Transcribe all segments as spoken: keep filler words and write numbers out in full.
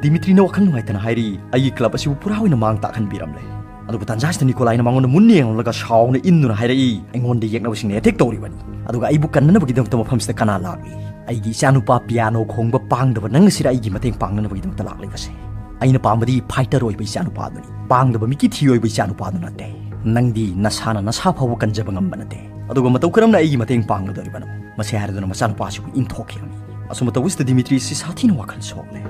ꯗꯤꯃꯤꯇ꯭ꯔꯤꯅ ꯋꯥꯈꯜ ꯅꯨꯡꯉꯥꯏꯇꯅ ꯍꯥꯏꯔꯤ, "ꯑꯩꯒꯤ ꯀ꯭ꯂꯕ ꯑꯁꯤꯕꯨ ꯄꯨꯔꯥ ꯑꯣꯏꯅ ꯃꯥꯡ ꯇꯥꯛꯍꯟꯕꯤꯔꯝꯂꯦ"꯫ ꯑꯗꯨꯒ ꯇꯥꯟꯖꯥꯁꯤꯗ ꯅꯤꯀꯣꯂꯥꯏꯅ ꯃꯉꯣꯟꯗ ꯃꯨꯟꯅ ꯌꯦꯡꯂꯒ ꯁꯥꯎꯅ ꯏꯟꯗꯨꯅ ꯍꯥꯏꯔꯛꯏ, "ꯑꯩꯉꯣꯟꯗ ꯌꯦꯛꯅꯕꯁꯤꯡꯅ ꯑꯦꯇꯦꯛ ꯇꯧꯔꯤꯕꯅꯤ, ꯑꯗꯨꯒ ꯑꯩꯕꯨ ꯀꯟꯅꯅꯕꯒꯤꯗꯃꯛꯇ ꯃꯐꯝꯁꯤꯗ ꯀꯅꯥ ꯂꯥꯛꯂꯤ? ꯑꯩꯒꯤ ꯏꯆꯥꯅꯨꯄꯥ ꯄꯤꯌꯥꯅꯣ ꯈꯣꯡꯕ ꯄꯥꯡꯗꯕ ꯅꯪ ꯑꯁꯤꯗ ꯑꯩꯒꯤ ꯃꯇꯦꯡ ꯄꯥꯡꯅꯅꯕꯒꯤꯗꯃꯛꯇ ꯂꯥꯛꯂꯤꯕꯁꯦ? ꯑꯩꯅ ꯄꯥꯝꯕꯗꯤ ꯐꯥꯏꯇꯔ ꯑꯣꯏꯕ ꯏꯆꯥꯅꯨꯄꯥꯗꯨꯅꯤ, ꯄꯥꯡꯗꯕ ꯃꯤꯀꯤ ꯊꯤ ꯑꯣꯏꯕ ꯏꯆꯥꯅꯨꯄꯥꯗꯨ ꯅꯠꯇꯦ꯫ ꯅꯪꯗꯤ ꯅꯁꯥꯅ ꯅꯁꯥ ꯐꯥꯎꯕ ꯀꯟꯖꯕ ꯉꯝꯕ ꯅꯠꯇꯦ, ꯑꯗꯨꯒ ꯃꯇꯧ ꯀꯔꯝꯅ ꯑꯩꯒꯤ ꯃꯇꯦꯡ ꯄꯥꯡꯒꯗꯧꯔꯤꯕꯅꯣ?" ꯃꯁꯤ ꯍꯥꯏꯔꯗꯨꯅ ꯃꯆꯥꯅꯨꯄꯥꯁꯤꯕꯨ ꯏꯟꯊꯣꯛꯈꯤꯔꯝꯃꯤ꯫ ꯑꯁꯨꯝꯅ ꯇꯧꯕꯁꯤꯗ ꯗꯤꯃꯤꯇ꯭ꯔꯤꯁꯤ ꯁꯥꯊꯤꯅ ꯋꯥꯈꯜ ꯁꯣꯛꯂꯦ꯫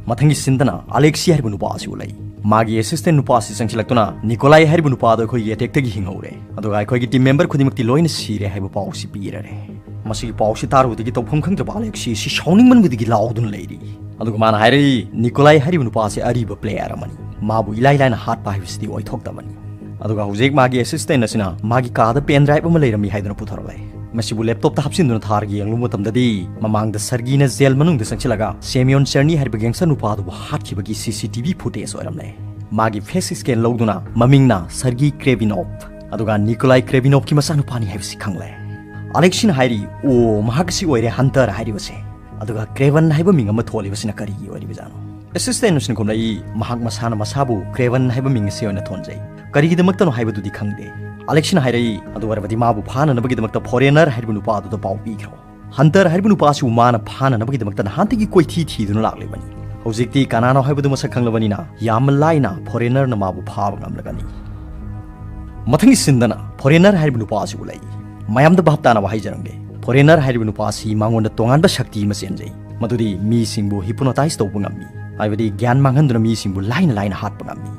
ꯃꯊꯪꯒꯤ ꯁꯤꯟꯗꯅ ꯑꯂꯦꯛꯁꯤ ꯍꯥꯏꯔꯤꯕ ꯅꯨꯄꯥ ꯑꯁꯤ ꯎꯠꯂꯛꯏ꯫ ꯃꯥꯒꯤ ꯑꯦꯁꯤꯁꯇꯦꯟ ꯅꯨꯄꯥ ꯑꯁꯤ ꯆꯪꯁꯤꯜꯂꯛꯇꯨꯅ, "ꯅꯤꯀꯣꯂꯥꯏ ꯍꯥꯏꯔꯤꯕ ꯅꯨꯄꯥ ꯑꯗꯣ ꯑꯩꯈꯣꯏꯒꯤ ꯑꯦꯇꯦꯛꯇꯒꯤ ꯍꯤꯡꯍꯧꯔꯦ, ꯑꯗꯨꯒ ꯑꯩꯈꯣꯏꯒꯤ ꯇꯤꯝ ꯃꯦꯝꯕꯔ ꯈꯨꯗꯤꯡꯃꯛꯇꯤ ꯂꯣꯏꯅ ꯁꯤꯔꯦ" ꯍꯥꯏꯕ ꯄꯥꯎ ꯑꯁꯤ ꯄꯤꯔꯔꯦ꯫ ꯃꯁꯤꯒꯤ ꯄꯥꯎ ꯑꯁꯤ ꯇꯥꯔꯨꯕꯗꯒꯤ ꯇꯧꯐꯝ ꯈꯪꯗ꯭ꯔꯕ ꯑꯂꯦꯛꯁꯤ ꯑꯁꯤ ꯁꯥꯎꯅꯤꯡꯃꯟꯕꯗꯒꯤ ꯂꯥꯎꯗꯨꯅ ꯂꯩꯔꯤ꯫ ꯑꯗꯨꯒ ꯃꯥꯅ ꯍꯥꯏꯔꯛꯏ, "ꯅꯤꯀꯣꯂꯥꯏ ꯍꯥꯏꯔꯤꯕ ꯅꯨꯄꯥ ꯑꯁꯤ ꯑꯔꯤꯕ ꯄ꯭ꯂꯦꯌꯔ ꯑꯃꯅꯤ, ꯃꯥꯕꯨ ꯏꯂꯥꯏ ꯂꯥꯏꯅ ꯍꯥꯠꯄ ꯍꯥꯏꯕꯁꯤꯗꯤ ꯑꯣꯏꯊꯣꯛꯇꯕꯅꯤ"꯫ ꯑꯗꯨꯒ ꯍꯧꯖꯤꯛ ꯃꯥꯒꯤ ꯑꯦꯁꯤꯁꯇꯦꯟ ꯑꯁꯤꯅ ꯃꯥꯒꯤ ꯀꯥꯗ ꯄꯦꯟ ꯗ꯭ꯔꯥꯏꯚ ꯑꯃ ꯂꯩꯔꯝꯃꯤ ꯍꯥꯏꯗꯨꯅ ꯄꯨꯊꯣꯔꯛꯂꯦ꯫ ꯃꯁꯤꯕꯨ ꯂꯦꯞꯇꯣꯞꯇ ꯍꯥꯞꯆꯤꯟꯗꯨꯅ ꯊꯥꯔꯒ ꯌꯦꯡꯂꯨꯕ ꯃꯇꯝꯗꯗꯤ, ꯃꯃꯥꯡꯗ ꯁꯔꯒꯤꯅ ꯖꯦꯜ ꯃꯅꯨꯡꯗ ꯆꯪꯁꯤꯜꯂꯒ ꯁꯦꯃꯤꯌꯣꯟ ꯆꯔꯅꯤ ꯍꯥꯏꯔꯤꯕ ꯒꯦꯡꯁꯇꯔ ꯅꯨꯄꯥ ꯑꯗꯨꯕꯨ ꯍꯥꯠꯈꯤꯕꯒꯤ ꯁꯤ ꯁꯤ ꯇꯤ ꯚꯤ ꯐꯨꯇꯦꯖ ꯑꯣꯏꯔꯝꯂꯦ꯫ ꯃꯥꯒꯤ ꯐꯦꯁ ꯁ꯭ꯀꯦꯟ ꯂꯧꯗꯨꯅ ꯃꯃꯤꯡꯅ ꯁꯔꯒꯤ ꯀ꯭ꯔꯦꯕꯤꯅꯣꯞ, ꯑꯗꯨꯒ ꯅꯤꯀꯣꯂꯥꯏ ꯀ꯭ꯔꯦꯕꯤꯅꯣꯞꯀꯤ ꯃꯆꯥꯅꯨꯄꯥꯅꯤ ꯍꯥꯏꯕꯁꯤ ꯈꯪꯂꯦ꯫ ꯑꯂꯦꯛꯁꯤꯅ ꯍꯥꯏꯔꯤ, "ꯑꯣ, ꯃꯍꯥꯛ ꯑꯁꯤ ꯑꯣꯏꯔꯦ ꯍꯟꯇꯔ ꯍꯥꯏꯔꯤꯕꯁꯦ꯫ ꯑꯗꯨꯒ ꯀ꯭ꯔꯦꯚꯟ ꯍꯥꯏꯕ ꯃꯤꯡ ꯑꯃ ꯊꯣꯜꯂꯤꯕꯁꯤꯅ ꯀꯔꯤꯒꯤ ꯑꯣꯏꯔꯤꯕꯖꯥꯠꯅꯣ?" ꯑꯦꯁꯤꯁꯇꯦꯟ ꯑꯁꯤꯅ ꯈꯨꯝꯂꯛꯏ, "ꯃꯍꯥꯛ ꯃꯁꯥꯅ ꯃꯁꯥꯕꯨ ꯀ꯭ꯔꯦꯚꯟ ꯍꯥꯏꯕ ꯃꯤꯡ ꯑꯁꯤ ꯑꯣꯏꯅ ꯊꯣꯟꯖꯩ꯫ ꯀꯔꯤꯒꯤꯗꯃꯛꯇꯅꯣ ꯍꯥꯏꯕꯗꯨꯗꯤ ꯈꯪꯗꯦ"꯫ ꯑꯂꯦꯛꯁꯤꯅ ꯍꯥꯏꯔꯛꯏ, "ꯑꯗꯨ ꯑꯣꯏꯔꯕꯗꯤ ꯃꯥꯕꯨ ꯐꯥꯅꯅꯕꯒꯤꯗꯃꯛꯇ ꯐꯣꯔꯦꯅꯔ ꯍꯥꯏꯔꯤꯕ ꯅꯨꯄꯥ ꯑꯗꯨꯗ ꯄꯥꯎ ꯄꯤꯈ꯭ꯔꯣ꯫ ꯍꯟꯇꯔ ꯍꯥꯏꯔꯤꯕ ꯅꯨꯄꯥ ꯑꯁꯤꯕꯨ ꯃꯥꯅ ꯐꯥꯅꯅꯕꯒꯤꯗꯃꯛꯇ ꯅꯍꯥꯟꯗꯒꯤ ꯀꯣꯏꯊꯤ ꯊꯤꯗꯨꯅ ꯂꯥꯛꯂꯤꯕꯅꯤ꯫ ꯍꯧꯖꯤꯛꯇꯤ ꯀꯅꯥꯅꯣ ꯍꯥꯏꯕꯗꯨ ꯃꯁꯛ ꯈꯪꯂꯕꯅꯤꯅ ꯌꯥꯝꯅ ꯂꯥꯏꯅ ꯐꯣꯔꯦꯅꯔꯅ ꯃꯥꯕꯨ ꯐꯥꯕ ꯉꯝꯂꯒꯅꯤ"꯫ ꯃꯊꯪꯒꯤ ꯁꯤꯟꯗꯅ ꯐꯣꯔꯦꯅꯔ ꯍꯥꯏꯔꯤꯕ ꯅꯨꯄꯥ ꯑꯁꯤ ꯎꯠꯂꯛꯏ꯫ ꯃꯌꯥꯝꯗ ꯚꯥꯞ ꯇꯥꯅꯕ ꯍꯥꯏꯖꯔꯝꯒꯦ, ꯐꯣꯔꯦꯅꯔ ꯍꯥꯏꯔꯤꯕ ꯅꯨꯄꯥ ꯑꯁꯤ ꯃꯉꯣꯟꯗ ꯇꯣꯉꯥꯟꯕ ꯁꯛꯇꯤ ꯑꯃ ꯆꯦꯟꯖꯩ, ꯃꯗꯨꯗꯤ ꯃꯤꯁꯤꯡꯕꯨ ꯍꯤꯞꯅꯣꯇꯥꯏꯖ ꯇꯧꯕ ꯉꯝꯃꯤ, ꯍꯥꯏꯕꯗꯤ ꯒ꯭ꯌꯥꯟ ꯃꯥꯡꯍꯟꯗꯨꯅ ꯃꯤꯁꯤꯡꯕꯨ ꯂꯥꯏꯅ ꯂꯥꯏꯅ ꯍꯥꯠꯄ ꯉꯝꯃꯤ꯫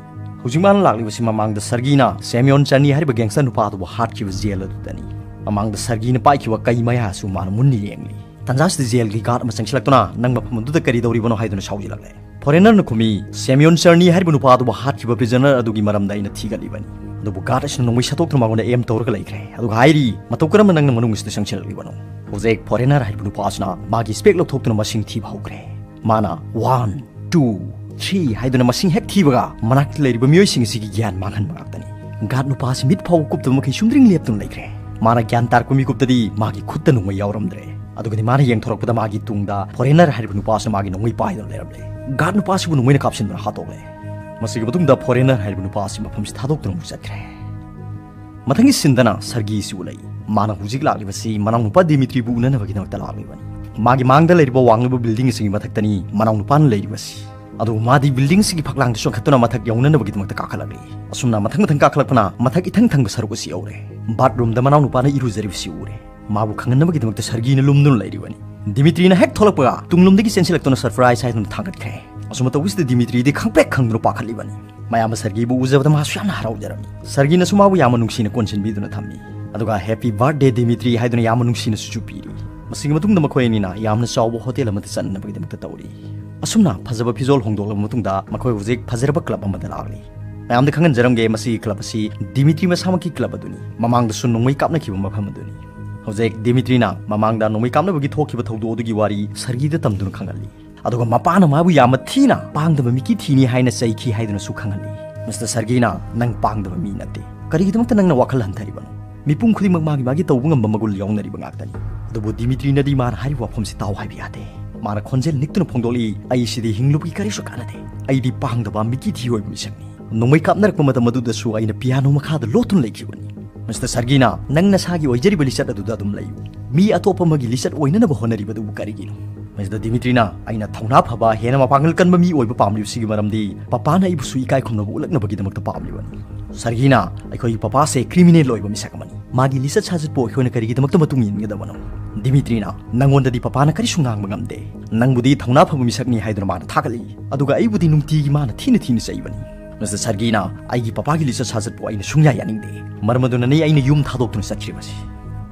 ꯍꯧꯖꯤꯛ ꯃꯥꯅ ꯂꯥꯛꯂꯤꯕꯁꯤ ꯃꯃꯥꯡꯗ ꯁꯔꯒꯤꯅ ꯁꯦꯃꯤꯌꯣꯟ ꯆꯔꯅꯤ ꯍꯥꯏꯔꯤꯕ ꯒꯦꯡꯁꯇꯔ ꯅꯨꯄꯥ ꯑꯗꯨꯕꯨ ꯍꯥꯠꯈꯤꯕ ꯖꯦꯜ ꯑꯗꯨꯗꯅꯤ꯫ ꯃꯃꯥꯡꯗ ꯁꯔꯒꯤꯅ ꯄꯥꯏꯈꯤꯕ ꯀꯩ ꯃꯌꯥꯁꯨ ꯃꯥꯅ ꯃꯨꯟꯅ ꯌꯦꯡꯂꯤ꯫ ꯇꯥꯟꯖꯥꯁꯤꯗ ꯖꯦꯜꯒꯤ ꯒꯥꯔꯗ ꯑꯃ ꯆꯪꯁꯤꯜꯂꯛꯇꯨꯅ, "ꯅꯪ ꯃꯐꯝ ꯑꯗꯨꯗ ꯀꯔꯤ ꯇꯧꯔꯤꯕꯅꯣ?" ꯍꯥꯏꯗꯨꯅ ꯁꯥꯎꯖꯤꯜꯂꯛꯂꯦ꯫ ꯐꯣꯔꯦꯅꯔꯅ ꯈꯨꯝꯃꯤ, "ꯁꯦꯃꯤꯌꯣꯟ ꯆꯔꯅꯤ ꯍꯥꯏꯔꯤꯕ ꯅꯨꯄꯥ ꯑꯗꯨꯕꯨ ꯍꯥꯠꯈꯤꯕ ꯄ꯭ꯔꯤꯖꯅꯔ ꯑꯗꯨꯒꯤ ꯃꯔꯝꯗ ꯑꯩꯅ ꯊꯤꯒꯠꯂꯤꯕꯅꯤ"꯫ ꯑꯗꯨꯕꯨ ꯒꯥꯔꯗ ꯑꯁꯤꯅ ꯅꯣꯡꯃꯩ ꯁꯠꯇꯣꯛꯇꯨꯅ ꯃꯉꯣꯟꯗ ꯑꯦꯝ ꯇꯧꯔꯒ ꯂꯩꯈ꯭ꯔꯦ, ꯑꯗꯨꯒ ꯍꯥꯏꯔꯤ, "ꯃꯇꯧ ꯀꯔꯝꯅ ꯅꯪꯅ ꯃꯅꯨꯡ ꯑꯁꯤꯗ ꯆꯪꯁꯤꯜꯂꯛꯂꯤꯕꯅꯣ?" ꯍꯧꯖꯤꯛ ꯐꯣꯔꯦꯅꯔ ꯍꯥꯏꯔꯤꯕ ꯅꯨꯄꯥ ꯑꯁꯤꯅ ꯃꯥꯒꯤ ꯁ꯭ꯄꯦꯛ ꯂꯧꯊꯣꯛꯇꯨꯅ ꯃꯁꯤꯡ ꯊꯤꯕ ꯍꯧꯈ꯭ꯔꯦ꯫ ꯃꯥꯅ "ꯋꯥꯟ, ꯇꯨ, ꯊ꯭ꯔꯤ" ꯍꯥꯏꯗꯨꯅ ꯃꯁꯤꯡ ꯍꯦꯛ ꯊꯤꯕꯒ, ꯃꯅꯥꯛꯇ ꯂꯩꯔꯤꯕ ꯃꯤꯑꯣꯏꯁꯤꯡ ꯑꯁꯤꯒꯤ ꯒ꯭ꯌꯥꯟ ꯃꯥꯡꯍꯟꯕ ꯉꯥꯛꯇꯅꯤ꯫ ꯒꯥꯔꯗ ꯅꯨꯄꯥ ꯑꯁꯤ ꯃꯤꯠ ꯐꯥꯎꯕ ꯀꯨꯞꯇꯕ ꯃꯈꯩ ꯁꯨꯝꯗ꯭ꯔꯤꯡ ꯂꯦꯞꯇꯨꯅ ꯂꯩꯈ꯭ꯔꯦ꯫ ꯃꯥꯅ ꯒ꯭ꯌꯥꯟ ꯇꯥꯔꯛꯄ ꯃꯤꯀꯨꯞꯇꯗꯤ ꯃꯥꯒꯤ ꯈꯨꯠꯇ ꯅꯣꯡꯃꯩ ꯌꯥꯎꯔꯝꯗ꯭ꯔꯦ꯫ ꯑꯗꯨꯒꯗꯤ ꯃꯥꯅ ꯌꯦꯡꯊꯣꯔꯛꯄꯗ ꯃꯥꯒꯤ ꯇꯨꯡꯗ ꯐꯣꯔꯦꯅꯔ ꯍꯥꯏꯔꯤꯕ ꯅꯨꯄꯥ ꯑꯁꯤꯅ ꯃꯥꯒꯤ ꯅꯣꯡꯃꯩ ꯄꯥꯏꯗꯨꯅ ꯂꯩꯔꯝꯂꯦ꯫ ꯒꯥꯔꯗ ꯅꯨꯄꯥ ꯑꯁꯤꯕꯨ ꯅꯣꯡꯃꯩꯅ ꯀꯥꯞꯁꯤꯟꯗꯨꯅ ꯍꯥꯠꯇꯣꯛꯂꯦ꯫ ꯃꯁꯤꯒꯤ ꯃꯇꯨꯡꯗ ꯐꯣꯔꯦꯅꯔ ꯍꯥꯏꯔꯤꯕ ꯅꯨꯄꯥ ꯑꯁꯤ ꯃꯐꯝꯁꯤ ꯊꯥꯗꯣꯛꯇꯨꯅ ꯑꯃꯨꯛ ꯆꯠꯈ꯭ꯔꯦ꯫ ꯃꯊꯪꯒꯤ ꯁꯤꯟꯗꯅ ꯁꯔꯒꯤ ꯑꯁꯤ ꯎꯠꯂꯛꯏ꯫ ꯃꯥꯅ ꯍꯧꯖꯤꯛ ꯂꯥꯛꯂꯤꯕꯁꯤ ꯃꯅꯥꯎꯅꯨꯄꯥ ꯗꯤꯃꯤꯇ꯭ꯔꯤꯕꯨ ꯎꯅꯅꯕꯒꯤꯗꯃꯛꯇ ꯂꯥꯛꯂꯤꯕꯅꯤ꯫ ꯃꯥꯒꯤ ꯃꯥꯡꯗ ꯂꯩꯔꯤꯕ ꯋꯥꯡꯂꯤꯕ ꯕꯤꯜꯗꯤꯡ ꯑꯁꯤꯒꯤ ꯃꯊꯛꯇꯅꯤ ꯃꯅꯥꯎꯅꯨꯄꯥꯅ ꯂꯩꯔꯤꯕꯁꯤ꯫ ꯑꯗꯨꯕꯨ ꯃꯥꯗꯤ ꯕꯤꯜꯗꯤꯡ ꯑꯁꯤꯒꯤ ꯐꯛꯂꯥꯡꯗ ꯆꯣꯡꯈꯠꯇꯨꯅ ꯃꯊꯛ ꯌꯧꯅꯅꯕꯒꯤꯗꯃꯛꯇ ꯀꯥꯈꯠꯂꯛꯂꯤ꯫ ꯑꯁꯨꯝꯅ ꯃꯊꯪ ꯃꯊꯪ ꯀꯥꯈꯠꯂꯛꯄꯅ ꯃꯊꯛ ꯏꯊꯪ ꯊꯪꯕ ꯁꯔꯨꯛ ꯑꯁꯤ ꯌꯧꯔꯦ꯫ ꯕꯥꯠꯔꯨꯝꯗ ꯃꯅꯥꯎꯅꯨꯄꯥꯅ ꯏꯔꯨꯖꯔꯤꯕꯁꯤ ꯎꯔꯦ꯫ ꯃꯥꯕꯨ ꯈꯪꯍꯟꯅꯕꯒꯤꯗꯃꯛꯇ ꯁꯔꯒꯤꯅ ꯂꯨꯝꯗꯨꯅ ꯂꯩꯔꯤꯕꯅꯤ꯫ ꯗꯤꯃꯤꯇ꯭ꯔꯤꯅ ꯍꯦꯛ ꯊꯣꯛꯂꯛꯄꯒ ꯇꯨꯡꯂꯣꯝꯗꯒꯤ ꯆꯦꯟꯁꯤꯜꯂꯛꯇꯨꯅ ꯁꯔꯄ꯭ꯔꯥꯏꯖ ꯍꯥꯏꯗꯨꯅ ꯊꯥꯡꯒꯠꯈ꯭ꯔꯦ꯫ ꯑꯁꯨꯝꯅ ꯇꯧꯕꯁꯤꯗ ꯗꯤꯃꯤꯇ꯭ꯔꯤꯗꯤ ꯈꯪꯄ꯭ꯔꯦꯛ ꯈꯪꯗꯨꯅ ꯄꯥꯈꯠꯂꯤꯕꯅꯤ꯫ ꯃꯌꯥꯝꯕ ꯁꯔꯒꯤꯕꯨ ꯎꯖꯕꯗ ꯃꯥꯁꯨ ꯌꯥꯝꯅ ꯍꯔꯥꯎꯖꯔꯝꯃꯤ꯫ ꯁꯔꯒꯤꯅꯁꯨ ꯃꯥꯕꯨ ꯌꯥꯝꯅ ꯅꯨꯡꯁꯤꯅ ꯀꯣꯟꯁꯤꯟꯕꯤꯗꯨꯅ ꯊꯝꯃꯤ꯫ ꯑꯗꯨꯒ "Happy birthday, ꯗꯤꯃꯤꯇ꯭ꯔꯤ" ꯍꯥꯏꯗꯨꯅ ꯌꯥꯝꯅ ꯅꯨꯡꯁꯤꯅꯁꯨ ꯆꯨꯞꯄꯤꯔꯤ꯫ ꯃꯁꯤꯒꯤ ꯃꯇꯨꯡꯗ ꯃꯈꯣꯏ ꯑꯅꯤꯅ ꯌꯥꯝꯅ ꯆꯥꯎꯕ ꯍꯣꯇꯦꯜ ꯑꯃꯗ ꯆꯠꯅꯅꯕꯒꯤꯗꯃꯛꯇ ꯇꯧꯔꯤ꯫ ꯑꯁꯨꯝꯅ ꯐꯖꯕ ꯐꯤꯖꯣꯜ ꯍꯣꯡꯗꯣꯛꯂꯕ ꯃꯇꯨꯡꯗ ꯃꯈꯣꯏ ꯍꯧꯖꯤꯛ ꯐꯖꯔꯕ ꯀ꯭ꯂꯕ ꯑꯃꯗ ꯂꯥꯛꯂꯤ꯫ ꯃꯌꯥꯝꯗ ꯈꯪꯍꯟꯖꯔꯝꯒꯦ, ꯃꯁꯤꯒꯤ ꯀ꯭ꯂꯕ ꯑꯁꯤ ꯗꯤꯃꯤꯇ꯭ꯔꯤ ꯃꯁꯥꯃꯛꯀꯤ ꯀ꯭ꯂꯕ ꯑꯗꯨꯅꯤ꯫ ꯃꯃꯥꯡꯗꯁꯨ ꯅꯣꯡꯃꯩ ꯀꯥꯞꯅꯈꯤꯕ ꯃꯐꯝ ꯑꯗꯨꯅꯤ꯫ ꯍꯧꯖꯤꯛ ꯗꯤꯃꯤꯇ꯭ꯔꯤꯅ ꯃꯃꯥꯡꯗ ꯅꯣꯡꯃꯩ ꯀꯥꯞꯅꯕꯒꯤ ꯊꯣꯛꯈꯤꯕ ꯊꯧꯗꯣꯛ ꯑꯗꯨꯒꯤ ꯋꯥꯔꯤ ꯁꯔꯒꯤꯗ ꯇꯝꯗꯨꯅ ꯈꯪꯍꯜꯂꯤ꯫ ꯑꯗꯨꯒ ꯃꯄꯥꯅ ꯃꯥꯕꯨ ꯌꯥꯝꯅ ꯊꯤꯅ ꯄꯥꯡꯗꯕ ꯃꯤꯀꯤ ꯊꯤꯅꯤ ꯍꯥꯏꯅ ꯆꯩꯈꯤ ꯍꯥꯏꯗꯨꯅꯁꯨ ꯈꯪꯍꯜꯂꯤ꯫ "ꯃꯤꯁꯇꯔ ꯁꯔꯒꯤꯅ ꯅꯪ ꯄꯥꯡꯗꯕ ꯃꯤ ꯅꯠꯇꯦ꯫ ꯀꯔꯤꯒꯤꯗꯃꯛꯇ ꯅꯪꯅ ꯋꯥꯈꯜ ꯍꯟꯊꯔꯤꯕꯅꯣ? ꯃꯤꯄꯨꯝ ꯈꯨꯗꯤꯡꯃꯛ ꯃꯥꯒꯤ ꯃꯥꯒꯤ ꯇꯧꯕ ꯉꯝꯕ ꯃꯒꯨꯟ ꯌꯥꯎꯅꯔꯤꯕ ꯉꯥꯛꯇꯅꯤ"꯫ ꯑꯗꯨꯕꯨ ꯗꯤꯃꯤꯇ꯭ꯔꯤꯅꯗꯤ ꯃꯥꯅ ꯍꯥꯏꯔꯤꯕ ꯋꯥꯐꯝꯁꯤ ꯇꯥꯎ ꯍꯥꯏꯕ ꯌꯥꯗꯦ꯫ ꯃꯥꯅ ꯈꯣꯟꯖꯦꯜ ꯅꯤꯛꯇꯨꯅ ꯐꯣꯡꯗꯣꯛꯂꯤ, "ꯑꯩ ꯁꯤꯗꯤ ꯍꯤꯡꯂꯨꯕꯒꯤ ꯀꯔꯤꯁꯨ ꯀꯥꯟꯅꯗꯦ꯫ ꯑꯩꯗꯤ ꯄꯥꯡꯗꯕ ꯃꯤꯀꯤ ꯊꯤ ꯑꯣꯏꯕ ꯃꯤꯁꯛꯅꯤ꯫ ꯅꯣꯡꯃꯩ ꯀꯥꯞꯅꯔꯛꯄ ꯃꯇꯝ ꯑꯗꯨꯗꯁꯨ ꯑꯩꯅ ꯄꯤꯌꯥꯅꯣ ꯃꯈꯥꯗ ꯂꯣꯠꯇꯨꯅ ꯂꯩꯈꯤꯕꯅꯤ"꯫ "ꯃꯤꯁꯇꯔ ꯁꯔꯒꯤꯅ, ꯅꯪ ꯅꯁꯥꯒꯤ ꯑꯣꯏꯖꯔꯤꯕ ꯂꯤꯆꯠ ꯑꯗꯨꯗ ꯑꯗꯨꯝ ꯂꯩꯌꯨ꯫ ꯃꯤ ꯑꯇꯣꯞꯄ ꯑꯃꯒꯤ ꯂꯤꯆꯠ ꯑꯣꯏꯅꯅꯕ ꯍꯣꯠꯅꯔꯤꯕꯗꯨꯕꯨ ꯀꯔꯤꯒꯤꯅꯣ?" ꯃꯤꯁꯇꯔ ꯗꯤꯃꯤꯇ꯭ꯔꯤꯅ, "ꯑꯩꯅ ꯊꯧꯅꯥ ꯐꯕ, ꯍꯦꯟꯅ ꯃꯄꯥꯡꯒꯜ ꯀꯟꯕ ꯃꯤ ꯑꯣꯏꯕ ꯄꯥꯝꯂꯤꯕꯁꯤꯒꯤ ꯃꯔꯝꯗꯤ ꯄꯄꯥꯅ ꯑꯩꯕꯨꯁꯨ ꯏꯀꯥꯏ ꯈꯨꯝꯅꯕ ꯎꯠꯂꯛꯅꯕꯒꯤꯗꯃꯛꯇ ꯄꯥꯝꯂꯤꯕꯅꯤ꯫ ꯁꯔꯒꯤꯅ, ꯑꯩꯈꯣꯏꯒꯤ ꯄꯄꯥꯁꯦ ꯀ꯭ꯔꯤꯃꯤꯅꯦꯜ ꯑꯣꯏꯕ ꯃꯤꯁꯛ ꯑꯃꯅꯤ꯫ ꯃꯥꯒꯤ ꯂꯤꯆꯠ ꯁꯥꯖꯠꯄꯨ ꯑꯩꯈꯣꯏꯅ ꯀꯔꯤꯒꯤꯗꯃꯛꯇ ꯃꯇꯨꯡ ꯏꯟꯒꯗꯕꯅꯣ?" ꯗꯤꯃꯤꯇ꯭ꯔꯤꯅ, "ꯅꯪꯉꯣꯟꯗꯗꯤ ꯄꯄꯥꯅ ꯀꯔꯤꯁꯨ ꯉꯥꯡꯕ ꯉꯝꯗꯦ꯫ ꯅꯪꯕꯨꯗꯤ ꯊꯧꯅꯥ ꯐꯕ ꯃꯤꯁꯛꯅꯤ ꯍꯥꯏꯗꯨꯅ ꯃꯥꯅ ꯊꯥꯒꯠꯂꯤ, ꯑꯗꯨꯒ ꯑꯩꯕꯨꯗꯤ ꯅꯨꯡꯇꯤꯒꯤ ꯃꯥꯅ ꯊꯤꯅ ꯊꯤꯅ ꯆꯩꯕꯅꯤ꯫ ꯃꯤꯁꯇꯔ ꯁꯔꯒꯤꯅ, ꯑꯩꯒꯤ ꯄꯄꯥꯒꯤ ꯂꯤꯆꯠ ꯁꯥꯖꯠꯄꯨ ꯑꯩꯅ ꯁꯨꯡꯌꯥ ꯌꯥꯅꯤꯡꯗꯦ꯫ ꯃꯔꯝ ꯑꯗꯨꯅꯅꯤ ꯑꯩꯅ ꯌꯨꯝ ꯊꯥꯗꯣꯛꯇꯨꯅ ꯆꯠꯈ꯭ꯔꯤꯕꯁꯤ"꯫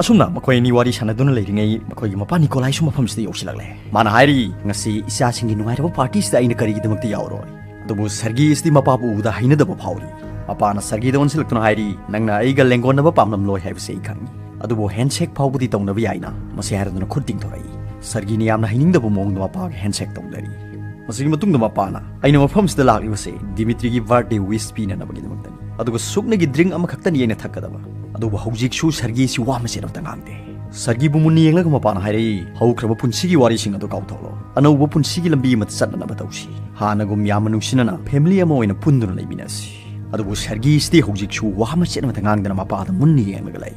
ꯑꯁꯨꯝꯅ ꯃꯈꯣꯏ ꯑꯅꯤ ꯋꯥꯔꯤ ꯁꯥꯟꯅꯗꯨꯅ ꯂꯩꯔꯤꯉꯩ ꯃꯈꯣꯏꯒꯤ ꯃꯄꯥ ꯅꯤꯀꯣꯂꯥꯏꯁꯨ ꯃꯐꯝꯁꯤꯗ ꯌꯧꯁꯤꯜꯂꯛꯂꯦ꯫ ꯃꯥꯅ ꯍꯥꯏꯔꯤ, "ꯉꯁꯤ ꯏꯆꯥꯁꯤꯡꯒꯤ ꯅꯨꯡꯉꯥꯏꯔꯕ ꯄꯥꯔꯇꯤꯁꯤꯗ ꯑꯩꯅ ꯀꯔꯤꯒꯤꯗꯃꯛꯇ ꯌꯥꯎꯔꯣꯏ?" ꯑꯗꯨꯕꯨ ꯁꯔꯒꯤ ꯑꯁꯤꯗꯤ ꯃꯄꯥꯕꯨ ꯎꯕꯗ ꯍꯩꯅꯗꯕ ꯐꯥꯎꯔꯤ꯫ ꯃꯄꯥꯅ ꯁꯔꯒꯤꯗ ꯑꯣꯟꯁꯤꯜꯂꯛꯇꯨꯅ ꯍꯥꯏꯔꯤ, "ꯅꯪꯅ ꯑꯩꯒ ꯂꯦꯡꯒꯣꯟꯅꯕ ꯄꯥꯝꯂꯝꯂꯣꯏ ꯍꯥꯏꯕꯁꯤ ꯑꯩ ꯈꯪꯏ꯫ ꯑꯗꯨꯕꯨ ꯍꯦꯟꯁꯦꯛ ꯐꯥꯎꯕꯗꯤ ꯇꯧꯅꯕ ꯌꯥꯏꯅ"꯫ ꯃꯁꯤ ꯍꯥꯏꯔꯗꯨꯅ ꯈꯨꯠ ꯇꯤꯡꯊꯣꯔꯛꯏ꯫ ꯁꯔꯒꯤꯅ ꯌꯥꯝꯅ ꯍꯩꯅꯤꯡꯗꯕ ꯃꯑꯣꯡꯗ ꯃꯄꯥꯒ ꯍꯦꯟꯁꯦꯛ ꯇꯧꯅꯔꯤ꯫ ꯃꯁꯤꯒꯤ ꯃꯇꯨꯡꯗ ꯃꯄꯥꯅ, "ꯑꯩꯅ ꯃꯐꯝꯁꯤꯗ ꯂꯥꯛꯂꯤꯕꯁꯦ ꯗꯤꯃꯤꯇ꯭ꯔꯤꯒꯤ ꯕꯥꯔꯊꯗꯦ ꯋꯤꯁ ꯄꯤꯅꯅꯕꯒꯤꯗꯃꯛꯇꯅꯤ꯫ ꯑꯗꯨꯒ ꯁꯨꯞꯅꯒꯤ ꯗ꯭ꯔꯤꯡ ꯑꯃꯈꯛꯇꯅꯤ ꯑꯩꯅ ꯊꯛꯀꯗꯕ꯫ ꯑꯗꯨꯕꯨ ꯍꯧꯖꯤꯛꯁꯨ ꯁꯔꯒꯤꯁꯤ ꯋꯥ ꯃꯆꯦꯠ ꯑꯃꯇ ꯉꯥꯡꯗꯦ"꯫ ꯁꯔꯒꯤꯕꯨ ꯃꯨꯟꯅ ꯌꯦꯡꯂꯒ ꯃꯄꯥꯅ ꯍꯥꯏꯔꯛꯏ, "ꯍꯧꯈ꯭ꯔꯕ ꯄꯨꯟꯁꯤꯒꯤ ꯋꯥꯔꯤꯁꯤꯡ ꯑꯗꯨ ꯀꯥꯎꯊꯣꯛꯂꯣ꯫ ꯑꯅꯧꯕ ꯄꯨꯟꯁꯤꯒꯤ ꯂꯝꯕꯤ ꯑꯃꯗ ꯆꯠꯅꯅꯕ ꯇꯧꯁꯤ꯫ ꯍꯥꯟꯅꯒꯨꯝ ꯌꯥꯝꯅ ꯅꯨꯡꯁꯤꯅꯅ ꯐꯦꯃꯤꯂꯤ ꯑꯃ ꯑꯣꯏꯅ ꯄꯨꯟꯗꯨꯅ ꯂꯩꯃꯤꯟꯅꯁꯤ꯫" ꯑꯗꯨꯕꯨ ꯁꯔꯒꯤꯁꯤꯗꯤ ꯍꯧꯖꯤꯛꯁꯨ ꯋꯥ ꯃꯆꯦꯠ ꯑꯃꯠꯇ ꯉꯥꯡꯗꯅ ꯃꯄꯥꯗ ꯃꯨꯟꯅ ꯌꯦꯡꯂꯒ ꯂꯩ꯫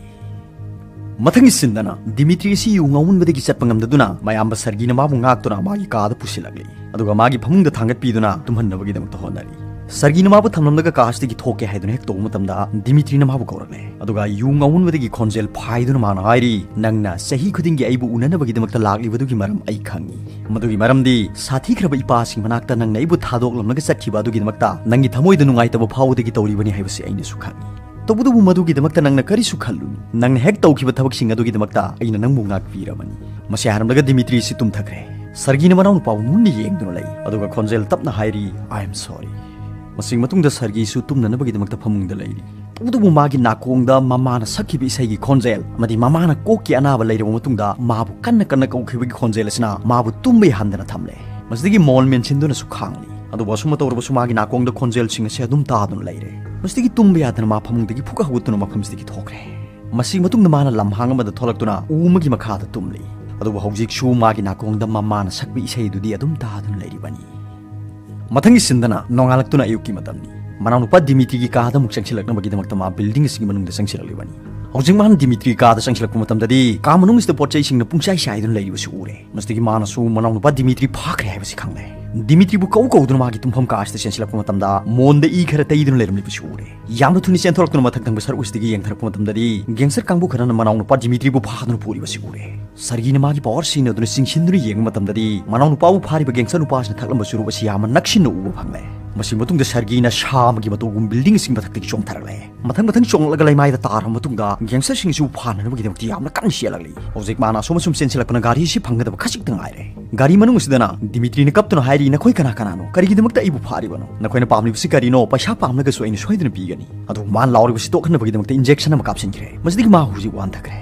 ꯃꯊꯪꯒꯤ ꯁꯤꯟꯗꯅ ꯗꯤꯃꯤꯇ꯭ꯔꯤ ꯑꯁꯤ ꯌꯨ ꯉꯥꯎꯃꯟꯕꯗꯒꯤ ꯆꯠꯄ ꯉꯝꯗꯗꯨꯅ ꯃꯌꯥꯝꯕ ꯁꯔꯒꯤꯅ ꯃꯥꯕꯨ ꯉꯥꯛꯇꯨꯅ ꯃꯥꯒꯤ ꯀꯥꯗ ꯄꯨꯁꯤꯜꯂꯛꯂꯤ꯫ ꯑꯗꯨꯒ ꯃꯥꯒꯤ ꯐꯃꯨꯡꯗ ꯊꯥꯡꯒꯠꯄꯤꯗꯨꯅ ꯇꯨꯝꯍꯟꯅꯕꯒꯤꯗꯃꯛꯇ ꯍꯣꯠꯅꯔꯤ꯫ ꯁꯔꯒꯤꯅ ꯃꯥꯕꯨ ꯊꯝꯂꯝꯂꯒ ꯀꯥ ꯑꯁꯤꯗꯒꯤ ꯊꯣꯛꯀꯦ ꯍꯥꯏꯗꯨꯅ ꯍꯦꯛ ꯇꯧꯕ ꯃꯇꯝꯗ ꯗꯤꯃꯤꯇ꯭ꯔꯤꯅ ꯃꯥꯕꯨ ꯀꯧꯔꯛꯂꯦ꯫ ꯑꯗꯨꯒ ꯌꯨ ꯉꯥꯎꯃꯟꯕꯗꯒꯤ ꯈꯣꯟꯖꯦꯜ ꯐꯥꯏꯗꯨꯅ ꯃꯥꯅ ꯍꯥꯏꯔꯤ, "ꯅꯪꯅ ꯆꯍꯤ ꯈꯨꯗꯤꯡꯒꯤ ꯑꯩꯕꯨ ꯎꯅꯅꯕꯒꯤꯗꯃꯛꯇ ꯂꯥꯛꯂꯤꯕꯗꯨꯒꯤ ꯃꯔꯝ ꯑꯩ ꯈꯪꯏ꯫ ꯃꯗꯨꯒꯤ ꯃꯔꯝꯗꯤ ꯁꯥꯊꯤꯈ꯭ꯔꯕ ꯏꯄꯥꯁꯤꯡ ꯃꯅꯥꯛꯇ ꯅꯪꯅ ꯑꯩꯕꯨ ꯊꯥꯗꯣꯛꯂꯝꯂꯒ ꯆꯠꯈꯤꯕ ꯑꯗꯨꯒꯤꯗꯃꯛꯇ ꯅꯪꯒꯤ ꯊꯃꯣꯏꯗ ꯅꯨꯡꯉꯥꯏꯇꯕ ꯐꯥꯎꯕꯗꯒꯤ ꯇꯧꯔꯤꯕꯅꯤ ꯍꯥꯏꯕꯁꯤ ꯑꯩꯅꯁꯨ ꯈꯪꯏ꯫ ꯇꯧꯕꯇꯕꯨ ꯃꯗꯨꯒꯤꯗꯃꯛꯇ ꯅꯪꯅ ꯀꯔꯤꯁꯨ ꯈꯜꯂꯨꯅꯨ꯫ ꯅꯪꯅ ꯍꯦꯛ ꯇꯧꯈꯤꯕ ꯊꯕꯛꯁꯤꯡ ꯑꯗꯨꯒꯤꯗꯃꯛꯇ ꯑꯩꯅ ꯅꯪꯕꯨ ꯉꯥꯛꯄꯤꯔꯕꯅꯤ꯫" ꯃꯁꯤ ꯍꯥꯏꯔꯝꯂꯒ ꯗꯤꯃꯤꯇ꯭ꯔꯤꯁꯤ ꯇꯨꯝꯊꯈ꯭ꯔꯦ꯫ ꯁꯔꯒꯤꯅ ꯃꯅꯥꯎꯅꯨꯄꯥꯕꯨ ꯃꯨꯟꯅ ꯌꯦꯡꯗꯨꯅ ꯂꯩ꯫ ꯑꯗꯨꯒ ꯈꯣꯟꯖꯦꯜ ꯇꯞꯅ ꯍꯥꯏꯔꯤ, "I am sorry꯫" ꯃꯁꯤꯒꯤ ꯃꯇꯨꯡꯗ ꯁꯔꯒꯤꯁꯨ ꯇꯨꯝꯅꯅꯕꯒꯤꯗꯃꯛꯇ ꯐꯃꯨꯡꯗ ꯂꯩꯔꯤ꯫ ꯇꯧꯕꯇꯕꯨ ꯃꯥꯒꯤ ꯅꯥꯀꯣꯡꯗ ꯃꯃꯥꯅ ꯁꯛꯈꯤꯕ ꯏꯁꯩꯒꯤ ꯈꯣꯟꯖꯦꯜ ꯑꯃꯗꯤ ꯃꯃꯥꯅ ꯀꯣꯛꯀꯤ ꯑꯅꯥꯕ ꯂꯩꯔꯕ ꯃꯇꯨꯡꯗ ꯃꯥꯕꯨ ꯀꯟꯅ ꯀꯟꯅ ꯀꯧꯈꯤꯕꯒꯤ ꯈꯣꯟꯖꯦꯜ ꯑꯁꯤꯅ ꯃꯥꯕꯨ ꯇꯨꯝꯕ ꯌꯥꯍꯟꯗꯅ ꯊꯝꯂꯦ꯫ ꯃꯁꯤꯗꯒꯤ ꯃꯣꯜ ꯃꯦꯟꯁꯤꯟꯗꯨꯅꯁꯨ ꯈꯥꯡꯂꯤ꯫ ꯑꯗꯨꯕꯨ ꯑꯁꯨꯝꯅ ꯇꯧꯔꯕꯁꯨ ꯃꯥꯒꯤ ꯅꯥꯀꯣꯡꯗ ꯈꯣꯟꯖꯦꯜꯁꯤꯡ ꯑꯁꯤ ꯑꯗꯨꯝ ꯇꯥꯗꯨꯅ ꯂꯩꯔꯦ꯫ ꯃꯁꯤꯗꯒꯤ ꯇꯨꯝꯕ ꯌꯥꯗꯅ ꯃꯥ ꯐꯃꯨꯡꯗꯒꯤ ꯐꯨꯛ ꯍꯧꯒꯠꯇꯨꯅ ꯃꯐꯝꯁꯤꯗꯒꯤ ꯊꯣꯛꯈ꯭ꯔꯦ꯫ ꯃꯁꯤꯒꯤ ꯃꯇꯨꯡꯗ ꯃꯥꯅ ꯂꯝꯍꯥꯡ ꯑꯃꯗ ꯊꯣꯛꯂꯛꯇꯨꯅ ꯎ ꯑꯃꯒꯤ ꯃꯈꯥꯗ ꯇꯨꯝꯂꯤ꯫ ꯑꯗꯨꯕꯨ ꯍꯧꯖꯤꯛꯁꯨ ꯃꯥꯒꯤ ꯅꯥꯀꯣꯡꯗ ꯃꯃꯥꯅ ꯁꯛꯄ ꯏꯁꯩꯗꯨꯗꯤ ꯑꯗꯨꯝ ꯇꯥꯗꯨꯅ ꯂꯩꯔꯤꯕꯅꯤ꯫ ꯃꯊꯪꯒꯤ ꯁꯤꯟꯗꯅ ꯅꯣꯡꯉꯥꯜꯂꯛꯇꯨꯅ ꯑꯌꯨꯛꯀꯤ ꯃꯇꯝꯅꯤ꯫ ꯃꯅꯥꯎꯅꯨꯄꯥ ꯗꯤꯃꯤꯇ꯭ꯔꯤꯒꯤ ꯀꯥꯗ ꯑꯃꯨꯛ ꯆꯪꯁꯤꯜꯂꯛꯅꯕꯒꯤꯗꯃꯛꯇ ꯃꯥ ꯕꯤꯜꯗꯤꯡ ꯑꯁꯤꯒꯤ ꯃꯅꯨꯡꯗ ꯆꯪꯁꯤꯜꯂꯛꯂꯤꯕꯅꯤ꯫ ꯍꯧꯖꯤꯛ ꯃꯥꯅ ꯗꯤꯃꯤꯇ꯭ꯔꯤ ꯀꯥꯗ ꯆꯪꯁꯤꯜꯂꯛꯄ ꯃꯇꯝꯗꯗꯤ ꯀꯥ ꯃꯅꯨꯡ ꯑꯁꯤꯗ ꯄꯣꯠ ꯆꯩꯁꯤꯡꯅ ꯄꯨꯡꯆꯥꯏ ꯆꯥꯏꯗꯨꯅ ꯂꯩꯔꯤꯕꯁꯤ ꯎꯔꯦ꯫ ꯃꯁꯤꯗꯒꯤ ꯃꯥꯅꯁꯨ ꯃꯅꯥꯎꯅꯨꯄꯥ ꯗꯤꯃꯤꯇ꯭ꯔꯤ ꯐꯥꯈ꯭ꯔꯦ ꯍꯥꯏꯕꯁꯤ ꯈꯪꯂꯦ꯫ ꯗꯤꯃꯤꯇ꯭ꯔꯤꯕꯨ ꯀꯧ ꯀꯧꯗꯨꯅ ꯃꯥꯒꯤ ꯇꯨꯝꯐꯝ ꯀꯥ ꯑꯁꯤꯗ ꯆꯦꯟꯁꯤꯜꯂꯛꯄ ꯃꯇꯝꯗ ꯃꯣꯟꯗ ꯏ ꯈꯔ ꯇꯩꯗꯨꯅ ꯂꯩꯔꯝꯂꯤꯕꯁꯤ ꯎꯔꯦ꯫ ꯌꯥꯝꯅ ꯊꯨꯅ ꯆꯦꯟꯊꯣꯔꯛꯇꯨꯅ ꯃꯊꯛ ꯊꯪꯕ ꯁꯔꯨꯛ ꯑꯁꯤꯗꯒꯤ ꯌꯦꯡꯊꯔꯛꯄ ꯃꯇꯝꯗꯗꯤ ꯒꯦꯡꯁꯇꯔ ꯀꯥꯡꯕꯨ ꯈꯔꯅ ꯃꯅꯥꯎꯅꯨꯄꯥ ꯗꯤꯃꯤꯇ꯭ꯔꯤꯕꯨ ꯐꯥꯗꯨꯅ ꯄꯨꯔꯤꯕꯁꯤ ꯎꯔꯦ꯫ ꯁꯔꯒꯤꯅ ꯃꯥꯒꯤ ꯄꯋꯥꯔ ꯁꯤꯖꯤꯟꯅꯗꯨꯅ ꯆꯤꯡꯁꯤꯟꯗꯨꯅ ꯌꯦꯡꯕ ꯃꯇꯝꯗꯗꯤ ꯃꯅꯥꯎꯅꯨꯄꯥꯕꯨ ꯐꯥꯔꯤꯕ ꯒꯦꯡꯁꯇꯔ ꯅꯨꯄꯥꯁꯤꯅ ꯊꯛꯂꯝꯕ ꯆꯨꯔꯨꯞ ꯑꯁꯤ ꯌꯥꯝꯅ ꯅꯛꯁꯤꯟꯅ ꯎꯕ ꯐꯪꯂꯦ꯫ ꯃꯁꯤ ꯃꯇꯨꯡꯗ ꯁꯔꯒꯤꯅ ꯁꯥ ꯑꯃꯒꯤ ꯃꯇꯧꯒꯨꯝ ꯕꯤꯜꯗꯤꯡ ꯑꯁꯤꯒꯤ ꯃꯊꯛꯇꯒꯤ ꯆꯣꯡꯊꯔꯛꯂꯦ꯫ ꯃꯊꯪ ꯃꯊꯪ ꯆꯣꯡꯂꯛꯂꯒ ꯂꯩꯃꯥꯏꯗ ꯇꯥꯔꯕ ꯃꯇꯨꯡꯗ ꯒꯦꯡꯁꯇꯔꯁꯤꯡꯁꯤꯕꯨ ꯐꯥꯅꯅꯕꯒꯤꯗꯃꯛꯇ ꯌꯥꯝꯅ ꯀꯟꯅ ꯆꯦꯜꯂꯛꯂꯤ꯫ ꯍꯧꯖꯤꯛ ꯃꯥꯅ ꯑꯁꯨꯝ ꯑꯁꯨꯝ ꯆꯦꯟꯁꯤꯜꯂꯛꯄꯅ ꯒꯥꯔꯤ ꯑꯁꯤ ꯐꯪꯒꯗꯕ ꯈꯖꯤꯛꯇ ꯉꯥꯏꯔꯦ꯫ ꯒꯥꯔꯤ ꯃꯅꯨꯡ ꯑꯁꯤꯗꯅ ꯗꯤꯃꯤꯇ꯭ꯔꯤꯅ ꯀꯞꯇꯨꯅ ꯍꯥꯏꯔꯤ, "ꯅꯈꯣꯏ ꯀꯅꯥ ꯀꯅꯥꯅꯣ? ꯀꯔꯤꯒꯤꯗꯃꯛꯇ ꯑꯩꯕꯨ ꯐꯥꯔꯤꯕꯅꯣ? ꯅꯈꯣꯏꯅ ꯄꯥꯝꯂꯤꯕꯁꯤ ꯀꯔꯤꯅꯣ? ꯄꯩꯁꯥ ꯄꯥꯝꯂꯒꯁꯨ ꯑꯩꯅ ꯁꯣꯏꯗꯅ ꯄꯤꯒꯅꯤ꯫" ꯑꯗꯨꯕꯨ ꯃꯥꯅ ꯂꯥꯎꯔꯤꯕꯁꯤ ꯇꯣꯛꯍꯟꯅꯕꯒꯤꯗꯃꯛꯇ ꯏꯟꯖꯦꯛꯁꯟ ꯑꯃ ꯀꯥꯞꯁꯤꯟꯈ꯭ꯔꯦ꯫ ꯃꯁꯤꯗꯒꯤ ꯃꯥ ꯍꯧꯖꯤꯛ ꯋꯥꯟꯊꯈ꯭ꯔꯦ꯫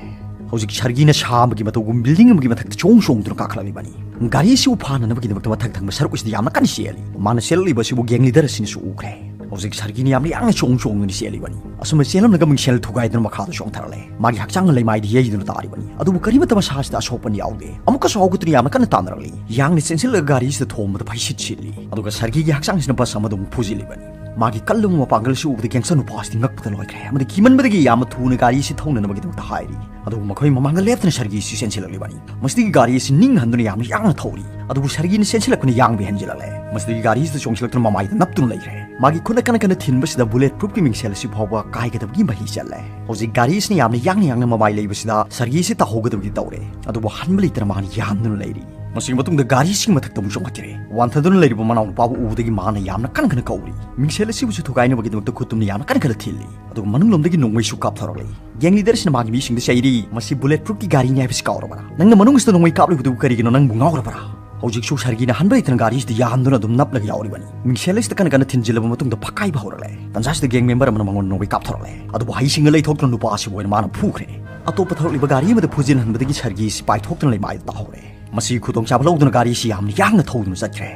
ꯍꯧꯖꯤꯛ ꯁꯔꯒꯤꯅ ꯁꯥ ꯑꯃꯒꯤ ꯃꯇꯧꯒꯨꯝ ꯕꯤꯜꯗꯤꯡ ꯑꯃꯒꯤ ꯃꯊꯛꯇ ꯆꯣꯡ ꯆꯣꯡꯗꯨꯅ ꯀꯥꯈꯠꯂꯛꯂꯤꯕꯅꯤ꯫ ꯒꯥꯔꯤ ꯑꯁꯤꯕꯨ ꯐꯥꯅꯅꯕꯒꯤꯗꯃꯛꯇ ꯃꯊꯛ ꯊꯪꯕ ꯁꯔꯨꯛ ꯑꯁꯤꯗ ꯌꯥꯝꯅ ꯀꯟꯅ ꯆꯦꯜꯂꯤ꯫ ꯃꯥꯅ ꯆꯦꯜꯂꯛꯂꯤꯕ ꯑꯁꯤꯕꯨ ꯒꯦꯡ ꯂꯤꯗꯔ ꯑꯁꯤꯅꯁꯨ ꯎꯈ꯭ꯔꯦ꯫ ꯍꯧꯖꯤꯛ ꯁꯔꯒꯤꯅ ꯌꯥꯝꯅ ꯌꯥꯡꯅ ꯆꯣꯡ ꯆꯣꯡꯗꯨꯅ ꯆꯦꯜꯂꯤꯕꯅꯤ꯫ ꯑꯁꯨꯝꯅ ꯆꯦꯜꯂꯝꯂꯒ ꯃꯤꯡꯁꯦꯜ ꯊꯨꯒꯥꯏꯗꯨꯅ ꯃꯈꯥꯗ ꯆꯣꯡꯊꯔꯛꯂꯦ꯫ ꯃꯥꯒꯤ ꯍꯛꯆꯥꯡꯅ ꯂꯩꯃꯥꯏꯗ ꯌꯩꯗꯨꯅ ꯇꯥꯔꯤꯕꯅꯤ꯫ ꯑꯗꯨꯕꯨ ꯀꯔꯤꯃꯠꯇ ꯃꯁꯥꯁꯤꯗ ꯑꯁꯣꯛꯄ ꯌꯥꯎꯗꯦ꯫ ꯑꯃꯨꯛꯀꯁꯨ ꯍꯧꯒꯠꯇꯨꯅ ꯌꯥꯝꯅ ꯀꯟꯅ ꯇꯥꯟꯅꯔꯛꯂꯤ꯫ ꯌꯥꯡꯅ ꯆꯦꯟꯁꯤꯜꯂꯒ ꯒꯥꯔꯤꯁꯤꯗ ꯊꯣꯝꯕꯗ ꯐꯩꯁꯤꯠ ꯁꯤꯠꯂꯤ꯫ ꯑꯗꯨꯒ ꯁꯔꯒꯤꯒꯤ ꯍꯛꯆꯥꯡꯁꯤꯅ ꯕꯁ ꯑꯃꯗ ꯑꯃꯨꯛ ꯐꯨꯖꯤꯜꯂꯤꯕꯅꯤ꯫ ꯃꯥꯒꯤ ꯀꯜꯂꯕ ꯃꯄꯥꯡꯒꯜ ꯑꯁꯤ ꯎꯕꯗ ꯒꯦꯡꯁꯇꯔ ꯅꯨꯄꯥ ꯑꯁꯤꯗꯤ ꯉꯛꯄꯗ ꯂꯣꯏꯈ꯭ꯔꯦ ꯑꯃꯗꯤ ꯀꯤꯃꯟꯕꯗꯒꯤ ꯌꯥꯝꯅ ꯊꯨꯅ ꯒꯥꯔꯤ ꯑꯁꯤ ꯊꯧꯅꯅꯕꯒꯤꯗꯃꯛꯇ ꯍꯥꯏꯔꯤ꯫ ꯑꯗꯨꯕꯨ ꯃꯈꯣꯏ ꯃꯃꯥꯡꯗ ꯂꯦꯞꯇꯅ ꯁꯔꯒꯤ ꯑꯁꯤ ꯆꯦꯟꯁꯤꯜꯂꯛꯂꯤꯕꯅꯤ꯫ ꯃꯁꯤꯗꯒꯤ ꯒꯥꯔꯤ ꯑꯁꯤ ꯅꯤꯡ ꯍꯟꯗꯨꯅ ꯌꯥꯝꯅ ꯌꯥꯡꯅ ꯊꯧꯔꯤ꯫ ꯑꯗꯨꯕꯨ ꯁꯔꯒꯤꯅ ꯆꯦꯟꯁꯤꯜꯂꯛꯄꯅ ꯌꯥꯡꯕ ꯍꯦꯟꯖꯤꯜꯂꯛꯂꯦ꯫ ꯃꯁꯤꯗꯒꯤ ꯒꯥꯔꯤ ꯑꯁꯤꯗ ꯆꯣꯡꯁꯤꯜꯂꯛꯇꯨꯅ ꯃꯃꯥꯏꯗ ꯅꯞꯇꯨꯅ ꯂꯩꯈ꯭ꯔꯦ꯫ ꯃꯥꯒꯤ ꯈꯨꯠꯅ ꯀꯟꯅ ꯀꯟꯅ ꯊꯤꯟꯕꯁꯤꯗ ꯕꯨꯂꯦꯠ ꯄ꯭ꯔꯨꯐꯀꯤ ꯃꯤꯡꯁꯦꯜ ꯑꯁꯤ ꯐꯥꯎꯕ ꯀꯥꯏꯒꯗꯕꯒꯤ ꯃꯍꯤ ꯆꯠꯂꯦ꯫ ꯍꯧꯖꯤꯛ ꯒꯥꯔꯤ ꯑꯁꯤꯅ ꯌꯥꯝꯅ ꯌꯥꯡꯅ ꯌꯥꯡꯅ ꯃꯃꯥꯏ ꯂꯩꯕꯁꯤꯗ ꯁꯔꯒꯤ ꯑꯁꯤ ꯇꯥꯍꯧꯒꯗꯕꯒꯤ ꯇꯧꯔꯦ꯫ ꯑꯗꯨꯕꯨ ꯍꯟꯕ ꯂꯩꯇꯅ ꯃꯥꯅ ꯌꯥꯟꯗꯨꯅ ꯂꯩꯔꯤ꯫ ꯃꯁꯤꯒꯤ ꯃꯇꯨꯡꯗ ꯒꯥꯔꯤꯁꯤꯒꯤ ꯃꯊꯛꯇ ꯑꯃꯨꯛ ꯆꯣꯡꯈꯠꯈ꯭ꯔꯦ꯫ ꯋꯥꯟꯊꯗꯨꯅ ꯂꯩꯔꯤꯕ ꯃꯅꯥꯎꯅꯨꯄꯥꯕꯨ ꯎꯕꯗꯒꯤ ꯃꯥꯅ ꯌꯥꯝꯅ ꯀꯟꯅ ꯀꯟꯅ ꯀꯧꯔꯤ꯫ ꯃꯤꯡꯁꯦꯜ ꯑꯁꯤꯕꯨꯁꯨ ꯊꯨꯒꯥꯏꯅꯕꯒꯤꯗꯃꯛꯇ ꯈꯨꯠꯇꯨꯝꯅ ꯌꯥꯝꯅ ꯀꯟꯅ ꯀꯟꯅ ꯊꯤꯜꯂꯤ꯫ ꯑꯗꯨꯒ ꯃꯅꯨꯡꯂꯣꯝꯗꯒꯤ ꯅꯣꯡꯃꯩꯁꯨ ꯀꯥꯞꯊꯣꯔꯛꯂꯤ꯫ ꯒꯦꯡ ꯂꯤꯗꯔꯁꯤꯅ ꯃꯥꯒꯤ ꯃꯤꯁꯤꯡꯗ ꯆꯩꯔꯤ, "ꯃꯁꯤ ꯕꯨꯂꯦꯠ ꯄ꯭ꯔꯨꯐꯀꯤ ꯒꯥꯔꯤꯅꯤ ꯍꯥꯏꯕꯁꯤ ꯀꯥꯎꯔꯕ꯭ꯔꯥ? ꯅꯪꯅ ꯃꯅꯨꯡꯁꯤꯗ ꯅꯣꯡꯃꯩ ꯀꯥꯞꯂꯤꯕꯗꯨ ꯀꯔꯤꯒꯤꯅꯣ? ꯅꯪꯕꯨ ꯉꯥꯎꯔꯕ꯭ꯔꯥ?" ꯍꯧꯖꯤꯛꯁꯨ ꯁꯔꯒꯤꯅ ꯍꯟꯕ ꯂꯩꯇꯅ ꯒꯥꯔꯤꯁꯤꯗ ꯌꯥꯟꯗꯨꯅ ꯑꯗꯨꯝ ꯅꯞꯂꯒ ꯌꯥꯎꯔꯤꯕꯅꯤ꯫ ꯃꯤꯡꯁꯦꯜ ꯑꯁꯤꯗ ꯀꯟꯅ ꯀꯟꯅ ꯊꯤꯟꯖꯤꯜꯂꯕ ꯃꯇꯨꯡꯗ ꯐꯛꯀꯥꯏꯕ ꯍꯧꯔꯛꯂꯦ꯫ ꯇꯟꯖꯥꯁꯤꯗ ꯒꯦꯡ ꯃꯦꯝꯕꯔ ꯑꯃꯅ ꯃꯉꯣꯟꯗ ꯅꯣꯡꯃꯩ ꯀꯥꯞꯊꯣꯔꯛꯂꯦ꯫ ꯑꯗꯨꯕꯨ ꯍꯩꯁꯤꯡꯅ ꯂꯩꯊꯣꯛꯇꯨꯅ ꯅꯨꯄꯥ ꯑꯁꯤꯕꯨ ꯑꯣꯏꯅ ꯃꯥꯅ ꯐꯨꯈ꯭ꯔꯦ꯫ ꯑꯇꯣꯞꯄ ꯊꯧꯔꯛꯂꯤꯕ ꯒꯥꯔꯤ ꯑꯃꯗ ꯐꯨꯖꯤꯟꯍꯟꯕꯗꯒꯤ ꯁꯔꯒꯤ ꯑꯁꯤ ꯄꯥꯏꯊꯣꯛꯇꯨꯅ ꯂꯩꯃꯥꯏꯗ ꯇꯥꯍꯧꯔꯦ꯫ ꯃꯁꯤꯒꯤ ꯈꯨꯗꯣꯡꯆꯥꯕ ꯂꯧꯗꯨꯅ ꯒꯥꯔꯤ ꯑꯁꯤ ꯌꯥꯝꯅ ꯌꯥꯡꯅ ꯊꯧꯗꯨꯅ ꯆꯠꯈ꯭ꯔꯦ꯫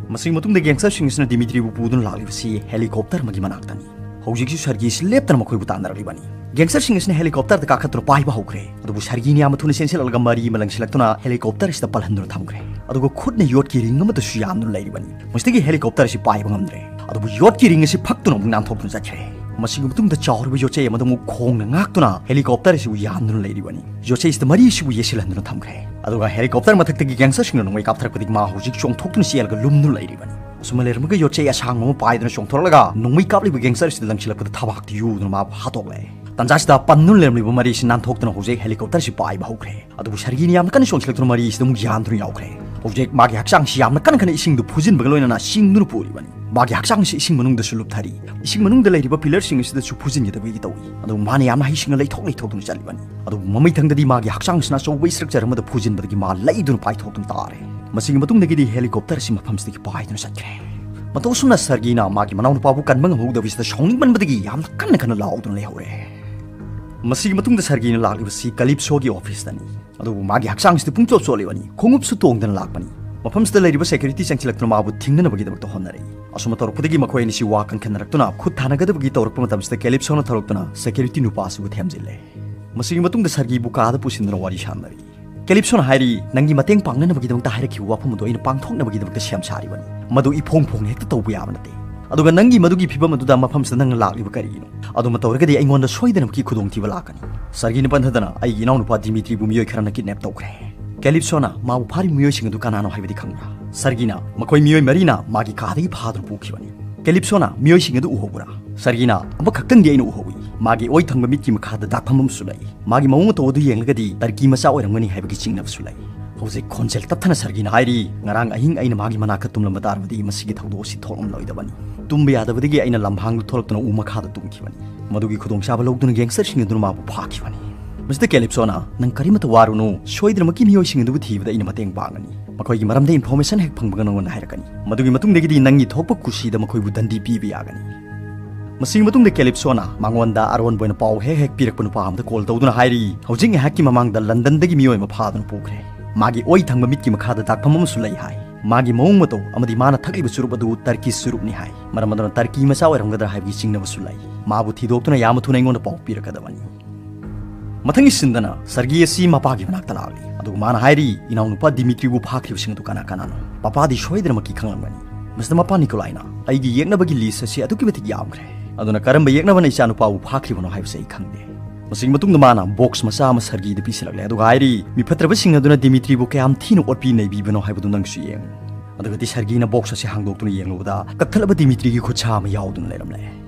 ꯃꯁꯤꯒꯤ ꯃꯇꯨꯡꯗ ꯒꯦꯡꯁꯇꯔꯁꯤꯡ ꯑꯁꯤꯅ ꯗꯤꯃꯤꯇ꯭ꯔꯤꯕꯨ ꯄꯨꯗꯨꯅ ꯂꯥꯛꯂꯤꯕꯁꯤ ꯍꯦꯂꯤꯀꯣꯞꯇꯔ ꯑꯃꯒꯤ ꯃꯅꯥꯛꯇꯅꯤ꯫ ꯍꯧꯖꯤꯛꯁꯨ ꯁꯔꯒꯤꯁꯤ ꯂꯦꯞꯇꯅ ꯃꯈꯣꯏꯕꯨ ꯇꯥꯟꯅꯔꯛꯂꯤꯕꯅꯤ꯫ ꯒꯦꯡꯁꯇꯔꯁꯤꯡ ꯑꯁꯤꯅ ꯍꯦꯂꯤꯀꯣꯞꯇꯔꯗ ꯀꯥꯈꯠꯇꯨꯅ ꯄꯥꯏꯕ ꯍꯧꯈ꯭ꯔꯦ꯫ ꯑꯗꯨꯕꯨ ꯁꯔꯒꯤꯅ ꯌꯥꯝꯅ ꯊꯨꯅ ꯆꯦꯟꯁꯤꯜꯂꯛꯂꯒ ꯃꯔꯤ ꯑꯃ ꯂꯪꯁꯤꯜꯂꯛꯇꯨꯅ ꯍꯦꯂꯤꯀꯣꯞꯇꯔ ꯑꯁꯤꯗ ꯄꯜꯍꯟꯗꯨꯅ ꯊꯝꯈ꯭ꯔꯦ꯫ ꯑꯗꯨꯒ ꯈꯨꯠꯅ ꯌꯣꯠꯀꯤ ꯔꯤꯡ ꯑꯃꯗꯁꯨ ꯌꯥꯟꯗꯨꯅ ꯂꯩꯔꯤꯕꯅꯤ꯫ ꯃꯁꯤꯗꯒꯤ ꯍꯦꯂꯤꯀꯣꯞꯇꯔ ꯑꯁꯤ ꯄꯥꯏꯕ ꯉꯝꯗ꯭ꯔꯦ꯫ ꯑꯗꯨꯕꯨ ꯌꯣꯠꯀꯤ ꯔꯤꯡ ꯑꯁꯤ ꯐꯛꯇꯨꯅ ꯑꯃꯨꯛ ꯅꯥꯟꯊꯣꯛꯇꯨꯅ ꯆꯠꯈ꯭ꯔꯦ꯫ ꯃꯁꯤꯒꯤ ꯃꯇꯨꯡꯗ ꯆꯥꯎꯔꯕ ꯌꯣꯠꯆꯩ ꯑꯃꯗ ꯑꯃꯨꯛ ꯈꯣꯡꯅ ꯉꯥꯛꯇꯨꯅ ꯍꯦꯂꯤꯀꯣꯞꯇꯔ ꯑꯁꯤꯕꯨ ꯌꯥꯟꯗꯨꯅ ꯂꯩꯔꯤꯕꯅꯤ꯫ ꯌꯣꯠꯆꯩ ꯑꯁꯤꯗ ꯃꯔꯤ ꯑꯁꯤꯕꯨ ꯌꯦꯠꯁꯤꯜꯍꯟꯗꯨꯅ ꯊꯝꯈ꯭ꯔꯦ꯫ ꯑꯗꯨꯒ ꯍꯦꯂꯤꯀꯣꯞꯇꯔ ꯃꯊꯛꯇꯒꯤ ꯒꯦꯡꯁꯇꯔꯁꯤꯡꯅ ꯅꯣꯡꯃꯩ ꯀꯥꯞꯊꯔꯛꯄꯗꯒꯤ ꯃꯥ ꯍꯧꯖꯤꯛ ꯆꯣꯡꯊꯣꯛꯇꯨꯅ ꯆꯦꯜꯂꯒ ꯂꯨꯝꯗꯨꯅ ꯂꯩꯔꯤꯕꯅꯤ꯫ ꯑꯁꯨꯝꯅ ꯂꯩꯔꯝꯃꯒ ꯌꯣꯠꯆꯩ ꯑꯁꯥꯡꯕ ꯑꯃ ꯄꯥꯏꯗꯨꯅ ꯆꯣꯡꯊꯣꯔꯛꯂꯒ ꯅꯣꯡꯃꯩ ꯀꯥꯞꯂꯤꯕ ꯒꯦꯡꯁꯇꯔ ꯑꯁꯤꯗ ꯂꯪꯁꯤꯜꯂꯛꯄꯗ ꯊꯕꯥꯛꯇ ꯌꯨꯗꯨꯅ ꯃꯥꯕꯨ ꯍꯥꯠꯇꯣꯛꯂꯦ꯫ ꯇꯟꯖꯥꯁꯤꯗ ꯄꯟꯗꯨꯅ ꯂꯩꯔꯝꯂꯤꯕ ꯃꯔꯤ ꯑꯁꯤ ꯅꯥꯟꯊꯣꯛꯇꯨꯅ ꯍꯧꯖꯤꯛ ꯍꯦꯂꯤꯀꯣꯞꯇꯔ ꯑꯁꯤ ꯄꯥꯏꯕ ꯍꯧꯈ꯭ꯔꯦ꯫ ꯑꯗꯨꯕꯨ ꯁꯔꯒꯤꯅ ꯌꯥꯝꯅ ꯀꯟꯅ ꯆꯣꯡꯁꯤꯜꯂꯛꯇꯨꯅ ꯃꯔꯤ ꯑꯁꯤꯗ ꯑꯃꯨꯛ ꯌꯥꯟꯗꯨꯅ ꯌꯥꯎꯈ꯭ꯔꯦ꯫ ꯍꯧꯖꯤꯛ ꯃꯥꯒꯤ ꯍꯛꯆꯥꯡꯁꯤ ꯌꯥꯝꯅ ꯀꯟꯅ ꯀꯟꯅ ꯏꯁꯤꯡꯗꯨ ꯐꯨꯖꯤꯟꯕꯒ ꯂꯣꯏꯅꯅ ꯆꯤꯡꯗꯨꯅ ꯄꯨꯔꯤꯕꯅꯤ꯫ ꯃꯥꯒꯤ ꯍꯛꯆꯥꯡꯁꯤ ꯏꯁꯤꯡ ꯃꯅꯨꯡꯗꯁꯨ ꯂꯨꯞꯊꯔꯤ꯫ ꯏꯁꯤꯡ ꯃꯅꯨꯡꯗ ꯂꯩꯔꯤꯕ ꯄꯤꯂꯔꯁꯤꯡ ꯑꯁꯤꯗꯁꯨ ꯐꯨꯖꯤꯟꯒꯗꯕꯒꯤ ꯇꯧꯏ꯫ ꯑꯗꯨꯕꯨ ꯃꯥꯅ ꯌꯥꯝꯅ ꯍꯩꯁꯤꯡꯅ ꯂꯩꯊꯣꯛ ꯂꯩꯊꯣꯛꯇꯨꯅ ꯆꯠꯂꯤꯕꯅꯤ꯫ ꯑꯗꯨꯕꯨ ꯃꯃꯩꯊꯪꯗꯗꯤ ꯃꯥꯒꯤ ꯍꯛꯆꯥꯡꯁꯤꯅ ꯑꯆꯧꯕ ꯏꯁꯇ꯭ꯔꯛꯆꯔ ꯑꯃꯗ ꯐꯨꯖꯤꯟꯕꯗꯒꯤ ꯃꯥ ꯂꯩꯗꯨꯅ ꯄꯥꯏꯊꯣꯛꯇꯨꯅ ꯇꯥꯔꯦ꯫ ꯃꯁꯤꯒꯤ ꯃꯇꯨꯡꯗꯒꯤꯗꯤ ꯍꯦꯂꯤꯀꯣꯞꯇꯔ ꯑꯁꯤ ꯃꯐꯝꯁꯤꯗꯒꯤ ꯄꯥꯏꯗꯨꯅ ꯆꯠꯈ꯭ꯔꯦ꯫ ꯃꯇꯧ ꯑꯁꯨꯝꯅ ꯁꯔꯒꯤꯅ ꯃꯥꯒꯤ ꯃꯅꯥꯎꯅꯨꯄꯥꯕꯨ ꯀꯟꯕ ꯉꯝꯍꯧꯗꯕꯁꯤꯗ ꯁꯥꯎꯅꯤꯡꯃꯟꯕꯗꯒꯤ ꯌꯥꯝꯅ ꯀꯟꯅ ꯀꯟꯅ ꯂꯥꯎꯗꯨꯅ ꯂꯩꯍꯧꯔꯦ꯫ ꯃꯁꯤꯒꯤ ꯃꯇꯨꯡꯗ ꯁꯔꯒꯤꯅ ꯂꯥꯛꯂꯤꯕꯁꯤ ꯀꯂꯤꯞꯁꯣꯒꯤ ꯑꯣꯐꯤꯁꯇꯅꯤ꯫ ꯑꯗꯨꯕꯨ ꯃꯥꯒꯤ ꯍꯛꯆꯥꯡꯁꯤꯗꯤ ꯄꯨꯡꯆꯣꯠ ꯆꯣꯠꯂꯤꯕꯅꯤ꯫ ꯈꯣꯡꯎꯞꯁꯨ ꯇꯣꯡꯗꯅ ꯂꯥꯛꯄꯅꯤ꯫ ꯃꯐꯝꯁꯤꯗ ꯂꯩꯔꯤꯕ ꯁꯦꯀ꯭ꯌꯨꯔꯤꯇꯤ ꯆꯪꯁꯤꯜꯂꯛꯇꯨꯅ ꯃꯥꯕꯨ ꯊꯤꯡꯅꯅꯕꯒꯤꯗꯃꯛꯇ ꯍꯣꯠꯅꯔꯛꯏ꯫ ꯑꯁꯨꯝꯅ ꯇꯧꯔꯛꯄꯗꯒꯤ ꯃꯈꯣꯏ ꯑꯅꯤꯁꯤ ꯋꯥ ꯀꯟꯈꯠꯅꯔꯛꯇꯨꯅ ꯈꯨꯠ ꯊꯥꯅꯒꯗꯕꯒꯤ ꯇꯧꯔꯛꯄ ꯃꯇꯝꯁꯤꯗ ꯀꯦꯂꯤꯞꯁꯣꯅ ꯊꯣꯛꯂꯛꯇꯨꯅ ꯁꯦꯀ꯭ꯌꯨꯔꯤꯇꯤ ꯅꯨꯄꯥ ꯑꯁꯤꯕꯨ ꯊꯦꯝꯖꯤꯜꯂꯦ꯫ ꯃꯁꯤꯒꯤ ꯃꯇꯨꯡꯗ ꯁꯔꯒꯤꯕꯨ ꯀꯥꯗ ꯄꯨꯁꯤꯟꯗꯨꯅ ꯋꯥꯔꯤ ꯁꯥꯟꯅꯔꯤ꯫ ꯀꯦꯂꯤꯞꯁꯣꯅ ꯍꯥꯏꯔꯤ, "ꯅꯪꯒꯤ ꯃꯇꯦꯡ ꯄꯥꯡꯅꯅꯕꯒꯤꯗꯃꯛꯇ ꯍꯥꯏꯔꯛꯈꯤꯕ ꯋꯥꯐꯝ ꯑꯗꯨ ꯑꯩꯅ ꯄꯥꯡꯊꯣꯛꯅꯕꯒꯤꯗꯃꯛꯇ ꯁꯦꯝ ꯁꯥꯔꯤꯕꯅꯤ꯫ ꯃꯗꯨ ꯏꯐꯣꯡ ꯐꯣꯡꯅ ꯍꯦꯛꯇ ꯇꯧꯕ ꯌꯥꯕ ꯅꯠꯇꯦ꯫ ꯑꯗꯨꯒ ꯅꯪꯒꯤ ꯃꯗꯨꯒꯤ ꯐꯤꯕꯝ ꯑꯗꯨꯗ ꯃꯐꯝꯁꯤꯗ ꯅꯪꯅ ꯂꯥꯛꯂꯤꯕ ꯀꯔꯤꯒꯤꯅꯣ? ꯑꯗꯨꯃ ꯇꯧꯔꯒꯗꯤ ꯑꯩꯉꯣꯟꯗ ꯁꯣꯏꯗꯅꯃꯛꯀꯤ ꯈꯨꯗꯣꯡꯊꯤꯕ ꯂꯥꯛꯀꯅꯤ꯫" ꯁꯔꯒꯤꯅ ꯄꯟꯊꯗꯅ, "ꯑꯩꯒꯤ ꯏꯅꯥꯎꯅꯨꯄꯥ ꯗꯤꯃꯤꯇ꯭ꯔꯤꯕꯨ ꯃꯤꯑꯣꯏ ꯈꯔꯅ ꯀꯤꯗꯅꯦꯞ ꯇꯧꯈ꯭ꯔꯦ꯫ ꯀꯦꯂꯤꯞꯁꯣꯅ ꯃꯥꯕꯨ ꯐꯥꯔꯤꯕ ꯃꯤꯑꯣꯏꯁꯤꯡ ꯑꯗꯨ ꯀꯅꯥꯅꯣ ꯍꯥꯏꯕꯗꯤ ꯈꯪꯕ꯭ꯔꯥ?" ꯁꯔꯒꯤꯅ, "ꯃꯈꯣꯏ ꯃꯤꯑꯣꯏ ꯃꯔꯤꯅ ꯃꯥꯒꯤ ꯀꯥꯗꯒꯤ ꯐꯥꯗꯨꯅ ꯄꯨꯈꯤꯕꯅꯤ꯫" ꯀꯦꯂꯤꯞꯁꯣꯅ, "ꯃꯤꯑꯣꯏꯁꯤꯡ ꯑꯗꯨ ꯎꯍꯧꯕ꯭ꯔꯥ?" ꯁꯔꯒꯤꯅ, "ꯑꯃꯈꯛꯇꯪꯗꯤ ꯑꯩꯅ ꯎꯍꯧꯏ꯫ ꯃꯥꯒꯤ ꯑꯣꯏ ꯊꯪꯕ ꯃꯤꯠꯀꯤ ꯃꯈꯥꯗ ꯗꯥꯛꯐꯝ ꯑꯃꯁꯨ ꯂꯩ꯫ ꯃꯥꯒꯤ ꯃꯑꯣꯡ ꯃꯇꯧ ꯑꯗꯨ ꯌꯦꯡꯂꯒꯗꯤ ꯇꯔꯀꯤ ꯃꯆꯥ ꯑꯣꯏꯔꯝꯒꯅꯤ ꯍꯥꯏꯕꯒꯤ ꯆꯤꯡꯅꯕꯁꯨ ꯂꯩ꯫" ꯍꯧꯖꯤꯛ ꯈꯣꯟꯖꯦꯜ ꯇꯞꯊꯅ ꯁꯔꯒꯤꯅ ꯍꯥꯏꯔꯤ, "ꯉꯔꯥꯡ ꯑꯍꯤꯡ ꯑꯩꯅ ꯃꯥꯒꯤ ꯃꯅꯥꯛꯇ ꯇꯨꯝꯂꯝꯕ ꯇꯥꯔꯕꯗꯤ ꯃꯁꯤꯒꯤ ꯊꯧꯗꯣꯛ ꯑꯁꯤ ꯊꯣꯛꯂꯝꯂꯣꯏꯗꯕꯅꯤ꯫ ꯇꯨꯝꯕ ꯌꯥꯗꯕꯗꯒꯤ ꯑꯩꯅ ꯂꯝꯍꯥꯡꯗ ꯊꯣꯛꯂꯛꯇꯨꯅ ꯎ ꯃꯈꯥꯗ ꯇꯨꯝꯈꯤꯕꯅꯤ꯫ ꯃꯗꯨꯒꯤ ꯈꯨꯗꯣꯡꯆꯥꯕ ꯂꯧꯗꯨꯅ ꯒꯦꯡꯁꯇꯔꯁꯤꯡ ꯑꯗꯨꯅ ꯃꯥꯕꯨ ꯐꯥꯈꯤꯕꯅꯤ꯫" ꯃꯤꯁꯇꯔ ꯀꯦꯂꯤꯞꯁꯣꯅ, "ꯅꯪ ꯀꯔꯤꯃꯠꯇ ꯋꯥꯔꯨꯅꯨ, ꯁꯣꯏꯗꯅꯃꯛꯀꯤ ꯃꯤꯑꯣꯏꯁꯤꯡ ꯑꯗꯨꯕꯨ ꯊꯤꯕꯗ ꯑꯩꯅ ꯃꯇꯦꯡ ꯄꯥꯡꯒꯅꯤ꯫ ꯃꯈꯣꯏꯒꯤ ꯃꯔꯝꯗ ꯏꯟꯐꯣꯔꯃꯦꯁꯟ ꯍꯦꯛ ꯐꯪꯕꯒ ꯅꯉꯣꯟꯗ ꯍꯥꯏꯔꯛꯀꯅꯤ꯫ ꯃꯗꯨꯒꯤ ꯃꯇꯨꯡꯗꯒꯤꯗꯤ ꯅꯪꯒꯤ ꯊꯣꯛꯄ ꯀꯨꯁꯤꯗ ꯃꯈꯣꯏꯕꯨ ꯗꯟꯗꯤ ꯄꯤꯕ ꯌꯥꯒꯅꯤ꯫" ꯃꯁꯤꯒꯤ ꯃꯇꯨꯡꯗ ꯀꯦꯂꯤꯞꯁꯣꯅ ꯃꯉꯣꯟꯗ ꯑꯔꯣꯟꯕ ꯑꯣꯏꯅ ꯄꯥꯎ ꯍꯦꯛ ꯍꯦꯛ ꯄꯤꯔꯛꯄ ꯅꯨꯄꯥ ꯑꯃꯗ ꯀꯣꯜ ꯇꯧꯗꯨꯅ ꯍꯥꯏꯔꯤ, "ꯍꯧꯖꯤꯛ ꯉꯥꯏꯍꯥꯛꯀꯤ ꯃꯃꯥꯡꯗ ꯂꯟꯗꯟꯗꯒꯤ ꯃꯤꯑꯣꯏ ꯑꯃ ꯐꯥꯗꯨꯅ ꯄꯨꯈ꯭ꯔꯦ꯫ ꯃꯥꯒꯤ ꯑꯣꯏ ꯊꯪꯕ ꯃꯤꯠꯀꯤ ꯃꯈꯥꯗ ꯗꯥꯛꯐꯝ ꯑꯃꯁꯨ ꯂꯩ ꯍꯥꯏ꯫ ꯃꯥꯒꯤ ꯃꯑꯣꯡ ꯃꯇꯧ ꯑꯃꯗꯤ ꯃꯥꯅ ꯊꯛꯂꯤꯕ ꯆꯨꯔꯨꯞ ꯑꯗꯨ ꯇꯔꯀꯤ ꯆꯨꯔꯨꯞꯅꯤ ꯍꯥꯏ꯫ ꯃꯔꯝ ꯑꯗꯨꯅ ꯇꯔꯀꯤ ꯃꯆꯥ ꯑꯣꯏꯔꯝꯒꯗ꯭ꯔꯥ ꯍꯥꯏꯕꯒꯤ ꯆꯤꯡꯅꯕꯁꯨ ꯂꯩ꯫ ꯃꯥꯕꯨ ꯊꯤꯗꯣꯛꯇꯨꯅ ꯌꯥꯝꯅ ꯊꯨꯅ ꯑꯩꯉꯣꯟꯗ ꯄꯥꯎ ꯄꯤꯔꯛꯀꯗꯕꯅꯤ꯫" ꯃꯊꯪꯒꯤ ꯁꯤꯟꯗꯅ ꯁꯔꯒꯤ ꯑꯁꯤ ꯃꯄꯥꯒꯤ ꯃꯅꯥꯛꯇ ꯂꯥꯛꯂꯤ꯫ ꯑꯗꯨꯒ ꯃꯥꯅ ꯍꯥꯏꯔꯤ, "ꯏꯅꯥꯎꯅꯨꯄꯥ ꯗꯤꯃꯤꯇ꯭ꯔꯤꯕꯨ ꯐꯥꯈ꯭ꯔꯤꯕꯁꯤꯡ ꯑꯗꯨ ꯀꯅꯥ ꯀꯅꯥꯅꯣ? ꯄꯄꯥꯗꯤ ꯁꯣꯏꯗꯅꯃꯛꯀꯤ ꯈꯪꯂꯝꯒꯅꯤ꯫" ꯃꯤꯁꯇꯔ ꯃꯄꯥ ꯅꯤꯀꯣꯂꯥꯏꯅ, "ꯑꯩꯒꯤ ꯌꯦꯛꯅꯕꯒꯤ ꯂꯤꯁ ꯑꯁꯤ ꯑꯗꯨꯛꯀꯤ ꯃꯇꯤꯛ ꯌꯥꯝꯈ꯭ꯔꯦ꯫ ꯑꯗꯨꯅ ꯀꯔꯝꯕ ꯌꯦꯛꯅꯕꯅ ꯏꯆꯥꯅꯨꯄꯥꯕꯨ ꯐꯥꯈ꯭ꯔꯤꯕꯅꯣ ꯍꯥꯏꯕꯁꯤ ꯑꯩ ꯈꯪꯗꯦ꯫" ꯃꯁꯤꯒꯤ ꯃꯇꯨꯡꯗ ꯃꯥꯅ ꯕꯣꯛꯁ ꯃꯆꯥ ꯑꯃ ꯁꯔꯒꯤꯗ ꯄꯤꯁꯤꯜꯂꯛꯂꯦ꯫ ꯑꯗꯨꯒ ꯍꯥꯏꯔꯤ, "ꯃꯤꯐꯠꯇ꯭ꯔꯕꯁꯤꯡ ꯑꯗꯨꯅ ꯗꯤꯃꯤꯇ꯭ꯔꯤꯕꯨ ꯀꯌꯥꯝ ꯊꯤꯅ ꯑꯣꯠꯄꯤ ꯅꯩꯕꯤꯕꯅꯣ ꯍꯥꯏꯕꯗꯨ ꯅꯪꯁꯨ ꯌꯦꯡꯉꯨ꯫" ꯑꯗꯨꯒꯗꯤ ꯁꯔꯒꯤꯅ ꯕꯣꯛꯁ ꯑꯁꯤ ꯍꯥꯡꯗꯣꯛꯇꯨꯅ ꯌꯦꯡꯂꯨꯕꯗ ꯀꯛꯊꯠꯂꯕ ꯗꯤꯃꯤꯇ꯭ꯔꯤꯒꯤ ꯈꯨꯠꯁꯥ ꯑꯃ ꯌꯥꯎꯗꯨꯅ ꯂꯩꯔꯝꯂꯦ꯫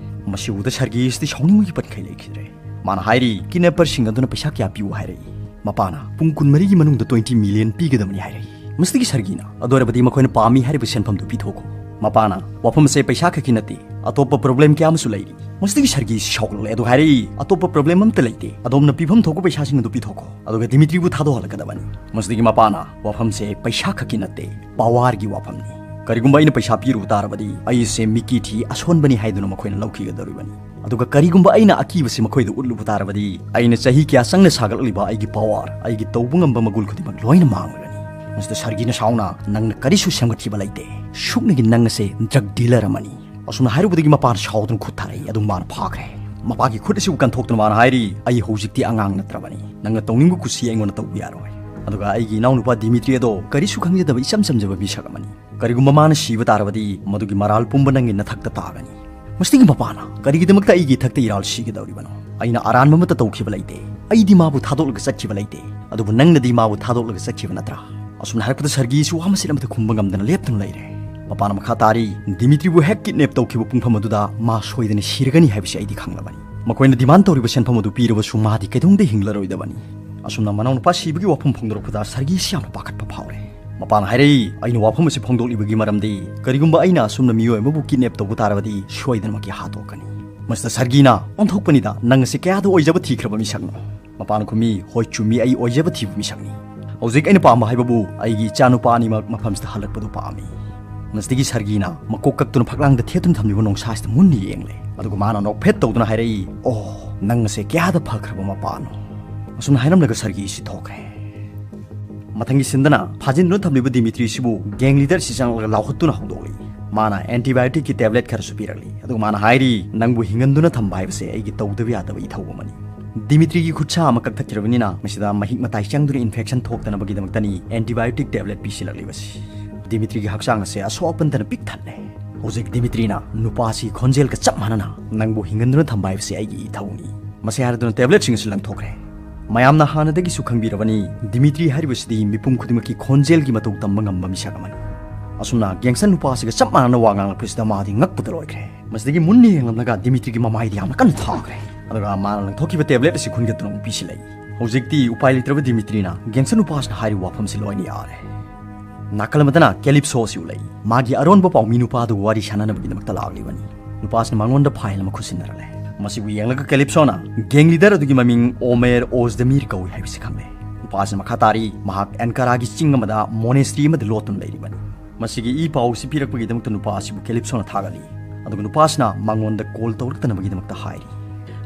ꯃꯁꯤ ꯎꯕꯗ ꯁꯔꯒꯤ ꯑꯁꯤꯗꯤ ꯁꯥꯎꯅꯤꯡꯕꯒꯤ ꯄꯟꯈꯩ ꯂꯩꯈꯤꯗ꯭ꯔꯦ꯫ ꯃꯥꯅ ꯍꯥꯏꯔꯤ, "ꯀꯤꯗꯅꯦꯄꯔꯁꯤꯡ ꯑꯗꯨꯅ ꯄꯩꯁꯥ ꯀꯌꯥ ꯄꯤꯌꯨ ꯍꯥꯏꯔꯛꯏ?" ꯃꯄꯥꯅ, "ꯄꯨꯡ ꯀꯨꯟꯃꯔꯤꯒꯤ ꯃꯅꯨꯡꯗ ꯇ꯭ꯋꯦꯟꯇꯤ ꯃꯤꯂꯤꯌꯟ ꯄꯤꯒꯗꯕꯅꯤ" ꯍꯥꯏꯔꯛꯏ꯫ ꯃꯁꯤꯗꯒꯤ ꯁꯔꯒꯤꯅ, "ꯑꯗꯨ ꯑꯣꯏꯔꯕꯗꯤ ꯃꯈꯣꯏꯅ ꯄꯥꯝꯃꯤ ꯍꯥꯏꯔꯤꯕ ꯁꯦꯟꯐꯝꯗꯨ ꯄꯤꯊꯣꯛꯈꯣ꯫" ꯃꯄꯥꯅ, "ꯋꯥꯐꯝꯁꯦ ꯄꯩꯁꯥ ꯈꯛꯀꯤ ꯅꯠꯇꯦ, ꯑꯇꯣꯞꯄ ꯄ꯭ꯔꯣꯕ꯭ꯂꯦꯝ ꯀꯌꯥ ꯑꯃꯁꯨ ꯂꯩꯔꯤ꯫" ꯃꯁꯤꯗꯒꯤ ꯁꯔꯒꯤ ꯁꯥꯎꯒꯠꯂꯛꯂꯦ꯫ ꯑꯗꯨꯒ ꯍꯥꯏꯔꯛꯏ, "ꯑꯇꯣꯞꯄ ꯄ꯭ꯔꯣꯕ꯭ꯂꯦꯝ ꯑꯝꯇ ꯂꯩꯇꯦ꯫ ꯑꯗꯣꯝꯅ ꯄꯤꯐꯝ ꯊꯣꯛꯄ ꯄꯩꯁꯥꯁꯤꯡ ꯑꯗꯨ ꯄꯤꯊꯣꯛꯈꯣ꯫ ꯑꯗꯨꯒ ꯗꯤꯃꯤꯇ꯭ꯔꯤꯕꯨ ꯊꯥꯗꯣꯛꯍꯜꯂꯛꯀꯗꯕꯅꯤ꯫" ꯃꯁꯤꯗꯒꯤ ꯃꯄꯥꯅ, "ꯋꯥꯐꯝꯁꯦ ꯄꯩꯁꯥ ꯈꯛꯀꯤ ꯅꯠꯇꯦ, ꯄꯋꯥꯔꯒꯤ ꯋꯥꯐꯝꯅꯤ꯫ ꯀꯔꯤꯒꯨꯝꯕ ꯑꯩꯅ ꯄꯩꯁꯥ ꯄꯤꯔꯨꯕ ꯇꯥꯔꯕꯗꯤ ꯑꯩꯁꯦ ꯃꯤꯀꯤ ꯊꯤ ꯑꯁꯣꯟꯕꯅꯤ ꯍꯥꯏꯗꯨꯅ ꯃꯈꯣꯏꯅ ꯂꯧꯈꯤꯒꯗꯧꯔꯤꯕꯅꯤ꯫ ꯑꯗꯨꯒ ꯀꯔꯤꯒꯨꯝꯕ ꯑꯩꯅ ꯑꯀꯤꯕꯁꯤ ꯃꯈꯣꯏꯗ ꯎꯠꯂꯨꯕ ꯇꯥꯔꯕꯗꯤ ꯑꯩꯅ ꯆꯍꯤ ꯀꯌꯥ ꯆꯪꯅ ꯁꯥꯒꯠꯂꯛꯂꯤꯕ ꯑꯩꯒꯤ ꯄꯋꯥꯔ, ꯑꯩꯒꯤ ꯇꯧꯕ ꯉꯝꯕ ꯃꯒꯨꯟ ꯈꯨꯗꯤꯡꯃꯛ ꯂꯣꯏꯅ ꯃꯥꯡꯂꯒꯅꯤ꯫" ꯃꯁꯤꯗ ꯁꯔꯒꯤꯅ ꯁꯥꯎꯅ, "ꯅꯪꯅ ꯀꯔꯤꯁꯨ ꯁꯦꯝꯒꯠꯈꯤꯕ ꯂꯩꯇꯦ꯫ ꯁꯨꯞꯅꯒꯤ ꯅꯪ ꯑꯁꯦ drug dealer ꯑꯃꯅꯤ"꯫ ꯑꯁꯨꯝꯅ ꯍꯥꯏꯔꯨꯕꯗꯒꯤ ꯃꯄꯥꯅ ꯁꯥꯎꯗꯨꯅ ꯈꯨꯠ ꯊꯥꯔꯛꯏ꯫ ꯑꯗꯨ ꯃꯥꯅ ꯐꯥꯈ꯭ꯔꯦ꯫ ꯃꯄꯥꯒꯤ ꯈꯨꯠ ꯑꯁꯤꯕꯨ ꯀꯟꯊꯣꯛꯇꯨꯅ ꯃꯥꯅ ꯍꯥꯏꯔꯤ, "ꯑꯩ ꯍꯧꯖꯤꯛꯇꯤ ꯑꯉꯥꯡ ꯅꯠꯇ꯭ꯔꯕꯅꯤ꯫ ꯅꯪꯅ ꯇꯧꯅꯤꯡꯕ ꯀꯨꯁꯤ ꯑꯩꯉꯣꯟꯗ ꯇꯧꯕ ꯌꯥꯔꯣꯏ꯫ ꯑꯗꯨꯒ ꯑꯩꯒꯤ ꯏꯅꯥꯎꯅꯨꯄꯥ ꯗꯤꯃꯤꯇ꯭ꯔꯤ ꯑꯗꯣ ꯀꯔꯤꯁꯨ ꯈꯪꯖꯗꯕ ꯏꯆꯝ ꯆꯝꯖꯕ ꯃꯤꯁꯛ ꯑꯃꯅꯤ꯫ ꯀꯔꯤꯒꯨꯝꯕ ꯃꯥꯅ ꯁꯤꯕ ꯇꯥꯔꯕꯗꯤ ꯃꯗꯨꯒꯤ ꯃꯔꯥꯜ ꯄꯨꯝꯕ ꯅꯪꯒꯤ ꯅꯊꯛꯇ ꯇꯥꯒꯅꯤ"꯫ ꯃꯁꯤꯒꯤ ꯃꯄꯥꯅ, "ꯀꯔꯤꯒꯤꯗꯃꯛꯇ ꯑꯩꯒꯤ ꯏꯊꯛꯇ ꯏꯔꯥꯜ ꯁꯤꯒꯗꯧꯔꯤꯕꯅꯣ? ꯑꯩꯅ ꯑꯔꯥꯟꯕ ꯑꯃꯠꯇ ꯇꯧꯈꯤꯕ ꯂꯩꯇꯦ꯫ ꯑꯩꯗꯤ ꯃꯥꯕꯨ ꯊꯥꯗꯣꯛꯂꯒ ꯆꯠꯈꯤꯕ ꯂꯩꯇꯦ꯫ ꯑꯗꯨꯕꯨ ꯅꯪꯅꯗꯤ ꯃꯥꯕꯨ ꯊꯥꯗꯣꯛꯂꯒ ꯆꯠꯈꯤꯕ ꯅꯠꯇ꯭ꯔꯥ?" ꯑꯁꯨꯝꯅ ꯍꯥꯏꯔꯛꯄꯗ ꯁꯔꯒꯤꯁꯨ ꯋꯥ ꯃꯆꯦꯠ ꯑꯃꯠꯇ ꯈꯨꯝꯕ ꯉꯝꯗꯅ ꯂꯦꯞꯇꯨꯅ ꯂꯩꯔꯦ꯫ ꯃꯄꯥꯅ ꯃꯈꯥ ꯇꯥꯔꯤ, "ꯗꯤꯃꯤꯇ꯭ꯔꯤꯕꯨ ꯍꯦꯛ kidnap ꯇꯧꯈꯤꯕ ꯄꯨꯡꯐꯝ ꯑꯗꯨꯗ ꯃꯥ ꯁꯣꯏꯗꯅ ꯁꯤꯔꯒꯅꯤ ꯍꯥꯏꯕꯁꯤ ꯑꯩꯗꯤ ꯈꯪꯂꯕꯅꯤ꯫ ꯃꯈꯣꯏꯅ demand ꯇꯧꯔꯤꯕ ꯁꯦꯟꯐꯝ ꯑꯗꯨ ꯄꯤꯔꯕꯁꯨ ꯃꯥꯗꯤ ꯀꯩꯗꯧꯅꯨꯡꯗ ꯍꯤꯡꯂꯔꯣꯏꯗꯕꯅꯤ"꯫ ꯑꯁꯨꯝꯅ ꯃꯅꯥꯎꯅꯨꯄꯥ ꯁꯤꯕꯒꯤ ꯋꯥꯐꯝ ꯐꯣꯡꯗꯣꯔꯛꯄꯗ ꯁꯔꯒꯤꯁꯤ ꯌꯥꯝꯅ ꯄꯥꯈꯠꯄ ꯐꯥꯎꯔꯦ꯫ ꯃꯄꯥꯅ ꯍꯥꯏꯔꯛꯏ, "ꯑꯩꯅ ꯋꯥꯐꯝ ꯑꯁꯤ ꯐꯣꯡꯗꯣꯛꯂꯤꯕꯒꯤ ꯃꯔꯝꯗꯤ ꯀꯔꯤꯒꯨꯝꯕ ꯑꯩꯅ ꯑꯁꯨꯝꯅ ꯃꯤꯑꯣꯏ ꯑꯃꯕꯨ kidnap ꯇꯧꯕ ꯇꯥꯔꯕꯗꯤ ꯁꯣꯏꯗꯅꯃꯛꯀꯤ ꯍꯥꯠꯇꯣꯛꯀꯅꯤ"꯫ ꯃꯁꯤꯗ ꯁꯔꯒꯤꯅ ꯑꯣꯟꯊꯣꯛꯄꯅꯤꯗ, "ꯅꯪ ꯑꯁꯤ ꯀꯌꯥꯗ ꯑꯣꯏꯖꯕ ꯊꯤꯈ꯭ꯔꯕ ꯃꯤꯁꯛꯅꯣ?" ꯃꯄꯥꯅ ꯈꯨꯝꯃꯤ, "ꯍꯣꯏ ꯆꯨꯝꯃꯤ, ꯑꯩ ꯑꯣꯏꯖꯕ ꯊꯤꯕ ꯃꯤꯁꯛꯅꯤ꯫ ꯍꯧꯖꯤꯛ ꯑꯩꯅ ꯄꯥꯝꯕ ꯍꯥꯏꯕꯕꯨ ꯑꯩꯒꯤ ꯏꯆꯥꯅꯨꯄꯥ ꯑꯅꯤꯃꯛ ꯃꯐꯝꯁꯤꯗ ꯍꯜꯂꯛꯄꯗꯨ ꯄꯥꯝꯃꯤ"꯫ ꯃꯁꯤꯗꯒꯤ ꯁꯔꯒꯤꯅ ꯃꯀꯣꯛ ꯀꯛꯇꯨꯅ ꯐꯛꯂꯥꯡꯗ ꯊꯦꯠꯇꯨꯅ ꯊꯝꯂꯤꯕ ꯅꯣꯡꯁꯥꯁꯤꯗ ꯃꯨꯟꯅ ꯌꯦꯡꯂꯦ꯫ ꯑꯗꯨꯒ ꯃꯥꯅ ꯅꯣꯛꯐꯦꯠ ꯇꯧꯗꯨꯅ ꯍꯥꯏꯔꯛꯏ, "ꯑꯣ, ꯅꯪ ꯑꯁꯦ ꯀꯌꯥꯗ ꯐꯈ꯭ꯔꯕ ꯃꯄꯥꯅꯣ"꯫ ꯑꯁꯨꯝꯅ ꯍꯥꯏꯔꯝꯂꯒ ꯁꯔꯒꯤꯁꯤ ꯊꯣꯛꯈ꯭ꯔꯦ꯫ ꯃꯊꯪꯒꯤ ꯁꯤꯟꯗꯅ ꯐꯥꯖꯤꯟꯗꯨꯅ ꯊꯝꯂꯤꯕ ꯗꯤꯃꯤꯇ꯭ꯔꯤꯁꯤꯕꯨ gang leaderꯁꯤ ꯆꯪꯂꯛꯂꯒ ꯂꯥꯎꯈꯠꯇꯨꯅ ꯍꯧꯗꯣꯛꯂꯤ꯫ ꯃꯥꯅ antibioticꯀꯤ tablet ꯈꯔꯁꯨ ꯄꯤꯔꯛꯂꯤ꯫ ꯑꯗꯨꯒ ꯃꯥꯅ ꯍꯥꯏꯔꯤ, "ꯅꯪꯕꯨ ꯍꯤꯡꯍꯟꯗꯨꯅ ꯊꯝꯕ ꯍꯥꯏꯕꯁꯦ ꯑꯩꯒꯤ ꯇꯧꯗꯕ ꯌꯥꯗꯕ ꯏꯊꯧ ꯑꯃꯅꯤ"꯫ ꯗꯤꯃꯤꯇ꯭ꯔꯤꯒꯤ ꯈꯨꯠꯁꯥ ꯑꯃ ꯀꯛꯊꯠꯈ꯭ꯔꯕꯅꯤꯅ ꯃꯁꯤꯗ ꯃꯍꯤꯛ ꯃꯇꯥꯏ ꯆꯪꯗꯨꯅ infection ꯊꯣꯛꯇꯅꯕꯒꯤꯗꯃꯛꯇꯅꯤ antibiotic tablet ꯄꯤꯁꯤꯜꯂꯛꯂꯤꯕꯁꯤ꯫ ꯗꯤꯃꯤꯇ꯭ꯔꯤꯒꯤ ꯍꯛꯆꯥꯡ ꯑꯁꯦ ꯑꯁꯣꯛ ꯑꯄꯟꯗꯅ ꯄꯤꯛ ꯊꯜꯂꯦ꯫ ꯍꯧꯖꯤꯛ ꯗꯤꯃꯤꯇ꯭ꯔꯤꯅ ꯅꯨꯄꯥꯁꯤ ꯈꯣꯟꯖꯦꯜꯒ ꯆꯞ ꯃꯥꯟꯅꯅ, "ꯅꯪꯕꯨ ꯍꯤꯡꯍꯟꯗꯨꯅ ꯊꯝꯕ ꯍꯥꯏꯕꯁꯤ ꯑꯩꯒꯤ ꯏꯊꯧꯅꯤ"꯫ ꯃꯁꯤ ꯍꯥꯏꯔꯗꯨꯅ tabletꯁꯤꯡ ꯑꯁꯤ ꯂꯪꯊꯣꯛꯈ꯭ꯔꯦ꯫ ꯃꯌꯥꯝꯅ ꯍꯥꯟꯅꯗꯒꯤꯁꯨ ꯈꯪꯕꯤꯔꯕꯅꯤ, ꯗꯤꯃꯤꯇ꯭ꯔꯤ ꯍꯥꯏꯔꯤꯕꯁꯤꯗꯤ ꯃꯤꯄꯨꯝ ꯈꯨꯗꯤꯡꯃꯛꯀꯤ ꯈꯣꯟꯖꯦꯜꯒꯤ ꯃꯇꯧ ꯇꯝꯕ ꯉꯝꯕ ꯃꯤꯁꯛ ꯑꯃꯅꯤ꯫ ꯑꯁꯨꯝꯅ gangster ꯅꯨꯄꯥꯁꯤꯒ ꯆꯞ ꯃꯥꯟꯅꯅ ꯋꯥ ꯉꯥꯡꯂꯛꯄꯁꯤꯗ ꯃꯥꯗꯤ ꯉꯛꯄꯗ ꯂꯣꯏꯈ꯭ꯔꯦ꯫ ꯃꯁꯤꯗꯒꯤ ꯃꯨꯟꯅ ꯌꯦꯡꯂꯝꯂꯒ ꯗꯤꯃꯤꯇ꯭ꯔꯤꯒꯤ ꯃꯃꯥꯏꯗ ꯌꯥꯝꯅ ꯀꯟꯅ ꯊꯥꯈ꯭ꯔꯦ꯫ ꯑꯗꯨꯒ ꯃꯥꯅ ꯂꯪꯊꯣꯛꯈꯤꯕ tablet ꯑꯁꯤ ꯈꯨꯟꯒꯠꯇꯨꯅ ꯑꯃꯨꯛ ꯄꯤꯁꯤꯜꯂꯛꯏ꯫ ꯍꯧꯖꯤꯛꯇꯤ ꯎꯄꯥꯏ ꯂꯩꯇ꯭ꯔꯕ ꯗꯤꯃꯤꯇ꯭ꯔꯤꯅ gangster ꯅꯨꯄꯥꯁꯤꯅ ꯍꯥꯏꯔꯤꯕ ꯋꯥꯐꯝꯁꯤ ꯂꯣꯏꯅ ꯌꯥꯔꯦ꯫ ꯅꯥꯀꯜ ꯑꯃꯗꯅ ꯀꯦꯂꯤꯞꯁꯣ ꯑꯁꯤ ꯎꯠꯂꯛꯏ꯫ ꯃꯥꯒꯤ ꯑꯔꯣꯟꯕ ꯄꯥꯎꯃꯤ ꯅꯨꯄꯥꯗꯨ ꯋꯥꯔꯤ ꯁꯥꯟꯅꯅꯕꯒꯤꯗꯃꯛꯇ ꯂꯥꯛꯂꯤꯕꯅꯤ꯫ ꯅꯨꯄꯥꯁꯤꯅ ꯃꯉꯣꯟꯗ file ꯑꯃ ꯈꯨꯠꯁꯤꯟꯅꯔꯛꯂꯦ꯫ ꯃꯁꯤꯕꯨ ꯌꯦꯡꯂꯒ ꯀꯦꯂꯤꯞꯁꯣꯅ gang leader ꯑꯗꯨꯒꯤ ꯃꯃꯤꯡ ꯑꯣꯃꯦꯔ ꯑꯣꯖꯗꯃꯤꯔ ꯀꯧꯏ ꯍꯥꯏꯕꯁꯤ ꯈꯪꯂꯦ꯫ ꯅꯨꯄꯥꯁꯤꯅ ꯃꯈꯥ ꯇꯥꯔꯤ, ꯃꯍꯥꯛ ꯑꯦꯟꯀꯥꯔꯥꯒꯤ ꯆꯤꯡ ꯑꯃꯗ monastery ꯑꯃꯗ ꯂꯣꯠꯇꯨꯅ ꯂꯩꯔꯤꯕꯅꯤ꯫ ꯃꯁꯤꯒꯤ ꯏ ꯄꯥꯎ ꯑꯁꯤ ꯄꯤꯔꯛꯄꯒꯤꯗꯃꯛꯇ ꯅꯨꯄꯥ ꯑꯁꯤꯕꯨ ꯀꯦꯂꯤꯞꯁꯣꯅ ꯊꯥꯒꯠꯂꯤ꯫ ꯑꯗꯨꯒ ꯅꯨꯄꯥꯁꯤꯅ ꯃꯉꯣꯟꯗ call ꯇꯧꯔꯛꯇꯅꯕꯒꯤꯗꯃꯛꯇ ꯍꯥꯏꯔꯤ꯫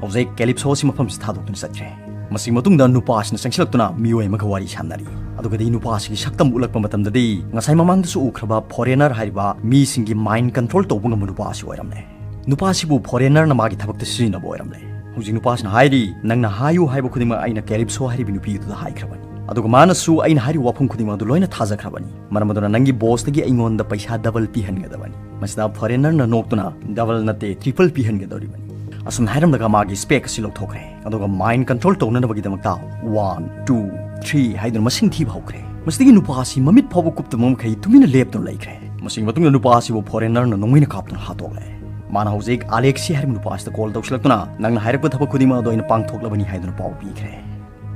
ꯍꯧꯖꯤꯛ ꯀꯦꯂꯤꯞꯁꯣ ꯑꯁꯤ ꯃꯐꯝꯁꯤ ꯊꯥꯗꯣꯛꯇꯨꯅ ꯆꯠꯈ꯭ꯔꯦ꯫ ꯃꯁꯤꯒꯤ ꯃꯇꯨꯡꯗ ꯅꯨꯄꯥꯁꯤꯅ ꯆꯪꯁꯤꯜꯂꯛꯇꯨꯅ ꯃꯤꯑꯣꯏ ꯑꯃꯒ ꯋꯥꯔꯤ ꯁꯥꯟꯅꯔꯤ꯫ ꯑꯗꯨꯒꯗꯤ ꯅꯨꯄꯥꯁꯤꯒꯤ ꯁꯛꯇꯝ ꯎꯠꯂꯛꯄ ꯃꯇꯝꯗꯗꯤ ꯉꯁꯥꯏ ꯃꯃꯥꯡꯗꯁꯨ ꯎꯈ꯭ꯔꯕ foreigner ꯍꯥꯏꯔꯤꯕ ꯃꯤꯁꯤꯡꯒꯤ mind control ꯇꯧꯕ ꯉꯝꯕ ꯅꯨꯄꯥ ꯑꯁꯤ ꯑꯣꯏꯔꯝꯂꯦ꯫ ꯅꯨꯄꯥꯁꯤꯕꯨ foreignerꯅ ꯃꯥꯒꯤ ꯊꯕꯛꯇ ꯁꯤꯖꯤꯟꯅꯕ ꯑꯣꯏꯔꯝꯂꯦ꯫ ꯍꯧꯖꯤꯛ ꯅꯨꯄꯥꯁꯤꯅ ꯍꯥꯏꯔꯤ, "ꯅꯪꯅ ꯍꯥꯏꯌꯨ ꯍꯥꯏꯕ ꯈꯨꯗꯤꯡꯃꯛ ꯑꯩꯅ ꯀꯦꯂꯤꯞꯁꯣ ꯍꯥꯏꯔꯤꯕ ꯅꯨꯄꯤꯗꯨꯗ ꯍꯥꯏꯈ꯭ꯔꯕꯅꯤ꯫ ꯑꯗꯨꯒ ꯃꯥꯅꯁꯨ ꯑꯩꯅ ꯍꯥꯏꯔꯤꯕ ꯋꯥꯐꯝ ꯈꯨꯗꯤꯡꯃꯛ ꯑꯗꯨ ꯂꯣꯏꯅ ꯊꯥꯖꯈ꯭ꯔꯕꯅꯤ꯫ ꯃꯔꯝ ꯑꯗꯨꯅ ꯅꯪꯒꯤ bossꯇꯒꯤ ꯑꯩꯉꯣꯟꯗ ꯄꯩꯁꯥ double ꯄꯤꯍꯟꯒꯗꯕꯅꯤ꯫" ꯃꯁꯤꯗ foreignerꯅ ꯅꯣꯛꯇꯨꯅ, "Double ꯅꯠꯇꯦ, triple ꯄꯤꯍꯟꯒꯗꯧꯔꯤꯕꯅꯤ꯫" ꯑꯁꯨꯝꯅ ꯍꯥꯏꯔꯝꯂꯒ ꯃꯥꯒꯤ spec ꯑꯁꯤ ꯂꯧꯊꯣꯛꯈ꯭ꯔꯦ꯫ ꯑꯗꯨꯒ mind control ꯇꯧꯅꯅꯕꯒꯤꯗꯃꯛꯇ one, two, three ꯍꯥꯏꯗꯨꯅ ꯃꯁꯤꯡ ꯊꯤꯕ ꯍꯧꯈ꯭ꯔꯦ꯫ ꯃꯁꯤꯗꯒꯤ ꯅꯨꯄꯥ ꯑꯁꯤ ꯃꯃꯤꯠ ꯐꯥꯎꯕ ꯀꯨꯞꯇꯕ ꯃꯈꯩ ꯇꯨꯃꯤꯟꯅ ꯂꯦꯞꯇꯨꯅ ꯂꯩꯈ꯭ꯔꯦ꯫ ꯃꯁꯤꯒꯤ ꯃꯇꯨꯡꯗ ꯅꯨꯄꯥ ꯑꯁꯤꯕꯨ foreignerꯅ ꯅꯣꯡꯃꯩꯅ ꯀꯥꯞꯇꯨꯅ ꯍꯥꯠꯇꯣꯛꯂꯦ꯫ ꯃꯥꯅ ꯍꯧꯖꯤꯛ ꯑꯂꯦꯛꯁꯤ ꯍꯥꯏꯔꯤꯕ ꯅꯨꯄꯥ ꯑꯁꯤꯗ call ꯇꯧꯁꯤꯜꯂꯛꯇꯨꯅ, "ꯅꯪꯅ ꯍꯥꯏꯔꯛꯄ ꯊꯕꯛ ꯈꯨꯗꯤꯡꯃꯛ ꯑꯗꯨ ꯑꯩꯅ ꯄꯥꯡꯊꯣꯛꯂꯕꯅꯤ" ꯍꯥꯏꯗꯨꯅ ꯄꯥꯎ ꯄꯤꯈ꯭ꯔꯦ꯫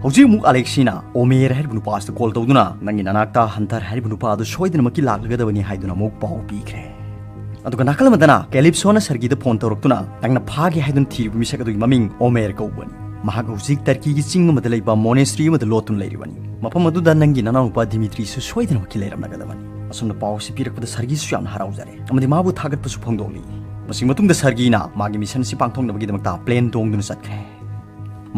ꯍꯧꯖꯤꯛ ꯑꯃꯨꯛ ꯑꯂꯦꯛꯁꯤꯅ ꯑꯣꯃꯦꯔ ꯍꯥꯏꯔꯤꯕ ꯅꯨꯄꯥ ꯑꯁꯤꯗ call ꯇꯧꯗꯨꯅ, "ꯅꯪꯒꯤ ꯅꯅꯥꯛꯇ ꯍꯟꯇꯔ ꯍꯥꯏꯔꯤꯕ ꯅꯨꯄꯥ ꯑꯗꯨ ꯁꯣꯏꯗꯅꯃꯛꯀꯤ ꯂꯥꯛꯂꯒꯗꯕꯅꯤ" ꯍꯥꯏꯗꯨꯅ ꯑꯃꯨꯛ ꯄꯥꯎ ꯄꯤꯈ꯭ꯔꯦ꯫ ꯑꯗꯨꯒ ꯅꯥꯀꯜ ꯑꯃꯗꯅ ꯀꯦꯂꯤꯞꯁꯣꯅ ꯁꯔꯒꯤꯗ phone ꯇꯧꯔꯛꯇꯨꯅ, "ꯅꯪꯅ ꯐꯥꯒꯦ ꯍꯥꯏꯗꯨꯅ ꯊꯤꯔꯤꯕ ꯃꯤꯁꯛ ꯑꯗꯨꯒꯤ ꯃꯃꯤꯡ ꯑꯣꯃꯦꯔ ꯀꯧꯕꯅꯤ꯫ ꯃꯍꯥꯛ ꯍꯧꯖꯤꯛ ꯇꯔꯀꯤꯒꯤ ꯆꯤꯡ ꯑꯃꯗ ꯂꯩꯕ monastery ꯑꯃꯗ ꯂꯣꯠꯇꯨꯅ ꯂꯩꯔꯤꯕꯅꯤ꯫ ꯃꯐꯝ ꯑꯗꯨꯗ ꯅꯪꯒꯤ ꯅꯅꯥꯎꯅꯨꯄꯥ ꯗꯤꯃꯤꯇ꯭ꯔꯤꯁꯨ ꯁꯣꯏꯗꯅꯃꯛꯀꯤ ꯂꯩꯔꯝꯂꯒꯗꯕꯅꯤ꯫" ꯑꯁꯨꯝꯅ ꯄꯥꯎ ꯑꯁꯤ ꯄꯤꯔꯛꯄꯗ ꯁꯔꯒꯤꯁꯨ ꯌꯥꯝꯅ ꯍꯔꯥꯎꯖꯔꯦ ꯑꯃꯗꯤ ꯃꯥꯕꯨ ꯊꯥꯒꯠꯄꯁꯨ ꯐꯣꯡꯗꯣꯛꯂꯤ꯫ ꯃꯁꯤꯒꯤ ꯃꯇꯨꯡꯗ ꯁꯔꯒꯤꯅ ꯃꯥꯒꯤ mission ꯑꯁꯤ ꯄꯥꯡꯊꯣꯛꯅꯕꯒꯤꯗꯃꯛꯇ plane ꯇꯣꯡꯗꯨꯅ ꯆꯠꯈ꯭ꯔꯦ꯫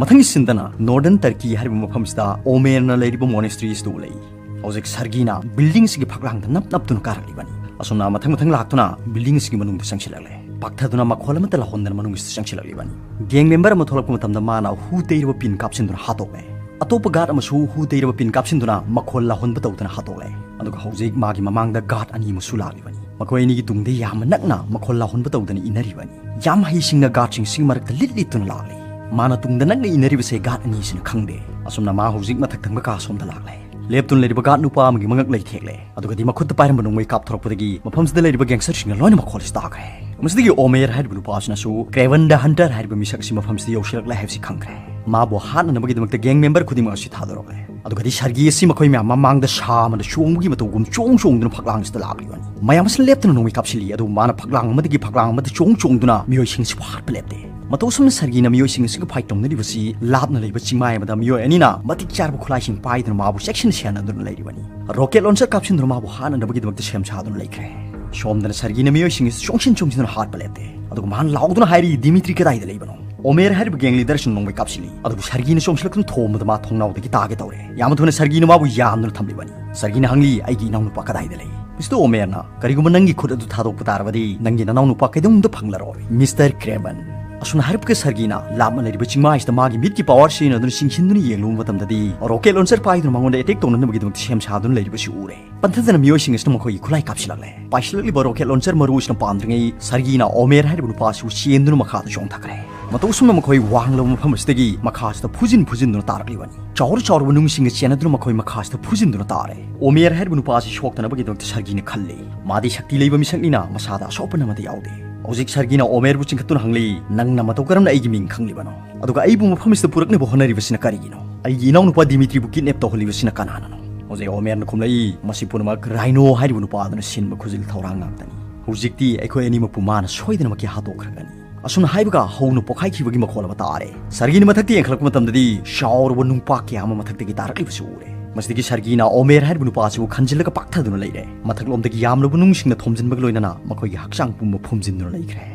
ꯃꯊꯪꯒꯤ sceneꯗꯅ northern ꯇꯔꯀꯤ ꯍꯥꯏꯔꯤꯕ ꯃꯐꯝꯁꯤꯗ ꯑꯣꯃꯦꯔꯅ ꯂꯩꯔꯤꯕ monastery ꯑꯁꯤꯗ ꯎꯠꯂꯛꯏ꯫ ꯍꯧꯖꯤꯛ ꯁꯔꯒꯤꯅ building ꯑꯁꯤꯒꯤ ꯐꯛꯂꯥꯡꯗ ꯅꯞ ꯅꯞꯇꯨꯅ ꯀꯥꯔꯛꯂꯤꯕꯅꯤ꯫ ꯑꯁꯨꯝꯅ ꯃꯊꯪ ꯃꯊꯪ ꯂꯥꯛꯇꯨꯅ building ꯑꯁꯤꯒꯤ ꯃꯅꯨꯡꯗ ꯆꯪꯁꯤꯜꯂꯛꯂꯦ꯫ ꯄꯥꯛꯊꯗꯨꯅ ꯃꯈꯣꯜ ꯑꯃꯠꯇ ꯂꯥꯎꯍꯟꯗꯅ ꯃꯅꯨꯡ ꯑꯁꯤꯗ ꯆꯪꯁꯤꯜꯂꯛꯂꯤꯕꯅꯤ꯫ Gang member ꯑꯃ ꯊꯣꯛꯂꯛꯄ ꯃꯇꯝꯗ ꯃꯥꯅ ꯍꯨ ꯇꯩꯔꯕ pin ꯀꯥꯞꯁꯤꯟꯗꯨꯅ ꯍꯥꯠꯇꯣꯛꯂꯦ꯫ ꯑꯇꯣꯞꯄ guard ꯑꯃꯁꯨ ꯍꯨ ꯇꯩꯔꯕ pin ꯀꯥꯞꯁꯤꯟꯗꯨꯅ ꯃꯈꯣꯜ ꯂꯥꯎꯍꯟꯕ ꯇꯧꯗꯅ ꯍꯥꯠꯇꯣꯛꯂꯦ꯫ ꯑꯗꯨꯒ ꯍꯧꯖꯤꯛ ꯃꯥꯒꯤ ꯃꯃꯥꯡꯗ guard ꯑꯅꯤ ꯑꯃꯁꯨ ꯂꯥꯛꯂꯤꯕꯅꯤ꯫ ꯃꯈꯣꯏ ꯑꯅꯤꯒꯤ ꯇꯨꯡꯗ ꯌꯥꯝꯅ ꯅꯛꯅ ꯃꯈꯣꯜ ꯂꯥꯎꯍꯟꯕ ꯇꯧꯗꯅ ꯏꯟꯅꯔꯤꯕꯅꯤ꯫ ꯌꯥꯝ ꯍꯩꯁꯤꯡꯅ guardꯁꯤꯡꯁꯤꯒꯤ ꯃꯔꯛꯇ ꯂꯤꯠ ꯂꯤꯠꯇꯨꯅ ꯂꯥꯛꯂꯤ꯫ ꯃꯥꯅ ꯇꯨꯡꯗ ꯅꯛꯅ ꯏꯟꯅꯔꯤꯕꯁꯦ guard ꯑꯅꯤꯁꯤꯅ ꯈꯪꯗꯦ꯫ ꯑꯁꯨꯝꯅ ꯃꯥ ꯍꯧꯖꯤꯛ ꯃꯊꯛ ꯊꯪꯕ ꯀꯥ ꯁꯣꯝꯗ ꯂꯥꯛꯂꯦ꯫ ꯂꯦꯞꯇꯨꯅ ꯂꯩꯔꯤꯕ guard ꯅꯨꯄꯥ ꯑꯃꯒꯤ ꯃꯉꯛ ꯂꯩ ꯊꯦꯛꯂꯦ꯫ ꯑꯗꯨꯒꯗꯤ ꯃꯈꯨꯠꯇ ꯄꯥꯏꯔꯝꯕ ꯅꯣꯡꯃꯩ ꯀꯥꯞꯊꯣꯔꯛꯄꯗꯒꯤ ꯃꯐꯝꯁꯤꯗ ꯂꯩꯔꯤꯕ gangsterꯁꯤꯡꯅ ꯂꯣꯏꯅ ꯃꯈꯣꯜ ꯑꯁꯤ ꯇꯥꯈ꯭ꯔꯦ꯫ ꯃꯁꯤꯗꯒꯤ ꯑꯣꯃꯦꯔ ꯍꯥꯏꯔꯤꯕ ꯅꯨꯄꯥ ꯑꯁꯤꯅꯁꯨ Craven the Hunter ꯍꯥꯏꯔꯤꯕ ꯃꯤꯁꯛ ꯑꯁꯤ ꯃꯐꯝꯁꯤꯗ ꯌꯧꯁꯤꯜꯂꯛꯂꯦ ꯍꯥꯏꯕꯁꯤ ꯈꯪꯈ꯭ꯔꯦ꯫ ꯃꯥꯕꯨ ꯍꯥꯠꯅꯅꯕꯒꯤꯗꯃꯛꯇ gang member ꯈꯨꯗꯤꯡꯃꯛ ꯑꯁꯤ ꯊꯥꯗꯣꯔꯛꯂꯦ꯫ ꯑꯗꯨꯒꯗꯤ ꯁꯔꯒꯤ ꯑꯁꯤ ꯃꯈꯣꯏ ꯃꯌꯥꯝ ꯃꯃꯥꯡꯗ ꯁꯥ ꯑꯃꯗ ꯆꯣꯡꯕꯒꯤ ꯃꯇꯧꯒꯨꯝ ꯆꯣꯡ ꯆꯣꯡꯗꯨꯅ ꯐꯛꯂꯥꯡ ꯑꯁꯤꯗ ꯂꯥꯛꯂꯤꯕꯅꯤ꯫ ꯃꯌꯥꯝ ꯑꯁꯤꯅ ꯂꯦꯞꯇꯅ ꯅꯣꯡꯃꯩ ꯀꯥꯞꯁꯤꯜꯂꯤ, ꯑꯗꯨꯕꯨ ꯃꯥꯅ ꯐꯛꯂꯥꯡ ꯑꯃꯗꯒꯤ ꯐꯛꯂꯥꯡ ꯑꯃꯗ ꯆꯣꯡ ꯆꯣꯡꯗꯨꯅ ꯃꯤꯑꯣꯏꯁꯤꯡ ꯑꯁꯤꯕꯨ ꯍꯥꯠꯄ ꯂꯦꯞꯇꯦ꯫ ꯃꯇꯧ ꯑꯁꯨꯝꯅ ꯁꯔꯒꯤꯅ ꯃꯤꯑꯣꯏꯁꯤꯡ ꯑꯁꯤꯒ fight ꯇꯧꯅꯔꯤꯕꯁꯤ ꯂꯥꯞꯅ ꯂꯩꯕ ꯆꯤꯡꯃꯥꯏ ꯑꯃꯗ ꯃꯤꯑꯣꯏ ꯑꯅꯤꯅ ꯃꯇꯤꯛ ꯆꯥꯔꯕ ꯈꯨꯠꯂꯥꯏꯁꯤꯡ ꯄꯥꯏꯗꯨꯅ ꯃꯥꯕꯨ ꯆꯦꯛꯁꯤꯟꯅ ꯁꯦꯟꯅꯗꯨꯅ ꯂꯩꯔꯤꯕꯅꯤ꯫ Rocket launcher ꯀꯥꯞꯁꯤꯟꯗꯨꯅ ꯃꯥꯕꯨ ꯍꯥꯠꯅꯅꯕꯒꯤꯗꯃꯛꯇ ꯁꯦꯝ ꯁꯥꯗꯨꯅ ꯂꯩꯈ꯭ꯔꯦ꯫ ꯁꯣꯝꯗꯅ ꯁꯔꯒꯤꯅ ꯃꯤꯑꯣꯏꯁꯤꯡ ꯑꯁꯤ ꯆꯣꯡꯁꯤꯟ ꯆꯣꯡꯁꯤꯟꯗꯨꯅ ꯍꯥꯠꯄ ꯂꯦꯞꯇꯦ꯫ ꯑꯗꯨꯒ ꯃꯍꯥꯛꯅ ꯂꯥꯎꯗꯨꯅ ꯍꯥꯏꯔꯤ, "ꯗꯤꯃꯤꯇ꯭ꯔꯤ ꯀꯗꯥꯏꯗ ꯂꯩꯕꯅꯣ?" ꯑꯣꯃꯦꯔ ꯍꯥꯏꯔꯤꯕ ꯒꯦꯡ ꯂꯤꯗꯔꯁꯤꯅ ꯅꯣꯡꯃꯩ ꯀꯥꯞꯁꯤꯜꯂꯤ꯫ ꯑꯗꯨꯕꯨ ꯁꯔꯒꯤꯅ ꯆꯣꯡꯁꯤꯜꯂꯛꯇꯨꯅ ꯊꯣꯝꯕꯗ ꯃꯥ ꯊꯣꯡꯅꯥꯎꯗꯒꯤ ꯇꯥꯒꯦ ꯇꯧꯔꯦ꯫ ꯌꯥꯝꯅ ꯊꯨꯅ ꯁꯔꯒꯤꯅ ꯃꯥꯕꯨ ꯌꯥꯝꯗꯨꯅ ꯊꯝꯂꯤꯕꯅꯤ꯫ ꯁꯔꯒꯤꯅ ꯍꯪꯂꯤ, "ꯑꯩꯒꯤ ꯏꯅꯥꯎꯅꯨꯄꯥ ꯀꯗꯥꯏꯗ ꯂꯩ?" ꯃꯤꯁꯇꯔ ꯑꯣꯃꯦꯔꯅ, "ꯀꯔꯤꯒꯨꯝꯕ ꯅꯪꯒꯤ ꯈꯨꯠ ꯑꯗꯨ ꯊꯥꯗꯣꯛꯄ ꯇꯥꯔꯕꯗꯤ ꯅꯪꯒꯤ ꯅꯅꯥꯎꯅꯨꯄꯥ ꯀꯩꯗꯧꯅꯨꯡꯗ ꯐꯪꯂꯔꯣꯏ, ꯃꯤꯁꯇꯔ ꯀ꯭ꯔꯦꯕꯟ"꯫ ꯑꯁꯨꯝꯅ ꯍꯥꯏꯔꯛꯄꯒ ꯁꯔꯒꯤꯅ ꯂꯥꯞꯅ ꯂꯩꯔꯤꯕ ꯆꯤꯡꯃꯥꯏꯁꯤꯗ ꯃꯥꯒꯤ ꯃꯤꯠꯀꯤ ꯄꯥꯋꯔ ꯁꯤꯖꯤꯟꯅꯗꯨꯅ ꯆꯤꯡꯁꯤꯟꯗꯨꯅ ꯌꯦꯡꯂꯨꯕ ꯃꯇꯝꯗꯗꯤ, ꯔꯣꯀꯦꯠ ꯂꯣꯟꯆꯔ ꯄꯥꯏꯗꯨꯅ ꯃꯉꯣꯟꯗ ꯑꯦꯇꯦꯛ ꯇꯧꯅꯅꯕꯒꯤꯗꯃꯛꯇ ꯁꯦꯝ ꯁꯥꯗꯨꯅ ꯂꯩꯔꯤꯕꯁꯤ ꯎꯔꯦ꯫ ꯄꯟꯊꯗꯅ ꯃꯤꯑꯣꯏꯁꯤꯡ ꯑꯁꯤꯅ ꯃꯈꯣꯏꯒꯤ ꯈꯨꯠꯂꯥꯏ ꯀꯥꯞꯁꯤꯜꯂꯛꯂꯦ꯫ ꯄꯥꯏꯁꯤꯜꯂꯛꯂꯤꯕ ꯔꯣꯀꯦꯠ ꯂꯣꯟꯆꯔ ꯃꯔꯨ ꯑꯁꯤꯅ ꯄꯥꯟꯗ꯭ꯔꯤꯉꯩ ꯁꯔꯒꯤꯅ ꯑꯣꯃꯦꯔ ꯍꯥꯏꯔꯤꯕ ꯅꯨꯄꯥ ꯑꯁꯤꯕꯨ ꯆꯦꯟꯗꯨꯅ ꯃꯈꯥꯗ ꯆꯣꯡꯊꯈ꯭ꯔꯦ꯫ ꯃꯇꯧ ꯑꯁꯨꯝꯅ ꯃꯈꯣꯏ ꯋꯥꯡꯂꯕ ꯃꯐꯝ ꯑꯁꯤꯗꯒꯤ ꯃꯈꯥꯁꯤꯗ ꯐꯨꯖꯤꯟ ꯐꯨꯖꯤꯟꯗꯨꯅ ꯇꯥꯔꯛꯂꯤꯕꯅꯤ꯫ ꯆꯥꯎꯔ ꯆꯥꯎꯔꯕ ꯅꯨꯡꯁꯤꯡꯒ ꯆꯦꯟꯅꯗꯨꯅ ꯃꯈꯣꯏ ꯃꯈꯥꯁꯤꯗ ꯐꯨꯖꯤꯟꯗꯨꯅ ꯇꯥꯔꯦ꯫ ꯑꯣꯃꯦꯔ ꯍꯥꯏꯔꯤꯕ ꯅꯨꯄꯥ ꯑꯁꯤ ꯁꯣꯛꯇꯅꯕꯒꯤꯗꯃꯛꯇ ꯁꯔꯒꯤꯅ ꯈꯜꯂꯤ꯫ ꯃꯥꯗꯤ ꯁꯛꯇꯤ ꯂꯩꯕ ꯃꯤꯁꯛꯅꯤꯅ ꯃꯁꯥꯗ ꯑꯁꯣꯛꯄ ꯑꯃꯠꯇ ꯌꯥꯎꯗꯦ꯫ ꯍꯧꯖꯤꯛ ꯁꯔꯒꯤꯅ ꯑꯣꯃꯦꯔꯕꯨ ꯆꯤꯡꯈꯠꯇꯨꯅ ꯍꯪꯂꯤ, "ꯅꯪꯅ ꯃꯇꯧ ꯀꯔꯝꯅ ꯑꯩꯒꯤ ꯃꯤꯡ ꯈꯪꯂꯤꯕꯅꯣ? ꯑꯗꯨꯒ ꯑꯩꯕꯨ ꯃꯐꯝ ꯑꯁꯤꯗ ꯄꯨꯔꯛꯅꯕ ꯍꯣꯠꯅꯔꯤꯕꯁꯤꯅ ꯀꯔꯤꯒꯤꯅꯣ? ꯑꯩꯒꯤ ꯏꯅꯥꯎꯅꯨꯄꯥ ꯗꯤꯃꯤꯇ꯭ꯔꯤꯕꯨ ꯀꯤꯗꯅꯦꯞ ꯇꯧꯍꯜꯂꯤꯕꯁꯤꯅ ꯀꯅꯥꯅꯅꯣ?" ꯍꯧꯖꯤꯛ ꯑꯣꯃꯦꯔꯅ ꯈꯨꯝꯂꯛꯏ, "ꯃꯁꯤ ꯄꯨꯝꯅꯃꯛ ꯔꯥꯏꯅꯣ ꯍꯥꯏꯔꯤꯕ ꯅꯨꯄꯥ ꯑꯗꯨꯅ ꯁꯤꯟꯕ ꯈꯨꯖꯤꯜ ꯊꯧꯔꯥꯡ ꯉꯥꯛꯇꯅꯤ꯫ ꯍꯧꯖꯤꯛꯇꯤ ꯑꯩꯈꯣꯏ ꯑꯅꯤꯃꯛꯄꯨ ꯃꯥꯅ ꯁꯣꯏꯗꯅꯃꯛꯀꯤ ꯍꯥꯠꯇꯣꯛꯈ꯭ꯔꯒꯅꯤ"꯫ ꯑꯁꯨꯝꯅ ꯍꯥꯏꯕꯒ ꯍꯧꯅ ꯄꯣꯛꯈꯥꯏꯈꯤꯕꯒꯤ ꯃꯈꯣꯜ ꯑꯃ ꯇꯥꯔꯦ꯫ ꯁꯔꯒꯤꯅ ꯃꯊꯛꯇ ꯌꯦꯡꯈꯠꯂꯛꯄ ꯃꯇꯝꯗꯗꯤ ꯆꯥꯎꯔꯕ ꯅꯨꯡꯄꯥꯛ ꯀꯌꯥ ꯑꯃ ꯃꯊꯛꯇꯒꯤ ꯇꯥꯔꯛꯂꯤꯕꯁꯨ ꯎꯔꯦ꯫ ꯃꯁꯤꯗꯒꯤ ꯁꯔꯒꯤꯅ ꯑꯣꯃꯦꯔ ꯍꯥꯏꯔꯤꯕ ꯅꯨꯄꯥ ꯑꯁꯤꯕꯨ ꯈꯟꯖꯤꯜꯂꯒ ꯄꯥꯛꯊꯗꯨꯅ ꯂꯩꯔꯦ꯫ ꯃꯊꯛꯂꯣꯝꯗꯒꯤ ꯌꯥꯝꯂꯕ ꯅꯨꯡꯁꯤꯡꯅ ꯊꯣꯝꯖꯤꯟꯕꯒ ꯂꯣꯏꯅꯅ ꯃꯈꯣꯏꯒꯤ ꯍꯛꯆꯥꯡ ꯄꯨꯝꯕ ꯐꯨꯝꯖꯤꯟꯗꯨꯅ ꯂꯩꯈ꯭ꯔꯦ꯫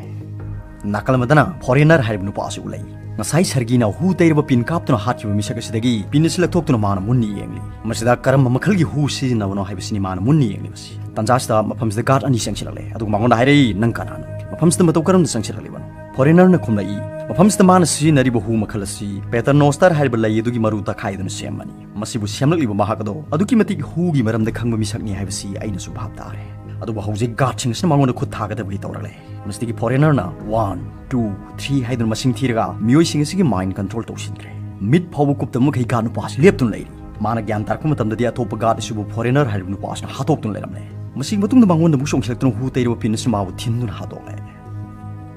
ꯅꯥꯀꯜ ꯑꯃꯗꯅ ꯐꯣꯔꯦꯅꯔ ꯍꯥꯏꯔꯤꯕ ꯅꯨꯄꯥ ꯑꯁꯤ ꯎꯠꯂꯛꯏ꯫ ꯉꯁꯥꯏ ꯁꯔꯒꯤꯅ ꯍꯨ ꯇꯩꯔꯕ ꯄꯤꯟ ꯀꯥꯞꯇꯨꯅ ꯍꯥꯠꯈꯤꯕ ꯃꯤꯁꯛ ꯑꯁꯤꯗꯒꯤ ꯄꯤꯟ ꯑꯁꯤ ꯂꯧꯊꯣꯛꯇꯨꯅ ꯃꯥꯅ ꯃꯨꯟꯅ ꯌꯦꯡꯂꯤ꯫ ꯃꯁꯤꯗ ꯀꯔꯝꯕ ꯃꯈꯜꯒꯤ ꯍꯨ ꯁꯤꯖꯤꯟꯅꯕꯅꯣ ꯍꯥꯏꯕꯁꯤꯅꯤ ꯃꯥꯅ ꯃꯨꯟꯅ ꯌꯦꯡꯂꯤꯕꯁꯤ꯫ ꯇꯟꯖꯥꯁꯤꯗ ꯃꯐꯝꯁꯤꯗ ꯒꯥꯔꯗ ꯑꯅꯤ ꯆꯪꯁꯤꯜꯂꯛꯂꯦ, ꯑꯗꯨꯒ ꯃꯉꯣꯟꯗ ꯍꯥꯏꯔꯛꯏ, "ꯅꯪ ꯀꯅꯥꯅꯣ? ꯃꯐꯝꯁꯤꯗ ꯃꯇꯧ ꯀꯔꯝꯅ ꯆꯪꯁꯤꯜꯂꯛꯂꯤꯕꯅꯣ?" ꯐꯣꯔꯦꯅꯔꯅ ꯈꯨꯝꯂꯛꯏ, "ꯃꯐꯝꯁꯤꯗ ꯃꯥꯅ ꯁꯤꯖꯤꯟꯅꯔꯤꯕ ꯍꯨ ꯃꯈꯜ ꯑꯁꯤ ꯄꯦꯇꯔꯅꯣꯁꯇꯔ ꯍꯥꯏꯔꯤꯕ ꯂꯩ ꯑꯗꯨꯒꯤ ꯃꯔꯨ ꯇꯛꯈꯥꯏꯗꯨꯅ ꯁꯦꯝꯕꯅꯤ꯫ ꯃꯁꯤꯕꯨ ꯁꯦꯝꯂꯛꯂꯤꯕ ꯃꯍꯥꯛ ꯑꯗꯣ ꯑꯗꯨꯛꯀꯤ ꯃꯇꯤꯛ ꯍꯨꯒꯤ ꯃꯔꯝꯗ ꯈꯪꯕ ꯃꯤꯁꯛꯅꯤ ꯍꯥꯏꯕꯁꯤ ꯑꯩꯅꯁꯨ ꯚꯥꯞ ꯇꯥꯔꯦ"꯫ ꯑꯗꯨꯕꯨ ꯍꯧꯖꯤꯛ ꯒꯥꯔꯗꯁꯤꯡ ꯑꯁꯤꯅ ꯃꯉꯣꯟꯗ ꯈꯨꯠ ꯊꯥꯒꯗꯕꯒꯤ ꯇꯧꯔꯛꯂꯦ꯫ ꯃꯁꯤꯗꯒꯤ ꯐꯣꯔꯦꯅꯔꯅ ꯋꯥꯟ, ꯇꯨ, ꯊ꯭ꯔꯤ ꯍꯥꯏꯗꯨꯅ ꯃꯁꯤꯡ ꯊꯤꯔꯒ ꯃꯤꯑꯣꯏꯁꯤꯡ ꯑꯁꯤꯒꯤ ꯃꯥꯏꯟꯗ ꯀꯟꯇ꯭ꯔꯣꯜ ꯇꯧꯁꯤꯟꯈ꯭ꯔꯦ꯫ ꯃꯤꯠ ꯐꯥꯎꯕ ꯀꯨꯞꯇꯕ ꯃꯈꯩ ꯒꯥꯔꯗ ꯅꯨꯄꯥ ꯑꯁꯤ ꯂꯦꯞꯇꯨꯅ ꯂꯩꯔꯤ꯫ ꯃꯥꯅ ꯒ꯭ꯌꯥꯟ ꯇꯥꯔꯛꯄ ꯃꯇꯝꯗꯗꯤ ꯑꯇꯣꯞꯄ ꯒꯥꯔꯗ ꯑꯁꯤꯕꯨ ꯐꯣꯔꯦꯅꯔ ꯍꯥꯏꯔꯤꯕ ꯅꯨꯄꯥ ꯑꯁꯤꯅ ꯍꯥꯠꯇꯣꯛꯇꯨꯅ ꯂꯩꯔꯝꯂꯦ꯫ ꯃꯁꯤꯒꯤ ꯃꯇꯨꯡꯗ ꯃꯉꯣꯟꯗ ꯑꯃꯨꯛ ꯆꯣꯡꯁꯤꯜꯂꯛꯇꯨꯅ ꯍꯨ ꯇꯩꯔꯕ ꯄꯤꯟ ꯑꯁꯤ ꯃꯥꯕꯨ ꯊꯤꯟꯗꯨꯅ ꯍꯥꯠꯇꯣꯛꯂꯦ꯫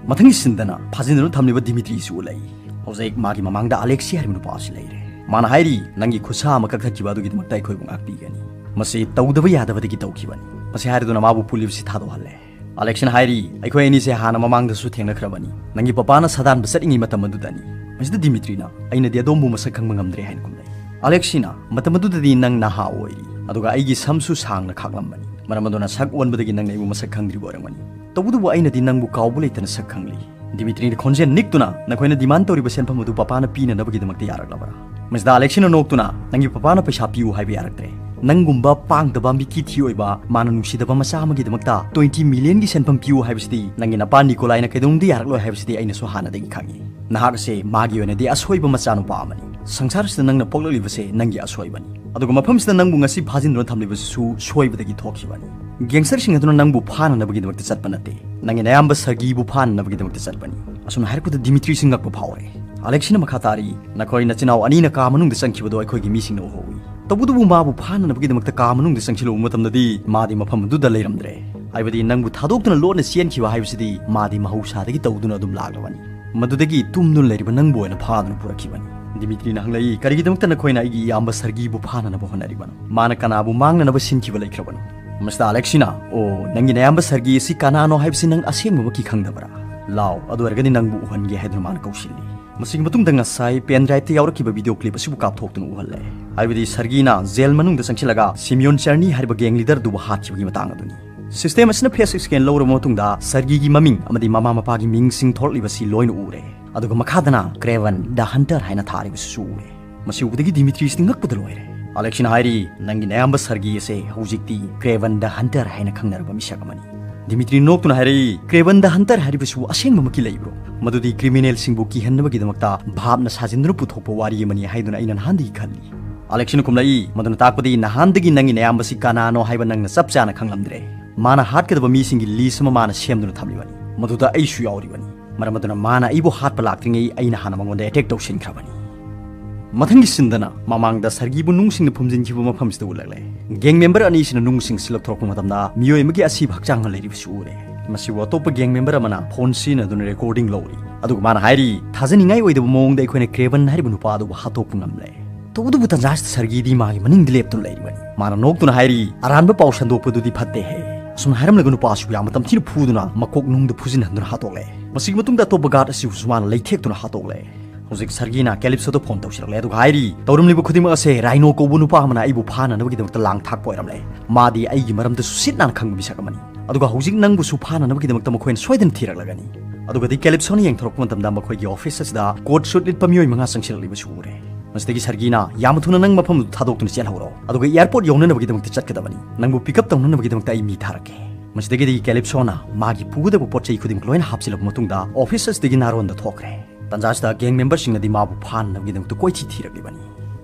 ꯃꯊꯪꯒꯤ ꯁꯤꯟꯗꯅ ꯐꯥꯖꯤꯟꯗꯨꯅ ꯊꯝꯂꯤꯕ ꯗꯤꯃꯤꯇ꯭ꯔꯤꯁꯨ ꯎꯠꯂꯛꯏ꯫ ꯍꯧꯖꯤꯛ ꯃꯥꯒꯤ ꯃꯃꯥꯡꯗ ꯑꯂꯦꯛꯁꯤ ꯍꯥꯏꯔꯤꯕ ꯅꯨꯄꯥ ꯑꯁꯤ ꯂꯩꯔꯦ꯫ ꯃꯥꯅ ꯍꯥꯏꯔꯤ, "ꯅꯪꯒꯤ ꯈꯨꯠꯁꯥ ꯑꯃ ꯀꯛꯊꯠꯈꯤꯕ ꯑꯗꯨꯒꯤꯗꯃꯛꯇ ꯑꯩꯈꯣꯏꯕꯨ ꯉꯥꯛꯄꯤꯒꯅꯤ꯫ ꯃꯁꯤ ꯇꯧꯗꯕ ꯌꯥꯗꯕꯗꯒꯤ ꯇꯧꯈꯤꯕꯅꯤ"꯫ ꯃꯁꯤ ꯍꯥꯏꯔꯗꯨꯅ ꯃꯥꯕꯨ ꯄꯨꯂꯤꯁꯁꯤ ꯊꯥꯗꯣꯛꯍꯜꯂꯦ꯫ ꯑꯂꯦꯛꯁꯤꯅ ꯍꯥꯏꯔꯤ, "ꯑꯩꯈꯣꯏ ꯑꯅꯤꯁꯦ ꯍꯥꯟꯅ ꯃꯃꯥꯡꯗꯁꯨ ꯊꯦꯡꯅꯈ꯭ꯔꯕꯅꯤ꯫ ꯅꯪꯒꯤ ꯄꯄꯥꯅ ꯁꯥꯗꯥꯟꯕ ꯆꯠꯂꯤꯉꯩ ꯃꯇꯝ ꯑꯗꯨꯗꯅꯤ"꯫ ꯃꯁꯤꯗ ꯗꯤꯃꯤꯇ꯭ꯔꯤꯅ, "ꯑꯩꯅꯗꯤ ꯑꯗꯣꯝꯕꯨ ꯃꯁꯛ ꯈꯪꯕ ꯉꯝꯗ꯭ꯔꯦ" ꯍꯥꯏꯅ ꯈꯨꯝꯂꯛꯏ꯫ ꯑꯂꯦꯛꯁꯤꯅ, "ꯃꯇꯝ ꯑꯗꯨꯗꯗꯤ ꯅꯪ ꯅꯍꯥ ꯑꯣꯏꯔꯤ, ꯑꯗꯨꯒ ꯑꯩꯒꯤ ꯁꯝꯁꯨ ꯁꯥꯡꯅ ꯈꯥꯛꯂꯝꯕꯅꯤ꯫ ꯃꯔꯝ ꯑꯗꯨꯅ ꯁꯛ ꯑꯣꯟꯕꯗꯒꯤ ꯅꯪꯅ ꯑꯩꯕꯨ ꯃꯁꯛ ꯈꯪꯗ꯭ꯔꯤꯕ ꯑꯣꯏꯔꯝꯒꯅꯤ꯫ ꯇꯧꯕꯇꯕꯨ ꯑꯩꯅꯗꯤ ꯅꯪꯕꯨ ꯀꯥꯎꯕ ꯂꯩꯇꯅ ꯁꯛ ꯈꯪꯂꯤ꯫ ꯗꯤꯃꯤꯇ꯭ꯔꯤꯅ ꯈꯣꯟꯖꯦꯜ ꯅꯤꯛꯇꯨꯅ, "ꯅꯈꯣꯏꯅ demand ꯇꯧꯔꯤꯕ ꯁꯦꯟꯐꯝ ꯑꯗꯨ ꯄꯄꯥꯅ ꯄꯤꯅꯅꯕꯒꯤꯗꯃꯛꯇ ꯌꯥꯔꯛꯂꯕ꯭ꯔꯥ?" ꯃꯤꯁꯇꯔ ꯑꯂꯦꯛꯁꯤꯅ ꯅꯣꯛꯇꯨꯅ, "ꯅꯪꯒꯤ ꯄꯄꯥꯅ ꯄꯩꯁꯥ ꯄꯤꯌꯨ ꯍꯥꯏꯕ ꯌꯥꯔꯛꯇ꯭ꯔꯦ꯫ ꯅꯪꯒꯨꯝꯕ ꯄꯥꯡꯗꯕ, ꯃꯤꯀꯤ ꯊꯤ ꯑꯣꯏꯕ, ꯃꯥꯅ ꯅꯨꯡꯁꯤꯗꯕ ꯃꯆꯥ ꯑꯃꯒꯤꯗꯃꯛꯇ twenty millionꯒꯤ ꯁꯦꯟꯐꯝ ꯄꯤꯌꯨ ꯍꯥꯏꯕꯁꯤꯗꯤ ꯅꯪꯒꯤ ꯅꯄꯥ ꯅꯤꯀꯣꯂꯥꯏꯅ ꯀꯩꯗꯧꯅꯨꯡꯗ ꯌꯥꯔꯛꯂꯣꯏ ꯍꯥꯏꯕꯁꯤꯗꯤ ꯑꯩꯅꯁꯨ ꯍꯥꯟꯅꯗꯒꯤ ꯈꯪꯉꯤ꯫ ꯅꯍꯥꯛ ꯑꯁꯦ ꯃꯥꯒꯤ ꯑꯣꯏꯅꯗꯤ ꯑꯁꯣꯏꯕ ꯃꯆꯥꯅꯨꯄꯥ ꯑꯃꯅꯤ꯫ ꯁꯪꯁꯥꯔꯁꯤꯗ ꯅꯪꯅ ꯄꯣꯛꯂꯛꯂꯤꯕꯁꯦ ꯅꯪꯒꯤ ꯑꯁꯣꯏꯕꯅꯤ꯫ ꯑꯗꯨꯒ ꯃꯐꯝꯁꯤꯗ ꯅꯪꯕꯨ ꯉꯁꯤ ꯐꯥꯖꯤꯟꯗꯨꯅ ꯊꯝꯂꯤꯕꯁꯤꯁꯨ ꯁꯣꯏꯕꯗꯒꯤ ꯊꯣꯛꯈꯤꯕꯅꯤ꯫ ꯒꯦꯡꯁꯇꯔꯁꯤꯡ ꯑꯗꯨꯅ ꯅꯪꯕꯨ ꯐꯥꯅꯅꯕꯒꯤꯗꯃꯛꯇ ꯆꯠꯄ ꯅꯠꯇꯦ꯫ ꯅꯪꯒꯤ ꯅꯌꯥꯝꯕ ꯁꯔꯒꯤꯕꯨ ꯐꯥꯅꯅꯕꯒꯤꯗꯃꯛꯇ ꯆꯠꯄꯅꯤ꯫" ꯑꯁꯨꯝꯅ ꯍꯥꯏꯔꯛꯄꯗ ꯗꯤꯃꯤꯇ꯭ꯔꯤꯁꯤ ꯉꯛꯄ ꯐꯥꯎꯔꯦ꯫ ꯑꯂꯦꯛꯁꯤꯅ ꯃꯈꯥ ꯇꯥꯔꯤ, "ꯅꯈꯣꯏ ꯅꯆꯤꯟ ꯅꯅꯥꯎ ꯑꯅꯤꯅ ꯀꯥ ꯃꯅꯨꯡꯗ ꯆꯪꯈꯤꯕꯗꯨ ꯑꯩꯈꯣꯏꯒꯤ ꯃꯤꯁꯤꯡꯅ ꯎꯍꯧꯏ꯫ ꯇꯧꯕꯇꯕꯨ ꯃꯥꯕꯨ ꯐꯥꯅꯅꯕꯒꯤꯗꯃꯛꯇ ꯀꯥ ꯃꯅꯨꯡꯗ ꯆꯪꯁꯤꯜꯂꯨꯕ ꯃꯇꯝꯗꯗꯤ ꯃꯥꯗꯤ ꯃꯐꯝ ꯑꯗꯨꯗ ꯂꯩꯔꯝꯗ꯭ꯔꯦ꯫ ꯍꯥꯏꯕꯗꯤ ꯅꯪꯕꯨ ꯊꯥꯗꯣꯛꯇꯨꯅ ꯂꯣꯟꯅ ꯆꯦꯟꯈꯤꯕ ꯍꯥꯏꯕꯁꯤꯗꯤ ꯃꯥꯗꯤ ꯃꯍꯧꯁꯥꯗꯒꯤ ꯇꯧꯗꯨꯅ ꯑꯗꯨꯝ ꯂꯥꯛꯂꯕꯅꯤ꯫ ꯃꯗꯨꯗꯒꯤ ꯇꯨꯝꯗꯨꯅ ꯂꯩꯔꯤꯕ ꯅꯪꯕꯨ ꯑꯣꯏꯅ ꯐꯥꯗꯨꯅ ꯄꯨꯔꯛꯈꯤꯕꯅꯤ꯫" ꯗꯤꯃꯤꯇ꯭ꯔꯤꯅ ꯍꯪꯂꯛꯏ, "ꯀꯔꯤꯒꯤꯗꯃꯛꯇ ꯅꯈꯣꯏꯅ ꯑꯩꯒꯤ ꯏꯌꯥꯝꯕ ꯁꯔꯒꯤꯕꯨ ꯐꯥꯅꯅꯕ ꯍꯣꯠꯅꯔꯤꯕꯅꯣ? ꯃꯥꯅ ꯀꯅꯥꯕꯨ ꯃꯥꯡꯅꯅꯕ ꯁꯤꯟꯈꯤꯕ ꯂꯩꯈ꯭ꯔꯕꯅꯣ?" ꯃꯤꯁꯇꯔ ꯑꯂꯦꯛꯁꯤꯅ, "ꯑꯣ, ꯅꯪꯒꯤ ꯅꯌꯥꯝꯕ ꯁꯔꯒꯤ ꯑꯁꯤ ꯀꯅꯥꯅꯣ ꯍꯥꯏꯕꯁꯤ ꯅꯪ ꯑꯁꯦꯡꯕꯃꯛꯀꯤ ꯈꯪꯗꯕ꯭ꯔꯥ? ꯂꯥꯎ, ꯑꯗꯨ ꯑꯣꯏꯔꯒꯗꯤ ꯅꯪꯕꯨ ꯎꯍꯟꯒꯦ" ꯍꯥꯏꯗꯨꯅ ꯃꯥꯅ ꯀꯧꯁꯤꯜꯂꯤ꯫ ꯃꯁꯤꯒꯤ ꯃꯇꯨꯡꯗ ꯉꯁꯥꯏ pen driveꯇ ꯌꯥꯎꯔꯛꯈꯤꯕ video clip ꯑꯁꯤꯕꯨ ꯀꯥꯞꯊꯣꯛꯇꯨꯅ ꯎꯍꯜꯂꯦ꯫ ꯍꯥꯏꯕꯗꯤ ꯁꯔꯒꯤꯅ ꯖꯦꯜ ꯃꯅꯨꯡꯗ ꯆꯪꯁꯤꯜꯂꯒ ꯁꯤꯃꯤꯌꯣꯟ ꯆꯔꯅꯤ ꯍꯥꯏꯔꯤꯕ gang leaderꯗꯨꯕꯨ ꯍꯥꯠꯈꯤꯕꯒꯤ ꯃꯇꯥꯡ ꯑꯗꯨꯅꯤ꯫ System ꯑꯁꯤꯅ face scan ꯂꯧꯔꯕ ꯃꯇꯨꯡꯗ ꯁꯔꯒꯤꯒꯤ ꯃꯃꯤꯡ ꯑꯃꯗꯤ ꯃꯃꯥ ꯃꯄꯥꯒꯤ ꯃꯤꯡꯁꯤꯡ ꯊꯣꯛꯂꯛꯂꯤꯕꯁꯤ ꯂꯣꯏꯅ ꯎꯔꯦ꯫ ꯑꯗꯨꯒ ꯃꯈꯥꯗꯅ Craven the Hunter ꯍꯥꯏꯅ ꯊꯥꯔꯤꯕꯁꯤꯁꯨ ꯎꯔꯦ꯫ ꯃꯁꯤ ꯎꯕꯗꯒꯤ ꯗꯤꯃꯤꯇ꯭ꯔꯤꯁꯇꯤ ꯉꯛꯄꯗ ꯂꯣꯏꯔꯦ꯫ ꯑꯂꯦꯛꯁꯤꯅ ꯍꯥꯏꯔꯤ, "ꯅꯪꯒꯤ ꯅꯌꯥꯝꯕ ꯁꯔꯒꯤ ꯑꯁꯦ ꯍꯧꯖꯤꯛꯇꯤ Craven the Hunter ꯍꯥꯏꯅ ꯈꯪꯅꯔꯕ ꯃꯤꯁꯛ ꯑꯃꯅꯤ꯫" ꯗꯤꯃꯤꯇ꯭ꯔꯤ ꯅꯣꯛꯇꯨꯅ ꯍꯥꯏꯔꯛꯏ, "Craven the Hunter ꯍꯥꯏꯔꯤꯕꯁꯤꯕꯨ ꯑꯁꯦꯡꯕꯃꯛꯀꯤ ꯂꯩꯕ꯭ꯔꯣ? ꯃꯗꯨꯗꯤ criminalꯁꯤꯡꯕꯨ ꯀꯤꯍꯟꯅꯕꯒꯤꯗꯃꯛꯇ ꯚꯥꯞꯅ ꯁꯥꯖꯤꯟꯗꯨꯅ ꯄꯨꯊꯣꯛꯄ ꯋꯥꯔꯤ ꯑꯃꯅꯤ ꯍꯥꯏꯗꯨꯅ ꯑꯩꯅ ꯅꯍꯥꯟꯗꯒꯤ ꯈꯜꯂꯤ꯫" ꯑꯂꯦꯛꯁꯤꯅ ꯈꯨꯝꯂꯛꯏ, "ꯃꯗꯨꯅ ꯇꯥꯛꯄꯗꯤ ꯅꯍꯥꯟꯗꯒꯤ ꯅꯪꯒꯤ ꯅꯌꯥꯝꯕꯁꯤ ꯀꯅꯥꯅꯣ ꯍꯥꯏꯕ ꯅꯪꯅ ꯆꯞ ꯆꯥꯅ ꯈꯪꯂꯝꯗ꯭ꯔꯦ꯫ ꯃꯥꯅ ꯍꯥꯠꯀꯗꯕ ꯃꯤꯁꯤꯡꯒꯤ list ꯑꯃ ꯃꯥꯅ ꯁꯦꯝꯗꯨꯅ ꯊꯝꯂꯤꯕꯅꯤ꯫ ꯃꯗꯨꯗ ꯑꯩꯁꯨ ꯌꯥꯎꯔꯤꯕꯅꯤ꯫ ꯃꯔꯝ ꯑꯗꯨꯅ ꯃꯥꯅ ꯑꯩꯕꯨ ꯍꯥꯠꯄ ꯂꯥꯛꯇ꯭ꯔꯤꯉꯩ ꯑꯩꯅ ꯍꯥꯟꯅ ꯃꯉꯣꯟꯗ attack ꯇꯧꯁꯤꯟꯈ꯭ꯔꯕꯅꯤ꯫" ꯃꯊꯪꯒꯤ sceneꯗꯅ ꯃꯃꯥꯡꯗ ꯁꯔꯒꯤꯕꯨ ꯅꯨꯡꯁꯤꯡꯅ ꯐꯨꯝꯖꯤꯟꯈꯤꯕ ꯃꯐꯝꯁꯤꯗ ꯎꯠꯂꯛꯂꯦ꯫ Gang member ꯑꯅꯤꯁꯤꯅ ꯅꯨꯡꯁꯤꯡ ꯁꯤꯜꯂꯛꯊꯣꯔꯛꯄ ꯃꯇꯝꯗ ꯃꯤꯑꯣꯏ ꯑꯃꯒꯤ ꯑꯁꯤꯕ ꯍꯛꯆꯥꯡꯅ ꯂꯩꯔꯤꯕꯁꯤ ꯎꯔꯦ꯫ ꯃꯁꯤꯕꯨ ꯑꯇꯣꯞꯄ gang member ꯑꯃꯅ phone ꯁꯤꯖꯤꯟꯅꯗꯨꯅ recording ꯂꯧꯔꯤ꯫ ꯑꯗꯨꯒ ꯃꯥꯅ ꯍꯥꯏꯔꯤ, "ꯊꯥꯖꯅꯤꯡꯉꯥꯏ ꯑꯣꯏꯗꯕ ꯃꯑꯣꯡꯗ ꯑꯩꯈꯣꯏꯅ Craven ꯍꯥꯏꯔꯤꯕ ꯅꯨꯄꯥ ꯑꯗꯨꯕꯨ ꯍꯥꯠꯇꯣꯛꯄ ꯉꯝꯂꯦ꯫" ꯇꯧꯕꯇꯕꯨ ꯇꯟꯖꯥꯁꯤꯗ ꯁꯔꯒꯤꯗꯤ ꯃꯥꯒꯤ ꯃꯅꯤꯡꯗ ꯂꯦꯞꯇꯨꯅ ꯂꯩꯔꯤꯕꯅꯤ꯫ ꯃꯥꯅ ꯅꯣꯛꯇꯨꯅ ꯍꯥꯏꯔꯤ, "ꯑꯔꯥꯟꯕ ꯄꯥꯎ ꯁꯟꯗꯣꯛꯄꯗꯨꯗꯤ ꯐꯠꯇꯦꯍꯦ꯫" ꯑꯁꯨꯝꯅ ꯍꯥꯏꯔꯝꯂꯒ ꯅꯨꯄꯥ ꯑꯁꯤꯕꯨ ꯌꯥꯝꯅ ꯇꯝꯊꯤꯅ ꯐꯨꯗꯨꯅ ꯃꯀꯣꯛ ꯅꯨꯡꯗ ꯐꯨꯖꯤꯟꯍꯟꯗꯨꯅ ꯍꯥꯠꯇꯣꯛꯂꯦ꯫ ꯃꯁꯤꯒꯤ ꯃꯇꯨꯡꯗ ꯑꯇꯣꯞꯄ guard ꯑꯁꯤꯕꯨꯁꯨ ꯃꯥꯅ ꯂꯩꯊꯦꯛꯇꯨꯅ ꯍꯥꯠꯇꯣꯛꯂꯦ꯫ ꯍꯧꯖꯤꯛ ꯁꯔꯒꯤꯅ Calypsoꯗ phone ꯇꯧꯁꯤꯜꯂꯛꯂꯦ꯫ ꯑꯗꯨꯒ ꯍꯥꯏꯔꯤ, "ꯇꯧꯔꯝꯂꯤꯕ ꯈꯨꯗꯤꯡꯃꯛ ꯑꯁꯦ Rhino ꯀꯧꯕ ꯅꯨꯄꯥ ꯑꯃꯅ ꯑꯩꯕꯨ ꯐꯥꯅꯅꯕꯒꯤꯗꯃꯛꯇ ꯂꯥꯡ ꯊꯥꯛꯄ ꯑꯣꯏꯔꯝꯂꯦ꯫ ꯃꯥꯗꯤ ꯑꯩꯒꯤ ꯃꯔꯝꯗꯁꯨ ꯁꯤꯠ ꯅꯥꯟꯅ ꯈꯪꯕ ꯃꯤꯁꯛ ꯑꯃꯅꯤ꯫ ꯑꯗꯨꯒ ꯍꯧꯖꯤꯛ ꯅꯪꯕꯨꯁꯨ ꯐꯥꯅꯅꯕꯒꯤꯗꯃꯛꯇ ꯃꯈꯣꯏꯅ ꯁꯣꯏꯗꯅ ꯊꯤꯔꯛꯂꯒꯅꯤ꯫" ꯑꯗꯨꯒꯗꯤ ꯀꯦꯂꯤꯞꯁꯣꯅ ꯌꯦꯡꯊꯣꯔꯛꯄ ꯃꯇꯝꯗ ꯃꯈꯣꯏꯒꯤ ꯑꯣꯐꯤꯁ ꯑꯁꯤꯗ ꯀꯣꯠ ꯁꯨꯠ ꯂꯤꯠꯄ ꯃꯤꯑꯣꯏ ꯃꯉꯥ ꯆꯪꯁꯤꯜꯂꯛꯂꯤꯕꯁꯨ ꯎꯔꯦ꯫ ꯃꯁꯤꯗꯒꯤ ꯁꯔꯒꯤꯅ, "ꯌꯥꯝꯅ ꯊꯨꯅ ꯅꯪ ꯃꯐꯝꯗꯨ ꯊꯥꯗꯣꯛꯇꯨꯅ ꯆꯦꯜꯍꯧꯔꯣ, ꯑꯗꯨꯒ ꯑꯦꯌꯔꯄꯣꯔꯠ ꯌꯧꯅꯅꯕꯒꯤꯗꯃꯛꯇ ꯆꯠꯀꯗꯕꯅꯤ꯫ ꯅꯪꯕꯨ ꯄꯤꯛ ꯑꯞ ꯇꯧꯅꯅꯕꯒꯤꯗꯃꯛꯇ ꯑꯩ ꯃꯤ ꯊꯥꯔꯛꯀꯦ"꯫ ꯃꯁꯤꯗꯒꯤꯗꯤ ꯀꯦꯂꯤꯞꯁꯣꯅ ꯃꯥꯒꯤ ꯄꯨꯒꯗꯕ ꯄꯣꯠ ꯆꯩ ꯈꯨꯗꯤꯡꯃꯛ ꯂꯣꯏꯅ ꯍꯥꯞꯆꯤꯜꯂꯕ ꯃꯇꯨꯡꯗ ꯑꯣꯐꯤꯁ ꯑꯁꯤꯗꯒꯤ ꯅꯥꯔꯣꯟꯗ ꯊꯣꯛꯈ꯭ꯔꯦ꯫ ꯇꯟꯖꯥ ꯑꯁꯤꯗ ꯒꯦꯡ ꯃꯦꯝꯕꯔꯁꯤꯡꯅꯗꯤ ꯃꯥꯕꯨ ꯐꯥꯅꯅꯕꯒꯤꯗꯃꯛꯇ ꯀꯣꯏꯊꯤ ꯊꯤꯔꯛꯂꯤꯕꯅꯤ꯫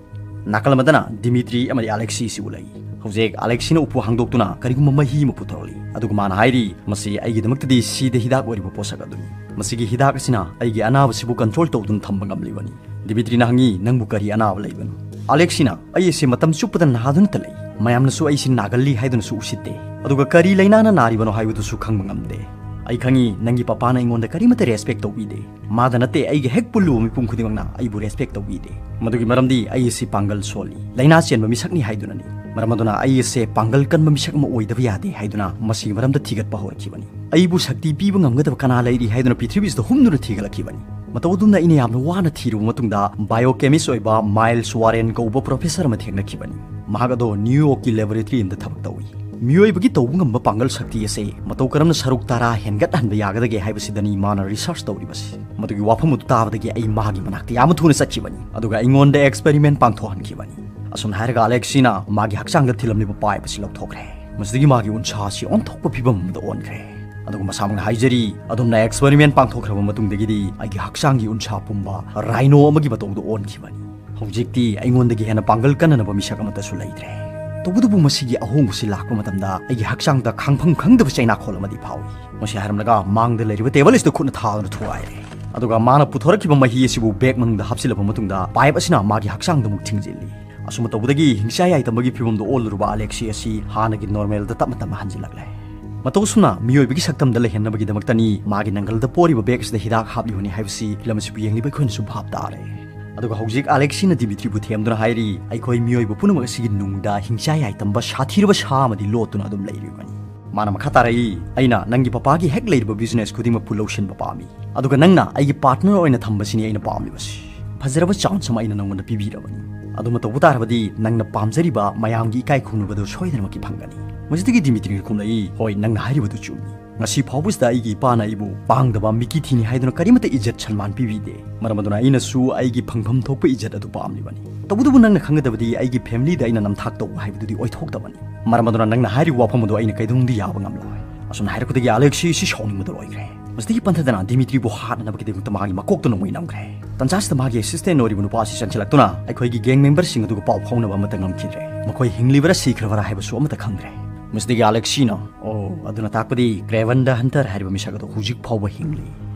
ꯅꯥꯀꯜ ꯑꯃꯗꯅ ꯗꯤꯃꯤꯇ꯭ꯔꯤ ꯑꯃꯗꯤ ꯑꯂꯦꯛꯁꯤꯁꯤ ꯎꯠꯂꯛꯏ꯫ ꯍꯧꯖꯤꯛ ꯑꯂꯦꯛꯁꯤꯅ ꯎꯄꯨ ꯍꯥꯡꯗꯣꯛꯇꯨꯅ ꯀꯔꯤꯒꯨꯝꯕ ꯃꯍꯤ ꯑꯃ ꯄꯨꯊꯣꯔꯛꯂꯤ, ꯑꯗꯨꯒ ꯃꯥꯅ ꯍꯥꯏꯔꯤ, "ꯃꯁꯤ ꯑꯩꯒꯤꯗꯃꯛꯇꯗꯤ ꯁꯤꯗ ꯍꯤꯗꯥꯛ ꯑꯣꯏꯔꯤꯕ ꯄꯣꯠꯁꯛ ꯑꯗꯨꯅꯤ꯫ ꯃꯁꯤꯒꯤ ꯍꯤꯗꯥꯛ ꯑꯁꯤꯅ ꯑꯩꯒꯤ ꯑꯅꯥꯕꯁꯤꯕꯨ ꯀꯟꯇ꯭ꯔꯣꯜ ꯇꯧꯗꯨꯅ ꯊꯝꯕ ꯉꯝꯂꯤꯕꯅꯤ"꯫ ꯗꯤꯃꯤꯇ꯭ꯔꯤꯅ ꯍꯪꯉꯤ, "ꯅꯪꯕꯨ ꯀꯔꯤ ꯑꯅꯥꯕ ꯂꯩꯕꯅꯣ?" ꯑꯂꯦꯛꯁꯤꯅ, "ꯑꯩ ꯑꯁꯤ ꯃꯇꯝ ꯆꯨꯞꯄꯗ ꯅꯥꯗꯨꯅꯇ ꯂꯩ꯫ ꯃꯌꯥꯝꯅꯁꯨ ꯑꯩꯁꯤ ꯅꯥꯒꯜꯂꯤ ꯍꯥꯏꯗꯨꯅꯁꯨ ꯎꯁꯤꯠꯇꯦ, ꯑꯗꯨꯒ ꯀꯔꯤ ꯂꯥꯏꯅꯥꯅ ꯅꯥꯔꯤꯕꯅꯣ ꯍꯥꯏꯕꯗꯨꯁꯨ ꯈꯪꯕ ꯉꯝꯗꯦ꯫ ꯑꯩ ꯈꯪꯉꯤ, ꯅꯪꯒꯤ ꯄꯄꯥꯅ ꯑꯩꯉꯣꯟꯗ ꯀꯔꯤꯃꯠꯇ ꯔꯦꯁꯄꯦꯛ ꯇꯧꯕꯤꯗꯦ꯫ ꯃꯥꯗ ꯅꯠꯇꯦ, ꯑꯩꯒꯤ ꯍꯦꯛ ꯄꯨꯜꯂꯨꯕ ꯃꯤꯄꯨꯝ ꯈꯨꯗꯤꯡꯃꯛꯅ ꯑꯩꯕꯨ ꯔꯦꯁꯄꯦꯛ ꯇꯧꯕꯤꯗꯦ꯫ ꯃꯗꯨꯒꯤ ꯃꯔꯝꯗꯤ ꯑꯩ ꯑꯁꯤ ꯄꯥꯡꯒꯜ ꯁꯣꯜꯂꯤ, ꯂꯥꯏꯅꯥ ꯆꯦꯟꯕ ꯃꯤꯁꯛꯅꯤ ꯍꯥꯏꯗꯨꯅꯅꯤ꯫ ꯃꯔꯝ ꯑꯗꯨꯅ ꯑꯩ ꯑꯁꯦ ꯄꯥꯡꯒꯜ ꯀꯟꯕ ꯃꯤꯁꯛ ꯑꯃ ꯑꯣꯏꯗꯕ ꯌꯥꯗꯦ ꯍꯥꯏꯗꯨꯅ ꯃꯁꯤꯒꯤ ꯃꯔꯝꯗ ꯊꯤꯒꯠꯄ ꯍꯧꯔꯛꯈꯤꯕꯅꯤ꯫ ꯑꯩꯕꯨ ꯁꯛꯇꯤ ꯄꯤꯕ ꯉꯝꯒꯗꯕ ꯀꯅꯥ ꯂꯩꯔꯤ ꯍꯥꯏꯗꯨꯅ ꯄ꯭ꯔꯤꯊꯤꯕꯤꯁꯤꯗ ꯍꯨꯝꯗꯨꯅ ꯊꯤꯒꯠꯂꯛꯈꯤꯕꯅꯤ꯫ ꯃꯇꯧ ꯑꯗꯨꯝꯅ ꯑꯩꯅ ꯌꯥꯝꯅ ꯋꯥꯅ ꯊꯤꯔꯨꯕ ꯃꯇꯨꯡꯗ ꯕꯥꯏꯑꯣꯀꯦꯃꯤꯁ ꯑꯣꯏꯕ ꯃꯥꯏꯜꯁ ꯋꯥꯔꯦꯟ ꯀꯧꯕ ꯄ꯭ꯔꯣꯐꯦꯁꯔ ꯑꯃ ꯊꯦꯡꯅꯈꯤꯕꯅꯤ꯫ ꯃꯍꯥꯛ ꯑꯗꯣ ꯅ꯭ꯌꯨ ꯌꯣꯔꯛꯀꯤ ꯂꯦꯕꯣꯔꯦꯇꯔꯤ ꯑꯃꯗ ꯊꯕꯛ ꯇꯧꯏ꯫ ꯃꯤꯑꯣꯏꯕꯒꯤ ꯇꯧꯕ ꯉꯝꯕ ꯄꯥꯡꯒꯜ ꯁꯛꯇꯤ ꯑꯁꯦ ꯃꯇꯧ ꯀꯔꯝꯅ ꯁꯔꯨꯛ ꯇꯔꯥ ꯍꯦꯟꯒꯠꯍꯟꯕ ꯌꯥꯒꯗꯒꯦ ꯍꯥꯏꯕꯁꯤꯗꯅꯤ ꯃꯥꯅ ꯔꯤꯁꯔꯆ ꯇꯧꯔꯤꯕꯁꯤ꯫ ꯃꯗꯨꯒꯤ ꯋꯥꯐꯝ ꯑꯗꯨ ꯇꯥꯕꯗꯒꯤ ꯑꯩ ꯃꯥꯒꯤ ꯃꯅꯥꯛꯇ ꯌꯥꯝꯅ ꯊꯨꯅ ꯆꯠꯈꯤꯕꯅꯤ, ꯑꯗꯨꯒ ꯑꯩꯉꯣꯟꯗ ꯑꯦꯛꯁꯄꯦꯔꯤꯃꯦꯟ ꯄꯥꯡꯊꯣꯛꯍꯟꯈꯤꯕꯅꯤ꯫ ꯑꯁꯨꯝꯅ ꯍꯥꯏꯔꯒ ꯑꯂꯦꯛꯁꯤꯅ ꯃꯥꯒꯤ ꯍꯛꯆꯥꯡꯗ ꯊꯤꯜꯂꯝꯂꯤꯕ ꯄꯥꯏꯞ ꯑꯁꯤ ꯂꯧꯊꯣꯛꯈ꯭ꯔꯦ꯫ ꯃꯁꯤꯗꯒꯤ ꯃꯥꯒꯤ ꯎꯟꯁꯥ ꯑꯁꯤ ꯑꯣꯟꯊꯣꯛꯄ ꯐꯤꯕꯝ ꯑꯃꯗ ꯑꯣꯟꯈ꯭ꯔꯦ꯫ ꯑꯗꯨꯒ ꯃꯁꯥꯃꯛꯅ ꯍꯥꯏꯖꯔꯤ, "ꯑꯗꯣꯝꯅ ꯑꯦꯛꯁꯄꯦꯔꯤꯃꯦꯟ ꯄꯥꯡꯊꯣꯛꯈ꯭ꯔꯕ ꯃꯇꯨꯡꯗꯒꯤꯗꯤ ꯑꯩꯒꯤ ꯍꯛꯆꯥꯡꯒꯤ ꯎꯟꯁꯥ ꯄꯨꯝꯕ ꯔꯥꯏꯅꯣ ꯑꯃꯒꯤ ꯃꯇꯧꯗ ꯑꯣꯟꯈꯤꯕꯅꯤ꯫ ꯍꯧꯖꯤꯛꯇꯤ ꯑꯩꯉꯣꯟꯗꯒꯤ ꯍꯦꯟꯅ ꯄꯥꯡꯒꯜ ꯀꯟꯅꯅꯕ ꯃꯤꯁꯛ ꯑꯃꯠꯇꯁꯨ ꯂꯩꯇ꯭ꯔꯦ"꯫ ꯇꯧꯕꯇꯕꯨ ꯃꯁꯤꯒꯤ ꯑꯍꯣꯡꯕꯁꯤ ꯂꯥꯛꯄ ꯃꯇꯝꯗ ꯑꯩꯒꯤ ꯍꯛꯆꯥꯡꯗ ꯈꯥꯡꯐꯝ ꯈꯪꯗꯕ ꯆꯩꯅꯥꯈꯣꯜ ꯑꯃꯗꯤ ꯐꯥꯎꯏ꯫ ꯃꯁꯤ ꯍꯥꯏꯔꯝꯂꯒ ꯃꯥꯡꯗ ꯂꯩꯔꯤꯕ ꯇꯦꯕꯜ ꯑꯁꯤꯗ ꯈꯨꯠꯅ ꯊꯥꯗꯨꯅ ꯊꯨꯒꯥꯏꯔꯦ꯫ ꯑꯗꯨꯒ ꯃꯥꯅ ꯄꯨꯊꯣꯔꯛꯈꯤꯕ ꯃꯍꯤ ꯑꯁꯤꯕꯨ ꯕꯦꯒ ꯃꯅꯨꯡꯗ ꯍꯥꯞꯆꯤꯜꯂꯕ ꯃꯇꯨꯡꯗ ꯄꯥꯏꯞ ꯑꯁꯤꯅ ꯃꯥꯒꯤ ꯍꯛꯆꯥꯡꯗ ꯑꯃꯨꯛ ꯊꯤꯡꯖꯤꯜꯂꯤ꯫ ꯑꯁꯨꯝꯅ ꯇꯧꯕꯗꯒꯤ ꯍꯤꯡꯆꯥ ꯌꯥꯏꯇꯝꯕꯒꯤ ꯐꯤꯕꯝꯗ ꯑꯣꯜꯂꯨꯔꯕ ꯑꯂꯦꯛꯁꯤ ꯑꯁꯤ ꯍꯥꯟꯅꯒꯤ ꯅꯣꯔꯃꯦꯜꯗ ꯇꯞꯅ ꯇꯞꯅ ꯍꯟꯖꯤꯜꯂꯛꯂꯦ꯫ ꯃꯇꯧ ꯑꯁꯨꯝꯅ ꯃꯤꯑꯣꯏꯕꯒꯤ ꯁꯛꯇꯝꯗ ꯂꯩꯍꯟꯅꯕꯒꯤꯗꯃꯛꯇꯅꯤ ꯃꯥꯒꯤ ꯅꯪꯒꯜꯗ ꯄꯣꯔꯤꯕ ꯕꯦꯒ ꯑꯁꯤꯗ ꯍꯤꯗꯥꯛ ꯍꯥꯞꯂꯤꯕꯅꯤ ꯍꯥꯏꯕꯁꯤ ꯐꯤꯂꯝ ꯑꯁꯤꯕꯨ ꯌꯦꯡꯂꯤꯕ ꯑꯩꯈꯣꯏꯅꯁꯨ ꯚꯥꯞ ꯇꯥꯔꯦ꯫ ꯑꯗꯨꯒ ꯍꯧꯖꯤꯛ ꯑꯂꯦꯛꯁꯤꯅ ꯗꯤꯃꯤꯇ꯭ꯔꯤꯕꯨ ꯊꯦꯝꯗꯨꯅ ꯍꯥꯏꯔꯤ, "ꯑꯩꯈꯣꯏ ꯃꯤꯑꯣꯏꯕ ꯄꯨꯝꯅꯃꯛ ꯑꯁꯤꯒꯤ ꯅꯨꯡꯗ ꯍꯤꯡꯆꯥ ꯌꯥꯏꯇꯝꯕ ꯁꯥꯊꯤꯔꯕ ꯁꯥ ꯑꯃꯗꯤ ꯂꯣꯠꯇꯨꯅ ꯑꯗꯨꯝ ꯂꯩꯔꯤꯕꯅꯤ"꯫ ꯃꯥꯅ ꯃꯈꯥ ꯇꯥꯔꯛꯏ, "ꯑꯩꯅ ꯅꯪꯒꯤ ꯄꯄꯥꯒꯤ ꯍꯦꯛ ꯂꯩꯔꯤꯕ ꯕꯤꯖꯤꯅꯦꯁ ꯈꯨꯗꯤꯡꯃꯛꯄꯨ ꯂꯧꯁꯤꯟꯕ ꯄꯥꯝꯃꯤ, ꯑꯗꯨꯒ ꯅꯪꯅ ꯑꯩꯒꯤ ꯄꯥꯔꯠꯅꯔ ꯑꯣꯏꯅ ꯊꯝꯕꯁꯤꯅꯤ ꯑꯩꯅ ꯄꯥꯝꯂꯤꯕꯁꯤ꯫ ꯐꯖꯔꯕ ꯆꯥꯟꯁ ꯑꯃ ꯑꯩꯅ ꯅꯪꯉꯣꯟꯗ ꯄꯤꯕꯤꯔꯕꯅꯤ꯫ ꯑꯗꯨꯃ ꯇꯧꯕ ꯇꯥꯔꯕꯗꯤ ꯅꯪꯅ ꯄꯥꯝꯖꯔꯤꯕ ꯃꯌꯥꯝꯒꯤ ꯏꯀꯥꯏ ꯈꯨꯝꯅꯕꯗꯨ ꯁꯣꯏꯗꯅꯃꯛꯀꯤ ꯐꯪꯒꯅꯤ"꯫ ꯃꯁꯤꯗꯒꯤ ꯗꯤꯃꯤꯇ꯭ꯔꯤꯅ ꯈꯨꯝꯂꯛꯏ, "ꯍꯣꯏ, ꯅꯪꯅ ꯍꯥꯏꯔꯤꯕꯗꯨ ꯆꯨꯝꯃꯤ꯫ ꯉꯁꯤ ꯐꯥꯎꯕꯁꯤꯗ ꯑꯩꯒꯤ ꯏꯄꯥꯅ ꯑꯩꯕꯨ ꯄꯥꯡꯗꯕ, ꯃꯤꯀꯤ ꯊꯤꯅꯤ ꯍꯥꯏꯗꯨꯅ ꯀꯔꯤꯃꯠꯇ ꯏꯖꯠ ꯁꯟꯃꯥꯟ ꯄꯤꯕꯤꯗꯦ꯫ ꯃꯔꯝ ꯑꯗꯨꯅ ꯑꯩꯅꯁꯨ ꯑꯩꯒꯤ ꯐꯪꯐꯝ ꯊꯣꯛꯄ ꯏꯖꯠ ꯑꯗꯨ ꯄꯥꯝꯂꯤꯕꯅꯤ꯫ ꯇꯧꯕꯇꯕꯨ ꯅꯪꯅ ꯈꯪꯒꯗꯕꯗꯤ ꯑꯩꯒꯤ familyꯗ ꯑꯩꯅ ꯅꯝꯊꯥꯛ ꯇꯧꯕ ꯍꯥꯏꯕꯗꯨꯗꯤ ꯑꯣꯏꯊꯣꯛꯇꯕꯅꯤ꯫ ꯃꯔꯝ ꯑꯗꯨꯅ ꯅꯪꯅ ꯍꯥꯏꯔꯤꯕ ꯋꯥꯐꯝ ꯑꯗꯨ ꯑꯩꯅ ꯀꯩꯗꯧꯅꯨꯡꯗ ꯌꯥꯕ ꯉꯝꯂꯣꯏ꯫ ꯑꯁꯨꯝꯅ ꯍꯥꯏꯔꯛꯄꯗꯒꯤ ꯑꯂꯦꯛꯁꯤꯁꯤ ꯁꯥꯎꯅꯤꯡꯕꯗ ꯂꯣꯏꯈ꯭ꯔꯦ꯫ ꯃꯁꯤꯗꯒꯤ ꯄꯟꯊꯗꯅ ꯗꯤꯃꯤꯇ꯭ꯔꯤꯕꯨ ꯍꯥꯠꯅꯅꯕꯒꯤꯗꯃꯛꯇ ꯃꯥꯒꯤ ꯃꯀꯣꯛꯇ ꯅꯣꯡꯃꯩ ꯅꯝꯈ꯭ꯔꯦ꯫ ꯇꯟꯖꯥꯁꯤꯗ ꯃꯥꯒꯤ assistant ꯑꯣꯏꯔꯤꯕ ꯅꯨꯄꯥ ꯑꯁꯤ ꯆꯪꯁꯤꯜꯂꯛꯇꯨꯅ ꯑꯩꯈꯣꯏꯒꯤ gang memberꯁꯤꯡ ꯑꯗꯨꯒ ꯄꯥꯎ ꯐꯥꯎꯅꯕ ꯑꯃꯠꯇ ꯉꯝꯈꯤꯗ꯭ꯔꯦ꯫ ꯃꯈꯣꯏ ꯍꯤꯡꯂꯤꯕꯔꯥ ꯁꯤꯈ꯭ꯔꯕꯔꯥ ꯍꯥꯏꯕꯁꯨ ꯑꯃꯠꯇ ꯈꯪꯗ꯭ꯔꯦ꯫ ꯃꯁꯤꯗꯒꯤ ꯑꯂꯦꯛꯁꯤꯅ, "ꯑꯣ, ꯑꯗꯨꯅ ꯇꯥꯛꯄꯗꯤ Craven the Hunter ꯍꯥꯏꯔꯤꯕ ꯃꯤꯁꯛ ꯑꯗꯨ ꯍꯧꯖꯤꯛ ꯐꯥꯎꯕ ꯍꯤꯡꯂꯤ"꯫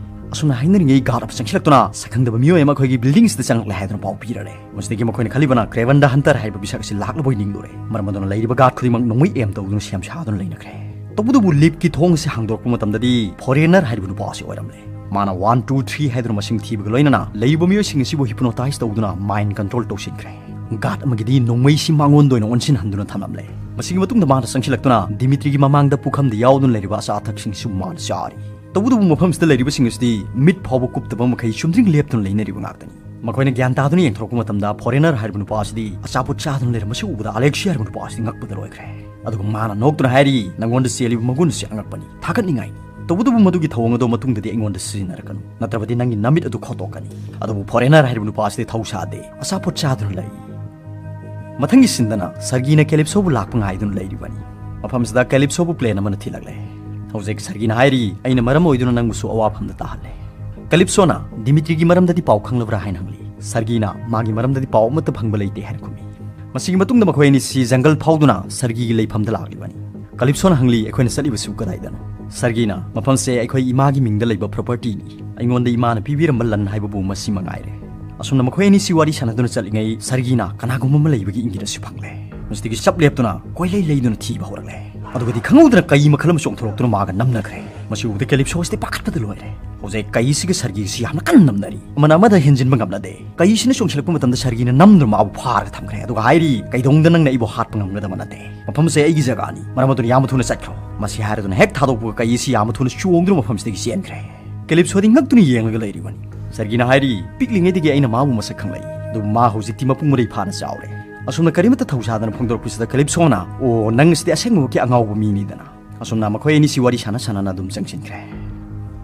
ꯑꯁꯨꯝꯅ ꯍꯥꯏꯅꯔꯤꯉꯩ guard ꯑꯃ ꯆꯪꯁꯤꯜꯂꯛꯇꯨꯅ, "ꯁꯛꯈꯪꯗꯕ ꯃꯤꯑꯣꯏ ꯑꯃ ꯑꯩꯈꯣꯏꯒꯤ buildingꯁꯤꯗ ꯆꯪꯂꯛꯂꯦ" ꯍꯥꯏꯗꯨꯅ ꯄꯥꯎ ꯄꯤꯔꯛꯂꯦ꯫ ꯃꯁꯤꯗꯒꯤ ꯃꯈꯣꯏꯅ ꯈꯜꯂꯤꯕꯅ Craven the Hunter ꯍꯥꯏꯔꯤꯕ ꯃꯤꯁꯛ ꯑꯁꯤ ꯂꯥꯛꯂꯕꯣꯏ ꯅꯤꯡꯂꯨꯔꯦ꯫ ꯃꯔꯝ ꯑꯗꯨꯅ ꯂꯩꯔꯤꯕ guardꯈꯨꯗꯤꯡꯃꯛ ꯅꯣꯡꯃꯩ aim ꯇꯧꯗꯨꯅ ꯁꯦꯝ ꯁꯥꯗꯨꯅ ꯂꯩꯅꯈ꯭ꯔꯦ꯫ ꯇꯧꯕꯇꯕꯨ liftꯀꯤ ꯊꯣꯡ ꯑꯁꯤ ꯍꯥꯡꯗꯣꯔꯛꯄ ꯃꯇꯝꯗꯗꯤ foreigner ꯍꯥꯏꯔꯤꯕ ꯅꯨꯄꯥ ꯑꯁꯤ ꯑꯣꯏꯔꯝꯂꯦ꯫ ꯃꯥꯅ one, two, three ꯍꯥꯏꯗꯨꯅ ꯃꯁꯤꯡ ꯊꯤꯕꯒ ꯂꯣꯏꯅꯅ ꯂꯩꯔꯤꯕ ꯃꯤꯑꯣꯏꯁꯤꯡ ꯑꯁꯤꯕꯨ hypnotize ꯇꯧꯗꯨꯅ mind control ꯇꯧꯁꯤꯟꯈ꯭ꯔꯦ꯫ Guard ꯑꯃꯒꯤꯗꯤ ꯅꯣꯡꯃꯩꯁꯤ ꯃꯉꯣꯟꯗ ꯑꯣꯏꯅ ꯑꯣꯟꯁꯤꯟꯍꯟꯗꯨꯅ ꯊꯝꯂꯝꯂꯦ꯫ ꯃꯁꯤꯒꯤ ꯃꯇꯨꯡꯗ ꯃꯥꯅ ꯆꯪꯁꯤꯜꯂꯛꯇꯨꯅ ꯗꯤꯃꯤꯇ꯭ꯔꯤꯒꯤ ꯃꯃꯥꯡꯗ ꯄꯨꯈꯝꯗ ꯌꯥꯎꯗꯨꯅ ꯂꯩꯔꯤꯕ ꯑꯆꯥ ꯑꯊꯛꯁꯤꯡꯁꯨ ꯃꯥꯅ ꯆꯥꯔꯤ꯫ ꯇꯧꯕꯇꯕꯨ ꯃꯐꯝꯁꯤꯗ ꯂꯩꯔꯤꯕꯁꯤꯡ ꯑꯁꯤꯗꯤ ꯃꯤꯠ ꯐꯥꯎꯕ ꯀꯨꯞꯇꯕ ꯃꯈꯩ ꯆꯨꯝꯗ꯭ꯔꯤꯡ ꯂꯦꯞꯇꯨꯅ ꯂꯩꯅꯔꯤꯕ ꯉꯥꯛꯇꯅꯤ꯫ ꯃꯈꯣꯏꯅ ꯒ꯭ꯌꯥꯟ ꯇꯥꯗꯨꯅ ꯌꯦꯡꯊꯣꯔꯛꯄ ꯃꯇꯝꯗ foreigner ꯍꯥꯏꯔꯤꯕ ꯅꯨꯄꯥ ꯑꯁꯤꯗꯤ ꯑꯆꯥꯄꯣꯠ ꯆꯥꯗꯨꯅ ꯂꯩꯔꯝꯕꯁꯤ ꯎꯕꯗ ꯑꯂꯦꯛꯁꯤ ꯍꯥꯏꯔꯤꯕ ꯅꯨꯄꯥ ꯑꯁꯤꯗꯤ ꯉꯛꯄꯗ ꯂꯣꯏꯈ꯭ꯔꯦ꯫ ꯑꯗꯨꯒ ꯃꯥꯅ ꯅꯣꯛꯇꯨꯅ ꯍꯥꯏꯔꯤ, "ꯅꯪꯉꯣꯟꯗ ꯆꯦꯜꯂꯤꯕ ꯃꯒꯨꯟ ꯑꯁꯤ ꯑꯉꯛꯄꯅꯤ꯫ ꯊꯥꯒꯠꯅꯤꯡꯉꯥꯏꯅꯤ꯫ ꯇꯧꯕꯇꯕꯨ ꯃꯗꯨꯒꯤ ꯊꯧꯑꯣꯡ ꯑꯗꯨ ꯃꯇꯨꯡꯗꯗꯤ ꯑꯩꯉꯣꯟꯗ ꯁꯤꯖꯤꯟꯅꯔꯛꯀꯅꯨ, ꯅꯠꯇ꯭ꯔꯕꯗꯤ ꯅꯪꯒꯤ ꯅꯃꯤꯠ ꯑꯗꯨ ꯈꯣꯠꯇꯣꯛꯀꯅꯤ"꯫ ꯑꯗꯨꯕꯨ foreigner ꯍꯥꯏꯔꯤꯕ ꯅꯨꯄꯥ ꯑꯁꯤꯗꯤ ꯊꯧ ꯁꯥꯗꯦ, ꯑꯆꯥꯄꯣꯠ ꯆꯥꯗꯨꯅ ꯂꯩ꯫ ꯃꯊꯪꯒꯤ sceneꯗꯅ ꯁꯔꯒꯤꯅ ꯀꯦꯂꯤꯞꯁꯣꯕꯨ ꯂꯥꯛꯄ ꯉꯥꯏꯗꯨꯅ ꯂꯩꯔꯤꯕꯅꯤ꯫ ꯃꯐꯝꯁꯤꯗ ꯀꯦꯂꯤꯞꯁꯣꯕꯨ plane ꯑꯃꯅ ꯊꯤꯜꯂꯛꯂꯦ꯫ ꯍꯧꯖꯤꯛ ꯁꯔꯒꯤꯅ ꯍꯥꯏꯔꯤ, "ꯑꯩꯅ ꯃꯔꯝ ꯑꯣꯏꯗꯨꯅ ꯅꯪꯕꯨꯁꯨ ꯑꯋꯥꯐꯝꯗ ꯇꯥꯍꯜꯂꯦ"꯫ ꯀꯦꯂꯤꯞꯁꯣꯅ ꯗꯤꯃꯤꯇ꯭ꯔꯤꯒꯤ ꯃꯔꯝꯗꯗꯤ ꯄꯥꯎ ꯈꯪꯂꯕ꯭ꯔꯥ ꯍꯥꯏꯅ ꯍꯪꯂꯤ꯫ ꯁꯔꯒꯤꯅ ꯃꯥꯒꯤ ꯃꯔꯝꯗꯗꯤ ꯄꯥꯎ ꯑꯃꯠꯇ ꯐꯪꯕ ꯂꯩꯇꯦ ꯍꯥꯏꯅ ꯈꯨꯝꯃꯤ꯫ ꯃꯁꯤꯒꯤ ꯃꯇꯨꯡꯗ ꯃꯈꯣꯏ ꯑꯅꯤꯁꯤ ꯖꯪꯒꯜ ꯐꯥꯎꯗꯨꯅ ꯁꯔꯒꯤꯒꯤ ꯂꯩꯐꯝꯗ ꯂꯥꯛꯂꯤꯕꯅꯤ꯫ ꯀꯂꯤꯞꯁꯣꯅ ꯍꯪꯂꯤ, "ꯑꯩꯈꯣꯏꯅ ꯆꯠꯂꯤꯕꯁꯤꯕꯨ ꯀꯗꯥꯏꯗꯅꯣ?" ꯁꯔꯒꯤꯅ, "ꯃꯐꯝꯁꯦ ꯑꯩꯈꯣꯏ ꯏꯃꯥꯒꯤ ꯃꯤꯡꯗ ꯂꯩꯕ propertyꯅꯤ꯫ ꯑꯩꯉꯣꯟꯗ ꯏꯃꯥꯅ ꯄꯤꯕꯤꯔꯝꯕ ꯂꯟ ꯍꯥꯏꯕꯕꯨ ꯃꯁꯤ ꯃꯉꯥꯏꯔꯦ"꯫ ꯑꯁꯨꯝꯅ ꯃꯈꯣꯏ ꯑꯅꯤꯁꯤ ꯋꯥꯔꯤ ꯁꯥꯟꯅꯗꯨꯅ ꯆꯠꯂꯤꯉꯩ, ꯁꯔꯒꯤꯅ ꯀꯅꯥꯒꯨꯝꯕ ꯑꯃ ꯂꯩꯕꯒꯤ ꯏꯪꯒꯤꯠ ꯑꯁꯤ ꯐꯪꯂꯦ꯫ ꯃꯁꯤꯗꯒꯤ ꯆꯞ ꯂꯦꯞꯇꯨꯅ ꯀꯣꯏꯂꯩ ꯂꯩꯗꯨꯅ ꯊꯤꯕ ꯍꯧꯔꯛꯂꯦ꯫ ꯑꯗꯨꯒꯗꯤ ꯈꯪꯍꯧꯗꯅ ꯀꯩ ꯃꯈꯜ ꯑꯃ ꯆꯣꯡꯊꯣꯔꯛꯇꯨꯅ ꯃꯥꯒ ꯅꯝꯅꯈ꯭ꯔꯦ꯫ ꯃꯁꯤ ꯎꯕꯗ ꯀꯦꯂꯤꯞꯁꯣ ꯑꯁꯤꯗꯤ ꯄꯥꯈꯠꯄꯗ ꯂꯣꯏꯔꯦ꯫ ꯍꯧꯖꯤꯛ ꯀꯩꯁꯤꯒ ꯁꯔꯒꯤꯁꯤ ꯌꯥꯝꯅ ꯀꯟꯅ ꯅꯝꯅꯔꯤ꯫ ꯑꯃꯅ ꯑꯃꯗ ꯍꯦꯟꯖꯤꯟꯕ ꯉꯝꯅꯗꯦ꯫ ꯀꯩꯁꯤꯅ ꯆꯣꯡꯁꯤꯜꯂꯛꯄ ꯃꯇꯝꯗ ꯁꯔꯒꯤꯅ ꯅꯝꯗꯨꯅ ꯃꯥꯕꯨ ꯐꯥꯔꯒ ꯊꯝꯈ꯭ꯔꯦ꯫ ꯑꯗꯨꯒ ꯍꯥꯏꯔꯤ, "ꯀꯩꯗꯧꯅꯨꯡꯗ ꯅꯪꯅ ꯑꯩꯕꯨ ꯍꯥꯠꯄ ꯉꯝꯒꯗꯕ ꯅꯠꯇꯦ꯫ ꯃꯐꯝꯁꯦ ꯑꯩꯒꯤ ꯖꯒꯥꯅꯤ꯫ ꯃꯔꯝ ꯑꯗꯨꯅ ꯌꯥꯝꯅ ꯊꯨꯅ ꯆꯠꯈ꯭ꯔꯣ"꯫ ꯃꯁꯤ ꯍꯥꯏꯔꯗꯨꯅ ꯍꯦꯛ ꯊꯥꯗꯣꯛꯄꯒ ꯀꯩꯁꯤ ꯌꯥꯝꯅ ꯊꯨꯅ ꯆꯣꯡꯗꯨꯅ ꯃꯐꯝꯁꯤꯗꯒꯤ ꯆꯦꯟꯈ꯭ꯔꯦ꯫ ꯀꯦꯂꯤꯞꯁꯣꯗꯤ ꯉꯛꯇꯨꯅ ꯌꯦꯡꯂꯒ ꯂꯩꯔꯤꯕꯅꯤ꯫ ꯁꯔꯒꯤꯅ ꯍꯥꯏꯔꯤ, "ꯄꯤꯛꯂꯤꯉꯩꯗꯒꯤ ꯑꯩꯅ ꯃꯥꯕꯨ ꯃꯁꯛ ꯈꯪꯂꯛꯏ꯫ ꯑꯗꯨꯕꯨ ꯃꯥ ꯍꯧꯖꯤꯛꯇꯤ ꯃꯄꯨꯡ ꯃꯔꯩ ꯐꯥꯅ ꯆꯥꯎꯔꯦ"꯫ ꯑꯁꯨꯝꯅ ꯀꯔꯤꯃꯠꯇ ꯊꯧꯁꯥꯗꯅ ꯐꯣꯡꯗꯣꯔꯛꯄꯁꯤꯗ ꯀꯦꯂꯤꯞꯁꯣꯅ, "ꯑꯣ, ꯅꯪ ꯑꯁꯤꯗꯤ ꯑꯁꯦꯡꯕꯃꯛꯀꯤ ꯑꯉꯥꯎꯕ ꯃꯤꯅꯤꯗꯅ"꯫ ꯑꯁꯨꯝꯅ ꯃꯈꯣꯏ ꯑꯅꯤꯁꯤ ꯋꯥꯔꯤ ꯁꯥꯟꯅ ꯁꯥꯟꯅꯅ ꯑꯗꯨꯝ ꯆꯪꯁꯤꯟꯈ꯭ꯔꯦ꯫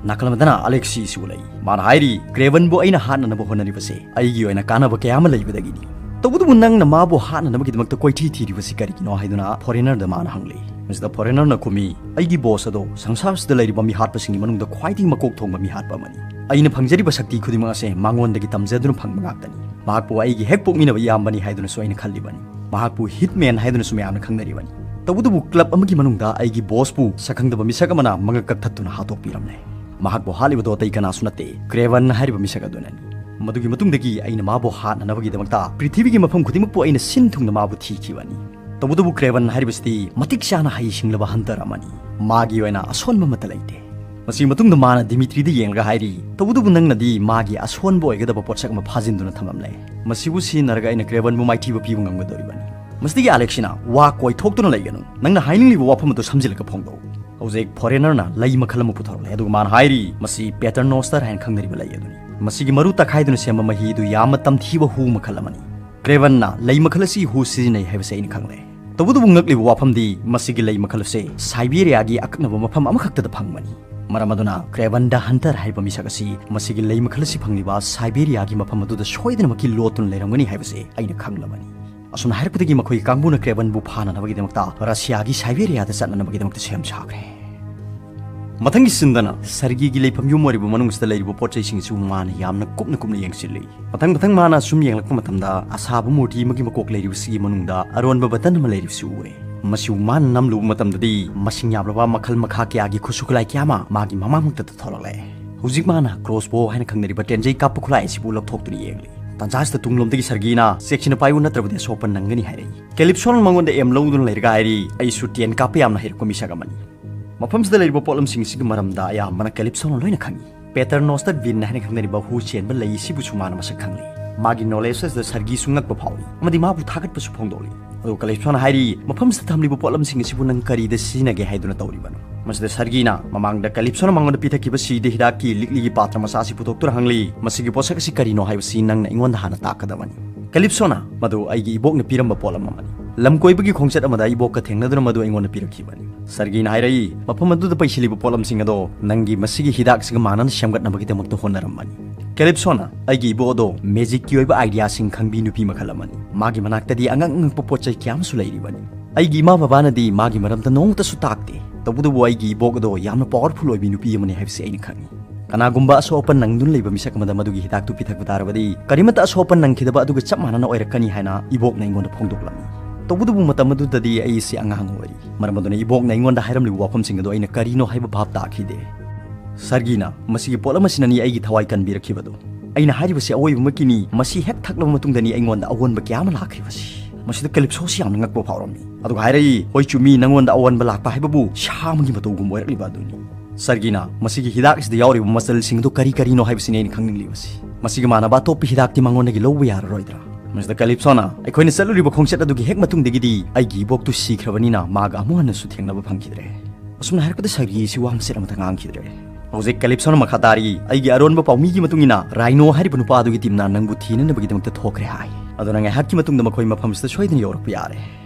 ꯅꯥꯀꯜ ꯑꯃꯗꯅ ꯑꯂꯦꯛꯁꯤꯁꯨ ꯂꯩ꯫ ꯃꯥꯅ ꯍꯥꯏꯔꯤ, "ꯀ꯭ꯔꯦꯕꯟꯕꯨ ꯑꯩꯅ ꯍꯥꯠꯅꯅꯕ ꯍꯣꯠꯅꯔꯤꯕꯁꯦ ꯑꯩꯒꯤ ꯑꯣꯏꯅ ꯀꯥꯟꯅꯕ ꯀꯌꯥ ꯑꯃ ꯂꯩꯕꯗꯒꯤꯅꯤ꯫ ꯇꯧꯕꯇꯕꯨ ꯅꯪꯅ ꯃꯥꯕꯨ ꯍꯥꯠꯅꯅꯕꯒꯤꯗꯃꯛꯇ ꯀꯣꯏꯊꯤ ꯊꯤꯔꯤꯕꯁꯤ ꯀꯔꯤꯒꯤꯅꯣ?" ꯍꯥꯏꯗꯨꯅ ꯐꯣꯔꯦꯅꯔꯗ ꯃꯥꯅ ꯍꯪꯂꯤ꯫ ꯃꯁꯤꯗ ꯐꯣꯔꯦꯅꯔꯅ ꯈꯨꯝꯃꯤ, "ꯑꯩꯒꯤ ꯕꯣꯁ ꯑꯗꯣ ꯁꯪꯁꯥꯔꯁꯤꯗ ꯂꯩꯔꯤꯕ ꯃꯤꯍꯥꯠꯄꯁꯤꯡꯒꯤ ꯃꯅꯨꯡꯗ ꯈ꯭ꯋꯥꯏꯗꯒꯤ ꯃꯀꯣꯛ ꯊꯣꯡꯕ ꯃꯤꯍꯥꯠꯄ ꯑꯃꯅꯤ꯫ ꯑꯩꯅ ꯐꯪꯖꯔꯤꯕ ꯁꯛꯇꯤ ꯈꯨꯗꯤꯡꯃꯛ ꯑꯁꯦ ꯃꯉꯣꯟꯗꯒꯤ ꯇꯝꯖꯗꯨꯅ ꯐꯪꯕ ꯉꯥꯛꯇꯅꯤ꯫ ꯃꯍꯥꯛꯄꯨ ꯑꯩꯒꯤ ꯍꯦꯛ ꯄꯣꯛꯃꯤꯟꯅꯕ ꯏꯌꯥꯝꯕꯅꯤ ꯍꯥꯏꯗꯨꯅꯁꯨ ꯑꯩꯅ ꯈꯜꯂꯤꯕꯅꯤ꯫ ꯃꯍꯥꯛꯄꯨ ꯍꯤꯠꯃꯦꯟ ꯍꯥꯏꯗꯨꯅꯁꯨ ꯃꯌꯥꯝꯅ ꯈꯪꯅꯔꯤꯕꯅꯤ꯫ ꯇꯧꯕꯇꯕꯨ ꯀ꯭ꯂꯕ ꯑꯃꯒꯤ ꯃꯅꯨꯡꯗ ꯑꯩꯒꯤ ꯕꯣꯁꯄꯨ ꯁꯛꯈꯪꯗꯕ ꯃꯤꯁꯛ ꯑꯃꯅ ꯃꯉꯛ ꯀꯛꯊꯠꯇꯨꯅ ꯍꯥꯠꯇꯣꯛꯄꯤꯔꯝꯂꯦ꯫ ꯃꯍꯥꯛꯄꯨ ꯍꯥꯠꯂꯤꯕꯗꯣ ꯑꯇꯩ ꯀꯅꯥꯁꯨ ꯅꯠꯇꯦ, ꯀ꯭ꯔꯦꯕꯟ ꯍꯥꯏꯔꯤꯕ ꯃꯤꯁꯛ ꯑꯗꯨꯅꯅꯤ꯫ ꯃꯗꯨꯒꯤ ꯃꯇꯨꯡꯗꯒꯤ ꯑꯩꯅ ꯃꯥꯕꯨ ꯍꯥꯠꯅꯅꯕꯒꯤꯗꯃꯛꯇ ꯄ꯭ꯔꯤꯊꯤꯕꯤꯒꯤ ꯃꯐꯝ ꯈꯨꯗꯤꯡꯃꯛꯄꯨ ꯑꯩꯅ ꯁꯤꯟ ꯊꯨꯡꯅ ꯃꯥꯕꯨ ꯊꯤꯈꯤꯕꯅꯤ꯫ ꯇꯧꯕꯇꯕꯨ ꯀ꯭ꯔꯦꯕꯟ ꯍꯥꯏꯔꯤꯕꯁꯤꯗꯤ ꯃꯇꯤꯛ ꯆꯥꯅ ꯍꯩꯁꯤꯡꯂꯕ ꯍꯟꯇꯔ ꯑꯃꯅꯤ꯫ ꯃꯥꯒꯤ ꯑꯣꯏꯅ ꯑꯁꯣꯟꯕ ꯑꯃꯠꯇ ꯂꯩꯇꯦ꯫" ꯃꯁꯤꯒꯤ ꯃꯇꯨꯡꯗ ꯃꯥꯅ ꯗꯤꯃꯤꯇ꯭ꯔꯤꯗ ꯌꯦꯡꯂꯒ ꯍꯥꯏꯔꯤ, "ꯇꯧꯕꯇꯕꯨ ꯅꯪꯅꯗꯤ ꯃꯥꯒꯤ ꯑꯁꯣꯟꯕ ꯑꯣꯏꯒꯗꯕ ꯄꯣꯠꯁꯛ ꯑꯃ ꯐꯥꯖꯤꯟꯗꯨꯅ ꯊꯝꯂꯝꯂꯦ꯫ ꯃꯁꯤꯕꯨ ꯁꯤꯖꯤꯟꯅꯔꯒ ꯑꯩꯅ ꯀ꯭ꯔꯦꯕꯟꯕꯨ ꯃꯥꯏꯊꯤꯕ ꯄꯤꯕ ꯉꯝꯒꯗꯧꯔꯤꯕꯅꯤ꯫" ꯃꯁꯤꯗꯒꯤ ꯑꯂꯦꯛꯁꯤꯅ, "ꯋꯥ ꯀꯣꯏꯊꯣꯛꯇꯨꯅ ꯂꯩꯒꯅꯨ, ꯅꯪꯅ ꯍꯥꯏꯅꯤꯡꯂꯤꯕ ꯋꯥꯐꯝ ꯑꯗꯨ ꯁꯝꯖꯤꯜꯂꯒ ꯐꯣꯡꯗꯣꯛꯎ꯫" ꯍꯧꯖꯤꯛ ꯐꯣꯔꯦꯅꯔꯅ ꯂꯩ ꯃꯈꯜ ꯑꯃ ꯄꯨꯊꯣꯔꯛꯂꯦ, ꯑꯗꯨꯒ ꯃꯥꯅ ꯍꯥꯏꯔꯤ, "ꯃꯁꯤ ꯄꯦꯇꯔꯅꯣꯁꯇꯔ ꯍꯥꯏꯅ ꯈꯪꯅꯔꯤꯕ ꯂꯩ ꯑꯗꯨꯅꯤ꯫ ꯃꯁꯤꯒꯤ ꯃꯔꯨ ꯇꯛꯈꯥꯏꯗꯨꯅ ꯁꯦꯝꯕ ꯃꯍꯤ ꯑꯗꯨ ꯌꯥꯝꯅ ꯇꯝꯊꯤꯕ ꯍꯨ ꯃꯈꯜ ꯑꯃꯅꯤ꯫ ꯀ꯭ꯔꯦꯕꯟꯅ ꯂꯩ ꯃꯈꯜ ꯑꯁꯤ ꯍꯨ ꯁꯤꯖꯤꯟꯅꯩ ꯍꯥꯏꯕꯁꯤ ꯑꯩꯅ ꯈꯪꯂꯦ꯫ ꯇꯧꯕꯇꯕꯨ ꯉꯛꯂꯤꯕ ꯋꯥꯐꯝꯗꯤ ꯃꯁꯤꯒꯤ ꯂꯩ ꯃꯈꯜ ꯑꯁꯦ ꯁꯥꯏꯕꯦꯔꯤꯌꯥꯒꯤ ꯑꯀꯛꯅꯕ ꯃꯐꯝ ꯑꯃꯈꯛꯇꯗ ꯐꯪꯕꯅꯤ꯫ ꯃꯔꯝ ꯑꯗꯨꯅ ꯀ꯭ꯔꯦꯕꯟ ꯗ ꯍꯟꯇꯔ ꯍꯥꯏꯔꯤꯕ ꯃꯤꯁꯛ ꯑꯁꯤ ꯃꯁꯤꯒꯤ ꯂꯩ ꯃꯈꯜ ꯑꯁꯤ ꯐꯪꯂꯤꯕ ꯁꯥꯏꯕꯦꯔꯤꯌꯥꯒꯤ ꯃꯐꯝ ꯑꯗꯨꯗ ꯁꯣꯏꯗꯅꯃꯛꯀꯤ ꯂꯣꯠꯇꯨꯅ ꯂꯩꯔꯝꯒꯅꯤ ꯍꯥꯏꯕꯁꯤ ꯑꯩꯅ ꯈꯪꯂꯕꯅꯤ꯫" ꯑꯁꯨꯝꯅ ꯍꯥꯏꯔꯛꯄꯗꯒꯤ ꯃꯈꯣꯏꯒꯤ ꯀꯥꯡꯕꯨꯅ ꯀ꯭ꯔꯦꯕꯟꯕꯨ ꯐꯥꯅꯅꯕꯒꯤꯗꯃꯛꯇ ꯔꯁꯤꯌꯥꯒꯤ ꯁꯥꯏꯕꯦꯔꯤꯌꯥꯗ ꯆꯠꯅꯅꯕꯒꯤꯗꯃꯛꯇ ꯁꯦꯝ ꯁꯥꯈ꯭ꯔꯦ꯫ ꯃꯊꯪꯒꯤ ꯁꯤꯟꯗꯅ ꯁꯔꯒꯤꯒꯤ ꯂꯩꯐꯝ ꯌꯨꯝ ꯑꯣꯏꯔꯤꯕ ꯃꯅꯨꯡꯁꯤꯗ ꯂꯩꯔꯤꯕ ꯄꯣꯠ ꯆꯩꯁꯤꯡꯁꯨ ꯃꯥꯅ ꯌꯥꯝꯅ ꯀꯨꯞꯅ ꯀꯨꯞꯅ ꯌꯦꯡꯁꯤꯜꯂꯤ꯫ ꯃꯊꯪ ꯃꯊꯪ ꯃꯥꯅ ꯁꯨꯝ ꯌꯦꯡꯂꯛꯄ ꯃꯇꯝꯗ ꯑꯁꯥꯕ ꯃꯨꯔꯇꯤ ꯑꯃꯒꯤ ꯃꯀꯣꯛ ꯂꯩꯔꯤꯕꯁꯤꯒꯤ ꯃꯅꯨꯡꯗ ꯑꯔꯣꯟꯕ ꯕꯇꯟ ꯑꯃ ꯂꯩꯔꯤꯕꯁꯤ ꯎꯔꯦ꯫ ꯃꯁꯤꯕꯨ ꯃꯥꯅ ꯅꯝꯂꯨꯕ ꯃꯇꯝꯗꯗꯤ ꯃꯁꯤꯡ ꯌꯥꯝꯂꯕ ꯃꯈꯜ ꯃꯈꯥ ꯀꯌꯥꯒꯤ ꯈꯨꯠꯁꯨ ꯈꯨꯠꯂꯥꯏ ꯀꯌꯥ ꯑꯃ ꯃꯥꯒꯤ ꯃꯃꯥꯡꯃꯛꯇꯗ ꯊꯣꯛꯂꯛꯂꯦ꯫ ꯍꯧꯖꯤꯛ ꯃꯥꯅ ꯀ꯭ꯔꯣꯁꯕꯣ ꯍꯥꯏꯅ ꯈꯪꯅꯔꯤꯕ ꯇꯦꯟꯖꯩ ꯀꯥꯞꯄ ꯈꯨꯠꯂꯥꯏ ꯑꯁꯤꯕꯨ ꯂꯧꯊꯣꯛꯇꯨꯅ ꯌꯦꯡꯂꯤ꯫ ꯇꯥꯟꯖꯥꯁꯤꯗ ꯇꯨꯡꯂꯣꯝꯗꯒꯤ ꯁꯔꯒꯤꯅ, "ꯆꯦꯛꯁꯤꯟꯅ ꯄꯥꯏꯌꯨ, ꯅꯠꯇ꯭ꯔꯕꯗꯤ ꯑꯁꯣꯛꯄ ꯅꯪꯒꯅꯤ" ꯍꯥꯏꯔꯛꯏ꯫ ꯀꯦꯂꯤꯞꯁꯣꯅ ꯃꯉꯣꯟꯗ ꯑꯦꯝ ꯂꯧꯗꯨꯅ ꯂꯩꯔꯒ ꯍꯥꯏꯔꯤ, "ꯑꯩꯁꯨ ꯇꯦꯟ ꯀꯥꯞꯄ ꯌꯥꯝꯅ ꯍꯩꯔꯛꯄ ꯃꯤꯁꯛ ꯑꯃꯅꯤ꯫" ꯃꯐꯝꯁꯤꯗ ꯂꯩꯔꯤꯕ ꯄꯣꯠꯂꯝꯁꯤꯡ ꯑꯁꯤꯒꯤ ꯃꯔꯝꯗ ꯑꯌꯥꯝꯕꯅ ꯀꯦꯂꯤꯞꯁꯣꯅ ꯂꯣꯏꯅ ꯈꯪꯏ꯫ ꯄꯦꯇꯔꯅꯣꯁꯇꯔ ꯕꯤꯟ ꯍꯥꯏꯅ ꯈꯪꯅꯔꯤꯕ ꯍꯨ ꯆꯦꯟꯕ ꯂꯩ ꯑꯁꯤꯕꯨꯁꯨ ꯃꯥꯅ ꯃꯁꯛ ꯈꯪꯂꯤ꯫ ꯃꯥꯒꯤ ꯅꯣꯂꯦꯖ ꯑꯁꯤꯗ ꯁꯔꯒꯤꯁꯨ ꯉꯛꯄ ꯐꯥꯎꯏ ꯑꯃꯗꯤ ꯃꯥꯕꯨ ꯊꯥꯒꯠꯄꯁꯨ ꯐꯣꯡꯗꯣꯛꯂꯤ꯫ ꯑꯗꯨꯒ ꯀꯦꯂꯤꯞꯁꯣꯅ ꯍꯥꯏꯔꯤ, "ꯃꯐꯝꯁꯤꯗ ꯊꯝꯂꯤꯕ ꯄꯣꯠꯂꯝꯁꯤꯡ ꯑꯁꯤꯕꯨ ꯅꯪ ꯀꯔꯤꯗ ꯁꯤꯖꯤꯟꯅꯒꯦ ꯍꯥꯏꯗꯨꯅ ꯇꯧꯔꯤꯕꯅꯣ?" ꯃꯁꯤꯗ ꯁꯔꯒꯤꯅ ꯃꯃꯥꯡꯗ ꯀꯦꯂꯤꯞꯁꯣꯅ ꯃꯉꯣꯟꯗ ꯄꯤꯊꯛꯈꯤꯕ ꯁꯤꯗ ꯍꯤꯗꯥꯛꯀꯤ ꯂꯤꯛꯂꯤꯒꯤ ꯄꯥꯇ꯭ꯔ ꯃꯆꯥ ꯑꯁꯤ ꯄꯨꯊꯣꯛꯇꯨꯅ ꯍꯪꯂꯤ, "ꯃꯁꯤꯒꯤ ꯄꯣꯠꯁꯛ ꯑꯁꯤ ꯀꯔꯤꯅꯣ ꯍꯥꯏꯕꯁꯤ ꯅꯪꯅ ꯑꯩꯉꯣꯟꯗ ꯍꯥꯟꯅ ꯇꯥꯛꯀꯗꯕꯅꯤ꯫" ꯀꯦꯂꯤꯞꯁꯣꯅ, "ꯃꯗꯨ ꯑꯩꯒꯤ ꯏꯕꯣꯛꯅ ꯄꯤꯔꯝꯕ ꯄꯣꯠꯂꯝ ꯑꯃꯅꯤ꯫ ꯂꯝ ꯀꯣꯏꯕꯒꯤ ꯈꯣꯡꯆꯠ ꯑꯃꯗ ꯏꯕꯣꯛꯀ ꯊꯦꯡꯅꯗꯨꯅ ꯃꯗꯨ ꯑꯩꯉꯣꯟꯗ ꯄꯤꯔꯛꯈꯤꯕꯅꯤ꯫ ꯁꯔꯒꯤꯅ ꯍꯥꯏꯔꯛꯏ, ꯃꯐꯝ ꯑꯗꯨꯗ ꯄꯩꯁꯤꯜꯂꯤꯕ ꯄꯣꯠꯂꯝꯁꯤꯡ ꯑꯗꯣ ꯅꯪꯒꯤ ꯃꯁꯤꯒꯤ ꯍꯤꯗꯥꯛꯁꯤꯒ ꯃꯥꯟꯅꯅ ꯁꯦꯝꯒꯠꯅꯕꯒꯤꯗꯃꯛꯇ ꯍꯣꯠꯅꯔꯝꯕꯅꯤ꯫ ꯀꯦꯂꯤꯞꯁꯣꯅ ꯑꯩꯒꯤ ꯏꯕꯣꯛ ꯑꯗꯣ ꯃꯦꯖꯤꯛꯀꯤ ꯑꯣꯏꯕ ꯑꯥꯏꯗꯤꯌꯥꯁꯤꯡ ꯈꯪꯕꯤ ꯅꯨꯄꯤ ꯃꯈꯜ ꯑꯃꯅꯤ꯫ ꯃꯥꯒꯤ ꯃꯅꯥꯛꯇꯗꯤ ꯑꯉꯛ ꯑꯉꯛꯄ ꯄꯣꯠ ꯆꯩ ꯀꯌꯥ ꯑꯃꯁꯨ ꯂꯩꯔꯤꯕꯅꯤ꯫ ꯑꯩꯒꯤ ꯏꯃꯥ ꯕꯕꯥꯅꯗꯤ ꯃꯥꯒꯤ ꯃꯔꯝꯗ ꯅꯣꯡꯃꯇꯁꯨ ꯇꯥꯛꯇꯦ꯫ ꯇꯧꯕꯇꯕꯨ ꯑꯩꯒꯤ ꯏꯕꯣꯛ ꯑꯗꯣ ꯌꯥꯝꯅ ꯄꯥꯋꯔꯐꯨꯜ ꯑꯣꯏꯕꯤ ꯅꯨꯄꯤ ꯑꯃꯅꯤ ꯍꯥꯏꯕꯁꯤ ꯑꯩꯅ ꯈꯪꯏ꯫ ꯀꯅꯥꯒꯨꯝꯕ ꯑꯁꯣꯛ ꯑꯄꯟ ꯅꯪꯗꯨꯅ ꯂꯩꯕ ꯃꯤꯁꯛ ꯑꯃꯗ ꯃꯗꯨꯒꯤ ꯍꯤꯗꯥꯛꯇꯨ ꯄꯤꯊꯛꯄ ꯇꯥꯔꯕꯗꯤ ꯀꯔꯤꯃꯠꯇ ꯑꯁꯣꯛ ꯑꯄꯟ ꯅꯪꯈꯤꯗꯕ ꯑꯗꯨꯒ ꯆꯞ ꯃꯥꯟꯅꯅ ꯑꯣꯏꯔꯛꯀꯅꯤ ꯍꯥꯏꯅ ꯏꯕꯣꯛꯅ ꯑꯩꯉꯣꯟꯗ ꯐꯣꯡꯗꯣꯛꯂꯝꯃꯤ꯫ ꯇꯧꯕꯇꯕꯨ ꯃꯇꯝ ꯑꯗꯨꯗꯗꯤ ꯑꯩꯁꯤ ꯑꯉꯥꯡ ꯑꯣꯏꯔꯤ꯫ ꯃꯔꯝ ꯑꯗꯨꯅ ꯏꯕꯣꯛꯅ ꯑꯩꯉꯣꯟꯗ ꯍꯥꯏꯔꯝꯂꯤꯕ ꯋꯥꯐꯝꯁꯤꯡ ꯑꯗꯨ ꯑꯩꯅ ꯀꯔꯤꯅꯣ ꯍꯥꯏꯕ ꯚꯥꯞ ꯇꯥꯈꯤꯗꯦ꯫ ꯁꯔꯒꯤꯅ ꯃꯁꯤꯒꯤ ꯄꯣꯠꯂꯝ ꯑꯁꯤꯅꯅꯤ ꯑꯩꯒꯤ ꯊꯋꯥꯏ ꯀꯟꯕꯤꯔꯛꯈꯤꯕꯗꯨ꯫ ꯑꯩꯅ ꯍꯥꯏꯔꯤꯕꯁꯤ ꯑꯋꯣꯏꯕꯃꯛꯀꯤꯅꯤ꯫ ꯃꯁꯤ ꯍꯦꯛ ꯊꯛꯂꯕ ꯃꯇꯨꯡꯗꯅꯤ ꯑꯩꯉꯣꯟꯗ ꯑꯑꯣꯟꯕ ꯀꯌꯥ ꯑꯃ ꯂꯥꯛꯈ꯭ꯔꯤꯕꯁꯤ꯫ ꯃꯁꯤꯗ ꯀꯦꯂꯤꯞꯁꯣꯁꯤ ꯌꯥꯝꯅ ꯉꯛꯄ ꯐꯥꯎꯔꯝꯃꯤ꯫ ꯑꯗꯨꯒ ꯍꯥꯏꯔꯛꯏ, "ꯍꯣꯏ ꯆꯨꯝꯃꯤ, ꯅꯪꯉꯣꯟꯗ ꯑꯑꯣꯟꯕ ꯂꯥꯛꯄ ꯍꯥꯏꯕꯕꯨ ꯁꯥ ꯑꯃꯒꯤ ꯃꯇꯧꯒꯨꯝꯕ ꯑꯣꯏꯔꯛꯂꯤꯕ ꯑꯗꯨꯅꯤ꯫" ꯁꯔꯒꯤꯅ ꯃꯁꯤꯒꯤ ꯍꯤꯗꯥꯛ ꯑꯁꯤꯗ ꯌꯥꯎꯔꯤꯕ ꯃꯆꯜꯁꯤꯡ ꯑꯗꯨ ꯀꯔꯤ ꯀꯔꯤꯅꯣ ꯍꯥꯏꯕꯁꯤꯅꯤ ꯑꯩꯅ ꯈꯪꯅꯤꯡꯂꯤꯕꯁꯤ꯫ ꯃꯁꯤꯒ ꯃꯥꯟꯅꯕ ꯑꯇꯣꯞꯄ ꯍꯤꯗꯥꯛꯇꯤ ꯃꯉꯣꯟꯗꯒꯤ ꯂꯧꯕ ꯌꯥꯔꯔꯣꯏꯗ꯭ꯔꯥ? ꯃꯁꯤꯗ ꯀꯦꯂꯤꯞꯁꯣꯅ ꯑꯩꯈꯣꯏꯅ ꯆꯠꯂꯨꯔꯤꯕ ꯈꯣꯡꯆꯠ ꯑꯗꯨꯒꯤ ꯍꯦꯛ ꯃꯇꯨꯡꯗꯒꯤꯗꯤ ꯑꯩꯒꯤ ꯏꯕꯣꯛꯇꯨ ꯁꯤꯈ꯭ꯔꯕꯅꯤꯅ ꯃꯥꯒ ꯑꯃꯨꯛ ꯍꯟꯅꯁꯨ ꯊꯦꯡꯅꯕ ꯐꯪꯈꯤꯗ꯭ꯔꯦ꯫ ꯑꯁꯨꯝꯅ ꯍꯥꯏꯔꯛꯄꯗ ꯁꯔꯒꯤ ꯑꯁꯤ ꯋꯥ ꯃꯆꯦꯠ ꯑꯃꯠꯇ ꯉꯥꯡꯈꯤꯗ꯭ꯔꯦ꯫ ꯍꯧꯖꯤꯛ ꯀꯦꯂꯤꯞꯁꯣꯅ ꯃꯈꯥ ꯇꯥꯔꯤ, ꯑꯩꯒꯤ ꯑꯔꯣꯟꯕ ꯄꯥꯎꯃꯤꯒꯤ ꯃꯇꯨꯡ ꯏꯟꯅ ꯔꯥꯏꯅꯣ ꯍꯥꯏꯔꯤꯕ ꯅꯨꯄꯥ ꯑꯗꯨꯒꯤ ꯇꯤꯝꯅ ꯅꯪꯕꯨ ꯊꯤꯅꯅꯕꯒꯤꯗꯃꯛꯇ ꯊꯣꯛꯈ꯭ꯔꯦ ꯍꯥꯏ꯫ ꯑꯗꯨꯅ ꯉꯥꯏꯍꯥꯛꯀꯤ ꯃꯇꯨꯡꯗ ꯃꯈꯣꯏ ꯃꯐꯝꯁꯤꯗ ꯁꯣꯏꯗꯅ ꯌꯧꯔꯛꯄ ꯌꯥꯔꯦ꯫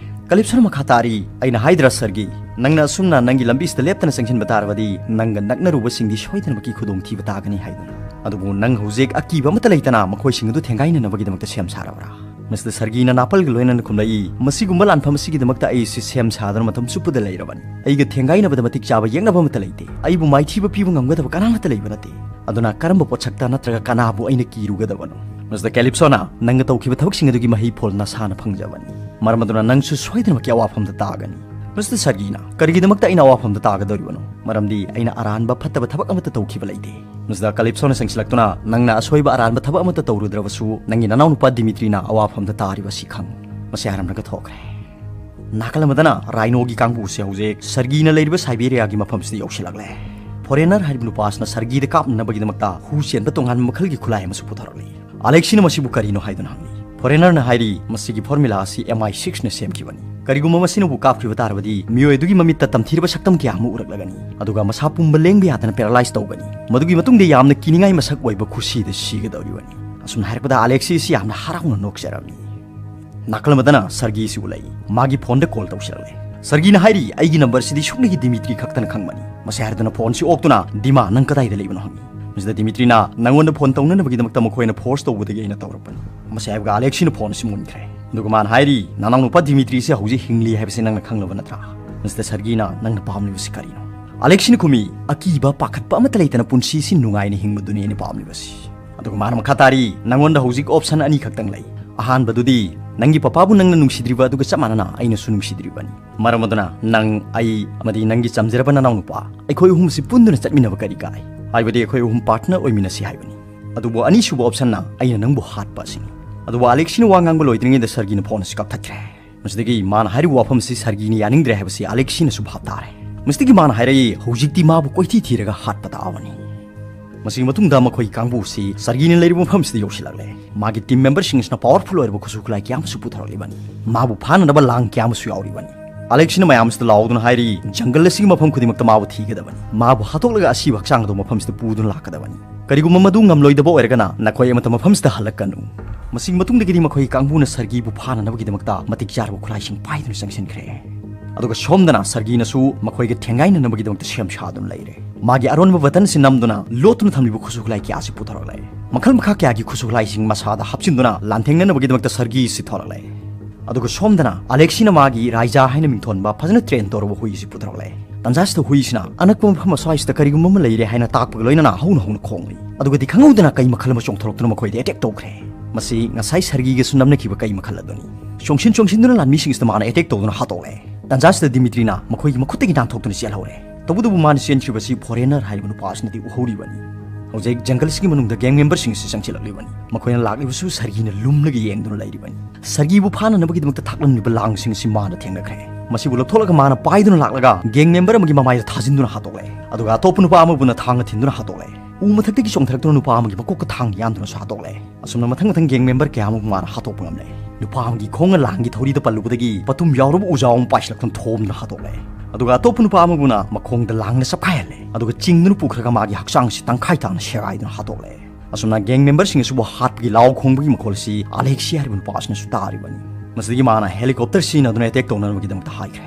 ꯀꯦꯂꯤꯞꯁꯣꯅ ꯃꯈꯥ ꯇꯥꯔꯤ, ꯑꯩꯅ ꯍꯥꯏꯗ꯭ꯔꯥ ꯁꯔꯒꯤ, ꯅꯪꯅ ꯑꯁꯨꯝꯅ ꯅꯪꯒꯤ ꯂꯝꯕꯤꯁꯤꯗ ꯂꯦꯞꯇꯅ ꯆꯪꯁꯤꯟꯕ ꯇꯥꯔꯕꯗꯤ ꯅꯪꯒ ꯅꯛꯅꯔꯨꯕꯁꯤꯡꯗꯤ ꯁꯣꯏꯗꯅꯃꯛꯀꯤ ꯈꯨꯗꯣꯡꯊꯤꯕ ꯇꯥꯒꯅꯤ ꯍꯥꯏꯗꯅ꯫ ꯑꯗꯨꯕꯨ ꯅꯪ ꯍꯧꯖꯤꯛ ꯑꯀꯤꯕ ꯑꯃꯠꯇ ꯂꯩꯇꯅ ꯃꯈꯣꯏꯁꯤꯡ ꯑꯗꯨ ꯊꯦꯡꯒꯥꯏꯅꯅꯕꯒꯤꯗꯃꯛꯇ ꯁꯦꯝ ꯁꯥꯔꯕ꯭ꯔꯥ? ꯃꯁꯤꯗ ꯁꯔꯒꯤꯅ ꯅꯥꯄꯜꯒ ꯂꯣꯏꯅꯅ ꯈꯨꯝꯂꯛꯏ, "ꯃꯁꯤꯒꯨꯝꯕ ꯂꯥꯟꯐꯝ ꯑꯁꯤꯒꯤꯗꯃꯛꯇ ꯑꯩꯁꯤ ꯁꯦꯝ ꯁꯥꯗꯨꯅ ꯃꯇꯝ ꯆꯨꯞꯄꯗ ꯂꯩꯔꯕꯅꯤ꯫ ꯑꯩꯒ ꯊꯦꯡꯒꯥꯏꯅꯕꯗ ꯃꯇꯤꯛ ꯆꯥꯕ ꯌꯦꯛꯅꯕ ꯑꯃꯠꯇ ꯂꯩꯇꯦ꯫ ꯑꯩꯕꯨ ꯃꯥꯏꯊꯤꯕ ꯄꯤꯕ ꯉꯝꯒꯗꯕ ꯀꯅꯥꯃꯠꯇ ꯂꯩꯕ ꯅꯠꯇꯦ꯫ ꯑꯗꯨꯅ ꯀꯔꯝꯕ ꯄꯣꯠꯁꯛꯇ ꯅꯠꯇ꯭ꯔꯒ ꯀꯅꯥꯕꯨ ꯑꯩꯅ ꯀꯤꯔꯨꯒꯗꯕꯅꯣ?" ꯃꯁꯤꯗ ꯀꯦꯂꯤꯞꯁꯣꯅ, "ꯅꯪꯅ ꯇꯧꯈꯤꯕ ꯊꯕꯛꯁꯤꯡ ꯑꯗꯨꯒꯤ ꯃꯍꯩ ꯐꯣꯜ ꯅꯁꯥꯅ ꯐꯪꯖꯕꯅꯤ꯫ ꯃꯔꯝ ꯑꯗꯨꯅ ꯅꯪꯁꯨ ꯁꯣꯏꯗꯅꯃꯛꯀꯤ ꯑꯋꯥꯐꯝꯗ ꯇꯥꯒꯅꯤ꯫" ꯃꯁꯤꯗ ꯁꯔꯒꯤꯅ, "ꯀꯔꯤꯒꯤꯗꯃꯛꯇ ꯑꯩꯅ ꯑꯋꯥꯐꯝꯗ ꯇꯥꯒꯗꯧꯔꯤꯕꯅꯣ? ꯃꯔꯝꯗꯤ ꯑꯩꯅ ꯑꯔꯥꯟꯕ ꯐꯠꯇꯕ ꯊꯕꯛ ꯑꯃꯠꯇ ꯇꯧꯈꯤꯕ ꯂꯩꯇꯦ꯫" ꯃꯁꯤꯗ ꯀꯦꯂꯤꯞꯁꯣꯅ ꯆꯪꯁꯤꯜꯂꯛꯇꯨꯅ, "ꯅꯪꯅ ꯑꯁꯣꯏꯕ ꯑꯔꯥꯟꯕ ꯊꯕꯛ ꯑꯃꯠꯇ ꯇꯧꯔꯨꯗ꯭ꯔꯕꯁꯨ ꯅꯪꯒꯤ ꯅꯅꯥꯎꯅꯨꯄꯥ ꯗꯤꯃꯤꯇ꯭ꯔꯤꯅ ꯑꯋꯥꯐꯝꯗ ꯇꯥꯔꯤꯕ ꯑꯁꯤ ꯈꯪ꯫" ꯃꯁꯤ ꯍꯥꯏꯔꯝꯂꯒ ꯊꯣꯛꯈ꯭ꯔꯦ꯫ ꯅꯥꯀꯜ ꯑꯃꯗꯅ ꯔꯥꯏꯅꯣꯒꯤ ꯀꯥꯡꯕꯨꯁꯦ ꯍꯧꯖꯤꯛ ꯁꯔꯒꯤꯅ ꯂꯩꯔꯤꯕ ꯁꯥꯏꯕꯦꯔꯤꯌꯥꯒꯤ ꯃꯐꯝꯁꯤꯗ ꯌꯧꯁꯤꯜꯂꯛꯂꯦ꯫ ꯐꯣꯔꯦꯅꯔ ꯍꯥꯏꯔꯤꯕ ꯅꯨꯄꯥ ꯑꯁꯤꯅ ꯁꯔꯒꯤꯗ ꯀꯥꯞꯅꯅꯕꯒꯤꯗꯃꯛꯇ ꯍꯨ ꯆꯦꯟꯕ ꯇꯣꯉꯥꯟꯕ ꯃꯈꯜꯒꯤ ꯈꯨꯠꯂꯥꯏ ꯑꯃꯁꯨ ꯄꯨꯊꯣꯔꯛꯂꯤ꯫ ꯑꯂꯦꯛꯁꯤꯅ ꯃꯁꯤꯕꯨ ꯀꯔꯤꯅꯣ ꯍꯥꯏꯗꯨꯅ ꯍꯪꯂꯤ꯫ ꯐꯣꯔꯦꯅꯔꯅ ꯍꯥꯏꯔꯤ, "ꯃꯁꯤꯒꯤ ꯐꯣꯔꯃꯨꯂꯥ ꯑꯁꯤ ꯑꯦꯝ ꯑꯥꯏ ꯁꯤꯛꯁꯅ ꯁꯦꯝꯈꯤꯕꯅꯤ꯫ ꯀꯔꯤꯒꯨꯝꯕ ꯃꯁꯤꯅꯕꯨ ꯀꯥꯞꯈꯤꯕ ꯇꯥꯔꯕꯗꯤ ꯃꯤꯑꯣꯏ ꯑꯗꯨꯒꯤ ꯃꯃꯤꯠꯇ ꯇꯝꯊꯤꯔꯕ ꯁꯛꯇꯝ ꯀꯌꯥ ꯑꯃ ꯎꯔꯛꯂꯒꯅꯤ꯫ ꯑꯗꯨꯒ ꯃꯁꯥ ꯄꯨꯝꯕ ꯂꯦꯡꯕ ꯌꯥꯗꯅ ꯄꯦꯔꯥꯂꯥꯏꯁ ꯇꯧꯒꯅꯤ꯫ ꯃꯗꯨꯒꯤ ꯃꯇꯨꯡꯗ ꯌꯥꯝꯅ ꯀꯤꯅꯤꯡꯉꯥꯏ ꯃꯁꯛ ꯑꯣꯏꯕ ꯈꯨꯁꯤꯗ ꯁꯤꯒꯗꯧꯔꯤꯕꯅꯤ꯫" ꯑꯁꯨꯝꯅ ꯍꯥꯏꯔꯛꯄꯗ ꯑꯂꯦꯛꯁꯤꯁꯤ ꯌꯥꯝꯅ ꯍꯔꯥꯎꯅ ꯅꯣꯛꯆꯔꯝꯃꯤ꯫ ꯅꯥꯀꯜ ꯑꯃꯗꯅ ꯁꯔꯒꯤꯁꯤ ꯎꯠꯂꯛꯏ꯫ ꯃꯥꯒꯤ ꯐꯣꯟꯗ ꯀꯣꯜ ꯇꯧꯁꯤꯜꯂꯛꯂꯦ꯫ ꯁꯔꯒꯤꯅ ꯍꯥꯏꯔꯤ, "ꯑꯩꯒꯤ ꯅꯝꯕꯔꯁꯤꯗꯤ ꯁꯨꯞꯅꯒꯤ ꯗꯤꯃꯤꯇ꯭ꯔꯤ ꯈꯛꯇꯅ ꯈꯪꯕꯅꯤ"꯫ ꯃꯁꯤ ꯍꯥꯏꯔꯗꯨꯅ ꯐꯣꯟꯁꯤ ꯑꯣꯛꯇꯨꯅ, "ꯗꯤꯃꯥ, ꯅꯪ ꯀꯗꯥꯏꯗ ꯂꯩꯕꯅꯣ?" ꯍꯪꯉꯤ꯫ ꯃꯁꯤꯗ ꯗꯤꯃꯤꯇ꯭ꯔꯤꯅ, "ꯅꯪꯉꯣꯟꯗ ꯐꯣꯟ ꯇꯧꯅꯅꯕꯒꯤꯗꯃꯛꯇ ꯃꯈꯣꯏꯅ ꯐꯣꯔꯁ ꯇꯧꯕꯗꯒꯤ ꯑꯩꯅ ꯇꯧꯔꯛꯄꯅꯤ"꯫ ꯃꯁꯤ ꯍꯥꯏꯕꯒ ꯑꯂꯦꯛꯁꯤꯅ ꯐꯣꯟ ꯑꯁꯤ ꯃꯨꯟꯈ꯭ꯔꯦ꯫ ꯑꯗꯨꯒ ꯃꯥꯅ ꯍꯥꯏꯔꯤ, "ꯅꯅꯥꯎꯅꯨꯄꯥ ꯗꯤꯃꯤꯇ꯭ꯔꯤꯁꯦ ꯍꯧꯖꯤꯛ ꯍꯤꯡꯂꯤ ꯍꯥꯏꯕꯁꯤ ꯅꯪꯅ ꯈꯪꯂꯕ ꯅꯠꯇ꯭ꯔꯥ?" ꯃꯁꯤꯗ ꯁꯔꯒꯤꯅ, "ꯅꯪꯅ ꯄꯥꯝꯂꯤꯕꯁꯤ ꯀꯔꯤꯅꯣ?" ꯑꯂꯦꯛꯁꯤꯅ ꯈꯨꯝꯃꯤ, "ꯑꯀꯤꯕ ꯄꯥꯈꯠꯄ ꯑꯃꯠꯇ ꯂꯩꯇꯅ ꯄꯨꯟꯁꯤꯁꯤ ꯅꯨꯡꯉꯥꯏꯅ ꯍꯤꯡꯕꯗꯨꯅꯤ ꯑꯩꯅ ꯄꯥꯝꯂꯤꯕꯁꯤ"꯫ ꯑꯗꯨꯒ ꯃꯥꯅ ꯃꯈꯥ ꯇꯥꯔꯤ, "ꯅꯪꯉꯣꯟꯗ ꯍꯧꯖꯤꯛ ꯑꯣꯞꯁꯟ ꯑꯅꯤꯈꯛꯇꯪ ꯂꯩ꯫ ꯑꯍꯥꯟꯕꯗꯨꯗꯤ ꯅꯪꯒꯤ ꯄꯄꯥꯕꯨ ꯅꯪꯅ ꯅꯨꯡꯁꯤꯗ꯭ꯔꯤꯕ ꯑꯗꯨꯒ ꯆꯞ ꯃꯥꯟꯅꯅ ꯑꯩꯅꯁꯨ ꯅꯨꯡꯁꯤꯗ꯭ꯔꯤꯕꯅꯤ꯫ ꯃꯔꯝ ꯑꯗꯨꯅ ꯅꯪ, ꯑꯩ ꯑꯃꯗꯤ ꯅꯪꯒꯤ ꯆꯝꯖꯔꯕ ꯅꯅꯥꯎꯅꯨꯄꯥ, ꯑꯩꯈꯣꯏ ꯑꯍꯨꯝꯁꯤ ꯄꯨꯟꯗꯨꯅ ꯆꯠꯃꯤꯟꯅꯕ ꯀꯔꯤ ꯀꯥꯏ? ꯍꯥꯏꯕꯗꯤ ꯑꯩꯈꯣꯏ ꯑꯍꯨꯝ ꯄꯥꯔꯠꯅꯔ ꯑꯣꯏꯃꯤꯟꯅꯁꯤ ꯍꯥꯏꯕꯅꯤ꯫ ꯑꯗꯨꯕꯨ ꯑꯅꯤꯁꯨꯕ ꯑꯣꯞꯁꯟꯅ ꯑꯩꯅ ꯅꯪꯕꯨ ꯍꯥꯠꯄ ꯑꯁꯤꯅꯤ"꯫ ꯑꯗꯨꯕꯨ ꯑꯂꯦꯛꯁꯤꯅ ꯋꯥ ꯉꯥꯡꯕ ꯂꯣꯏꯗ꯭ꯔꯤꯉꯩꯗ ꯁꯔꯒꯤꯅ ꯐꯣꯟ ꯑꯁꯤ ꯀꯛꯊꯠꯈ꯭ꯔꯦ꯫ ꯃꯁꯤꯗꯒꯤ ꯃꯥꯅ ꯍꯥꯏꯔꯤꯕ ꯋꯥꯐꯝ ꯑꯁꯤ ꯁꯔꯒꯤꯅ ꯌꯥꯅꯤꯡꯗ꯭ꯔꯦ ꯍꯥꯏꯕꯁꯤ ꯑꯂꯦꯛꯁꯤꯅꯁꯨ ꯚꯥꯞ ꯇꯥꯔꯦ꯫ ꯃꯁꯤꯗꯒꯤ ꯃꯥꯅ ꯍꯥꯏꯔꯛꯏ, "ꯍꯧꯖꯤꯛꯇꯤ ꯃꯥꯕꯨ ꯀꯣꯏꯊꯤ ꯊꯤꯔꯒ ꯍꯥꯠꯄ ꯇꯥꯕꯅꯤ"꯫ ꯃꯁꯤꯒꯤ ꯃꯇꯨꯡꯗ ꯃꯈꯣꯏꯒꯤ ꯀꯥꯡꯕꯨꯁꯤ ꯁꯔꯒꯤꯅ ꯂꯩꯔꯤꯕ ꯃꯐꯝꯁꯤꯗ ꯌꯧꯁꯤꯜꯂꯛꯂꯦ꯫ ꯃꯥꯒꯤ ꯇꯤꯝ ꯃꯦꯝꯕꯔꯁꯤꯡ ꯑꯁꯤꯅ ꯄꯥꯋꯔꯐꯨꯜ ꯑꯣꯏꯔꯕ ꯈꯨꯠꯁꯨ ꯈꯨꯠꯂꯥꯏ ꯀꯌꯥ ꯑꯃꯁꯨ ꯄꯨꯊꯣꯔꯛꯂꯤꯕꯅꯤ꯫ ꯃꯥꯕꯨ ꯐꯥꯅꯅꯕ ꯂꯥꯡ ꯀꯌꯥ ꯑꯃꯁꯨ ꯌꯥꯎꯔꯤꯕꯅꯤ꯫ ꯑꯂꯦꯛꯁꯤꯅ ꯃꯌꯥꯝ ꯑꯁꯤꯗ ꯂꯥꯎꯗꯨꯅ ꯍꯥꯏꯔꯤ, "ꯖꯪꯒꯜ ꯑꯁꯤꯒꯤ ꯃꯐꯝ ꯈꯨꯗꯤꯡꯃꯛꯇ ꯃꯥꯕꯨ ꯊꯤꯒꯗꯕꯅꯤ꯫ ꯃꯥꯕꯨ ꯍꯥꯠꯇꯣꯛꯂꯒ ꯑꯁꯤꯕ ꯍꯛꯆꯥꯡ ꯑꯗꯨ ꯃꯐꯝꯁꯤꯗ ꯄꯨꯗꯨꯅ ꯂꯥꯛꯀꯗꯕꯅꯤ꯫ ꯀꯔꯤꯒꯨꯝꯕ ꯃꯗꯨ ꯉꯝꯂꯣꯏꯗꯕ ꯑꯣꯏꯔꯒꯅ ꯅꯈꯣꯏ ꯑꯃꯠꯇ ꯃꯐꯝꯁꯤꯗ ꯍꯜꯂꯛꯀꯅꯨ"꯫ ꯃꯁꯤꯒꯤ ꯃꯇꯨꯡꯗꯒꯤꯗꯤ ꯃꯈꯣꯏꯒꯤ ꯀꯥꯡꯕꯨꯅ ꯁꯔꯒꯤꯕꯨ ꯐꯥꯅꯅꯕꯒꯤꯗꯃꯛꯇ ꯃꯇꯤꯛ ꯆꯥꯔꯕ ꯈꯨꯠꯂꯥꯏꯁꯤꯡ ꯄꯥꯏꯗꯨꯅ ꯆꯪꯁꯤꯟꯈ꯭ꯔꯦ꯫ ꯑꯗꯨꯒ ꯁꯣꯝꯗꯅ ꯁꯔꯒꯤꯅꯁꯨ ꯃꯈꯣꯏꯒ ꯊꯦꯡꯒꯥꯏꯅꯅꯕꯒꯤꯗꯃꯛꯇ ꯁꯦꯝ ꯁꯥꯗꯨꯅ ꯂꯩꯔꯦ꯫ ꯃꯥꯒꯤ ꯑꯔꯣꯟꯕ ꯕꯇꯟꯁꯤ ꯅꯝꯗꯨꯅ ꯂꯣꯠꯇꯨꯅ ꯊꯝꯂꯤꯕ ꯈꯨꯠꯁꯨ ꯈꯨꯠꯂꯥꯏ ꯀꯌꯥ ꯑꯁꯤ ꯄꯨꯊꯣꯔꯛꯂꯦ꯫ ꯃꯈꯜ ꯃꯈꯥ ꯀꯌꯥꯒꯤ ꯈꯨꯠꯁꯨ ꯈꯨꯠꯂꯥꯏꯁꯤꯡ ꯃꯁꯥꯗ ꯍꯥꯞꯆꯤꯟꯗꯨꯅ ꯂꯥꯟꯊꯦꯡꯅꯅꯕꯒꯤꯗꯃꯛꯇ ꯁꯔꯒꯤ ꯑꯁꯤ ꯊꯣꯔꯛꯂꯦ꯫ ꯑꯗꯨꯒ ꯁꯣꯝꯗꯅ ꯑꯂꯦꯛꯁꯤꯅ ꯃꯥꯒꯤ ꯔꯥꯏꯖꯥ ꯍꯥꯏꯅ ꯃꯤꯡꯊꯣꯟꯕ ꯐꯖꯅ ꯇ꯭ꯔꯦꯟ ꯇꯧꯔꯕ ꯍꯨꯏ ꯑꯁꯤ ꯄꯨꯊꯣꯔꯛꯂꯦ꯫ ꯇꯟꯖꯥꯁꯤꯗ ꯍꯨꯏꯁꯤꯅ ꯑꯅꯛꯄ ꯃꯐꯝ ꯑꯁ꯭ꯋꯥꯏꯁꯤꯗ ꯀꯔꯤꯒꯨꯝꯕ ꯑꯃ ꯂꯩꯔꯦ ꯍꯥꯏꯅ ꯇꯥꯛꯄꯒ ꯂꯣꯏꯅꯅ ꯍꯧꯅ ꯍꯧꯅ ꯈꯣꯡꯂꯤ꯫ ꯑꯗꯨꯒꯗꯤ ꯈꯪꯍꯧꯗꯅ ꯀꯩ ꯃꯈꯜ ꯑꯃ ꯆꯣꯡꯊꯣꯔꯛꯇꯨꯅ ꯃꯈꯣꯏꯗ ꯑꯦꯇꯦꯛ ꯇꯧꯈ꯭ꯔꯦ꯫ ꯃꯁꯤ ꯉꯁꯥꯏ ꯁꯔꯒꯤꯒꯁꯨ ꯅꯝꯅꯈꯤꯕ ꯀꯩ ꯃꯈꯜ ꯑꯗꯨꯅꯤ꯫ ꯆꯣꯡꯁꯤꯟ ꯆꯣꯡꯁꯤꯟꯗꯨꯅ ꯂꯥꯟꯃꯤꯁꯤꯡꯁꯤꯗ ꯃꯥꯅ ꯑꯦꯇꯦꯛ ꯇꯧꯗꯨꯅ ꯍꯥꯠꯇꯣꯛꯂꯦ꯫ ꯇꯟꯖꯥꯁꯤꯗ ꯗꯤꯃꯤꯇ꯭ꯔꯤꯅ ꯃꯈꯣꯏꯒꯤ ꯃꯈꯨꯠꯇꯒꯤ ꯅꯥꯟꯊꯣꯛꯇꯨꯅ ꯆꯦꯜꯍꯧꯔꯦ꯫ ꯇꯧꯕꯇꯕꯨ ꯃꯥꯅ ꯆꯦꯟꯈꯤꯕꯁꯤ ꯐꯣꯔꯦꯅꯔ ꯍꯥꯏꯔꯤꯕ ꯅꯨꯄꯥ ꯑꯁꯤꯅꯗꯤ ꯎꯍꯧꯔꯤꯕꯅꯤ꯫ ꯍꯧꯖꯤꯛ ꯖꯪꯒꯜꯁꯤꯒꯤ ꯃꯅꯨꯡꯗ ꯒꯦꯡ ꯃꯦꯝꯕꯔꯁꯤꯡ ꯑꯁꯤ ꯆꯪꯁꯤꯜꯂꯛꯂꯤꯕꯅꯤ꯫ ꯃꯈꯣꯏꯅ ꯂꯥꯛꯂꯤꯕꯁꯨ ꯁꯔꯒꯤꯅ ꯂꯨꯝꯂꯒ ꯌꯦꯡꯗꯨꯅ ꯂꯩꯔꯤꯕꯅꯤ꯫ ꯁꯔꯒꯤꯕꯨ ꯐꯥꯅꯅꯕꯒꯤꯗꯃꯛꯇ ꯊꯥꯛꯂꯝꯂꯤꯕ ꯂꯥꯡꯁꯤꯡ ꯑꯁꯤ ꯃꯥꯅ ꯊꯦꯡꯅꯈ꯭ꯔꯦ꯫ ꯃꯁꯤꯕꯨ ꯂꯧꯊꯣꯛꯂꯒ ꯃꯥꯅ ꯄꯥꯏꯗꯨꯅ ꯂꯥꯛꯂꯒ ꯒꯦꯡ ꯃꯦꯝꯕꯔ ꯑꯃꯒꯤ ꯃꯃꯥꯏꯗ ꯊꯥꯖꯤꯟꯗꯨꯅ ꯍꯥꯠꯇꯣꯛꯂꯦ꯫ ꯑꯗꯨꯒ ꯑꯇꯣꯞꯄ ꯅꯨꯄꯥ ꯑꯃꯕꯨꯅ ꯊꯥꯡꯅ ꯊꯤꯟꯗꯨꯅ ꯍꯥꯠꯇꯣꯛꯂꯦ꯫ ꯎ ꯃꯊꯛꯇꯒꯤ ꯆꯣꯡꯊꯔꯛꯇꯨꯅ ꯅꯨꯄꯥ ꯑꯃꯒꯤ ꯃꯀꯣꯛꯇ ꯊꯥꯡ ꯌꯥꯟꯗꯨꯅꯁꯨ ꯍꯥꯠꯇꯣꯛꯂꯦ꯫ ꯑꯁꯨꯝꯅ ꯃꯊꯪ ꯃꯊꯪ ꯒꯦꯡ ꯃꯦꯝꯕꯔ ꯀꯌꯥ ꯑꯃꯕꯨ ꯃꯥꯅ ꯍꯥꯠꯇꯣꯛꯄ ꯉꯝꯂꯦ꯫ ꯅꯨꯄꯥ ꯑꯃꯒꯤ ꯈꯣꯡꯅ ꯂꯥꯡꯒꯤ ꯊꯧꯔꯤꯗ ꯄꯜꯂꯨꯕꯗꯒꯤ ꯄꯇꯨꯝ ꯌꯥꯎꯔꯕ ꯎꯖꯥꯎ ꯑꯃ ꯄꯥꯏꯁꯤꯜꯂꯛꯇꯨꯅ ꯊꯣꯝꯗꯨꯅ ꯍꯥꯠꯇꯣꯛꯂꯦ꯫ ꯑꯗꯨꯒ ꯑꯇꯣꯞꯄ ꯅꯨꯄꯥ ꯑꯃꯕꯨꯅ ꯃꯈꯣꯡꯗ ꯂꯥꯡꯅ ꯆꯞꯈꯥꯏꯍꯜꯂꯦ꯫ ꯑꯗꯨꯒ ꯆꯤꯡꯗꯨꯅ ꯄꯨꯈ꯭ꯔꯒ ꯃꯥꯒꯤ ꯍꯛꯆꯥꯡꯁꯤ ꯇꯪꯈꯥꯏ ꯇꯥꯅ ꯁꯦꯒꯥꯏꯗꯨꯅ ꯍꯥꯠꯇꯣꯛꯂꯦ꯫ ꯑꯁꯨꯝꯅ ꯒꯦꯡ ꯃꯦꯝꯕꯔꯁꯤꯡ ꯑꯁꯤꯕꯨ ꯍꯥꯠꯄꯒꯤ ꯂꯥꯎ ꯈꯣꯡꯕꯒꯤ ꯃꯈꯣꯜ ꯑꯁꯤ ꯑꯂꯦꯛꯁꯤ ꯍꯥꯏꯔꯤꯕ ꯅꯨꯄꯥ ꯑꯁꯤꯅꯁꯨ ꯇꯥꯔꯤꯕꯅꯤ꯫ ꯃꯁꯤꯗꯒꯤ ꯃꯥꯅ helicopter ꯁꯤꯖꯤꯟꯅꯗꯨꯅ attack ꯇꯧꯅꯅꯕꯒꯤꯗꯃꯛꯇ ꯍꯥꯏꯈ꯭ꯔꯦ꯫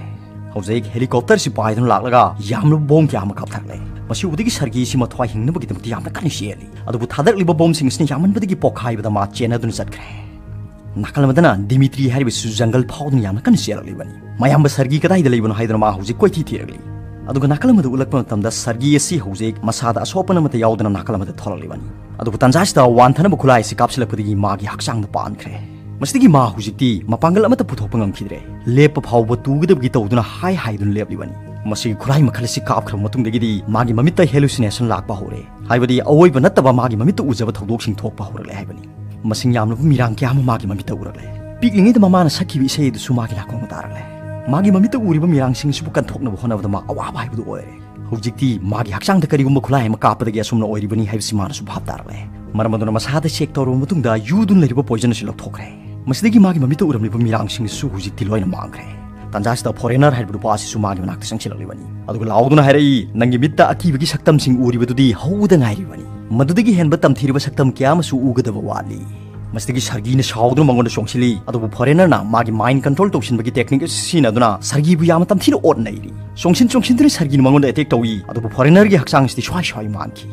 ꯍꯧꯖꯤꯛ helicopter ꯁꯤ ꯄꯥꯏꯗꯨꯅ ꯂꯥꯛꯂꯒ ꯌꯥꯝꯂꯕ bomb ꯀꯌꯥ ꯑꯃ ꯀꯥꯞꯊꯔꯛꯂꯦ꯫ ꯃꯁꯤ ꯎꯕꯗꯒꯤ ꯁꯔꯒꯤ ꯑꯁꯤ ꯃꯊ꯭ꯋꯥꯏ ꯍꯤꯡꯅꯕꯒꯤꯗꯃꯛꯇ ꯌꯥꯝꯅ ꯀꯟꯅ ꯆꯦꯜꯂꯤ꯫ ꯑꯗꯨꯕꯨ ꯊꯥꯗꯔꯛꯂꯤꯕ bomb ꯁꯤꯡ ꯑꯁꯤꯅ ꯌꯥꯝꯃꯟꯕꯗꯒꯤ ꯄꯣꯈꯥꯏꯕꯗ ꯃꯥ ꯆꯦꯟꯅꯗꯨꯅ ꯆꯠꯈ꯭ꯔꯦ꯫ ꯅꯥꯀꯜ ꯑꯃꯗꯅ ꯗꯤꯃꯤꯇ꯭ꯔꯤ ꯍꯥꯏꯔꯤꯕꯁꯨ ꯖꯪꯒꯜ ꯐꯥꯎꯗꯨꯅ ꯌꯥꯝꯅ ꯀꯟꯅ ꯆꯦꯜꯂꯛꯂꯤꯕꯅꯤ꯫ "ꯃꯌꯥꯝꯕ ꯁꯔꯒꯤ ꯀꯗꯥꯏꯗ ꯂꯩꯕꯅꯣ?" ꯍꯥꯏꯗꯨꯅ ꯃꯥ ꯍꯧꯖꯤꯛ ꯀꯣꯏꯊꯤ ꯊꯤꯔꯛꯂꯤ꯫ ꯑꯗꯨꯒ ꯅꯥꯀꯜ ꯑꯃꯗ ꯎꯠꯂꯛꯄ ꯃꯇꯝꯗ ꯁꯔꯒꯤ ꯑꯁꯤ ꯍꯧꯖꯤꯛ ꯃꯁꯥꯗ ꯑꯁꯣꯛ ꯑꯄꯟ ꯑꯃꯠꯇ ꯌꯥꯎꯗꯅ ꯅꯥꯀꯜ ꯑꯃꯗ ꯊꯣꯛꯂꯛꯂꯤꯕꯅꯤ꯫ ꯑꯗꯨꯕꯨ ꯇꯥꯟꯖꯥ ꯑꯁꯤꯗ ꯋꯥꯟꯊꯅꯕ ꯈꯨꯠꯂꯥꯏ ꯑꯁꯤ ꯀꯥꯞꯁꯤꯜꯂꯛꯄꯗꯒꯤ ꯃꯥꯒꯤ ꯍꯛꯆꯥꯡꯗ ꯄꯥꯟꯈ꯭ꯔꯦ꯫ ꯃꯁꯤꯗꯒꯤ ꯃꯥ ꯍꯧꯖꯤꯛꯇꯤ ꯃꯄꯥꯡꯒꯜ ꯑꯃꯠꯇ ꯄꯨꯊꯣꯛꯄ ꯉꯝꯈꯤꯗ꯭ꯔꯦ꯫ ꯂꯦꯞꯄ ꯐꯥꯎꯕ ꯇꯨꯒꯗꯕꯒꯤ ꯇꯧꯗꯨꯅ ꯍꯥꯏ ꯍꯥꯏꯗꯨꯅ ꯂꯦꯞꯂꯤꯕꯅꯤ꯫ ꯃꯁꯤꯒꯤ ꯈꯨꯠꯂꯥꯏ ꯃꯈꯜ ꯑꯁꯤ ꯀꯥꯞꯈ꯭ꯔꯕ ꯃꯇꯨꯡꯗꯒꯤꯗꯤ ꯃꯥꯒꯤ ꯃꯃꯤꯠꯇ hallucination ꯂꯥꯛꯄ ꯍꯧꯔꯦ꯫ ꯍꯥꯏꯕꯗꯤ ꯑꯑꯣꯏꯕ ꯅꯠꯇꯕ ꯃꯥꯒꯤ ꯃꯃꯤꯠꯇ ꯎꯖꯕ ꯊꯧꯗꯣꯛꯁꯤꯡ ꯊꯣꯛꯄ ꯍꯧꯔꯛꯂꯦ ꯍꯥꯏꯕꯅꯤ꯫ ꯃꯁꯤꯡ ꯌꯥꯝꯂꯕ ꯃꯤꯔꯥꯡ ꯀꯌꯥ ꯑꯃ ꯃꯥꯒꯤ ꯃꯃꯤꯠꯇ ꯎꯔꯛꯂꯦ꯫ ꯄꯤꯛꯂꯤꯉꯩꯗ ꯃꯃꯥꯅ ꯁꯛꯈꯤꯕ ꯏꯁꯩ ꯑꯗꯨꯁꯨ ꯃꯥꯒꯤ ꯅꯥꯀꯣꯡꯗ ꯇꯥꯔꯛꯂꯦ꯫ ꯃꯥꯒꯤ ꯃꯃꯤꯠꯇ ꯎꯔꯤꯕ ꯃꯤꯔꯥꯡꯁꯤꯡ ꯑꯁꯤꯕꯨ ꯀꯟꯊꯣꯛꯅꯕ ꯍꯣꯠꯅꯕꯗ ꯃꯥ ꯑꯋꯥꯕ ꯍꯥꯏꯕꯗꯨ ꯑꯣꯏꯔꯦ꯫ ꯍꯧꯖꯤꯛꯇꯤ ꯃꯥꯒꯤ ꯍꯛꯆꯥꯡꯗ ꯀꯔꯤꯒꯨꯝꯕ ꯈꯨꯠꯂꯥꯏ ꯑꯃ ꯀꯥꯞꯄꯗꯒꯤ ꯑꯁꯨꯝꯅ ꯑꯣꯏꯔꯤꯕꯅꯤ ꯍꯥꯏꯕꯁꯤ ꯃꯥꯅꯁꯨ ꯚꯥꯞ ꯇꯥꯔꯛꯂꯦ꯫ ꯃꯔꯝ ꯑꯗꯨꯅ ꯃꯁꯥꯗ check ꯇꯧꯔꯕ ꯃꯇꯨꯡꯗ ꯌꯨꯗꯨꯅ ꯂꯩꯔꯤꯕ poison ꯑꯁꯤ ꯂꯧꯊꯣꯛꯈ꯭ꯔꯦ꯫ ꯃꯁꯤꯗꯒꯤ ꯃꯥꯒꯤ ꯃꯃꯤꯠꯇ ꯎꯔꯝꯂꯤꯕ ꯃꯤꯔꯥꯡꯁꯤꯡ ꯑꯁꯤꯁꯨ ꯍꯧꯖꯤꯛꯇꯤ ꯂꯣꯏꯅ ꯃꯥꯡꯈ꯭ꯔꯦ꯫ ꯇꯥꯟꯖꯥꯁꯤꯗ foreigner ꯍꯥꯏꯔꯤꯕ ꯅꯨꯄꯥ ꯑꯁꯤꯁꯨ ꯃꯥꯒꯤ ꯃꯅꯥꯛꯇ ꯆꯪꯁꯤꯜꯂꯛꯂꯤꯕꯅꯤ꯫ ꯑꯗꯨꯒ ꯂꯥꯎꯗꯨꯅ ꯍꯥꯏꯔꯛꯏ, "ꯅꯪꯒꯤ ꯃꯤꯠꯇ ꯑꯀꯤꯕꯒꯤ ꯁꯛꯇꯝꯁꯤꯡ ꯎꯔꯤꯕꯗꯨꯗꯤ ꯍꯧꯕꯗ ꯉꯥꯏꯔꯤꯕꯅꯤ꯫ ꯃꯗꯨꯗꯒꯤ ꯍꯦꯟꯕ ꯇꯝꯊꯤꯔꯕ ꯁꯛꯇꯝ ꯀꯌꯥ ꯑꯃꯁꯨ ꯎꯒꯗꯕ ꯋꯥꯠꯂꯤ"꯫ ꯃꯁꯤꯗꯒꯤ ꯁꯔꯒꯤꯅ ꯁꯥꯎꯗꯨꯅ ꯃꯉꯣꯟꯗ ꯆꯣꯡꯁꯤꯜꯂꯤ꯫ ꯑꯗꯨꯕꯨ foreignerꯅ ꯃꯥꯒꯤ mind control ꯇꯧꯁꯤꯟꯕꯒꯤ technique ꯑꯁꯤ ꯁꯤꯖꯤꯟꯅꯗꯨꯅ ꯁꯔꯒꯤꯕꯨ ꯌꯥꯝꯅ ꯇꯝꯊꯤꯅ ꯑꯣꯠ ꯅꯩꯔꯤ꯫ ꯆꯣꯡꯁꯤꯟ ꯆꯣꯡꯁꯤꯟꯗꯨꯅ ꯁꯔꯒꯤꯅ ꯃꯉꯣꯟꯗ attack ꯇꯧꯏ꯫ ꯑꯗꯨꯕꯨ foreignerꯒꯤ ꯍꯛꯆꯥꯡꯁꯤꯗꯤ ꯁ꯭ꯋꯥꯏ ꯁ꯭ꯋꯥꯏ ꯃꯥꯡꯈꯤ꯫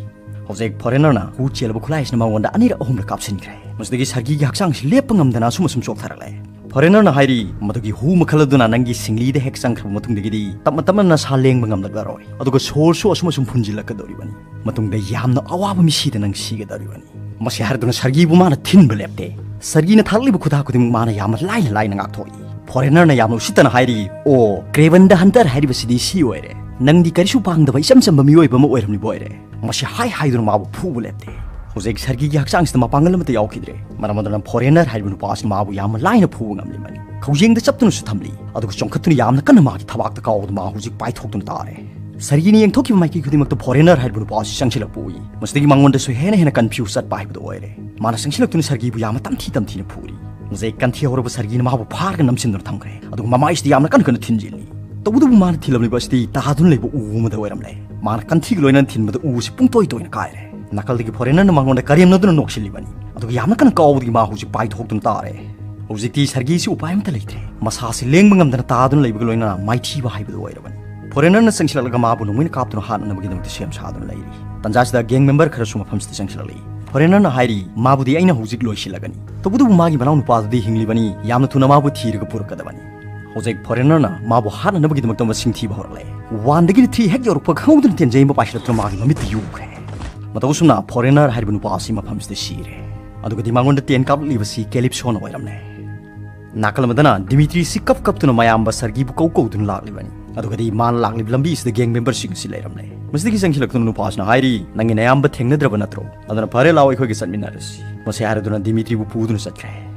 ꯍꯧꯖꯤꯛ foreignerꯅ ꯍꯨ ꯆꯦꯜꯂꯕ ꯈꯨꯠꯂꯥꯏ ꯑꯁꯤꯅ ꯃꯉꯣꯟꯗ ꯑꯅꯤꯔꯛ ꯑꯍꯨꯝꯔꯛ ꯀꯥꯞꯁꯤꯟꯈ꯭ꯔꯦ꯫ ꯃꯁꯤꯗꯒꯤ ꯁꯔꯒꯤꯒꯤ ꯍꯛꯆꯥꯡ ꯑꯁꯤ ꯂꯦꯞꯄ ꯉꯝꯗꯅ ꯑꯁꯨꯝ ꯑꯁꯨꯝ ꯆꯣꯛꯊꯔꯛꯂꯦ꯫ Foreignerꯅ ꯍꯥꯏꯔꯤ, "ꯃꯗꯨꯒꯤ ꯍꯨ ꯃꯈꯜ ꯑꯗꯨꯅ ꯅꯪꯒꯤ ꯁꯤꯡꯂꯤꯗ ꯍꯦꯛ ꯆꯪꯈ꯭ꯔꯕ ꯃꯇꯨꯡꯗꯒꯤꯗꯤ ꯇꯞꯅ ꯇꯞꯅ ꯅꯁꯥ ꯂꯦꯡꯕ ꯉꯝꯂꯛꯂꯔꯣꯏ꯫ ꯑꯗꯨꯒ ꯁꯣꯔꯁꯨ ꯑꯁꯨꯝ ꯑꯁꯨꯝ ꯐꯨꯟꯖꯤꯜꯂꯛꯀꯗꯧꯔꯤꯕꯅꯤ꯫ ꯃꯇꯨꯡꯗ ꯌꯥꯝꯅ ꯑꯋꯥꯕ ꯃꯤꯁꯤꯗ ꯅꯪ ꯁꯤꯒꯗꯧꯔꯤꯕꯅꯤ"꯫ ꯃꯁꯤ ꯍꯥꯏꯔꯗꯨꯅ ꯁꯔꯒꯤꯕꯨ ꯃꯥꯅ ꯊꯤꯟꯕ ꯂꯦꯞꯇꯦ꯫ ꯁꯔꯒꯤꯅ ꯊꯥꯔꯛꯂꯤꯕ ꯈꯨꯗꯥ ꯈꯨꯗꯤꯡꯃꯛ ꯃꯥꯅ ꯌꯥꯝꯅ ꯂꯥꯏꯅ ꯂꯥꯏꯅ ꯉꯥꯛꯊꯣꯛꯏ꯫ Foreignerꯅ ꯌꯥꯝꯅ ꯎꯁꯤꯠꯇꯅ ꯍꯥꯏꯔꯤ, "ꯑꯣ, Kraven the Hunter ꯍꯥꯏꯔꯤꯕꯁꯤꯗꯤ ꯁꯤ ꯑꯣꯏꯔꯦ꯫ ꯅꯪꯗꯤ ꯀꯔꯤꯁꯨ ꯄꯥꯡꯗꯕ ꯏꯆꯝ ꯆꯝꯕ ꯃꯤꯑꯣꯏꯕ ꯑꯃ ꯑꯣꯏꯔꯝꯂꯤꯕ ꯑꯣꯏꯔꯦ"꯫ ꯃꯁꯤ ꯍꯥꯏ ꯍꯥꯏꯗꯨꯅ ꯃꯥꯕꯨ ꯐꯨꯕ ꯂꯦꯞꯇꯦ꯫ ꯍꯧꯖꯤꯛ ꯁꯔꯒꯤꯒꯤ ꯍꯛꯆꯥꯡꯁꯤꯗ ꯃꯄꯥꯡꯒꯜ ꯑꯃꯠꯇ ꯌꯥꯎꯈꯤꯗ꯭ꯔꯦ꯫ ꯃꯔꯝ ꯑꯗꯨꯅ foreigner ꯍꯥꯏꯔꯤꯕ ꯅꯨꯄꯥ ꯑꯁꯤ ꯃꯥꯕꯨ ꯌꯥꯝꯅ ꯂꯥꯏꯅ ꯐꯨꯕ ꯉꯝꯂꯤꯕꯅꯤ꯫ ꯈꯧꯖꯦꯡꯗ ꯆꯞꯇꯨꯅꯁꯨ ꯊꯝꯂꯤ꯫ ꯑꯗꯨꯒ ꯆꯣꯡꯈꯠꯇꯨꯅ ꯌꯥꯝꯅ ꯀꯟꯅ ꯃꯥꯒꯤ ꯊꯕꯥꯛꯇ ꯀꯥꯎꯗꯨꯅ ꯃꯥ ꯍꯧꯖꯤꯛ ꯄꯥꯏꯊꯣꯛꯇꯨꯅ ꯇꯥꯔꯦ꯫ ꯁꯔꯒꯤꯅ ꯌꯦꯡꯊꯣꯛꯈꯤꯕ ꯃꯥꯏꯀꯩ ꯈꯨꯗꯤꯡꯃꯛꯇ foreigner ꯍꯥꯏꯔꯤꯕ ꯅꯨꯄꯥ ꯑꯁꯤ ꯆꯪꯁꯤꯜꯂꯛꯄ ꯎꯏ꯫ ꯃꯁꯤꯗꯒꯤ ꯃꯉꯣꯟꯗꯁꯨ ꯍꯦꯟꯅ ꯍꯦꯟꯅ confuse ꯆꯠꯄ ꯍꯥꯏꯕꯗꯨ ꯑꯣꯏꯔꯦ꯫ ꯃꯥꯅ ꯆꯪꯁꯤꯜꯂꯛꯇꯨꯅ ꯁꯔꯒꯤꯕꯨ ꯌꯥꯝꯅ ꯇꯝꯊꯤ ꯇꯝꯊꯤꯅ ꯐꯨꯔꯤ꯫ ꯃꯁꯤꯗꯒꯤ ꯀꯟꯊꯤ ꯍꯧꯔꯕ ꯁꯔꯒꯤꯅ ꯃꯥꯕꯨ ꯐꯥꯔꯒ ꯅꯝꯁꯤꯟꯗꯨꯅ ꯊꯝꯈ꯭ꯔꯦ꯫ ꯑꯗꯨꯒ ꯃꯃꯥꯏꯁꯤꯗ ꯌꯥꯝꯅ ꯀꯟꯅ ꯀꯟꯅ ꯊꯤꯟꯖꯤꯜꯂꯤ꯫ ꯇꯧꯕꯇꯕꯨ ꯃꯥꯅ ꯊꯤꯜꯂꯝꯂꯤꯕ ꯑꯁꯤꯗꯤ ꯇꯥꯗꯨꯅ ꯂꯩꯕ ꯎ ꯑꯃꯗ ꯑꯣꯏꯔꯝꯂꯦ꯫ ꯃꯥꯅ ꯀꯟꯊꯤꯒ ꯂꯣꯏꯅꯅ ꯊꯤꯟꯕꯗ ꯎ ꯑꯁꯤ ꯄꯨꯡꯇꯣꯏ ꯇꯣꯏꯅ ꯀꯥꯏꯔꯦ꯫ ꯅꯥꯀꯜꯗꯒꯤ foreignerꯅ ꯃꯉꯣꯟꯗ ꯀꯔꯦꯝꯅꯗꯨꯅ ꯅꯣꯛꯁꯤꯜꯂꯤꯕꯅꯤ꯫ ꯑꯗꯨꯒ ꯌꯥꯝꯅ ꯀꯟꯅ ꯀꯥꯎꯕꯗꯒꯤ ꯃꯥ ꯍꯧꯖꯤꯛ ꯄꯥꯏꯊꯣꯛꯇꯨꯅ ꯇꯥꯔꯦ꯫ ꯍꯧꯖꯤꯛꯇꯤ ꯁꯔꯒꯤꯁꯤ ꯎꯄꯥꯏ ꯑꯃꯠꯇ ꯂꯩꯇ꯭ꯔꯦ꯫ ꯃꯁꯥꯁꯤ ꯂꯦꯡꯕ ꯉꯝꯗꯅ ꯇꯥꯗꯨꯅ ꯂꯩꯕꯒ ꯂꯣꯏꯅꯅ ꯃꯥꯏꯊꯤꯕ ꯍꯥꯏꯕꯗꯨ ꯑꯣꯏꯔꯕꯅꯤ꯫ ꯐꯣꯔꯦꯅꯔꯅ ꯆꯪꯁꯤꯜꯂꯛꯂꯒ ꯃꯥꯕꯨ ꯅꯣꯡꯃꯩꯅ ꯀꯥꯞꯇꯨꯅ ꯍꯥꯠꯅꯅꯕꯒꯤꯗꯃꯛꯇ ꯁꯦꯝ ꯁꯥꯗꯨꯅ ꯂꯩꯔꯤ꯫ ꯇꯟꯖꯥꯁꯤꯗ ꯒꯦꯡ ꯃꯦꯝꯕꯔ ꯈꯔꯁꯨ ꯃꯐꯝꯁꯤꯗ ꯆꯪꯁꯤꯜꯂꯛꯂꯤ꯫ ꯐꯣꯔꯦꯅꯔꯅ ꯍꯥꯏꯔꯤ, "ꯃꯥꯕꯨꯗꯤ ꯑꯩꯅ ꯍꯧꯖꯤꯛ ꯂꯣꯏꯁꯤꯜꯂꯒꯅꯤ, ꯇꯧꯕꯇꯕꯨ ꯃꯥꯒꯤ ꯃꯅꯥꯎ ꯅꯨꯄꯥꯗꯨꯗꯤ ꯍꯤꯡꯂꯤꯕꯅꯤ, ꯌꯥꯝꯅ ꯊꯨꯅ ꯃꯥꯕꯨ ꯊꯤꯔꯒ ꯄꯨꯔꯛꯀꯗꯕꯅꯤ"꯫ ꯍꯧꯖꯤꯛ ꯐꯣꯔꯦꯅꯔꯅ ꯃꯥꯕꯨ ꯍꯥꯠꯅꯅꯕꯒꯤꯗꯃꯛꯇ ꯃꯁꯤꯡ ꯊꯤꯕ ꯍꯧꯔꯛꯂꯦ꯫ ꯋꯥꯟꯗꯒꯤꯅ ꯊ꯭ꯔꯤ ꯍꯦꯛ ꯌꯧꯔꯛꯄ ꯈꯪꯍꯧꯗꯅ ꯇꯦꯟꯖꯩ ꯑꯃ ꯄꯥꯏꯁꯤꯜꯂꯛꯇꯨꯅ ꯃꯥꯒꯤ ꯃꯃꯤꯠꯇ ꯌꯨꯈ꯭ꯔꯦ꯫ ꯃꯇꯧ ꯑꯁꯨꯝꯅ ꯐꯣꯔꯦꯅꯔ ꯍꯥꯏꯔꯤꯕ ꯅꯨꯄꯥ ꯑꯁꯤ ꯃꯐꯝꯁꯤꯗ ꯁꯤꯔꯦ꯫ ꯑꯗꯨꯒꯗꯤ ꯃꯉꯣꯟꯗ ꯇꯦꯟ ꯀꯥꯞꯂꯛꯂꯤꯕꯁꯤ ꯀꯦꯂꯤꯞꯁꯣꯅ ꯑꯣꯏꯔꯝꯂꯦ꯫ ꯅꯥꯀꯜ ꯑꯃꯗꯅ ꯗꯤꯃꯤꯇ꯭ꯔꯤꯁꯤ ꯀꯞ ꯀꯞꯇꯨꯅ ꯃꯌꯥꯝꯕ ꯁꯔꯒꯤꯕꯨ ꯀꯧ ꯀꯧꯗꯨꯅ ꯂꯥꯛꯂꯤꯕꯅꯤ꯫ ꯑꯗꯨꯒꯗꯤ ꯃꯥꯅ ꯂꯥꯛꯂꯤꯕ ꯂꯝꯕꯤ ꯑꯁꯤꯗ ꯒꯦꯡ ꯃꯦꯝꯕꯔꯁꯤꯡ ꯑꯁꯤ ꯂꯩꯔꯝꯂꯦ꯫ ꯃꯁꯤꯗꯒꯤ ꯆꯪꯁꯤꯜꯂꯛꯇꯨꯅ ꯅꯨꯄꯥꯁꯤꯅ ꯍꯥꯏꯔꯤ, "ꯅꯪꯒꯤ ꯅꯌꯥꯝꯕ ꯊꯦꯡꯅꯗ꯭ꯔꯕ ꯅꯠꯇ꯭ꯔꯣ? ꯑꯗꯨꯅ ꯐꯔꯦ, ꯂꯥꯛꯑꯣ, ꯑꯩꯈꯣꯏꯒ ꯆꯠꯃꯤꯟꯅꯔꯁꯤ"꯫ ꯃꯁꯤ ꯍꯥꯏꯔꯗꯨꯅ ꯗꯤꯃꯤꯇ꯭ꯔꯤꯕꯨ ꯄꯨꯗꯨꯅ ꯆꯠꯈ꯭ꯔꯦ꯫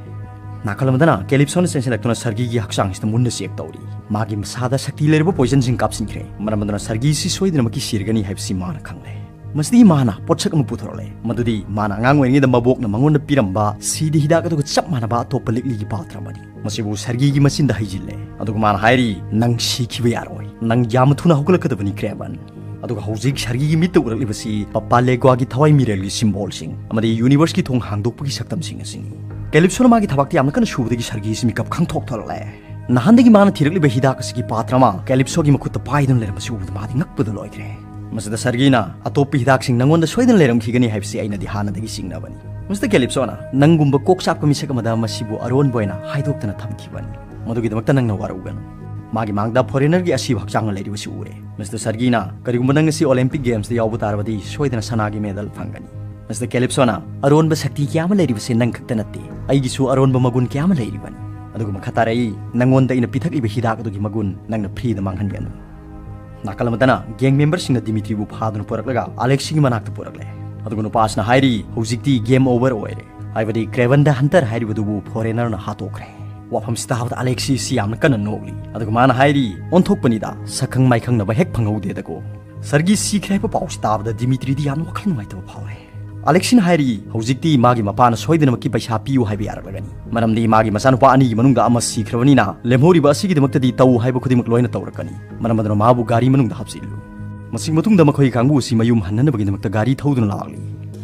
ꯅꯥꯀꯜ ꯑꯃꯗꯅ ꯀꯦꯂꯤꯞꯁꯣꯅ ꯆꯦꯟꯁꯤꯜꯂꯛꯇꯨꯅ ꯁꯔꯒꯤꯒꯤ ꯍꯛꯆꯥꯡꯁꯤꯗ ꯃꯨꯟꯅ ꯆꯦꯛ ꯇꯧꯔꯤ꯫ ꯃꯥꯒꯤ ꯃꯁꯥꯗ ꯁꯛꯇꯤ ꯂꯩꯔꯕ ꯄꯣꯏꯖꯟꯁꯤꯡ ꯀꯥꯞꯁꯤꯟꯈ꯭ꯔꯦ꯫ ꯃꯔꯝ ꯑꯗꯨꯅ ꯁꯔꯒꯤꯁꯤ ꯁꯣꯏꯗꯅꯃꯛꯀꯤ ꯁꯤꯔꯒꯅꯤ ꯍꯥꯏꯕꯁꯤ ꯃꯥꯅ ꯈꯪꯂꯦ꯫ ꯃꯁꯤꯗꯒꯤ ꯃꯥꯅ ꯄꯣꯠꯁꯛ ꯑꯃ ꯄꯨꯊꯣꯔꯛꯂꯦ, ꯃꯗꯨꯗꯤ ꯃꯥꯅ ꯑꯉꯥꯡ ꯑꯣꯏꯔꯤꯉꯩꯗ ꯃꯕꯣꯛꯅ ꯃꯉꯣꯟꯗ ꯄꯤꯔꯝꯕ ꯁꯤꯗꯤ ꯍꯤꯗꯥꯛ ꯑꯗꯨꯒ ꯆꯞ ꯃꯥꯟꯅꯕ ꯑꯇꯣꯞꯄ ꯂꯤꯛꯂꯤꯒꯤ ꯄꯥꯇ꯭ꯔ ꯑꯃꯅꯤ꯫ ꯃꯁꯤꯕꯨ ꯁꯔꯒꯤꯒꯤ ꯃꯆꯤꯟꯗ ꯍꯩꯖꯤꯜꯂꯦ, ꯑꯗꯨꯒ ꯃꯥꯅ ꯍꯥꯏꯔꯤ, "ꯅꯪ ꯁꯤꯈꯤꯕ ꯌꯥꯔꯣꯏ, ꯅꯪ ꯌꯥꯝꯅ ꯊꯨꯅ ꯍꯧꯒꯠꯂꯛꯀꯗꯕꯅꯤ, ꯀ꯭ꯔꯦꯚꯟ"꯫ ꯑꯗꯨꯒ ꯍꯧꯖꯤꯛ ꯁꯔꯒꯤꯒꯤ ꯃꯤꯠꯇ ꯎꯔꯛꯂꯤꯕꯁꯤ ꯄꯄꯥ ꯂꯦꯒ꯭ꯋꯥꯒꯤ ꯊꯋꯥꯏ ꯃꯤꯔꯦꯜꯒꯤ ꯁꯤꯝꯕꯣꯜꯁꯤꯡ ꯑꯃꯗꯤ ꯌꯨꯅꯤꯚꯔꯁꯀꯤ ꯊꯣꯡ ꯍꯥꯡꯗꯣꯛꯄꯒꯤ ꯁꯛꯇꯝꯁꯤꯡ ꯑꯁꯤꯅꯤ꯫ ꯀꯦꯂꯤꯞꯁꯣꯅ ꯃꯥꯒꯤ ꯊꯕꯛꯇ ꯌꯥꯝꯅ ꯀꯟꯅ ꯁꯨꯕꯗꯒꯤ ꯁꯔꯒꯤꯁꯤ ꯃꯤꯀꯞ ꯈꯪꯊꯣꯛ ꯊꯣꯛꯂꯛꯂꯦ꯫ ꯅꯍꯥꯟꯗꯒꯤ ꯃꯥꯅ ꯊꯤꯔꯛꯂꯤꯕ ꯍꯤꯗꯥꯛ ꯑꯁꯤꯒꯤ ꯄꯥꯇ꯭ꯔ ꯑꯃ ꯀꯦꯂꯤꯞꯁꯣꯒꯤ ꯃꯈꯨꯠꯇ ꯄꯥꯏꯗꯨꯅ ꯂꯩꯔꯝꯕꯁꯤ ꯎꯕꯗ ꯃꯥꯗꯤ ꯉꯛꯄꯗ ꯂꯣꯏꯈ꯭ꯔꯦ꯫ ꯃꯁꯤꯗ ꯁꯔꯒꯤꯅ, "ꯑꯇꯣꯞꯄ ꯍꯤꯗꯥꯛꯁꯤꯡ ꯅꯪꯉꯣꯟꯗ ꯁꯣꯏꯗꯅ ꯂꯩꯔꯝꯈꯤꯒꯅꯤ ꯍꯥꯏꯕꯁꯤ ꯑꯩꯅꯗꯤ ꯍꯥꯟꯅꯗꯒꯤ ꯆꯤꯡꯅꯕꯅꯤ"꯫ ꯃꯁꯤꯗ ꯀꯦꯂꯤꯞꯁꯣꯅ, "ꯅꯪꯒꯨꯝꯕ ꯀꯣꯛ ꯆꯥꯛꯄ ꯃꯤꯁꯛ ꯑꯃꯗ ꯃꯁꯤꯕꯨ ꯑꯔꯣꯟꯕ ꯑꯣꯏꯅ ꯍꯥꯏꯗꯣꯛꯇꯅ ꯊꯝꯈꯤꯕꯅꯤ꯫ ꯃꯗꯨꯒꯤꯗꯃꯛꯇ ꯅꯪꯅ ꯋꯥꯔꯧꯒꯅꯨ"꯫ ꯃꯥꯒꯤ ꯃꯥꯡꯗ ꯐꯣꯔꯦꯅꯔꯒꯤ ꯑꯁꯤꯕ ꯍꯛꯆꯥꯡꯅ ꯂꯩꯔꯤꯕꯁꯤ ꯎꯔꯦ꯫ ꯃꯁꯤꯗ ꯁꯔꯒꯤꯅ, "ꯀꯔꯤꯒꯨꯝꯕ ꯅꯪ ꯉꯁꯤ ꯑꯣꯂꯦꯝꯄꯤꯛ ꯒꯦꯝꯁꯇ ꯌꯥꯎꯕ ꯇꯥꯔꯕꯗꯤ ꯁꯣꯏꯗꯅ ꯁꯅꯥꯒꯤ ꯃꯦꯗꯜ ꯐꯪꯒꯅꯤ"꯫ ꯃꯁꯤꯗ ꯀꯦꯂꯤꯞꯁꯣꯅ, "ꯑꯔꯣꯟꯕ ꯁꯛꯇꯤ ꯀꯌꯥ ꯑꯃ ꯂꯩꯔꯤꯕꯁꯦ ꯅꯪ ꯈꯛꯇ ꯅꯠꯇꯦ, ꯑꯩꯒꯤꯁꯨ ꯑꯔꯣꯟꯕ ꯃꯒꯨꯟ ꯀꯌꯥ ꯑꯃ ꯂꯩꯔꯤꯕꯅꯤ꯫ ꯑꯗꯨꯒ ꯃꯈꯥ ꯇꯥꯔꯛꯏ, ꯅꯪꯉꯣꯟꯗ ꯑꯩꯅ ꯄꯤꯊꯛꯂꯤꯕ ꯍꯤꯗꯥꯛ ꯑꯗꯨꯒꯤ ꯃꯒꯨꯟ ꯅꯪꯅ ꯐ꯭ꯔꯤꯗ ꯃꯥꯡꯍꯟꯒꯅꯨ"꯫ ꯅꯥꯀꯜ ꯑꯃꯗꯅ ꯒꯦꯡ ꯃꯦꯝꯕꯔꯁꯤꯡꯅ ꯗꯤꯃꯤꯇ꯭ꯔꯤꯕꯨ ꯐꯥꯗꯨꯅ ꯄꯨꯔꯛꯂꯒ ꯑꯂꯦꯛꯁꯤꯒꯤ ꯃꯅꯥꯛꯇ ꯄꯨꯔꯛꯂꯦ꯫ ꯑꯗꯨꯒ ꯅꯨꯄꯥꯁꯤꯅ ꯍꯥꯏꯔꯤ, "ꯍꯧꯖꯤꯛꯇꯤ ꯒꯦꯝ ꯑꯣꯚꯔ ꯑꯣꯏꯔꯦ, ꯍꯥꯏꯕꯗꯤ ꯀ꯭ꯔꯦꯚꯟ ꯗ ꯍꯟꯇꯔ ꯍꯥꯏꯔꯤꯕꯗꯨꯕꯨ ꯐꯣꯔꯦꯅꯔꯅ ꯍꯥꯠꯇꯣꯛꯈ꯭ꯔꯦ"꯫ ꯋꯥꯐꯝꯁꯤ ꯇꯥꯕꯗ ꯑꯂꯦꯛꯁꯤꯁꯤ ꯌꯥꯝꯅ ꯀꯟꯅ ꯅꯣꯛꯂꯤ꯫ ꯑꯗꯨꯒ ꯃꯥꯅ ꯍꯥꯏꯔꯤ, "ꯑꯣꯟꯊꯣꯛꯄꯅꯤꯗ, ꯁꯛꯈꯪ ꯃꯥꯏꯈꯪꯅꯕ ꯍꯦꯛ ꯐꯪꯍꯧꯗꯦꯗꯀꯣ"꯫ ꯁꯔꯒꯤ ꯁꯤꯈ꯭ꯔꯦ ꯍꯥꯏꯕ ꯄꯥꯎꯁꯤ ꯇꯥꯕꯗ ꯗꯤꯃꯤꯇ꯭ꯔꯤꯗꯤ ꯌꯥꯝꯅ ꯋꯥꯈꯜ ꯅꯨꯡꯉꯥꯏꯇꯕ ꯐꯥꯎꯔꯦ꯫ ꯑꯂꯦꯛꯁꯤꯅ ꯍꯥꯏꯔꯤ, "ꯍꯧꯖꯤꯛꯇꯤ ꯃꯥꯒꯤ ꯃꯄꯥꯅ ꯁꯣꯏꯗꯅꯃꯛꯀꯤ ꯄꯩꯁꯥ ꯄꯤꯌꯨ ꯍꯥꯏꯕ ꯌꯥꯔꯛꯂꯒꯅꯤ, ꯃꯔꯝꯗꯤ ꯃꯥꯒꯤ ꯃꯆꯥꯅꯨꯄꯥ ꯑꯅꯤꯒꯤ ꯃꯅꯨꯡꯗ ꯑꯃ ꯁꯤꯈ꯭ꯔꯕꯅꯤꯅ ꯂꯦꯝꯍꯧꯔꯤꯕ ꯑꯁꯤꯒꯤꯗꯃꯛꯇꯗꯤ ꯇꯧ ꯍꯥꯏꯕ ꯈꯨꯗꯤꯡꯃꯛ ꯂꯣꯏꯅ ꯇꯧꯔꯛꯀꯅꯤ"꯫ ꯃꯔꯝ ꯑꯗꯨꯅ ꯃꯥꯕꯨ ꯒꯥꯔꯤ ꯃꯅꯨꯡꯗ ꯍꯥꯞꯆꯤꯜꯂꯨ꯫ ꯃꯁꯤꯒꯤ ꯃꯇꯨꯡꯗ ꯃꯈꯣꯏꯒꯤ ꯀꯥꯡꯕꯨ ꯑꯁꯤ ꯃꯌꯨꯝ ꯍꯟꯅꯅꯕꯒꯤꯗꯃꯛꯇ ꯒꯥꯔꯤ ꯊꯧꯗꯨꯅ ꯂꯥꯛꯂꯤ꯫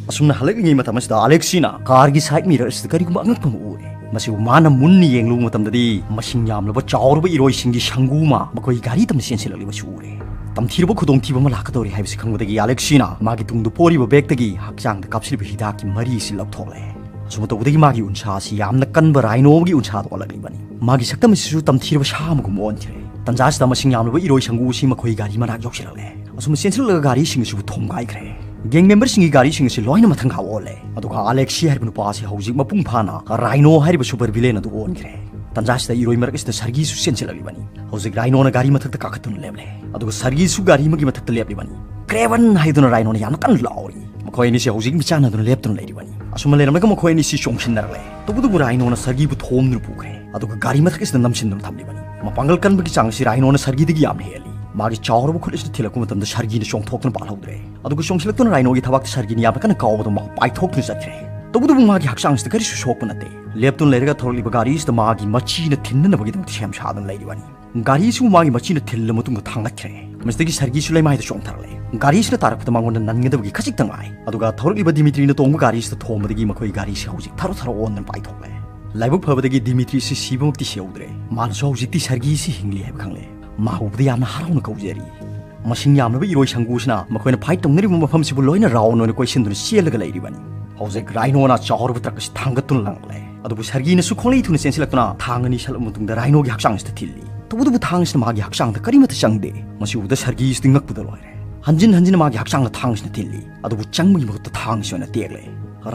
ꯑꯁꯨꯝꯅ ꯍꯜꯂꯛꯂꯤꯉꯩ ꯃꯇꯝ ꯑꯁꯤꯗ ꯑꯂꯦꯛꯁꯤꯅ ꯀꯥꯔꯒꯤ ꯁꯥꯏꯠ ꯃꯤꯔꯔ ꯑꯁꯤꯗ ꯀꯔꯤꯒꯨꯝꯕ ꯑꯉꯛꯄ ꯑꯃ ꯎꯔꯦ꯫ ꯃꯁꯤꯕꯨ ꯃꯥꯅ ꯃꯨꯟꯅ ꯌꯦꯡꯂꯨꯕ ꯃꯇꯝꯗꯗꯤ, ꯃꯁꯤꯡ ꯌꯥꯝꯂꯕ ꯆꯥꯎꯔꯕ ꯏꯔꯣꯏꯁꯤꯡꯒꯤ ꯁꯪꯒꯨ ꯑꯃ ꯃꯈꯣꯏ ꯒꯥꯔꯤ ꯇꯝꯅ ꯆꯦꯟꯁꯤꯜꯂꯛꯂꯤꯕꯁꯨ ꯎꯔꯦ꯫ ꯇꯝꯊꯤꯔꯕ ꯈꯨꯗꯣꯡꯊꯤꯕ ꯑꯃ ꯂꯥꯛꯀꯗꯧꯔꯤ ꯍꯥꯏꯕꯁꯤ ꯈꯪꯕꯗꯒꯤ ꯑꯂꯦꯛꯁꯤꯅ ꯃꯥꯒꯤ ꯇꯨꯡꯗ ꯄꯣꯔꯤꯕ ꯕꯦꯒꯇꯒꯤ ꯍꯛꯆꯥꯡꯗ ꯀꯥꯞꯁꯤꯜꯂꯤꯕ ꯍꯤꯗꯥꯛꯀꯤ ꯃꯔꯤ ꯑꯁꯤ ꯂꯧꯊꯣꯛꯂꯦ꯫ ꯑꯁꯨꯝꯅ ꯇꯧꯕꯗꯒꯤ ꯃꯥꯒꯤ ꯎꯟꯁꯥ ꯑꯁꯤ ꯌꯥꯝꯅ ꯀꯟꯕ ꯔꯥꯏꯅꯣ ꯑꯃꯒꯤ ꯎꯟꯁꯥꯗ ꯑꯣꯜꯂꯛꯂꯤꯕꯅꯤ꯫ ꯃꯥꯒꯤ ꯁꯛꯇꯝ ꯑꯁꯤꯁꯨ ꯇꯝꯊꯤꯔꯕ ꯁꯥ ꯑꯃꯒꯨꯝ ꯑꯣꯟꯈ꯭ꯔꯦ꯫ ꯇꯟꯖꯥ ꯑꯁꯤꯗ ꯃꯁꯤꯡ ꯌꯥꯝꯂꯕ ꯏꯔꯣꯏ ꯁꯪꯒꯨ ꯑꯁꯤ ꯃꯈꯣꯏ ꯒꯥꯔꯤ ꯃꯅꯥꯛ ꯌꯧꯁꯤꯜꯂꯛꯂꯦ꯫ ꯑꯁꯨꯝꯅ ꯆꯦꯟꯁꯤꯜꯂꯛꯂꯒ ꯒꯥꯔꯤꯁꯤꯡ ꯑꯁꯤꯕꯨ ꯊꯣꯝꯒꯥꯏꯈ꯭ꯔꯦ꯫ ꯒꯦꯡ ꯃꯦꯝꯕꯔꯁꯤꯡꯒꯤ ꯒꯥꯔꯤꯁꯤꯡ ꯑꯁꯤ ꯂꯣꯏꯅ ꯃꯊꯪ ꯈꯥ ꯑꯣꯜꯂꯦ꯫ ꯑꯗꯨꯒ ꯑꯂꯦꯛꯁꯤ ꯍꯥꯏꯔꯤꯕ ꯅꯨꯄꯥ ꯑꯁꯤ ꯍꯧꯖꯤꯛ ꯃꯄꯨꯡ ꯐꯥꯅ ꯔꯥꯏꯅꯣ ꯍꯥꯏꯔꯤꯕ ꯁꯨꯄꯔ ꯚꯤꯂꯦꯟ ꯑꯗꯨ ꯑꯣꯟꯈ꯭ꯔꯦ꯫ ꯇꯟꯖꯥ ꯑꯁꯤꯗ ꯏꯔꯣꯏ ꯃꯔꯛ ꯑꯁꯤꯗ ꯁꯔꯒꯤꯁꯨ ꯆꯦꯟꯁꯤꯜꯂꯛꯂꯤꯕꯅꯤ꯫ ꯍꯧꯖꯤꯛ ꯔꯥꯏꯅꯣꯅ ꯒꯥꯔꯤ ꯃꯊꯛꯇ ꯀꯥꯈꯠꯇꯨꯅ ꯂꯦꯞꯂꯦ꯫ ꯑꯗꯨꯒ ꯁꯔꯒꯤꯁꯨ ꯒꯥꯔꯤ ꯑꯃꯒꯤ ꯃꯊꯛꯇ ꯂꯦꯞꯂꯤꯕꯅꯤ꯫ "ꯀ꯭ꯔꯦꯚꯟ!" ꯍꯥꯏꯗꯨꯅ ꯔꯥꯏꯅꯣꯅ ꯌꯥꯝꯅ ꯀꯟꯅ ꯂꯥꯎꯔꯤ꯫ ꯃꯈꯣꯏ ꯑꯅꯤꯁꯤ ꯍꯧꯖꯤꯛ ꯃꯤꯆꯥꯟꯅꯗꯨꯅ ꯂꯦꯞꯇꯨꯅ ꯂꯩꯔꯤꯕꯅꯤ꯫ ꯑꯁꯨꯝꯅ ꯂꯩꯔꯝꯂꯒ ꯃꯈꯣꯏ ꯑꯅꯤꯁꯤ ꯆꯣꯡꯁꯤꯟꯅꯔꯛꯂꯦ꯫ ꯇꯧꯕꯇꯕꯨ ꯔꯥꯏꯅꯣꯅ ꯁꯔꯒꯤꯕꯨ ꯊꯣꯝꯗꯨꯅ ꯄꯨꯈ꯭ꯔꯦ꯫ ꯑꯗꯨꯒ ꯒꯥꯔꯤ ꯃꯊꯛ ꯑꯁꯤꯗ ꯅꯝꯁꯤꯟꯗꯨꯅ ꯊꯝꯂꯤꯕꯅꯤ꯫ ꯃꯄꯥꯡꯒꯜ ꯀꯟꯕꯒꯤ ꯆꯥꯡ ꯑꯁꯤ ꯔꯥꯏꯅꯣꯅ ꯁꯔꯒꯤꯗꯒꯤ ꯌꯥꯝꯅ ꯍꯦꯜꯂꯤ꯫ ꯃꯥꯒꯤ ꯆꯥꯎꯔꯕ ꯈꯨꯠ ꯑꯁꯤꯗ ꯊꯤꯜꯂꯛꯄ ꯃꯇꯝꯗ ꯁꯔꯒꯤꯅ ꯆꯣꯡꯊꯣꯛꯇꯨꯅ ꯄꯥꯜꯍꯧꯗ꯭ꯔꯦ꯫ ꯑꯗꯨꯒ ꯆꯣꯡꯁꯤꯜꯂꯛꯇꯨꯅ ꯔꯥꯏꯅꯣꯒꯤ ꯊꯕꯥꯛꯇ ꯁꯔꯒꯤꯅ ꯌꯥꯝꯅ ꯀꯟꯅ ꯀꯥꯎꯕꯗ ꯃꯥ ꯄꯥꯏꯊꯣꯛꯇꯨꯅ ꯆꯠꯈ꯭ꯔꯦ꯫ ꯇꯧꯕꯇꯕꯨ ꯃꯥꯒꯤ ꯍꯛꯆꯥꯡꯁꯤꯗ ꯀꯔꯤꯁꯨ ꯁꯣꯛꯄ ꯅꯠꯇꯦ꯫ ꯂꯦꯞꯇꯨꯅ ꯂꯩꯔꯒ ꯊꯧꯔꯛꯂꯤꯕ ꯒꯥꯔꯤꯁꯤꯗ ꯃꯥꯒꯤ ꯃꯆꯤꯅ ꯊꯤꯟꯅꯅꯕꯒꯤꯗꯃꯛꯇ ꯁꯦꯝ ꯁꯥꯗꯨꯅ ꯂꯩꯔꯤꯕꯅꯤ꯫ ꯒꯥꯔꯤꯁꯤꯕꯨ ꯃꯥꯒꯤ ꯃꯆꯤꯅ ꯊꯤꯜꯂ ꯃꯇꯨꯡꯗ ꯊꯥꯡꯒꯠꯈ꯭ꯔꯦ꯫ ꯃꯁꯤꯗꯒꯤ ꯁꯔꯒꯤꯁꯨ ꯂꯩꯃꯥꯏꯗ ꯆꯣꯡꯊꯔꯛꯂꯦ꯫ ꯒꯥꯔꯤꯁꯤꯅ ꯇꯥꯔꯛꯄꯗ ꯃꯉꯣꯟꯗ ꯅꯟꯒꯗꯕꯒꯤ ꯈꯖꯤꯛꯇ ꯉꯥꯏ꯫ ꯑꯗꯨꯒ ꯊꯧꯔꯛꯂꯤꯕ ꯗꯤꯃꯤꯇ꯭ꯔꯤꯅ ꯇꯣꯡꯕ ꯒꯥꯔꯤꯁꯤꯗ ꯊꯣꯝꯕꯗꯒꯤ ꯃꯈꯣꯏ ꯒꯥꯔꯤꯁꯤ ꯍꯧꯖꯤꯛ ꯊꯔꯣ ꯊꯔꯣ ꯑꯣꯟꯗꯨꯅ ꯄꯥꯏꯊꯣꯛꯂꯦ꯫ ꯂꯥꯏꯕꯛ ꯐꯕꯗꯒꯤ ꯗꯤꯃꯤꯇ꯭ꯔꯤꯁꯤ ꯁꯤꯕꯃꯛꯇꯤ ꯁꯤꯍꯧꯗ꯭ꯔꯦ꯫ ꯃꯥꯅꯁꯨ ꯍꯧꯖꯤꯛꯇꯤ ꯁꯔꯒꯤꯁꯤ ꯍꯤꯡꯂꯤ ꯍꯥꯏꯕ ꯈꯪꯂꯦ꯫ ꯃꯥ ꯎꯕꯗ ꯌꯥꯝꯅ ꯍꯔꯥꯎꯅ ꯀꯧꯖꯔꯤ꯫ ꯃꯁꯤꯡ ꯌꯥꯝꯂꯕ ꯏꯔꯣꯏ ꯁꯪꯒꯨꯁꯤꯅ ꯃꯈꯣꯏꯅ ꯐꯥꯏꯠ ꯇꯧꯅꯔꯤꯕ ꯃꯐꯝꯁꯤꯕꯨ ꯂꯣꯏꯅ ꯔꯥꯎꯟ ꯑꯣꯏꯅ ꯀꯣꯏꯁꯤꯟꯗꯨꯅ ꯆꯦꯜꯂꯒ ꯂꯩꯔꯤꯕꯅꯤ꯫ ꯍꯧꯖꯤꯛ ꯔꯥꯏꯅꯣꯅ ꯆꯥꯎꯔꯕ ꯇ꯭ꯔꯛ ꯑꯁꯤ ꯊꯥꯡꯒꯠꯇꯨꯅ ꯂꯪꯂꯦ꯫ ꯑꯗꯨꯕꯨ ꯁꯔꯒꯤꯅꯁꯨ ꯈꯣꯡꯂꯩ ꯊꯨꯅ ꯆꯦꯟꯁꯤꯜꯂꯛꯇꯨꯅ ꯊꯥꯡ ꯑꯅꯤ ꯁꯠꯂꯕ ꯃꯇꯨꯡꯗ ꯔꯥꯏꯅꯣꯒꯤ ꯍꯛꯆꯥꯡꯁꯤꯗ ꯊꯤꯜꯂꯤ꯫ ꯇꯧꯕꯇꯕꯨ ꯊꯥꯡ ꯑꯁꯤꯅ ꯃꯥꯒꯤ ꯍꯛꯆꯥꯡꯗ ꯀꯔꯤꯃꯠꯇ ꯆꯪꯗꯦ꯫ ꯃꯁꯤ ꯎꯕꯗ ꯁꯔꯒꯤꯁꯤꯗꯤ ꯉꯛꯄꯗ ꯂꯣꯏꯔꯦ꯫ ꯍꯟꯖꯤꯟ ꯍꯟꯖꯤꯟꯅ ꯃꯥꯒꯤ ꯍꯛꯆꯥꯡꯗ ꯊꯥꯡ ꯑꯁꯤꯅ ꯊꯤꯜꯂꯤ꯫ ꯑꯗꯨꯕꯨ ꯆꯪꯕꯒꯤ ꯃꯍꯨꯠꯇ ꯊꯥꯡ ꯑꯁꯤ ꯑꯣꯏꯅ ꯇꯦꯛꯂꯦ꯫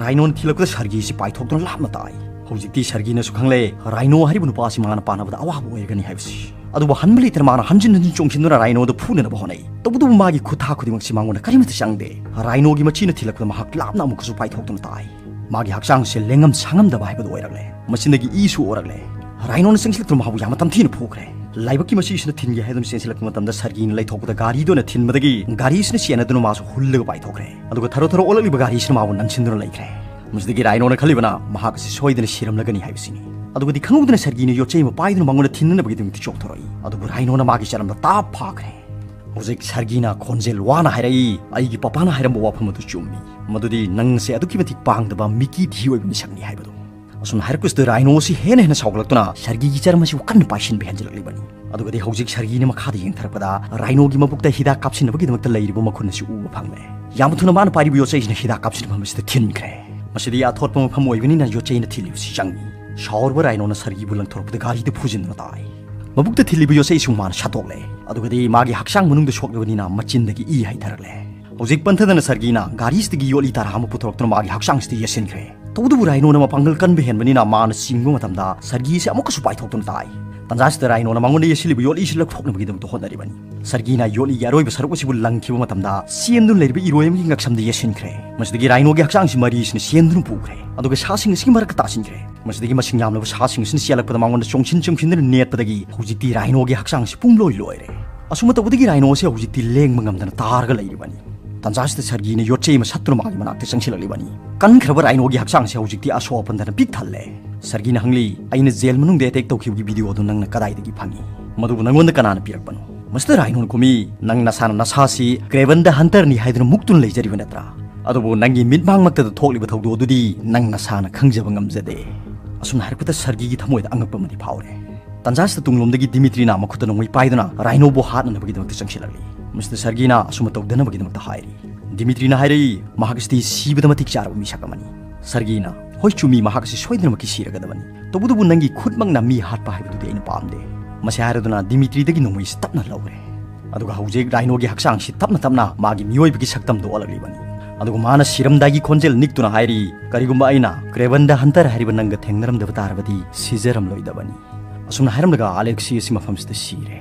ꯔꯥꯏꯅꯣꯅ ꯊꯤꯜꯂꯛꯄꯗ ꯁꯔꯒꯤꯁꯤ ꯄꯥꯏꯊꯣꯛꯇꯨꯅ ꯂꯥꯞꯅ ꯇꯥꯏ꯫ ꯍꯧꯖꯤꯛꯇꯤ ꯁꯔꯒꯤꯅꯁꯨ ꯈꯪꯂꯦ, ꯔꯥꯏꯅꯣ ꯍꯥꯏꯔꯤꯕ ꯅꯨꯄꯥ ꯑꯁꯤ ꯃꯥꯅ ꯄꯥꯟꯅꯕꯗ ꯑꯋꯥꯕ ꯑꯣꯏꯔꯒꯅꯤ ꯍꯥꯏꯕꯁꯤ꯫ ꯑꯗꯨꯕꯨ ꯍꯟꯕ ꯂꯩꯇꯅ ꯃꯥꯅ ꯍꯟꯖꯤꯟ ꯍꯟꯖꯤꯟ ꯆꯣꯡꯁꯤꯟꯗꯨꯅ ꯔꯥꯏꯅꯣꯗ ꯐꯨꯅꯅꯕ ꯍꯣꯠꯅꯩ꯫ ꯇꯧꯕꯇꯕꯨ ꯃꯥꯒꯤ ꯈꯨꯠꯊꯥ ꯈꯨꯗꯤꯡꯃꯛꯁꯤ ꯃꯉꯣꯟꯗ ꯀꯔꯤꯃꯠꯇ ꯆꯪꯗꯦ꯫ ꯔꯥꯏꯅꯣꯒꯤ ꯃꯆꯤꯅ ꯊꯤꯜꯂꯛꯄꯗ ꯃꯍꯥꯛ ꯂꯥꯞꯅ ꯑꯃꯨꯛꯀꯁꯨ ꯄꯥꯏꯊꯣꯛꯇꯨꯅ ꯇꯥꯏ꯫ ꯃꯥꯒꯤ ꯍꯛꯆꯥꯡꯁꯦ ꯂꯦꯡꯉꯝ ꯁꯥꯉꯝꯗꯕ ꯍꯥꯏꯕꯗꯨ ꯑꯣꯏꯔꯛꯂꯦ꯫ ꯃꯆꯤꯟꯗꯒꯤ ꯏꯁꯨ ꯑꯣꯔꯛꯂꯦ꯫ ꯔꯥꯏꯅꯣꯅ ꯆꯪꯁꯤꯜꯂꯛꯇꯨꯅ ꯃꯍꯥꯛꯄꯨ ꯌꯥꯝꯅ ꯇꯝꯊꯤꯅ ꯐꯨꯈ꯭ꯔꯦ꯫ ꯂꯥꯏꯕꯛꯀꯤ ꯃꯆꯤꯁꯤꯅ ꯊꯤꯟꯒꯦ ꯍꯥꯏꯗꯨꯅ ꯆꯦꯟꯁꯤꯜꯂꯛꯄ ꯃꯇꯝꯗ ꯁꯔꯒꯤꯅ ꯂꯩꯊꯣꯛꯄꯗ ꯒꯥꯔꯤꯗꯨꯅ ꯊꯤꯟꯕꯗꯒꯤ ꯒꯥꯔꯤꯁꯤꯅ ꯆꯦꯟꯅꯗꯨꯅ ꯃꯥꯁꯨ ꯍꯨꯜꯂꯒ ꯄꯥꯏꯊꯣꯛꯈ꯭ꯔꯦ꯫ ꯑꯗꯨꯒ ꯊꯔꯣ ꯊꯔꯣ ꯑꯣꯜꯂꯛꯂꯤꯕ ꯒꯥꯔꯤꯁꯤꯅ ꯃꯥꯕꯨ ꯅꯟꯁꯤꯟꯗꯨꯅ ꯂꯩꯈ꯭ꯔꯦ꯫ ꯃꯁꯤꯗꯒꯤ ꯔꯥꯏꯅꯣꯅ ꯈꯜꯂꯤꯕꯅ ꯃꯍꯥꯛ ꯑꯁꯤ ꯁꯣꯏꯗꯅ ꯁꯤꯔꯝꯂꯒꯅꯤ ꯍꯥꯏꯕꯁꯤꯅꯤ꯫ ꯑꯗꯨꯒꯗꯤ ꯈꯪꯍꯧꯗꯅ ꯁꯔꯒꯤꯅ ꯌꯣꯠꯆꯩ ꯑꯃ ꯄꯥꯏꯗꯨꯅ ꯃꯉꯣꯟꯗ ꯊꯤꯟꯅꯅꯕꯒꯤꯗꯃꯛꯇ ꯆꯣꯡꯊꯣꯔꯛꯏ꯫ ꯑꯗꯨꯕꯨ ꯔꯥꯏꯅꯣꯅ ꯃꯥꯒꯤ ꯆꯔꯝꯗ ꯇꯥꯞ ꯐꯥꯈ꯭ꯔꯦ꯫ ꯍꯧꯖꯤꯛ ꯁꯔꯒꯤꯅ ꯈꯣꯟꯖꯦꯜ ꯋꯥꯅ ꯍꯥꯏꯔꯛꯏ, "ꯑꯩꯒꯤ ꯄꯄꯥꯅ ꯍꯥꯏꯔꯝꯕ ꯋꯥꯐꯝ ꯑꯗꯨ ꯆꯨꯝꯃꯤ, ꯃꯗꯨꯗꯤ ꯅꯪꯁꯦ ꯑꯗꯨꯛꯀꯤ ꯃꯇꯤꯛ ꯄꯥꯡꯗꯕ ꯃꯤꯀꯤ ꯊꯤ ꯑꯣꯏꯕ ꯃꯤꯁꯛꯅꯤ ꯍꯥꯏꯕꯗꯨ꯫ ꯑꯁꯨꯝꯅ ꯍꯥꯏꯔꯛꯄꯁꯤꯗ ꯔꯥꯏꯅꯣ ꯑꯁꯤ ꯍꯦꯟꯅ ꯍꯦꯟꯅ ꯁꯥꯎꯒꯠꯂꯛꯇꯨꯅ ꯁꯔꯒꯤꯒꯤ ꯆꯔꯝ ꯑꯁꯤꯕꯨ ꯀꯟꯅ ꯄꯥꯏꯁꯤꯟꯕ ꯍꯦꯟꯖꯤꯜꯂꯛꯂꯤꯕꯅꯤ꯫ ꯑꯗꯨꯒꯗꯤ ꯍꯧꯖꯤꯛ ꯁꯔꯒꯤꯅ ꯃꯈꯥꯗ ꯌꯦꯡꯊꯔꯛꯄꯗ ꯔꯥꯏꯅꯣꯒꯤ ꯃꯕꯨꯛꯇ ꯍꯤꯗꯥꯛ ꯀꯥꯞꯁꯤꯟꯅꯕꯒꯤꯗꯃꯛꯇ ꯂꯩꯔꯤꯕ ꯃꯈꯨꯟ ꯑꯁꯤ ꯎꯕ ꯐꯪꯂꯦ꯫ ꯌꯥꯝ ꯊꯨꯅ ꯃꯥꯅ ꯄꯥꯏꯔꯤꯕ ꯌꯣꯠꯆꯩꯁꯤꯅ ꯍꯤꯗꯥꯛ ꯀꯥꯞꯁꯤꯟꯅꯐꯝ ꯑꯁꯤꯗ ꯊꯤꯟꯈ꯭ꯔꯦ꯫ ꯃꯁꯤꯗꯤ ꯑꯊꯣꯠꯄ ꯃꯐꯝ ꯑꯣꯏꯕꯅꯤꯅ ꯌꯣꯠꯆꯩꯅ ꯊꯤꯜꯂꯤꯕꯁꯤ ꯆꯪꯏ꯫ ꯁꯥꯎꯔꯕ ꯔꯥꯏꯅꯣꯅ ꯁꯔꯒꯤꯕꯨ ꯂꯪꯊꯣꯔꯛꯄꯗ ꯒꯥꯔꯤꯗ ꯐꯨꯖꯤꯟꯗꯨꯅ ꯇꯥꯏ꯫ ꯃꯕꯨꯛꯇ ꯊꯤꯜꯂꯤꯕ ꯌꯣꯠꯆꯩꯁꯨ ꯃꯥꯅ ꯁꯠꯇꯣꯛꯂꯦ꯫ ꯑꯗꯨꯒꯗꯤ ꯃꯥꯒꯤ ꯍꯛꯆꯥꯡ ꯃꯅꯨꯡꯗ ꯁꯣꯛꯂꯕꯅꯤꯅ ꯃꯆꯤꯟꯗꯒꯤ ꯏ ꯍꯩꯊꯔꯛꯂꯦ꯫ ꯍꯧꯖꯤꯛ ꯄꯟꯊꯗꯅ ꯁꯔꯒꯤꯅ ꯒꯥꯔꯤꯁꯤꯗꯒꯤ ꯌꯣꯠꯂꯤ ꯇꯔꯥ ꯑꯃ ꯄꯨꯊꯣꯔꯛꯇꯨꯅ ꯃꯥꯒꯤ ꯍꯛꯆꯥꯡꯁꯤꯗ ꯌꯦꯠꯁꯤꯟꯈ꯭ꯔꯦ꯫ ꯇꯧꯕꯇꯕꯨ ꯔꯥꯏꯅꯣꯅ ꯃꯄꯥꯡꯒꯜ ꯀꯟꯕ ꯍꯦꯟꯕꯅꯤꯅ ꯃꯥꯅ ꯆꯤꯡꯕ ꯃꯇꯝꯗ ꯁꯔꯒꯤꯁꯤ ꯑꯃꯨꯛꯀꯁꯨ ꯄꯥꯏꯊꯣꯛꯇꯨꯅ ꯇꯥꯏ꯫ ꯇꯟꯖꯥꯁꯤꯗ ꯔꯥꯏꯅꯣꯅ ꯃꯉꯣꯟꯗ ꯌꯦꯠꯁꯤꯜꯂꯤꯕ ꯌꯣꯠꯂꯤꯁꯤ ꯂꯧꯊꯣꯛꯅꯕꯒꯤꯗꯃꯛꯇ ꯍꯣꯠꯅꯔꯤꯕꯅꯤ꯫ ꯁꯔꯒꯤꯅ ꯌꯣꯠꯂꯤꯒꯤ ꯑꯔꯣꯏꯕ ꯁꯔꯨꯛ ꯑꯁꯤꯕꯨ ꯂꯪꯈꯤꯕ ꯃꯇꯝꯗ ꯆꯦꯟꯗꯨꯅ ꯂꯩꯔꯤꯕ ꯏꯔꯣꯏ ꯑꯃꯒꯤ ꯉꯛꯁꯝꯗ ꯌꯦꯠꯁꯤꯟꯈ꯭ꯔꯦ꯫ ꯃꯁꯤꯗꯒꯤ ꯔꯥꯏꯅꯣꯒꯤ ꯍꯛꯆꯥꯡꯁꯤ ꯃꯔꯤꯁꯤꯅ ꯆꯦꯟꯗꯨꯅ ꯄꯨꯈ꯭ꯔꯦ꯫ ꯑꯗꯨꯒ ꯁꯥꯁꯤꯡ ꯑꯁꯤꯒꯤ ꯃꯔꯛꯇ ꯇꯥꯁꯤꯟꯈ꯭ꯔꯦ꯫ ꯃꯁꯤꯗꯒꯤ ꯃꯁꯤꯡ ꯌꯥꯝꯂꯕ ꯁꯥꯁꯤꯡ ꯑꯁꯤꯅ ꯆꯦꯜꯂꯛꯄꯗ ꯃꯉꯣꯟꯗ ꯆꯣꯡꯁꯤꯟ ꯆꯣꯡꯁꯤꯟꯗꯨꯅ ꯅꯦꯠꯄꯗꯒꯤ ꯍꯧꯖꯤꯛꯇꯤ ꯔꯥꯏꯅꯣꯒꯤ ꯍꯛꯆꯥꯡꯁꯤ ꯄꯨꯡꯂꯣꯏ ꯂꯣꯏꯔꯦ꯫ ꯑꯁꯨꯝꯅ ꯇꯧꯕꯗꯒꯤ ꯔꯥꯏꯅꯣ ꯑꯁꯤ ꯍꯧꯖꯤꯛꯇꯤ ꯂꯦꯡꯕ ꯉꯝꯗꯅ ꯇꯥꯔꯒ ꯂꯩꯔꯤꯕꯅꯤ꯫ ꯇꯟꯖꯥꯁꯤꯗ ꯁꯔꯒꯤꯅ ꯌꯣꯠꯆꯩ ꯑꯃ ꯁꯠꯇꯨꯅ ꯃꯥꯒꯤ ꯃꯅꯥꯛꯇ ꯆꯪꯁꯤꯜꯂꯛꯂꯤꯕꯅꯤ꯫ ꯀꯟꯈ꯭ꯔꯕ ꯔꯥꯏꯅꯣꯒꯤ ꯍꯛꯆꯥꯡꯁꯤ ꯍꯧꯖꯤꯛꯇꯤ ꯑꯁꯣꯛ ꯑꯄꯟꯗꯅ ꯄꯤꯛ ꯊꯜꯂꯦ꯫ ꯁꯔꯒꯤꯅ ꯍꯪꯂꯤ, "ꯑꯩꯅ ꯖꯦꯜ ꯃꯅꯨꯡꯗ ꯑꯦꯇꯦꯛ ꯇꯧꯈꯤꯕꯒꯤ ꯚꯤꯗꯤꯑꯣ ꯑꯗꯨ ꯅꯪꯅ ꯀꯗꯥꯏꯗꯒꯤ ꯐꯪꯉꯤ? ꯃꯗꯨꯕꯨ ꯅꯪꯉꯣꯟꯗ ꯀꯅꯥꯅ ꯄꯤꯔꯛꯄꯅꯣ?" ꯃꯁꯤꯗ ꯔꯥꯏꯅꯣꯅ ꯈꯨꯝꯃꯤ, "ꯅꯪ ꯅꯁꯥꯅ ꯅꯁꯥꯁꯤ ꯀ꯭ꯔꯦꯕꯟꯗ ꯍꯟꯇꯔꯅꯤ ꯍꯥꯏꯗꯨꯅ ꯃꯨꯛꯇꯨꯅ ꯂꯩꯖꯔꯤꯕ ꯅꯠꯇ꯭ꯔꯥ? ꯑꯗꯨꯕꯨ ꯅꯪꯒꯤ ꯃꯤꯠꯃꯥꯡꯃꯛꯇꯗ ꯊꯣꯛꯂꯤꯕ ꯊꯧꯗꯣꯛ ꯑꯗꯨꯗꯤ ꯅꯪ ꯅꯁꯥꯅ ꯈꯪꯖꯕ ꯉꯝꯖꯗꯦ꯫" ꯑꯁꯨꯝꯅ ꯍꯥꯏꯔꯛꯄꯗ ꯁꯔꯒꯤꯒꯤ ꯊꯃꯣꯏꯗ ꯑꯉꯛꯄ ꯑꯃꯗꯤ ꯐꯥꯎꯔꯦ꯫ ꯇꯟꯖꯥꯁꯤꯗ ꯇꯨꯡꯂꯣꯝꯗꯒꯤ ꯗꯤꯃꯤꯇ꯭ꯔꯤꯅ ꯃꯈꯨꯠꯇ ꯅꯣꯡꯃꯩ ꯄꯥꯏꯗꯨꯅ ꯔꯥꯏꯅꯣꯕꯨ ꯍꯥꯠꯅꯅꯕꯒꯤꯗꯃꯛꯇ ꯆꯪꯁꯤꯜꯂꯛꯂꯤ꯫ ꯃꯁꯤꯗ ꯁꯔꯒꯤꯅ ꯑꯁꯨꯝꯅ ꯇꯧꯗꯅꯕꯒꯤꯗꯃꯛꯇ ꯍꯥꯏꯔꯤ꯫ ꯗꯤꯃꯤꯇ꯭ꯔꯤꯅ ꯍꯥꯏꯔꯛꯏ, "ꯃꯍꯥꯛ ꯑꯁꯤꯗꯤ ꯁꯤꯕꯗ ꯃꯇꯤꯛ ꯆꯥꯔꯕ ꯃꯤꯁꯛ ꯑꯃꯅꯤ꯫" ꯁꯔꯒꯤꯅ, "ꯍꯣꯏ, ꯆꯨꯝꯃꯤ, ꯃꯍꯥꯛ ꯑꯁꯤ ꯁꯣꯏꯗꯅꯃꯛꯀꯤ ꯁꯤꯔꯒꯗꯕꯅꯤ꯫ ꯇꯧꯕꯇꯕꯨ ꯅꯪꯒꯤ ꯈꯨꯠꯃꯛꯅ ꯃꯤ ꯍꯥꯠꯄ ꯍꯥꯏꯕꯗꯨꯗꯤ ꯑꯩꯅ ꯄꯥꯝꯗꯦ꯫" ꯃꯁꯤ ꯍꯥꯏꯔꯗꯨꯅ ꯗꯤꯃꯤꯇ꯭ꯔꯤꯗꯒꯤ ꯅꯣꯡꯃꯩꯁꯤ ꯇꯞꯅ ꯂꯧꯔꯦ꯫ ꯑꯗꯨꯒ ꯍꯧꯖꯤꯛ ꯔꯥꯏꯅꯣꯒꯤ ꯍꯛꯆꯥꯡꯁꯤ ꯇꯞꯅ ꯇꯞꯅ ꯃꯥꯒꯤ ꯃꯤꯑꯣꯏꯕꯒꯤ ꯁꯛꯇꯝꯗ ꯑꯣꯜꯂꯛꯂꯤꯕꯅꯤ꯫ ꯑꯗꯨꯒ ꯃꯥꯅ ꯁꯤꯔꯝꯗꯥꯏꯒꯤ ꯈꯣꯟꯖꯦꯜ ꯅꯤꯛꯇꯨꯅ ꯍꯥꯏꯔꯤ, "ꯀꯔꯤꯒꯨꯝꯕ ꯑꯩꯅ ꯀ꯭ꯔꯦꯕꯟꯗ ꯍꯟꯇꯔ ꯍꯥꯏꯔꯤꯕ ꯅꯪꯒ ꯊꯦꯡꯅꯔꯝꯗꯕ ꯇꯥꯔꯕꯗꯤ ꯁꯤꯖꯔꯝꯂꯣꯏꯗꯕꯅꯤ꯫" ꯑꯁꯨꯝꯅ ꯍꯥꯏꯔꯝꯂꯒ ꯑꯂꯦꯛꯁꯤ ꯑꯁꯤ ꯃꯐꯝꯁꯤꯗ ꯁꯤꯔꯦ꯫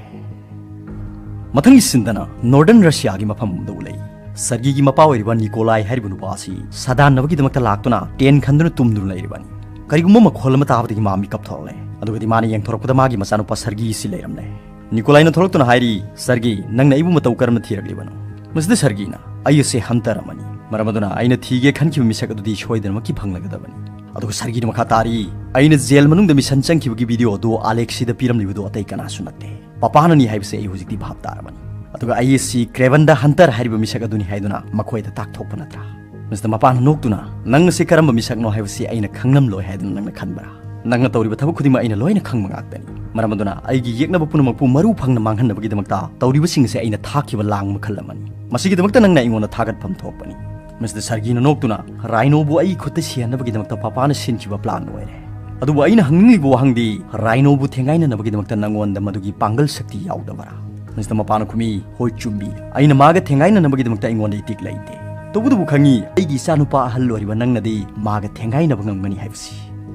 ꯃꯊꯪꯒꯤ ꯁꯤꯟꯗꯅ ꯅꯣꯔꯗꯔꯟ ꯔꯁꯤꯌꯥꯒꯤ ꯃꯐꯝ ꯑꯃꯗ ꯎꯠꯂꯛꯏ꯫ ꯁꯔꯒꯤꯒꯤ ꯃꯄꯥ ꯑꯣꯏꯔꯤꯕ ꯅꯤꯀꯣꯂꯥꯏ ꯍꯥꯏꯔꯤꯕ ꯅꯨꯄꯥ ꯑꯁꯤ ꯁꯥꯗꯥꯟꯅꯕꯒꯤꯗꯃꯛꯇ ꯂꯥꯛꯇꯨꯅ ꯇꯦꯟ ꯈꯟꯗꯨꯅ ꯇꯨꯝꯗꯨꯅ ꯂꯩꯔꯤꯕꯅꯤ꯫ ꯀꯔꯤꯒꯨꯝꯕ ꯃꯈꯣꯜ ꯑꯃ ꯇꯥꯕꯗꯒꯤ ꯃꯥ ꯃꯤꯀꯞ ꯊꯣꯛꯂꯛꯂꯦ꯫ ꯑꯗꯨꯒꯗꯤ ꯃꯥꯅ ꯌꯦꯡꯊꯣꯔꯛꯄꯗ ꯃꯥꯒꯤ ꯃꯆꯥꯅꯨꯄꯥ ꯁꯔꯒꯤ ꯑꯁꯤ ꯂꯩꯔꯝꯂꯦ꯫ ꯅꯤꯀꯣꯂꯥꯏꯅ ꯊꯣꯛꯂꯛꯇꯨꯅ ꯍꯥꯏꯔꯤ, "ꯁꯔꯒꯤ, ꯅꯪꯅ ꯑꯩꯕꯨ ꯃꯇꯧ ꯀꯔꯝꯅ ꯊꯤꯔꯛꯂꯤꯕꯅꯣ?" ꯃꯁꯤꯗ ꯁꯔꯒꯤꯅ, "ꯑꯩ ꯑꯁꯤ ꯍꯟꯇꯔ ꯑꯃꯅꯤ꯫ ꯃꯔꯝ ꯑꯗꯨꯅ ꯑꯩꯅ ꯊꯤꯒꯦ ꯈꯟꯈꯤꯕ ꯃꯤꯁꯛ ꯑꯗꯨꯗꯤ ꯁꯣꯏꯗꯅꯃꯛꯀꯤ ꯐꯪꯂꯒꯗꯕꯅꯤ꯫" ꯑꯗꯨꯒ ꯁꯔꯒꯤꯅ ꯃꯈꯥ ꯇꯥꯔꯤ, "ꯑꯩꯅ ꯖꯦꯜ ꯃꯅꯨꯡꯗ ꯃꯤꯁꯟ ꯆꯪꯈꯤꯕꯒꯤ ꯚꯤꯗꯤꯑꯣ ꯑꯗꯨ ꯑꯂꯦꯛꯁꯤꯗ ꯄꯤꯔꯝꯂꯤꯕꯗꯨ ꯑꯇꯩ ꯀꯅꯥꯁꯨ ꯅꯠꯇꯦ꯫ ꯄꯄꯥꯅꯅꯤ ꯍꯥꯏꯕꯁꯤ ꯑꯩ ꯍꯧꯖꯤꯛꯇꯤ ꯚꯥꯞ ꯇꯥꯔꯕꯅꯤ꯫ ꯑꯗꯨꯒ ꯑꯩ ꯑꯁꯤ ꯀ꯭ꯔꯦꯕꯟꯗ ꯍꯟꯇꯔ ꯍꯥꯏꯔꯤꯕ ꯃꯤꯁꯛ ꯑꯗꯨꯅꯤ ꯍꯥꯏꯗꯨꯅ ꯃꯈꯣꯏꯗ ꯇꯥꯛꯊꯣꯛꯄ ꯅꯠꯇ꯭ꯔꯥ?" ꯃꯁꯤꯗ ꯃꯄꯥꯅ ꯅꯣꯛꯇꯨꯅ, "ꯅꯪ ꯑꯁꯤ ꯀꯔꯝꯕ ꯃꯤꯁꯛꯅꯣ ꯍꯥꯏꯕꯁꯤ ꯑꯩꯅ ꯈꯪꯂꯝꯂꯣꯏ ꯍꯥꯏꯗꯨꯅ ꯅꯪꯅ ꯈꯟꯕ꯭ꯔꯥ? ꯅꯪꯅ ꯇꯧꯔꯤꯕ ꯊꯕꯛ ꯈꯨꯗꯤꯡꯃꯛ ꯑꯩꯅ ꯂꯣꯏꯅ ꯈꯪꯕ ꯉꯥꯛꯇꯅꯤ꯫ ꯃꯔꯝ ꯑꯗꯨꯅ ꯑꯩꯒꯤ ꯌꯦꯛꯅꯕ ꯄꯨꯝꯅꯃꯛꯄꯨ ꯃꯔꯨ ꯐꯪꯅ ꯃꯥꯡꯍꯟꯅꯕꯒꯤꯗꯃꯛꯇ ꯇꯧꯔꯤꯕꯁꯤꯡ ꯑꯁꯤ ꯑꯩꯅ ꯊꯥꯛꯈꯤꯕ ꯂꯥꯡ ꯃꯈꯜ ꯑꯃꯅꯤ꯫ ꯃꯁꯤꯒꯤꯗꯃꯛꯇ ꯅꯪꯅ ꯑꯩꯉꯣꯟꯗ ꯊꯥꯒꯠꯐꯝ ꯊꯣꯛꯄꯅꯤ꯫" ꯃꯁꯤꯗ ꯁꯔꯒꯤꯅ ꯅꯣꯛꯇꯨꯅ, "ꯔꯥꯏꯅꯣꯕꯨ ꯑꯩꯒꯤ ꯈꯨꯠꯇ ꯁꯤꯍꯟꯅꯕꯒꯤꯗꯃꯛꯇ ꯄꯥꯄꯥꯅ ꯁꯤꯟꯈꯤꯕ ꯄ꯭ꯂꯥꯟ ꯑꯣꯏꯔꯦ꯫ ꯑꯗꯨꯕꯨ ꯑꯩꯅ ꯍꯪꯅꯤꯡꯂꯤꯕ ꯋꯥꯍꯪꯗꯤ, ꯔꯥꯏꯅꯣꯕꯨ ꯊꯦꯡꯒꯥꯏꯅꯅꯕꯒꯤꯗꯃꯛꯇ ꯅꯪꯉꯣꯟꯗ ꯃꯗꯨꯒꯤ ꯄꯥꯡꯒꯜ ꯁꯛꯇꯤ ꯌꯥꯎꯗꯕꯔꯥ?" ꯃꯁꯤꯗ ꯃꯄꯥꯅ ꯈꯨꯝꯃꯤ, "ꯍꯣꯏ, ꯆꯨꯝꯃꯤ꯫ ꯑꯩꯅ ꯃꯥꯒ ꯊꯦꯡꯒꯥꯏꯅꯅꯕꯒꯤꯗꯃꯛꯇ ꯑꯩꯉꯣꯟꯗ ꯏꯇꯤꯛ ꯂꯩꯇꯦ꯫ ꯇꯧꯕꯇꯕꯨ ꯈꯪꯉꯤ, ꯑꯩꯒꯤ ꯏꯆꯥꯅꯨꯄꯥ ꯑꯍꯜ ꯑꯣꯏꯔꯤꯕ ꯅꯪꯅꯗꯤ ꯃꯥꯒ ꯊꯦꯡꯒꯥꯏꯅꯕ ꯉꯝꯒꯅꯤ ꯍꯥꯏꯕꯁꯤ꯫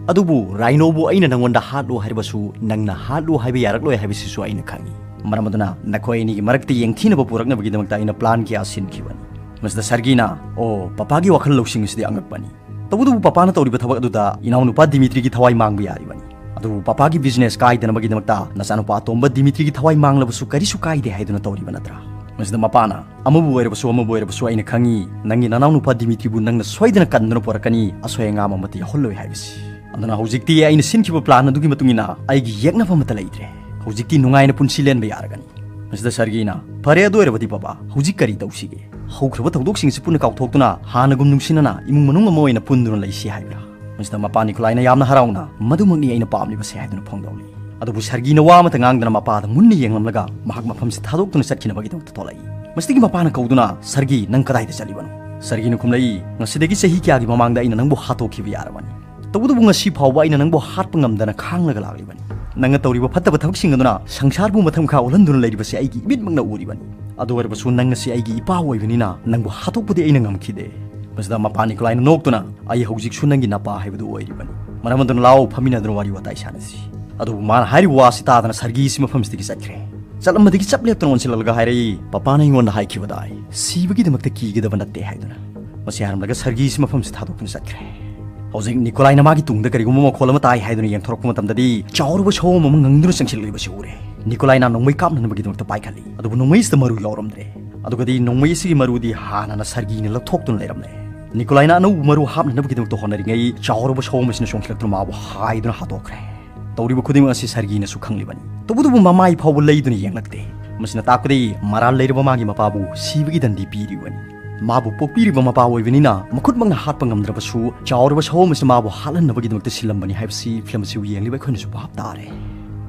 ꯑꯗꯨꯕꯨ ꯔꯥꯏꯅꯣꯕꯨ ꯑꯩꯅ ꯅꯪꯉꯣꯟꯗ ꯍꯥꯠꯂꯣ ꯍꯥꯏꯔꯕꯁꯨ ꯅꯪꯅ ꯍꯥꯠꯂꯣ ꯍꯥꯏꯕ ꯌꯥꯔꯛꯂꯣꯏ ꯍꯥꯏꯕꯁꯤꯁꯨ ꯑꯩꯅ ꯈꯪꯉꯤ꯫ ꯃꯔꯝ ꯑꯗꯨꯅ ꯅꯈꯣꯏ ꯑꯅꯤꯒꯤ ꯃꯔꯛꯇ ꯌꯦꯡꯊꯤꯅꯕ ꯄꯨꯔꯛꯅꯕꯒꯤꯗꯃꯛꯇ ꯑꯩꯅ ꯄ꯭ꯂꯥꯟ ꯀꯌꯥ ꯁꯤꯟꯈꯤꯕꯅꯤ꯫" ꯃꯁꯤꯗ ꯁꯔꯒꯤꯅ, "ꯑꯣ, ꯄꯄꯥꯒꯤ ꯋꯥꯈꯜ ꯂꯧꯁꯤꯡ ꯑꯁꯤꯗꯤ ꯑꯉꯛꯄꯅꯤ꯫ ꯇꯧꯕꯇꯕꯨ ꯄꯄꯥꯅ ꯇꯧꯔꯤꯕ ꯊꯕꯛ ꯑꯗꯨꯗ ꯏꯅꯥꯎꯅꯨꯄꯥ ꯗꯤꯃꯤꯇ꯭ꯔꯤꯒꯤ ꯊꯋꯥꯏ ꯃꯥꯡꯕ ꯌꯥꯔꯤꯕꯅꯤ꯫ ꯑꯗꯨꯕꯨ ꯄꯄꯥꯒꯤ ꯕꯤꯖꯤꯅꯦꯁ ꯀꯥꯏꯗꯅꯕꯒꯤꯗꯃꯛꯇ ꯅꯆꯥꯅꯨꯄꯥ ꯑꯇꯣꯝꯕ ꯗꯤꯃꯤꯇ꯭ꯔꯤꯒꯤ ꯊꯋꯥꯏ ꯃꯥꯡꯂꯕꯁꯨ ꯀꯔꯤꯁꯨ ꯀꯥꯏꯗꯦ ꯍꯥꯏꯗꯨꯅ ꯇꯧꯔꯤꯕ ꯅꯠꯇ꯭ꯔꯥ?" ꯃꯁꯤꯗ ꯃꯄꯥꯅ, "ꯑꯃꯕꯨ ꯑꯣꯏꯔꯕꯁꯨ ꯑꯃꯕꯨ ꯑꯣꯏꯔꯕꯁꯨ ꯑꯩꯅ ꯈꯪꯉꯤ, ꯅꯪꯒꯤ ꯅꯅꯥꯎꯅꯨꯄꯥ ꯗꯤꯃꯤꯇ꯭ꯔꯤꯕꯨ ꯅꯪꯅ ꯁꯣꯏꯗꯅ ꯀꯟꯗꯨꯅ ꯄꯨꯔꯛꯀꯅꯤ, ꯑꯁꯣꯏ ꯑꯉꯥꯝ ꯑꯃꯠꯇ ꯌꯥꯎꯍꯜꯂꯣꯏ ꯍꯥꯏꯕꯁꯤ꯫ ꯑꯗꯨꯅ ꯍꯧꯖꯤꯛꯇꯤ ꯑꯩꯅ ꯁꯤꯟꯈꯤꯕ ꯄ꯭ꯂꯥꯟ ꯑꯗꯨꯒꯤ ꯃꯇꯨꯡ ꯏꯟꯅ ꯑꯩꯒꯤ ꯌꯦꯛꯅꯕ ꯑꯃꯠꯇ ꯂꯩꯇ꯭ꯔꯦ꯫ ꯍꯧꯖꯤꯛꯇꯤ ꯅꯨꯡꯉꯥꯏꯅ ꯄꯨꯟꯁꯤ ꯂꯦꯟꯕ ꯌꯥꯔꯒꯅꯤ꯫" ꯃꯁꯤꯗ ꯁꯔꯒꯤꯅ, "ꯐꯔꯦ, ꯑꯗꯨ ꯑꯣꯏꯔꯕꯗꯤ ꯕꯕꯥ, ꯍꯧꯖꯤꯛ ꯀꯔꯤ ꯇꯧꯁꯤꯒꯦ? ꯍꯧꯈ꯭ꯔꯕ ꯊꯧꯗꯣꯛꯁꯤꯡꯁꯤ ꯄꯨꯟꯅ ꯀꯥꯎꯊꯣꯛꯇꯨꯅ ꯍꯥꯟꯅꯒꯨꯝ ꯅꯨꯡꯁꯤꯅꯅ ꯏꯃꯨꯡ ꯃꯅꯨꯡ ꯑꯃ ꯑꯣꯏꯅ ꯄꯨꯟꯗꯨꯅ ꯂꯩꯁꯤ ꯍꯥꯏꯕ꯭ꯔꯥ?" ꯃꯁꯤꯗ ꯃꯄꯥ ꯅꯤꯀꯣꯂꯥꯏꯅ ꯌꯥꯝꯅ ꯍꯔꯥꯎꯅ, "ꯃꯗꯨꯃꯛꯅꯤ ꯑꯩꯅ ꯄꯥꯝꯂꯤꯕꯁꯦ" ꯍꯥꯏꯗꯨꯅ ꯐꯣꯡꯗꯣꯛꯂꯤ꯫ ꯑꯗꯨꯕꯨ ꯁꯔꯒꯤꯅ ꯋꯥ ꯑꯃꯠꯇ ꯉꯥꯡꯗꯅ ꯃꯄꯥꯗ ꯃꯨꯟꯅ ꯌꯦꯡꯂꯝꯂꯒ ꯃꯍꯥꯛ ꯃꯐꯝꯁꯤ ꯊꯥꯗꯣꯛꯇꯨꯅ ꯆꯠꯈꯤꯅꯕꯒꯤꯗꯃꯛꯇ ꯊꯣꯛꯂꯛꯏ꯫ ꯃꯁꯤꯗꯒꯤ ꯃꯄꯥꯅ ꯀꯧꯗꯨꯅ, "ꯁꯔꯒꯤ, ꯅꯪ ꯀꯗꯥꯏꯗ ꯆꯠꯂꯤꯕꯅꯣ?" ꯁꯔꯒꯤꯅ ꯈꯨꯝꯂꯛꯏ, "ꯉꯁꯤꯗꯒꯤ ꯆꯍꯤ ꯀꯌꯥꯒꯤ ꯃꯃꯥꯡꯗ ꯑꯩꯅ ꯅꯪꯕꯨ ꯍꯥꯠꯇꯣꯛꯈꯤꯕ ꯌꯥꯔꯕꯅꯤ꯫ ꯇꯧꯕꯇꯕꯨ ꯉꯁꯤ ꯐꯥꯎꯕ ꯑꯩꯅ ꯅꯪꯕꯨ ꯍꯥꯠꯄ ꯉꯝꯗꯅ ꯈꯥꯡꯂꯒ ꯂꯥꯛꯂꯤꯕꯅꯤ꯫ ꯅꯪꯅ ꯇꯧꯔꯤꯕ ꯐꯠꯇꯕ ꯊꯕꯛꯁꯤꯡ ꯑꯗꯨꯅ ꯁꯪꯁꯥꯔꯕꯨ ꯃꯊꯪ ꯃꯈꯥ ꯑꯣꯜꯍꯟꯗꯨꯅ ꯂꯩꯔꯤꯕꯁꯤ ꯑꯩꯒꯤ ꯏꯃꯤꯠꯃꯛꯅ ꯎꯔꯤꯕꯅꯤ꯫ ꯑꯗꯨ ꯑꯣꯏꯔꯕꯁꯨ ꯅꯪ ꯉꯁꯤ ꯑꯩꯒꯤ ꯏꯄꯥ ꯑꯣꯏꯕꯅꯤꯅ ꯅꯪꯕꯨ ꯍꯥꯠꯇꯣꯛꯄꯗꯤ ꯑꯩꯅ ꯉꯝꯈꯤꯗꯦ꯫" ꯃꯁꯤꯗ ꯃꯄꯥ ꯅꯤꯀꯣꯂꯥꯏꯅ ꯅꯣꯛꯇꯨꯅ, "ꯑꯩ ꯍꯧꯖꯤꯛꯁꯨ ꯅꯪꯒꯤ ꯅꯄꯥ ꯍꯥꯏꯕꯗꯨ ꯑꯣꯏꯔꯤꯕꯅꯤ꯫ ꯃꯔꯝ ꯑꯗꯨꯅ ꯂꯥꯛꯑꯣ, ꯐꯝꯃꯤꯟꯅꯗꯨꯅ ꯋꯥꯔꯤ ꯋꯥꯇꯥꯏ ꯁꯥꯟꯅꯁꯤ꯫" ꯑꯗꯨꯕꯨ ꯃꯥꯅ ꯍꯥꯏꯔꯤꯕ ꯋꯥꯁꯤ ꯇꯥꯗꯅ ꯁꯔꯒꯤꯁꯤ ꯃꯐꯝꯁꯤꯗꯒꯤ ꯆꯠꯈ꯭ꯔꯦ꯫ ꯆꯠꯂꯝꯕꯗꯒꯤ ꯆꯞ ꯂꯦꯞꯇꯅ ꯑꯣꯟꯁꯤꯜꯂꯛꯂꯒ ꯍꯥꯏꯔꯛꯏ, "ꯄꯄꯥꯅ ꯑꯩꯉꯣꯟꯗ ꯍꯥꯏꯈꯤꯕꯗꯥꯏ, ꯁꯤꯕꯒꯤꯗꯃꯛꯇ ꯀꯤꯒꯗꯕ ꯅꯠꯇꯦ ꯍꯥꯏꯗꯨꯅ?" ꯃꯁꯤ ꯍꯥꯏꯔꯝꯂꯒ ꯁꯔꯒꯤꯁꯤ ꯃꯐꯝꯁꯤ ꯊꯥꯗꯣꯛꯇꯨꯅ ꯆꯠꯈ꯭ꯔꯦ꯫ ꯍꯧꯖꯤꯛ ꯅꯤꯀꯣꯂꯥꯏꯅ ꯃꯥꯒꯤ ꯇꯨꯡꯗ ꯀꯔꯤꯒꯨꯝꯕ ꯃꯈꯣꯜ ꯑꯃ ꯇꯥꯏ ꯍꯥꯏꯗꯨꯅ ꯌꯦꯡꯊꯣꯔꯛꯄ ꯃꯇꯝꯗꯗꯤ ꯆꯥꯎꯔꯕ ꯁꯑꯣꯝ ꯑꯃ ꯉꯪꯗꯨꯅ ꯆꯪꯁꯤꯜꯂꯛꯂꯤꯕꯁꯤ ꯎꯔꯦ꯫ ꯅꯤꯀꯣꯂꯥꯏꯅ ꯅꯣꯡꯃꯩ ꯀꯥꯞꯅꯅꯕꯒꯤꯗꯃꯛꯇ ꯄꯥꯏꯈꯠꯂꯤ꯫ ꯑꯗꯨꯕꯨ ꯅꯣꯡꯃꯩꯁꯤꯗ ꯃꯔꯨ ꯌꯥꯎꯔꯝꯗ꯭ꯔꯦ꯫ ꯑꯗꯨꯒꯗꯤ ꯅꯣꯡꯃꯩ ꯑꯁꯤꯒꯤ ꯃꯔꯨꯗꯤ ꯍꯥꯟꯅꯅ ꯁꯔꯒꯤꯅ ꯂꯧꯊꯣꯛꯇꯨꯅ ꯂꯩꯔꯝꯂꯦ꯫ ꯅꯤꯀꯣꯂꯥꯏꯅ ꯑꯅꯧꯕ ꯃꯔꯨ ꯍꯥꯞꯅꯅꯕꯒꯤꯗꯃꯛꯇ ꯍꯣꯠꯅꯔꯤꯉꯩ ꯆꯥꯎꯔꯕ ꯁꯑꯣꯝ ꯑꯁꯤꯅ ꯆꯣꯡꯁꯤꯜꯂꯛꯇꯨꯅ ꯃꯥꯕꯨ ꯍꯥꯏꯗꯨꯅ ꯍꯥꯠꯇꯣꯛꯈ꯭ꯔꯦ꯫ ꯇꯧꯔꯤꯕ ꯈꯨꯗꯤꯡꯃꯛ ꯑꯁꯤ ꯁꯔꯒꯤꯅꯁꯨ ꯈꯪꯂꯤꯕꯅꯤ꯫ ꯇꯧꯕꯇꯕꯨ ꯃꯃꯥꯏ ꯐꯥꯎꯕ ꯂꯩꯗꯨꯅ ꯌꯦꯡꯂꯛꯇꯦ꯫ ꯃꯁꯤꯅ ꯇꯥꯛꯄꯗꯤ ꯃꯔꯥꯜ ꯂꯩꯔꯕ ꯃꯥꯒꯤ ꯃꯄꯥꯕꯨ ꯁꯤꯕꯒꯤ ꯗꯟꯗꯤ ꯄꯤꯔꯤꯕꯅꯤ꯫ ꯃꯥꯕꯨ ꯄꯣꯛꯄꯤꯔꯤꯕ ꯃꯄꯥ ꯑꯣꯏꯕꯅꯤꯅ ꯃꯈꯨꯠꯃꯛꯅ ꯍꯥꯠꯄ ꯉꯝꯗ꯭ꯔꯕꯁꯨ, ꯆꯥꯎꯔꯕ ꯁꯑꯣꯝ ꯑꯁꯤ ꯃꯥꯕꯨ ꯍꯥꯠꯍꯟꯅꯕꯒꯤꯗꯃꯛꯇ ꯁꯤꯜꯂꯝꯕꯅꯤ ꯍꯥꯏꯕꯁꯤ ꯐꯤꯂꯝ ꯑꯁꯤꯕꯨ ꯌꯦꯡꯂꯤꯕ ꯑꯩꯈꯣꯏꯅꯁꯨ ꯚꯥꯞ ꯇꯥꯔꯦ꯫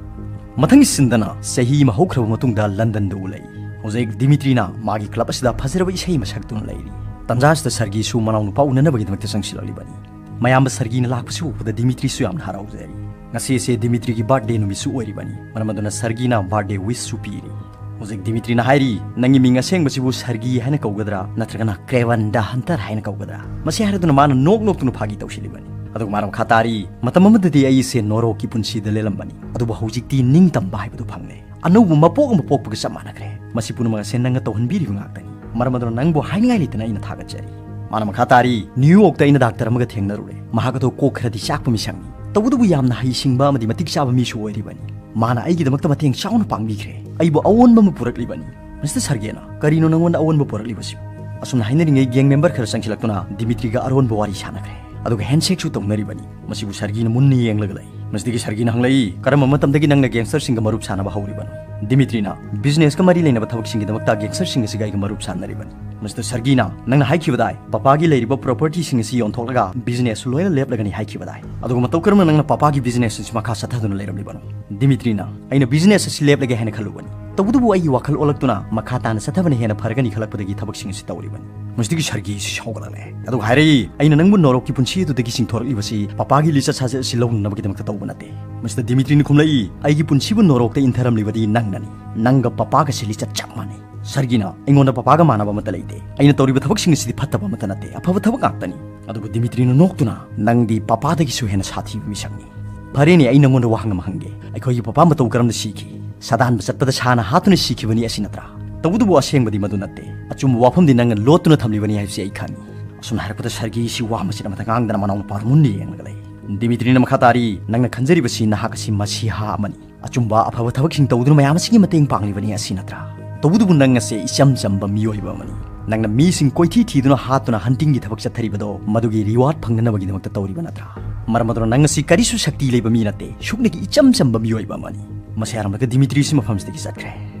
ꯃꯊꯪꯒꯤ ꯁꯤꯟꯗꯅ ꯆꯍꯤ ꯑꯃ ꯍꯧꯈ꯭ꯔꯕ ꯃꯇꯨꯡꯗ ꯂꯟꯗꯟꯗ ꯎꯠꯂꯛꯏ꯫ ꯍꯧꯖꯤꯛ ꯗꯤꯃꯤꯇ꯭ꯔꯤꯅ ꯃꯥꯒꯤ ꯀ꯭ꯂꯕ ꯑꯁꯤꯗ ꯐꯖꯔꯕ ꯏꯁꯩ ꯑꯃ ꯁꯛꯇꯨꯅ ꯂꯩꯔꯤ꯫ ꯇꯟꯖꯥ ꯑꯁꯤꯗ ꯁꯔꯒꯤꯁꯨ ꯃꯅꯥꯎꯅꯨꯄꯥ ꯎꯅꯅꯕꯒꯤꯗꯃꯛꯇ ꯆꯪꯁꯤꯜꯂꯛꯂꯤꯕꯅꯤ꯫ ꯃꯌꯥꯝꯕ ꯁꯔꯒꯤꯅ ꯂꯥꯛꯄꯁꯤ ꯎꯕꯗ ꯗꯤꯃꯤꯇ꯭ꯔꯤꯁꯨ ꯌꯥꯝꯅ ꯍꯔꯥꯎꯖꯔꯤ꯫ ꯉꯁꯤ ꯑꯁꯤ ꯗꯤꯃꯤꯇ꯭ꯔꯤꯒꯤ ꯕꯥꯔꯊꯗꯦ ꯅꯨꯃꯤꯠꯁꯨ ꯑꯣꯏꯔꯤꯕꯅꯤ, ꯃꯔꯝ ꯑꯗꯨꯅ ꯁꯔꯒꯤꯅ ꯕꯥꯔꯊꯗꯦ ꯋꯤꯁꯁꯨ ꯄꯤꯔꯤ꯫ ꯍꯧꯖꯤꯛ ꯗꯤꯃꯤꯇ꯭ꯔꯤꯅ ꯍꯥꯏꯔꯤ, "ꯅꯪꯒꯤ ꯃꯤꯡ ꯑꯁꯦꯡꯕꯁꯤꯕꯨ ꯁꯔꯒꯤ ꯍꯥꯏꯅ ꯀꯧꯒꯗ꯭ꯔꯥ ꯅꯠꯇ꯭ꯔꯒꯅ ꯀ꯭ꯔꯦꯚꯟ ꯗ ꯍꯟꯇꯔ ꯍꯥꯏꯅ ꯀꯧꯒꯗ꯭ꯔꯥ?" ꯃꯁꯤ ꯍꯥꯏꯔꯗꯨꯅ ꯃꯥꯅ ꯅꯣꯛ ꯅꯣꯛꯇꯨꯅ ꯐꯥꯒꯤ ꯇꯧꯁꯤꯜꯂꯤꯕꯅꯤ꯫ ꯑꯗꯨꯒ ꯃꯥꯅ ꯃꯈꯥ ꯇꯥꯔꯤ, "ꯃꯇꯝ ꯑꯃꯗꯗꯤ ꯑꯩꯁꯦ ꯅꯣꯔꯣꯛꯀꯤ ꯄꯨꯟꯁꯤꯗ ꯂꯦꯜꯂꯝꯕꯅꯤ, ꯑꯗꯨꯕꯨ ꯍꯧꯖꯤꯛꯇꯤ ꯅꯤꯡꯇꯝꯕ ꯍꯥꯏꯕꯗꯨ ꯐꯪꯂꯦ꯫ ꯑꯅꯧꯕ ꯃꯄꯣꯛ ꯑꯃ ꯄꯣꯛꯄꯒ ꯆꯞ ꯃꯥꯟꯅꯈ꯭ꯔꯦ꯫ ꯃꯁꯤ ꯄꯨꯝꯅꯃꯛ ꯑꯁꯦ ꯅꯪꯅ ꯇꯧꯍꯟꯕꯤꯔꯤꯕ ꯉꯥꯛꯇꯅꯤ꯫ ꯃꯔꯝ ꯑꯗꯨꯅ ꯅꯪꯕꯨ ꯍꯥꯏꯅꯤꯡꯉꯥꯏ ꯂꯩꯇꯅ ꯑꯩꯅ ꯊꯥꯒꯠꯆꯔꯤ꯫" ꯃꯥꯅ ꯃꯈꯥ ꯇꯥꯔꯤ, "ꯅ꯭ꯌꯨ ꯌꯣꯔꯛꯇ ꯑꯩꯅ ꯗꯥꯛꯇꯔ ꯑꯃꯒ ꯊꯦꯡꯅꯔꯨꯔꯦ꯫ ꯃꯍꯥꯛ ꯑꯗꯨ ꯀꯣꯛ ꯈꯔꯗꯤ ꯆꯥꯛꯄ ꯃꯤꯁꯛꯅꯤ꯫ ꯇꯧꯕꯇꯕꯨ ꯌꯥꯝꯅ ꯍꯩꯁꯤꯡꯕ ꯑꯃꯗꯤ ꯃꯇꯤꯛ ꯆꯥꯕ ꯃꯤꯁꯨ ꯑꯣꯏꯔꯤꯕꯅꯤ꯫ ꯃꯥꯅ ꯑꯩꯒꯤꯗꯃꯛꯇ ꯃꯇꯦꯡ ꯆꯥꯎꯅ ꯄꯥꯡꯕꯤꯈ꯭ꯔꯦ꯫ ꯑꯩꯕꯨ ꯑꯑꯣꯟꯕ ꯑꯃ ꯄꯨꯔꯛꯂꯤꯕꯅꯤ꯫" "ꯃꯤꯁꯇꯔ ꯁꯔꯒꯦꯅ, ꯀꯔꯤꯅꯣ ꯅꯪꯉꯣꯟꯗ ꯑꯑꯣꯟꯕ ꯄꯨꯔꯛꯂꯤꯕꯁꯤꯕꯨ?" ꯑꯁꯨꯝꯅ ꯍꯥꯏꯅꯔꯤꯉꯩ ꯒꯦꯡ ꯃꯦꯝꯕꯔ ꯈꯔ ꯆꯪꯁꯤꯜꯂꯛꯇꯨꯅ ꯗꯤꯃꯤꯇ꯭ꯔꯤꯒ ꯑꯔꯣꯟꯕ ꯋꯥꯔꯤ ꯁꯥꯟꯅꯈ꯭ꯔꯦ꯫ ꯑꯗꯨꯒ ꯍꯦꯟꯁꯦꯛꯁꯨ ꯇꯧꯅꯔꯤꯕꯅꯤ꯫ ꯃꯁꯤꯕꯨ ꯁꯔꯒꯤꯅ ꯃꯨꯟꯅ ꯌꯦꯡꯂꯒ ꯂꯩ꯫ ꯃꯁꯤꯗꯒꯤ ꯁꯔꯒꯤꯅ ꯍꯪꯂꯛꯏ, "ꯀꯔꯝꯕ ꯃꯇꯝꯗꯒꯤ ꯅꯪꯅ ꯒꯦꯡꯁꯇꯔꯁꯤꯡꯒ ꯃꯔꯨꯞ ꯁꯥꯟꯅꯕ ꯍꯧꯔꯤꯕꯅꯣ?" ꯗꯤꯃꯤꯇ꯭ꯔꯤꯅ, "ꯕꯤꯖꯤꯅꯦꯁꯀ ꯃꯔꯤ ꯂꯩꯅꯕ ꯊꯕꯛꯁꯤꯡꯒꯤꯗꯃꯛꯇ ꯒꯦꯡꯁꯇꯔꯁꯤꯡ ꯑꯁꯤꯒ ꯑꯩꯒ ꯃꯔꯨꯞ ꯁꯥꯟꯅꯔꯤꯕꯅꯤ꯫" ꯃꯤꯁꯇꯔ ꯁꯔꯒꯤꯅ, "ꯅꯪꯅ ꯍꯥꯏꯈꯤꯕꯗꯥꯏ, ꯄꯄꯥꯒꯤ ꯂꯩꯔꯤꯕ ꯄ꯭ꯔꯣꯄꯔꯇꯤꯁꯤꯡ ꯑꯁꯤ ꯌꯣꯟꯊꯣꯛꯂꯒ ꯕꯤꯖꯤꯅꯦꯁ ꯂꯣꯏꯅ ꯂꯦꯞꯂꯒꯅꯤ ꯍꯥꯏꯈꯤꯕꯗꯥꯏ? ꯑꯗꯨꯒ ꯃꯇꯧ ꯀꯔꯝꯅ ꯅꯪꯅ ꯄꯄꯥꯒꯤ ꯕꯤꯖꯤꯅꯦꯁ ꯑꯁꯤ ꯃꯈꯥ ꯆꯠꯊꯗꯨꯅ ꯂꯩꯔꯝꯂꯤꯕꯅꯣ?" ꯗꯤꯃꯤꯇ꯭ꯔꯤꯅ, "ꯑꯩꯅ ꯕꯤꯖꯤꯅꯦꯁ ꯑꯁꯤ ꯂꯦꯞꯂꯒꯦ ꯍꯥꯏꯅ ꯈꯜꯂꯨꯕꯅꯤ꯫ ꯇꯧꯕꯇꯕꯨ ꯑꯩꯒꯤ ꯋꯥꯈꯜ ꯑꯣꯜꯂꯛꯇꯨꯅ ꯃꯈꯥ ꯇꯥꯅ ꯆꯠꯊꯕꯅ ꯍꯦꯟꯅ ꯐꯔꯒꯅꯤ ꯈꯜꯂꯛꯄꯗꯒꯤ ꯊꯕꯛꯁꯤꯡ ꯑꯁꯤ ꯇꯧꯔꯤꯕꯅꯤ꯫" ꯃꯁꯤꯗꯒꯤ ꯁꯔꯒꯤꯁꯤ ꯁꯥꯎꯒꯠꯂꯛꯂꯦ꯫ ꯑꯗꯨꯒ ꯍꯥꯏꯔꯛꯏ, "ꯑꯩꯅ ꯅꯪꯕꯨ ꯅꯣꯔꯣꯛꯀꯤ ꯄꯨꯟꯁꯤ ꯑꯗꯨꯗꯒꯤ ꯆꯤꯡꯊꯣꯔꯛꯂꯤꯕꯁꯤ ꯄꯄꯥꯒꯤ ꯂꯤꯆꯠ ꯁꯥꯖꯠ ꯑꯁꯤ ꯂꯧꯅꯅꯕꯒꯤꯗꯃꯛꯇ ꯇꯧꯕ ꯅꯠꯇꯦ꯫" ꯃꯁꯤꯗ ꯗꯤꯃꯤꯇ꯭ꯔꯤꯅ ꯈꯨꯝꯂꯛꯏ, "ꯑꯩꯒꯤ ꯄꯨꯟꯁꯤꯕꯨ ꯅꯣꯔꯣꯛꯇ ꯏꯟꯊꯔꯝꯂꯤꯕꯗꯤ ꯅꯪꯅꯅꯤ꯫ ꯅꯪꯒ ꯄꯄꯥꯒꯁꯦ ꯂꯤꯆꯠ ꯆꯞ ꯃꯥꯟꯅꯩ꯫ ꯁꯔꯒꯤꯅ, ꯑꯩꯉꯣꯟꯗ ꯄꯄꯥꯒ ꯃꯥꯟꯅꯕ ꯑꯃꯠꯇ ꯂꯩꯇꯦ꯫ ꯑꯩꯅ ꯇꯧꯔꯤꯕ ꯊꯕꯛꯁꯤꯡ ꯑꯁꯤꯗꯤ ꯐꯠꯇꯕ ꯑꯃꯠꯇ ꯅꯠꯇꯦ, ꯑꯐꯕ ꯊꯕꯛ ꯉꯥꯛꯇꯅꯤ꯫" ꯑꯗꯨꯒ ꯗꯤꯃꯤꯇ꯭ꯔꯤꯅ ꯅꯣꯛꯇꯨꯅ, "ꯅꯪꯗꯤ ꯄꯄꯥꯗꯒꯤꯁꯨ ꯍꯦꯟꯅ ꯁꯥꯊꯤꯕ ꯃꯤꯁꯛꯅꯤ꯫ ꯐꯔꯦꯅꯦ, ꯑꯩ ꯅꯪꯉꯣꯟꯗ ꯋꯥꯍꯪ ꯑꯃ ꯍꯪꯒꯦ꯫ ꯑꯩꯈꯣꯏꯒꯤ ꯄꯄꯥ ꯃꯇꯧ ꯀꯔꯝꯅ ꯁꯤꯈꯤ? ꯁꯥꯗꯥꯟꯕ ꯆꯠꯄꯗ ꯁꯥꯅ ꯍꯥꯠꯇꯨꯅ ꯁꯤꯈꯤꯕꯅꯤ ꯑꯁꯤ ꯅꯠꯇ꯭ꯔꯥ? ꯇꯧꯕꯇꯕꯨ ꯑꯁꯦꯡꯕꯗꯤ ꯃꯗꯨ ꯅꯠꯇꯦ꯫ ꯑꯆꯨꯝꯕ ꯋꯥꯐꯝꯗꯤ ꯅꯪꯅ ꯂꯣꯠꯇꯨꯅ ꯊꯝꯂꯤꯕꯅꯤ ꯍꯥꯏꯕꯁꯤ ꯑꯩ ꯈꯪꯏ꯫" ꯑꯁꯨꯝꯅ ꯍꯥꯏꯔꯛꯄꯗ ꯁꯔꯒꯤꯁꯤ ꯋꯥ ꯃꯆꯦꯠ ꯑꯃꯠꯇ ꯉꯥꯡꯗꯅ ꯃꯅꯥꯎꯅꯨꯄꯥꯗꯨ ꯃꯨꯟꯅ ꯌꯦꯡꯂꯒ ꯂꯩ꯫ ꯗꯤꯃꯤꯇ꯭ꯔꯤꯅ ꯃꯈꯥ ꯇꯥꯔꯤ, "ꯅꯪꯅ ꯈꯟꯖꯔꯤꯕꯁꯤ ꯅꯍꯥꯛ ꯑꯁꯤ ꯃꯁꯤꯍꯥ ꯑꯃꯅꯤ꯫ ꯑꯆꯨꯝꯕ ꯑꯐꯕ ꯊꯕꯛꯁꯤꯡ ꯇꯧꯗꯨꯅ ꯃꯌꯥꯝ ꯑꯁꯤꯒꯤ ꯃꯇꯦꯡ ꯄꯥꯡꯂꯤꯕꯅꯤ ꯑꯁꯤ ꯅꯠꯇ꯭ꯔꯥ? ꯇꯧꯕꯇꯕꯨ ꯅꯪ ꯑꯁꯦ ꯏꯆꯝ ꯆꯝꯕ ꯃꯤꯑꯣꯏꯕ ꯑꯃꯅꯤ꯫ ꯅꯪꯅ ꯃꯤꯁꯤꯡ ꯀꯣꯏꯊꯤ ꯊꯤꯗꯨꯅ ꯍꯥꯠꯇꯨꯅ ꯍꯟꯇꯤꯡꯒꯤ ꯊꯕꯛ ꯆꯠꯊꯔꯤꯕꯗꯣ ꯃꯗꯨꯒꯤ ꯔꯤꯋꯥꯔꯗ ꯐꯪꯅꯅꯕꯒꯤꯗꯃꯛꯇ ꯇꯧꯔꯤꯕ ꯅꯠꯇ꯭ꯔꯥ? ꯃꯔꯝ ꯑꯗꯨꯅ ꯅꯪ ꯑꯁꯤ ꯀꯔꯤꯁꯨ ꯁꯛꯇꯤ ꯂꯩꯕ ꯃꯤ ꯅꯠꯇꯦ, ꯁꯨꯞꯅꯒꯤ ꯏꯆꯝ ꯆꯝꯕ ꯃꯤꯑꯣꯏꯕ ꯑꯃꯅꯤ꯫" ꯃꯁꯤ ꯍꯥꯏꯔꯝꯂꯒ ꯗꯤꯃꯤꯇ꯭ꯔꯤꯁꯤ ꯃꯐꯝꯁꯤꯗꯒꯤ ꯆꯠꯈ꯭ꯔꯦ꯫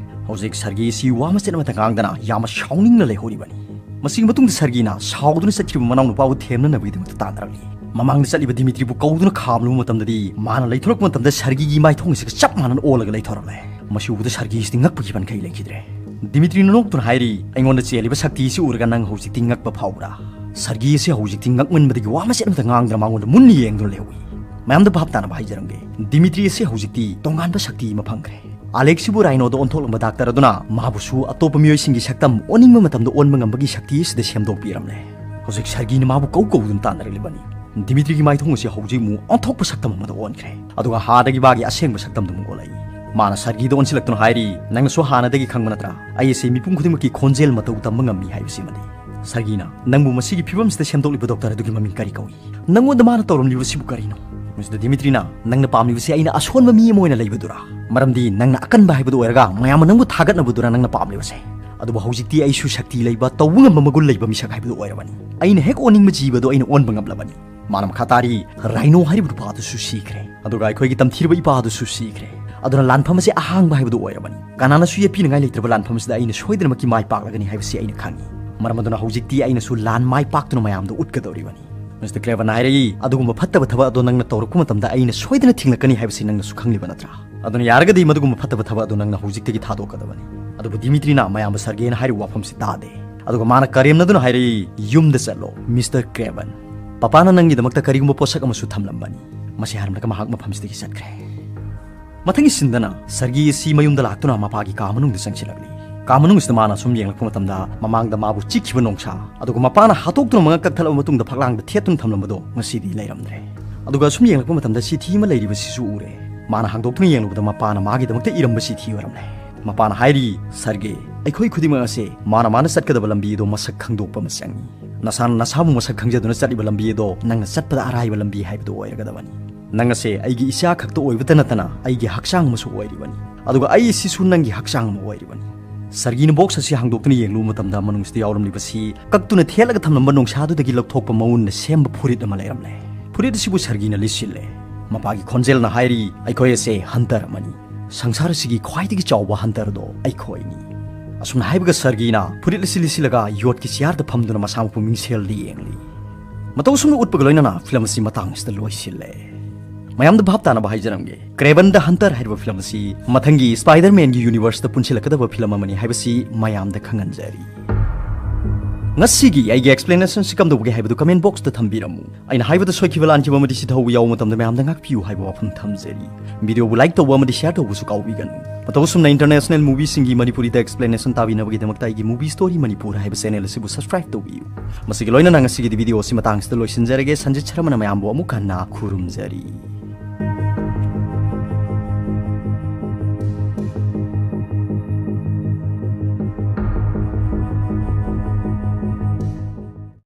ꯍꯧꯖꯤꯛ ꯁꯔꯒꯤꯁꯤ ꯋꯥ ꯃꯆꯦꯠ ꯑꯃꯠꯇ ꯉꯥꯡꯗꯅ ꯌꯥꯝꯅ ꯁꯥꯎꯅꯤꯡꯅ ꯂꯩꯍꯧꯔꯤꯕꯅꯤ꯫ ꯃꯁꯤꯒꯤ ꯃꯇꯨꯡꯗ ꯁꯔꯒꯤꯅ ꯁꯥꯎꯗꯨꯅ ꯆꯠꯈꯤꯕ ꯃꯅꯥꯎꯅꯨꯄꯥꯕꯨ ꯊꯦꯝꯅꯅꯕꯒꯤꯗꯃꯛꯇ ꯇꯥꯟꯅꯔꯛꯂꯤ꯫ ꯃꯃꯥꯡꯗ ꯆꯠꯂꯤꯕ ꯗꯤꯃꯤꯇ꯭ꯔꯤꯕꯨ ꯀꯧꯗꯨꯅ ꯈꯥꯝꯂꯨꯕ ꯃꯇꯝꯗꯗꯤ, ꯃꯥꯅ ꯂꯩꯊꯣꯔꯛꯄ ꯃꯇꯝꯗ ꯁꯔꯒꯤꯒꯤ ꯃꯥꯏꯊꯣꯡ ꯑꯁꯤꯒ ꯆꯞ ꯃꯥꯟꯅꯅ ꯑꯣꯜꯂꯒ ꯂꯩꯊꯣꯔꯛꯂꯦ꯫ ꯃꯁꯤ ꯎꯕꯗ ꯁꯔꯒꯤ ꯑꯁꯤꯗꯤ ꯉꯛꯄꯒꯤ ꯄꯟꯈꯩ ꯂꯩꯈꯤꯗ꯭ꯔꯦ꯫ ꯗꯤꯃꯤꯇ꯭ꯔꯤꯅ ꯅꯣꯛꯇꯨꯅ ꯍꯥꯏꯔꯤ, "ꯑꯩꯉꯣꯟꯗ ꯆꯦꯜꯂꯤꯕ ꯁꯛꯇꯤ ꯑꯁꯤ ꯎꯔꯒ ꯅꯪ ꯍꯧꯖꯤꯛꯇꯤ ꯉꯛꯄ ꯐꯥꯎꯕ꯭ꯔꯥ?" ꯁꯔꯒꯤ ꯑꯁꯤ ꯍꯧꯖꯤꯛꯇꯤ ꯉꯛꯃꯟꯕꯗꯒꯤ ꯋꯥ ꯃꯆꯦꯠ ꯑꯃꯠꯇ ꯉꯥꯡꯗꯅ ꯃꯉꯣꯟꯗ ꯃꯨꯟꯅ ꯌꯦꯡꯗꯨꯅ ꯂꯩꯍꯧꯏ꯫ ꯃꯌꯥꯝꯗ ꯚꯥꯞ ꯇꯥꯅꯕ ꯍꯥꯏꯖꯔꯝꯒꯦ, ꯗꯤꯃꯤꯇ꯭ꯔꯤ ꯑꯁꯤ ꯍꯧꯖꯤꯛꯇꯤ ꯇꯣꯉꯥꯟꯕ ꯁꯛꯇꯤ ꯑꯃ ꯐꯪꯈ꯭ꯔꯦ꯫ ꯑꯂꯦꯛꯁꯤꯕꯨ ꯔꯥꯏꯅꯣꯗ ꯑꯣꯟꯊꯣꯛꯂꯝꯕ ꯗꯥꯛꯇꯔ ꯑꯗꯨꯅ ꯃꯥꯕꯨꯁꯨ ꯑꯇꯣꯞꯄ ꯃꯤꯑꯣꯏꯁꯤꯡꯒꯤ ꯁꯛꯇꯝ ꯑꯣꯟꯅꯤꯡꯕ ꯃꯇꯝꯗ ꯑꯣꯟꯕ ꯉꯝꯕꯒꯤ ꯁꯛꯇꯤ ꯑꯁꯤꯗ ꯁꯦꯝꯗꯣꯛꯄꯤꯔꯝꯂꯦ꯫ ꯍꯧꯖꯤꯛ ꯁꯔꯒꯤꯅ ꯃꯥꯕꯨ ꯀꯧ ꯀꯧꯗꯨꯅ ꯇꯥꯟꯅꯔꯛꯂꯤꯕꯅꯤ꯫ ꯗꯤꯃꯤꯇ꯭ꯔꯤꯒꯤ ꯃꯥꯏꯊꯣꯡ ꯑꯁꯤ ꯍꯧꯖꯤꯛ ꯑꯃꯨꯛ ꯑꯣꯟꯊꯣꯛꯄ ꯁꯛꯇꯝ ꯑꯃꯗ ꯑꯣꯟꯈ꯭ꯔꯦ, ꯑꯗꯨꯒ ꯍꯥꯟꯅꯗꯒꯤ ꯃꯥꯒꯤ ꯑꯁꯦꯡꯕ ꯁꯛꯇꯝꯗꯨ ꯑꯃꯨꯛ ꯑꯣꯜꯂꯛꯏ꯫ ꯃꯥꯅ ꯁꯔꯒꯤꯗ ꯑꯣꯟꯁꯤꯜꯂꯛꯇꯨꯅ ꯍꯥꯏꯔꯤ, "ꯅꯪꯅꯁꯨ ꯍꯥꯟꯅꯗꯒꯤ ꯈꯪꯕ ꯅꯠꯇ꯭ꯔꯥ, ꯑꯩ ꯑꯁꯤ ꯃꯤꯄꯨꯝ ꯈꯨꯗꯤꯡꯃꯛꯀꯤ ꯈꯣꯟꯖꯦꯜ ꯃꯇꯧ ꯇꯝꯕ ꯉꯝꯃꯤ ꯍꯥꯏꯕꯁꯤꯃꯗꯤ?" ꯁꯔꯒꯤꯅ, "ꯅꯪꯕꯨ ꯃꯁꯤꯒꯤ ꯐꯤꯕꯝꯁꯤꯗ ꯁꯦꯝꯗꯣꯛꯂꯤꯕ ꯗꯣꯛꯇꯔ ꯑꯗꯨꯒꯤ ꯃꯃꯤꯡ ꯀꯔꯤ ꯀꯧꯏ? ꯅꯪꯉꯣꯟꯗ ꯃꯥꯅ ꯇꯧꯔꯝꯂꯤꯕꯁꯤꯕꯨ ꯀꯔꯤꯅꯣ?" ꯃꯤꯁꯇꯔ ꯗꯤꯃꯤꯇ꯭ꯔꯤꯅ, "ꯅꯪꯅ ꯄꯥꯝꯂꯤꯕꯁꯤ ꯑꯩꯅ ꯑꯁꯣꯟꯕ ꯃꯤ ꯑꯃ ꯑꯣꯏꯅ ꯂꯩꯕꯗꯨꯔꯥ? ꯃꯔꯝꯗꯤ ꯅꯪꯅ ꯑꯀꯟꯕ ꯍꯥꯏꯕꯗꯨ ꯑꯣꯏꯔꯒ ꯃꯌꯥꯝꯅ ꯅꯪꯕꯨ ꯊꯥꯒꯠꯅꯕꯗꯨꯔꯥ ꯅꯪꯅ ꯄꯥꯝꯂꯤꯕꯁꯦ? ꯑꯗꯨꯕꯨ ꯍꯧꯖꯤꯛꯇꯤ ꯑꯩꯁꯨ ꯁꯛꯇꯤ ꯂꯩꯕ, ꯇꯧꯕ ꯉꯝꯕ ꯃꯒꯨꯟ ꯂꯩꯕ ꯃꯤꯁꯛ ꯍꯥꯏꯕꯗꯨ ꯑꯣꯏꯔꯕꯅꯤ꯫ ꯑꯩꯅ ꯍꯦꯛ ꯑꯣꯟꯅꯤꯡꯕ ꯖꯤꯕꯗꯨ ꯑꯩꯅ ꯑꯣꯟꯕ ꯉꯝꯂꯕꯅꯤ꯫" ꯃꯥꯅ ꯃꯈꯥ ꯇꯥꯔꯤ, "ꯔꯥꯏꯅꯣ ꯍꯥꯏꯔꯤꯕ ꯅꯨꯄꯥ ꯑꯗꯨꯁꯨ ꯁꯤꯈ꯭ꯔꯦ, ꯑꯗꯨꯒ ꯑꯩꯈꯣꯏꯒꯤ ꯇꯝꯊꯤꯔꯕ ꯏꯄꯥ ꯑꯗꯨꯁꯨ ꯁꯤꯈ꯭ꯔꯦ꯫ ꯑꯗꯨꯅ ꯂꯥꯟꯐꯝ ꯑꯁꯤ ꯑꯍꯥꯡꯕ ꯍꯥꯏꯕꯗꯨ ꯑꯣꯏꯔꯕꯅꯤ꯫ ꯀꯅꯥꯅꯁꯨ ꯌꯦꯠꯄꯤꯅꯤꯡꯉꯥꯏ ꯂꯩꯇ꯭ꯔꯕ ꯂꯥꯟꯐꯝ ꯑꯁꯤꯗ ꯑꯩꯅ ꯁꯣꯏꯗꯅꯃꯛꯀꯤ ꯃꯥꯏ ꯄꯥꯛꯂꯒꯅꯤ ꯍꯥꯏꯕꯁꯤ ꯑꯩꯅ ꯈꯪꯏ꯫ ꯃꯔꯝ ꯑꯗꯨꯅ ꯍꯧꯖꯤꯛꯇꯤ ꯑꯩꯅꯁꯨ ꯂꯥꯟ ꯃꯥꯏ ꯄꯥꯛꯇꯨꯅ ꯃꯌꯥꯝꯗ ꯎꯠꯀꯗꯧꯔꯤꯕꯅꯤ꯫" ꯃꯤꯁꯇꯔ ꯀ꯭ꯔꯦꯕꯟ ꯍꯥꯏꯔꯛꯏ, "ꯑꯗꯨꯒꯨꯝꯕ ꯐꯠꯇꯕ ꯊꯕꯛ ꯑꯗꯣ ꯅꯪꯅ ꯇꯧꯔꯛꯄ ꯃꯇꯝꯗ ꯑꯩꯅ ꯁꯣꯏꯗꯅ ꯊꯤꯡꯂꯛꯀꯅꯤ ꯍꯥꯏꯕꯁꯤ ꯅꯪꯅꯁꯨ ꯈꯪꯂꯤꯕ ꯅꯠꯇ꯭ꯔꯥ? ꯑꯗꯨꯅ ꯌꯥꯔꯒꯗꯤ ꯃꯗꯨꯒꯨꯝꯕ ꯐꯠꯇꯕ ꯊꯕꯛ ꯑꯗꯨ ꯅꯪꯅ ꯍꯧꯖꯤꯛꯇꯒꯤ ꯊꯥꯗꯣꯛꯀꯗꯕꯅꯤ꯫" ꯑꯗꯨꯕꯨ ꯗꯤꯃꯤꯇ꯭ꯔꯤꯅ ꯃꯌꯥꯝꯕ ꯁꯔꯒꯦꯅ ꯍꯥꯏꯔꯤꯕ ꯋꯥꯐꯝꯁꯤ ꯇꯥꯗꯦ꯫ ꯑꯗꯨꯒ ꯃꯥꯅ ꯀꯔꯦꯝꯅꯗꯨꯅ ꯍꯥꯏꯔꯛꯏ, "ꯌꯨꯝꯗ ꯆꯠꯂꯣ, ꯃꯤꯁꯇꯔ ꯀ꯭ꯔꯦꯕꯟ꯫ ꯄꯄꯥꯅ ꯅꯪꯒꯤꯗꯃꯛꯇ ꯀꯔꯤꯒꯨꯝꯕ ꯄꯣꯠꯁꯛ ꯑꯃꯁꯨ ꯊꯝꯂꯝꯕꯅꯤ꯫" ꯃꯁꯤ ꯍꯥꯏꯔꯝꯂꯒ ꯃꯍꯥꯛ ꯃꯐꯝꯁꯤꯗꯒꯤ ꯆꯠꯈ꯭ꯔꯦ꯫ ꯃꯊꯪꯒꯤ ꯁꯤꯟꯗꯅ ꯁꯔꯒꯤ ꯑꯁꯤ ꯃꯌꯨꯝꯗ ꯂꯥꯛꯇꯨꯅ ꯃꯄꯥꯒꯤ ꯀꯥ ꯃꯅꯨꯡꯗ ꯆꯪꯁꯤꯜꯂꯛꯂꯤ꯫ ꯀꯥ ꯃꯅꯨꯡꯁꯤꯗ ꯃꯥꯅ ꯁꯨꯝ ꯌꯦꯡꯂꯛꯄ ꯃꯇꯝꯗ, ꯃꯃꯥꯡꯗ ꯃꯥꯕꯨ ꯆꯤꯛꯈꯤꯕ ꯅꯣꯡꯁꯥ, ꯑꯗꯨꯒ ꯃꯄꯥꯅ ꯍꯥꯠꯇꯣꯛꯇꯨꯅ ꯃꯉꯛ ꯀꯛꯊꯠꯂꯕ ꯃꯇꯨꯡꯗ ꯐꯛꯂꯥꯡꯗ ꯊꯦꯠꯇꯨꯅ ꯊꯝꯂꯝꯕꯗꯣ ꯉꯁꯤꯗꯤ ꯂꯩꯔꯝꯗ꯭ꯔꯦ꯫ ꯑꯗꯨꯒ ꯁꯨꯝ ꯌꯦꯡꯂꯛꯄ ꯃꯇꯝꯗ ꯆꯤꯊꯤ ꯑꯃ ꯂꯩꯔꯤꯕꯁꯤꯁꯨ ꯎꯔꯦ꯫ ꯃꯥꯅ ꯍꯥꯡꯗꯣꯛꯇꯨꯅ ꯌꯦꯡꯂꯨꯕꯗ ꯃꯄꯥꯅ ꯃꯥꯒꯤꯗꯃꯛꯇ ꯏꯔꯝꯕ ꯆꯤꯊꯤ ꯑꯣꯏꯔꯝꯂꯦ꯫ ꯃꯄꯥꯅ ꯍꯥꯏꯔꯤ, "ꯁꯔꯒꯦ, ꯑꯩꯈꯣꯏ ꯈꯨꯗꯤꯡꯃꯛ ꯑꯁꯦ ꯃꯥꯅ ꯃꯥꯅ ꯆꯠꯀꯗꯕ ꯂꯝꯕꯤ ꯑꯗꯣ ꯃꯁꯛ ꯈꯪꯗꯣꯛꯄ ꯑꯃ ꯆꯪꯏ꯫ ꯅꯁꯥꯅ ꯅꯁꯥꯕꯨ ꯃꯁꯛ ꯈꯪꯖꯗꯨꯅ ꯆꯠꯂꯤꯕ ꯂꯝꯕꯤ ꯑꯗꯣ ꯅꯪꯅ ꯆꯠꯄꯗ ꯑꯔꯥꯏꯕ ꯂꯝꯕꯤ ꯍꯥꯏꯕꯗꯨ ꯑꯣꯏꯔꯒꯗꯕꯅꯤ꯫ ꯅꯪ ꯑꯁꯦ ꯑꯩꯒꯤ ꯏꯆꯥ ꯈꯛꯇ ꯑꯣꯏꯕꯇ ꯅꯠꯇꯅ ꯑꯩꯒꯤ ꯍꯛꯆꯥꯡ ꯑꯃꯁꯨ ꯑꯣꯏꯔꯤꯕꯅꯤ꯫ ꯑꯗꯨꯒ ꯑꯩ ꯑꯁꯤꯁꯨ ꯅꯪꯒꯤ ꯍꯛꯆꯥꯡ ꯑꯃ ꯑꯣꯏꯔꯤꯕꯅꯤ꯫" ꯁꯔꯒꯤꯅ ꯕꯣꯛꯁ ꯑꯁꯤ ꯍꯥꯡꯗꯣꯛꯇꯨꯅ ꯌꯦꯡꯂꯨꯕ ꯃꯇꯝꯗ ꯃꯅꯨꯡꯁꯤꯗ ꯌꯥꯎꯔꯝꯂꯤꯕꯁꯤ ꯀꯛꯇꯨꯅ ꯊꯦꯠꯂꯒ ꯊꯝꯂꯝꯕ ꯅꯣꯡꯁꯥꯗꯨꯗꯒꯤ ꯂꯧꯊꯣꯛꯄ ꯃꯎꯟꯅ ꯁꯦꯝꯕ ꯐꯨꯔꯤꯠ ꯑꯃ ꯂꯩꯔꯝꯂꯦ꯫ ꯐꯨꯔꯤꯠ ꯑꯁꯤꯕꯨ ꯁꯔꯒꯤꯅ ꯂꯤꯠꯁꯤꯜꯂꯦ꯫ ꯃꯄꯥꯒꯤ ꯈꯣꯟꯖꯦꯜꯅ ꯍꯥꯏꯔꯤ, "ꯑꯩꯈꯣꯏ ꯑꯁꯦ ꯍꯟꯇꯔ ꯑꯃꯅꯤ꯫ ꯁꯪꯁꯥꯔ ꯑꯁꯤꯒꯤ ꯈ꯭ꯋꯥꯏꯗꯒꯤ ꯆꯥꯎꯕ ꯍꯟꯇꯔꯗꯣ ꯑꯩꯈꯣꯏꯅꯤ꯫" ꯑꯁꯨꯝꯅ ꯍꯥꯏꯕꯒ ꯁꯔꯒꯤꯅ ꯐꯨꯔꯤꯠ ꯑꯁꯤ ꯂꯤꯠꯁꯤꯜꯂꯒ ꯌꯣꯠꯀꯤ ꯆꯤꯌꯥꯔꯗ ꯐꯝꯗꯨꯅ ꯃꯁꯥꯃꯛꯄꯨ ꯃꯤꯡꯁꯦꯜꯗ ꯌꯦꯡꯂꯤ꯫ ꯃꯇꯧ ꯑꯁꯨꯝꯅ ꯎꯠꯄꯒ ꯂꯣꯏꯅꯅ ꯐꯤꯂꯝ ꯑꯁꯤ ꯃꯇꯥꯡ ꯑꯁꯤꯗ ꯂꯣꯏꯁꯤꯜꯂꯦ꯫ ꯃꯌꯥꯝꯗ ꯚꯥꯞ ꯇꯥꯅꯕ ꯍꯥꯏꯖꯔꯝꯒꯦ, ꯀ꯭ꯔꯦꯕꯟ ꯗ ꯍꯟꯇꯔ ꯍꯥꯏꯔꯤꯕ ꯐꯤꯂꯝ ꯑꯁꯤ ꯃꯊꯪꯒꯤ ꯁ꯭ꯄꯥꯏꯗꯔ ꯃꯦꯟꯒꯤ ꯌꯨꯅꯤꯚꯔꯁꯇ ꯄꯨꯟꯁꯤꯜꯂꯛꯀꯗꯕ ꯐꯤꯂꯝ ꯑꯃꯅꯤ ꯍꯥꯏꯕꯁꯤ ꯃꯌꯥꯝꯗ ꯈꯪꯍꯟꯖꯔꯤ꯫ ꯉꯁꯤꯒꯤ ꯑꯩꯒꯤ ꯑꯦꯛꯁꯄ꯭ꯂꯦꯅꯦꯁꯟ ꯑꯁꯤ ꯀꯝꯗꯧꯕꯒꯦ ꯍꯥꯏꯕꯗꯨ ꯀꯃꯦꯟ ꯕꯣꯛꯁꯇ ꯊꯝꯕꯤꯔꯝꯃꯨ꯫ ꯑꯩꯅ ꯍꯥꯏꯕꯗ ꯁꯣꯏꯈꯤꯕ ꯂꯥꯟꯈꯤꯕ ꯑꯃꯗꯤ ꯁꯤꯊꯧꯕ ꯌꯥꯎꯕ ꯃꯇꯝꯗ ꯃꯌꯥꯝꯗ ꯉꯥꯛꯄꯤꯌꯨ ꯍꯥꯏꯕ ꯋꯥꯐꯝ ꯊꯝꯖꯔꯤ꯫ ꯚꯤꯗꯤꯑꯣꯕꯨ ꯂꯥꯏꯛ ꯇꯧꯕ ꯑꯃꯗꯤ ꯁꯤꯌꯥꯔ ꯇꯧꯕꯁꯨ ꯀꯥꯎꯕꯤꯒꯅꯨ꯫ ꯃꯇꯧ ꯑꯁꯨꯝꯅ ꯏꯟꯇꯔꯅꯦꯁꯅꯦꯜ ꯃꯨꯚꯤꯁꯤꯡꯒꯤ ꯃꯅꯤꯄꯨꯔꯤꯗ ꯑꯦꯛꯁꯄ꯭ꯂꯦꯅꯦꯁꯟ ꯇꯥꯕꯤꯅꯕꯒꯤꯗꯃꯛꯇ ꯑꯩꯒꯤ ꯃꯨꯚꯤ ꯁ꯭ꯇꯣꯔꯤ ꯃꯅꯤꯄꯨꯔ ꯍꯥꯏꯕ ꯆꯦꯅꯦꯜ ꯑꯁꯤꯕꯨ ꯁꯕꯁꯀ꯭ꯔꯥꯏꯕ ꯇꯧꯕꯤꯌꯨ꯫ ꯃꯁꯤꯒꯤ ꯂꯣꯏꯅꯅ ꯉꯁꯤꯒꯤꯗꯤ ꯚꯤꯗꯤꯑꯣ ꯑꯁꯤ ꯃꯇꯥꯡꯁꯤꯗ ꯂꯣꯏꯁꯤꯟꯖꯔꯒꯦ꯫ ꯁꯟꯖꯤꯠ ꯁꯔꯃꯅ ꯃꯌꯥꯝꯕꯨ ꯑꯃꯨꯛ ꯍꯟꯅ ꯈꯨꯔꯨꯝꯖꯔꯤ꯫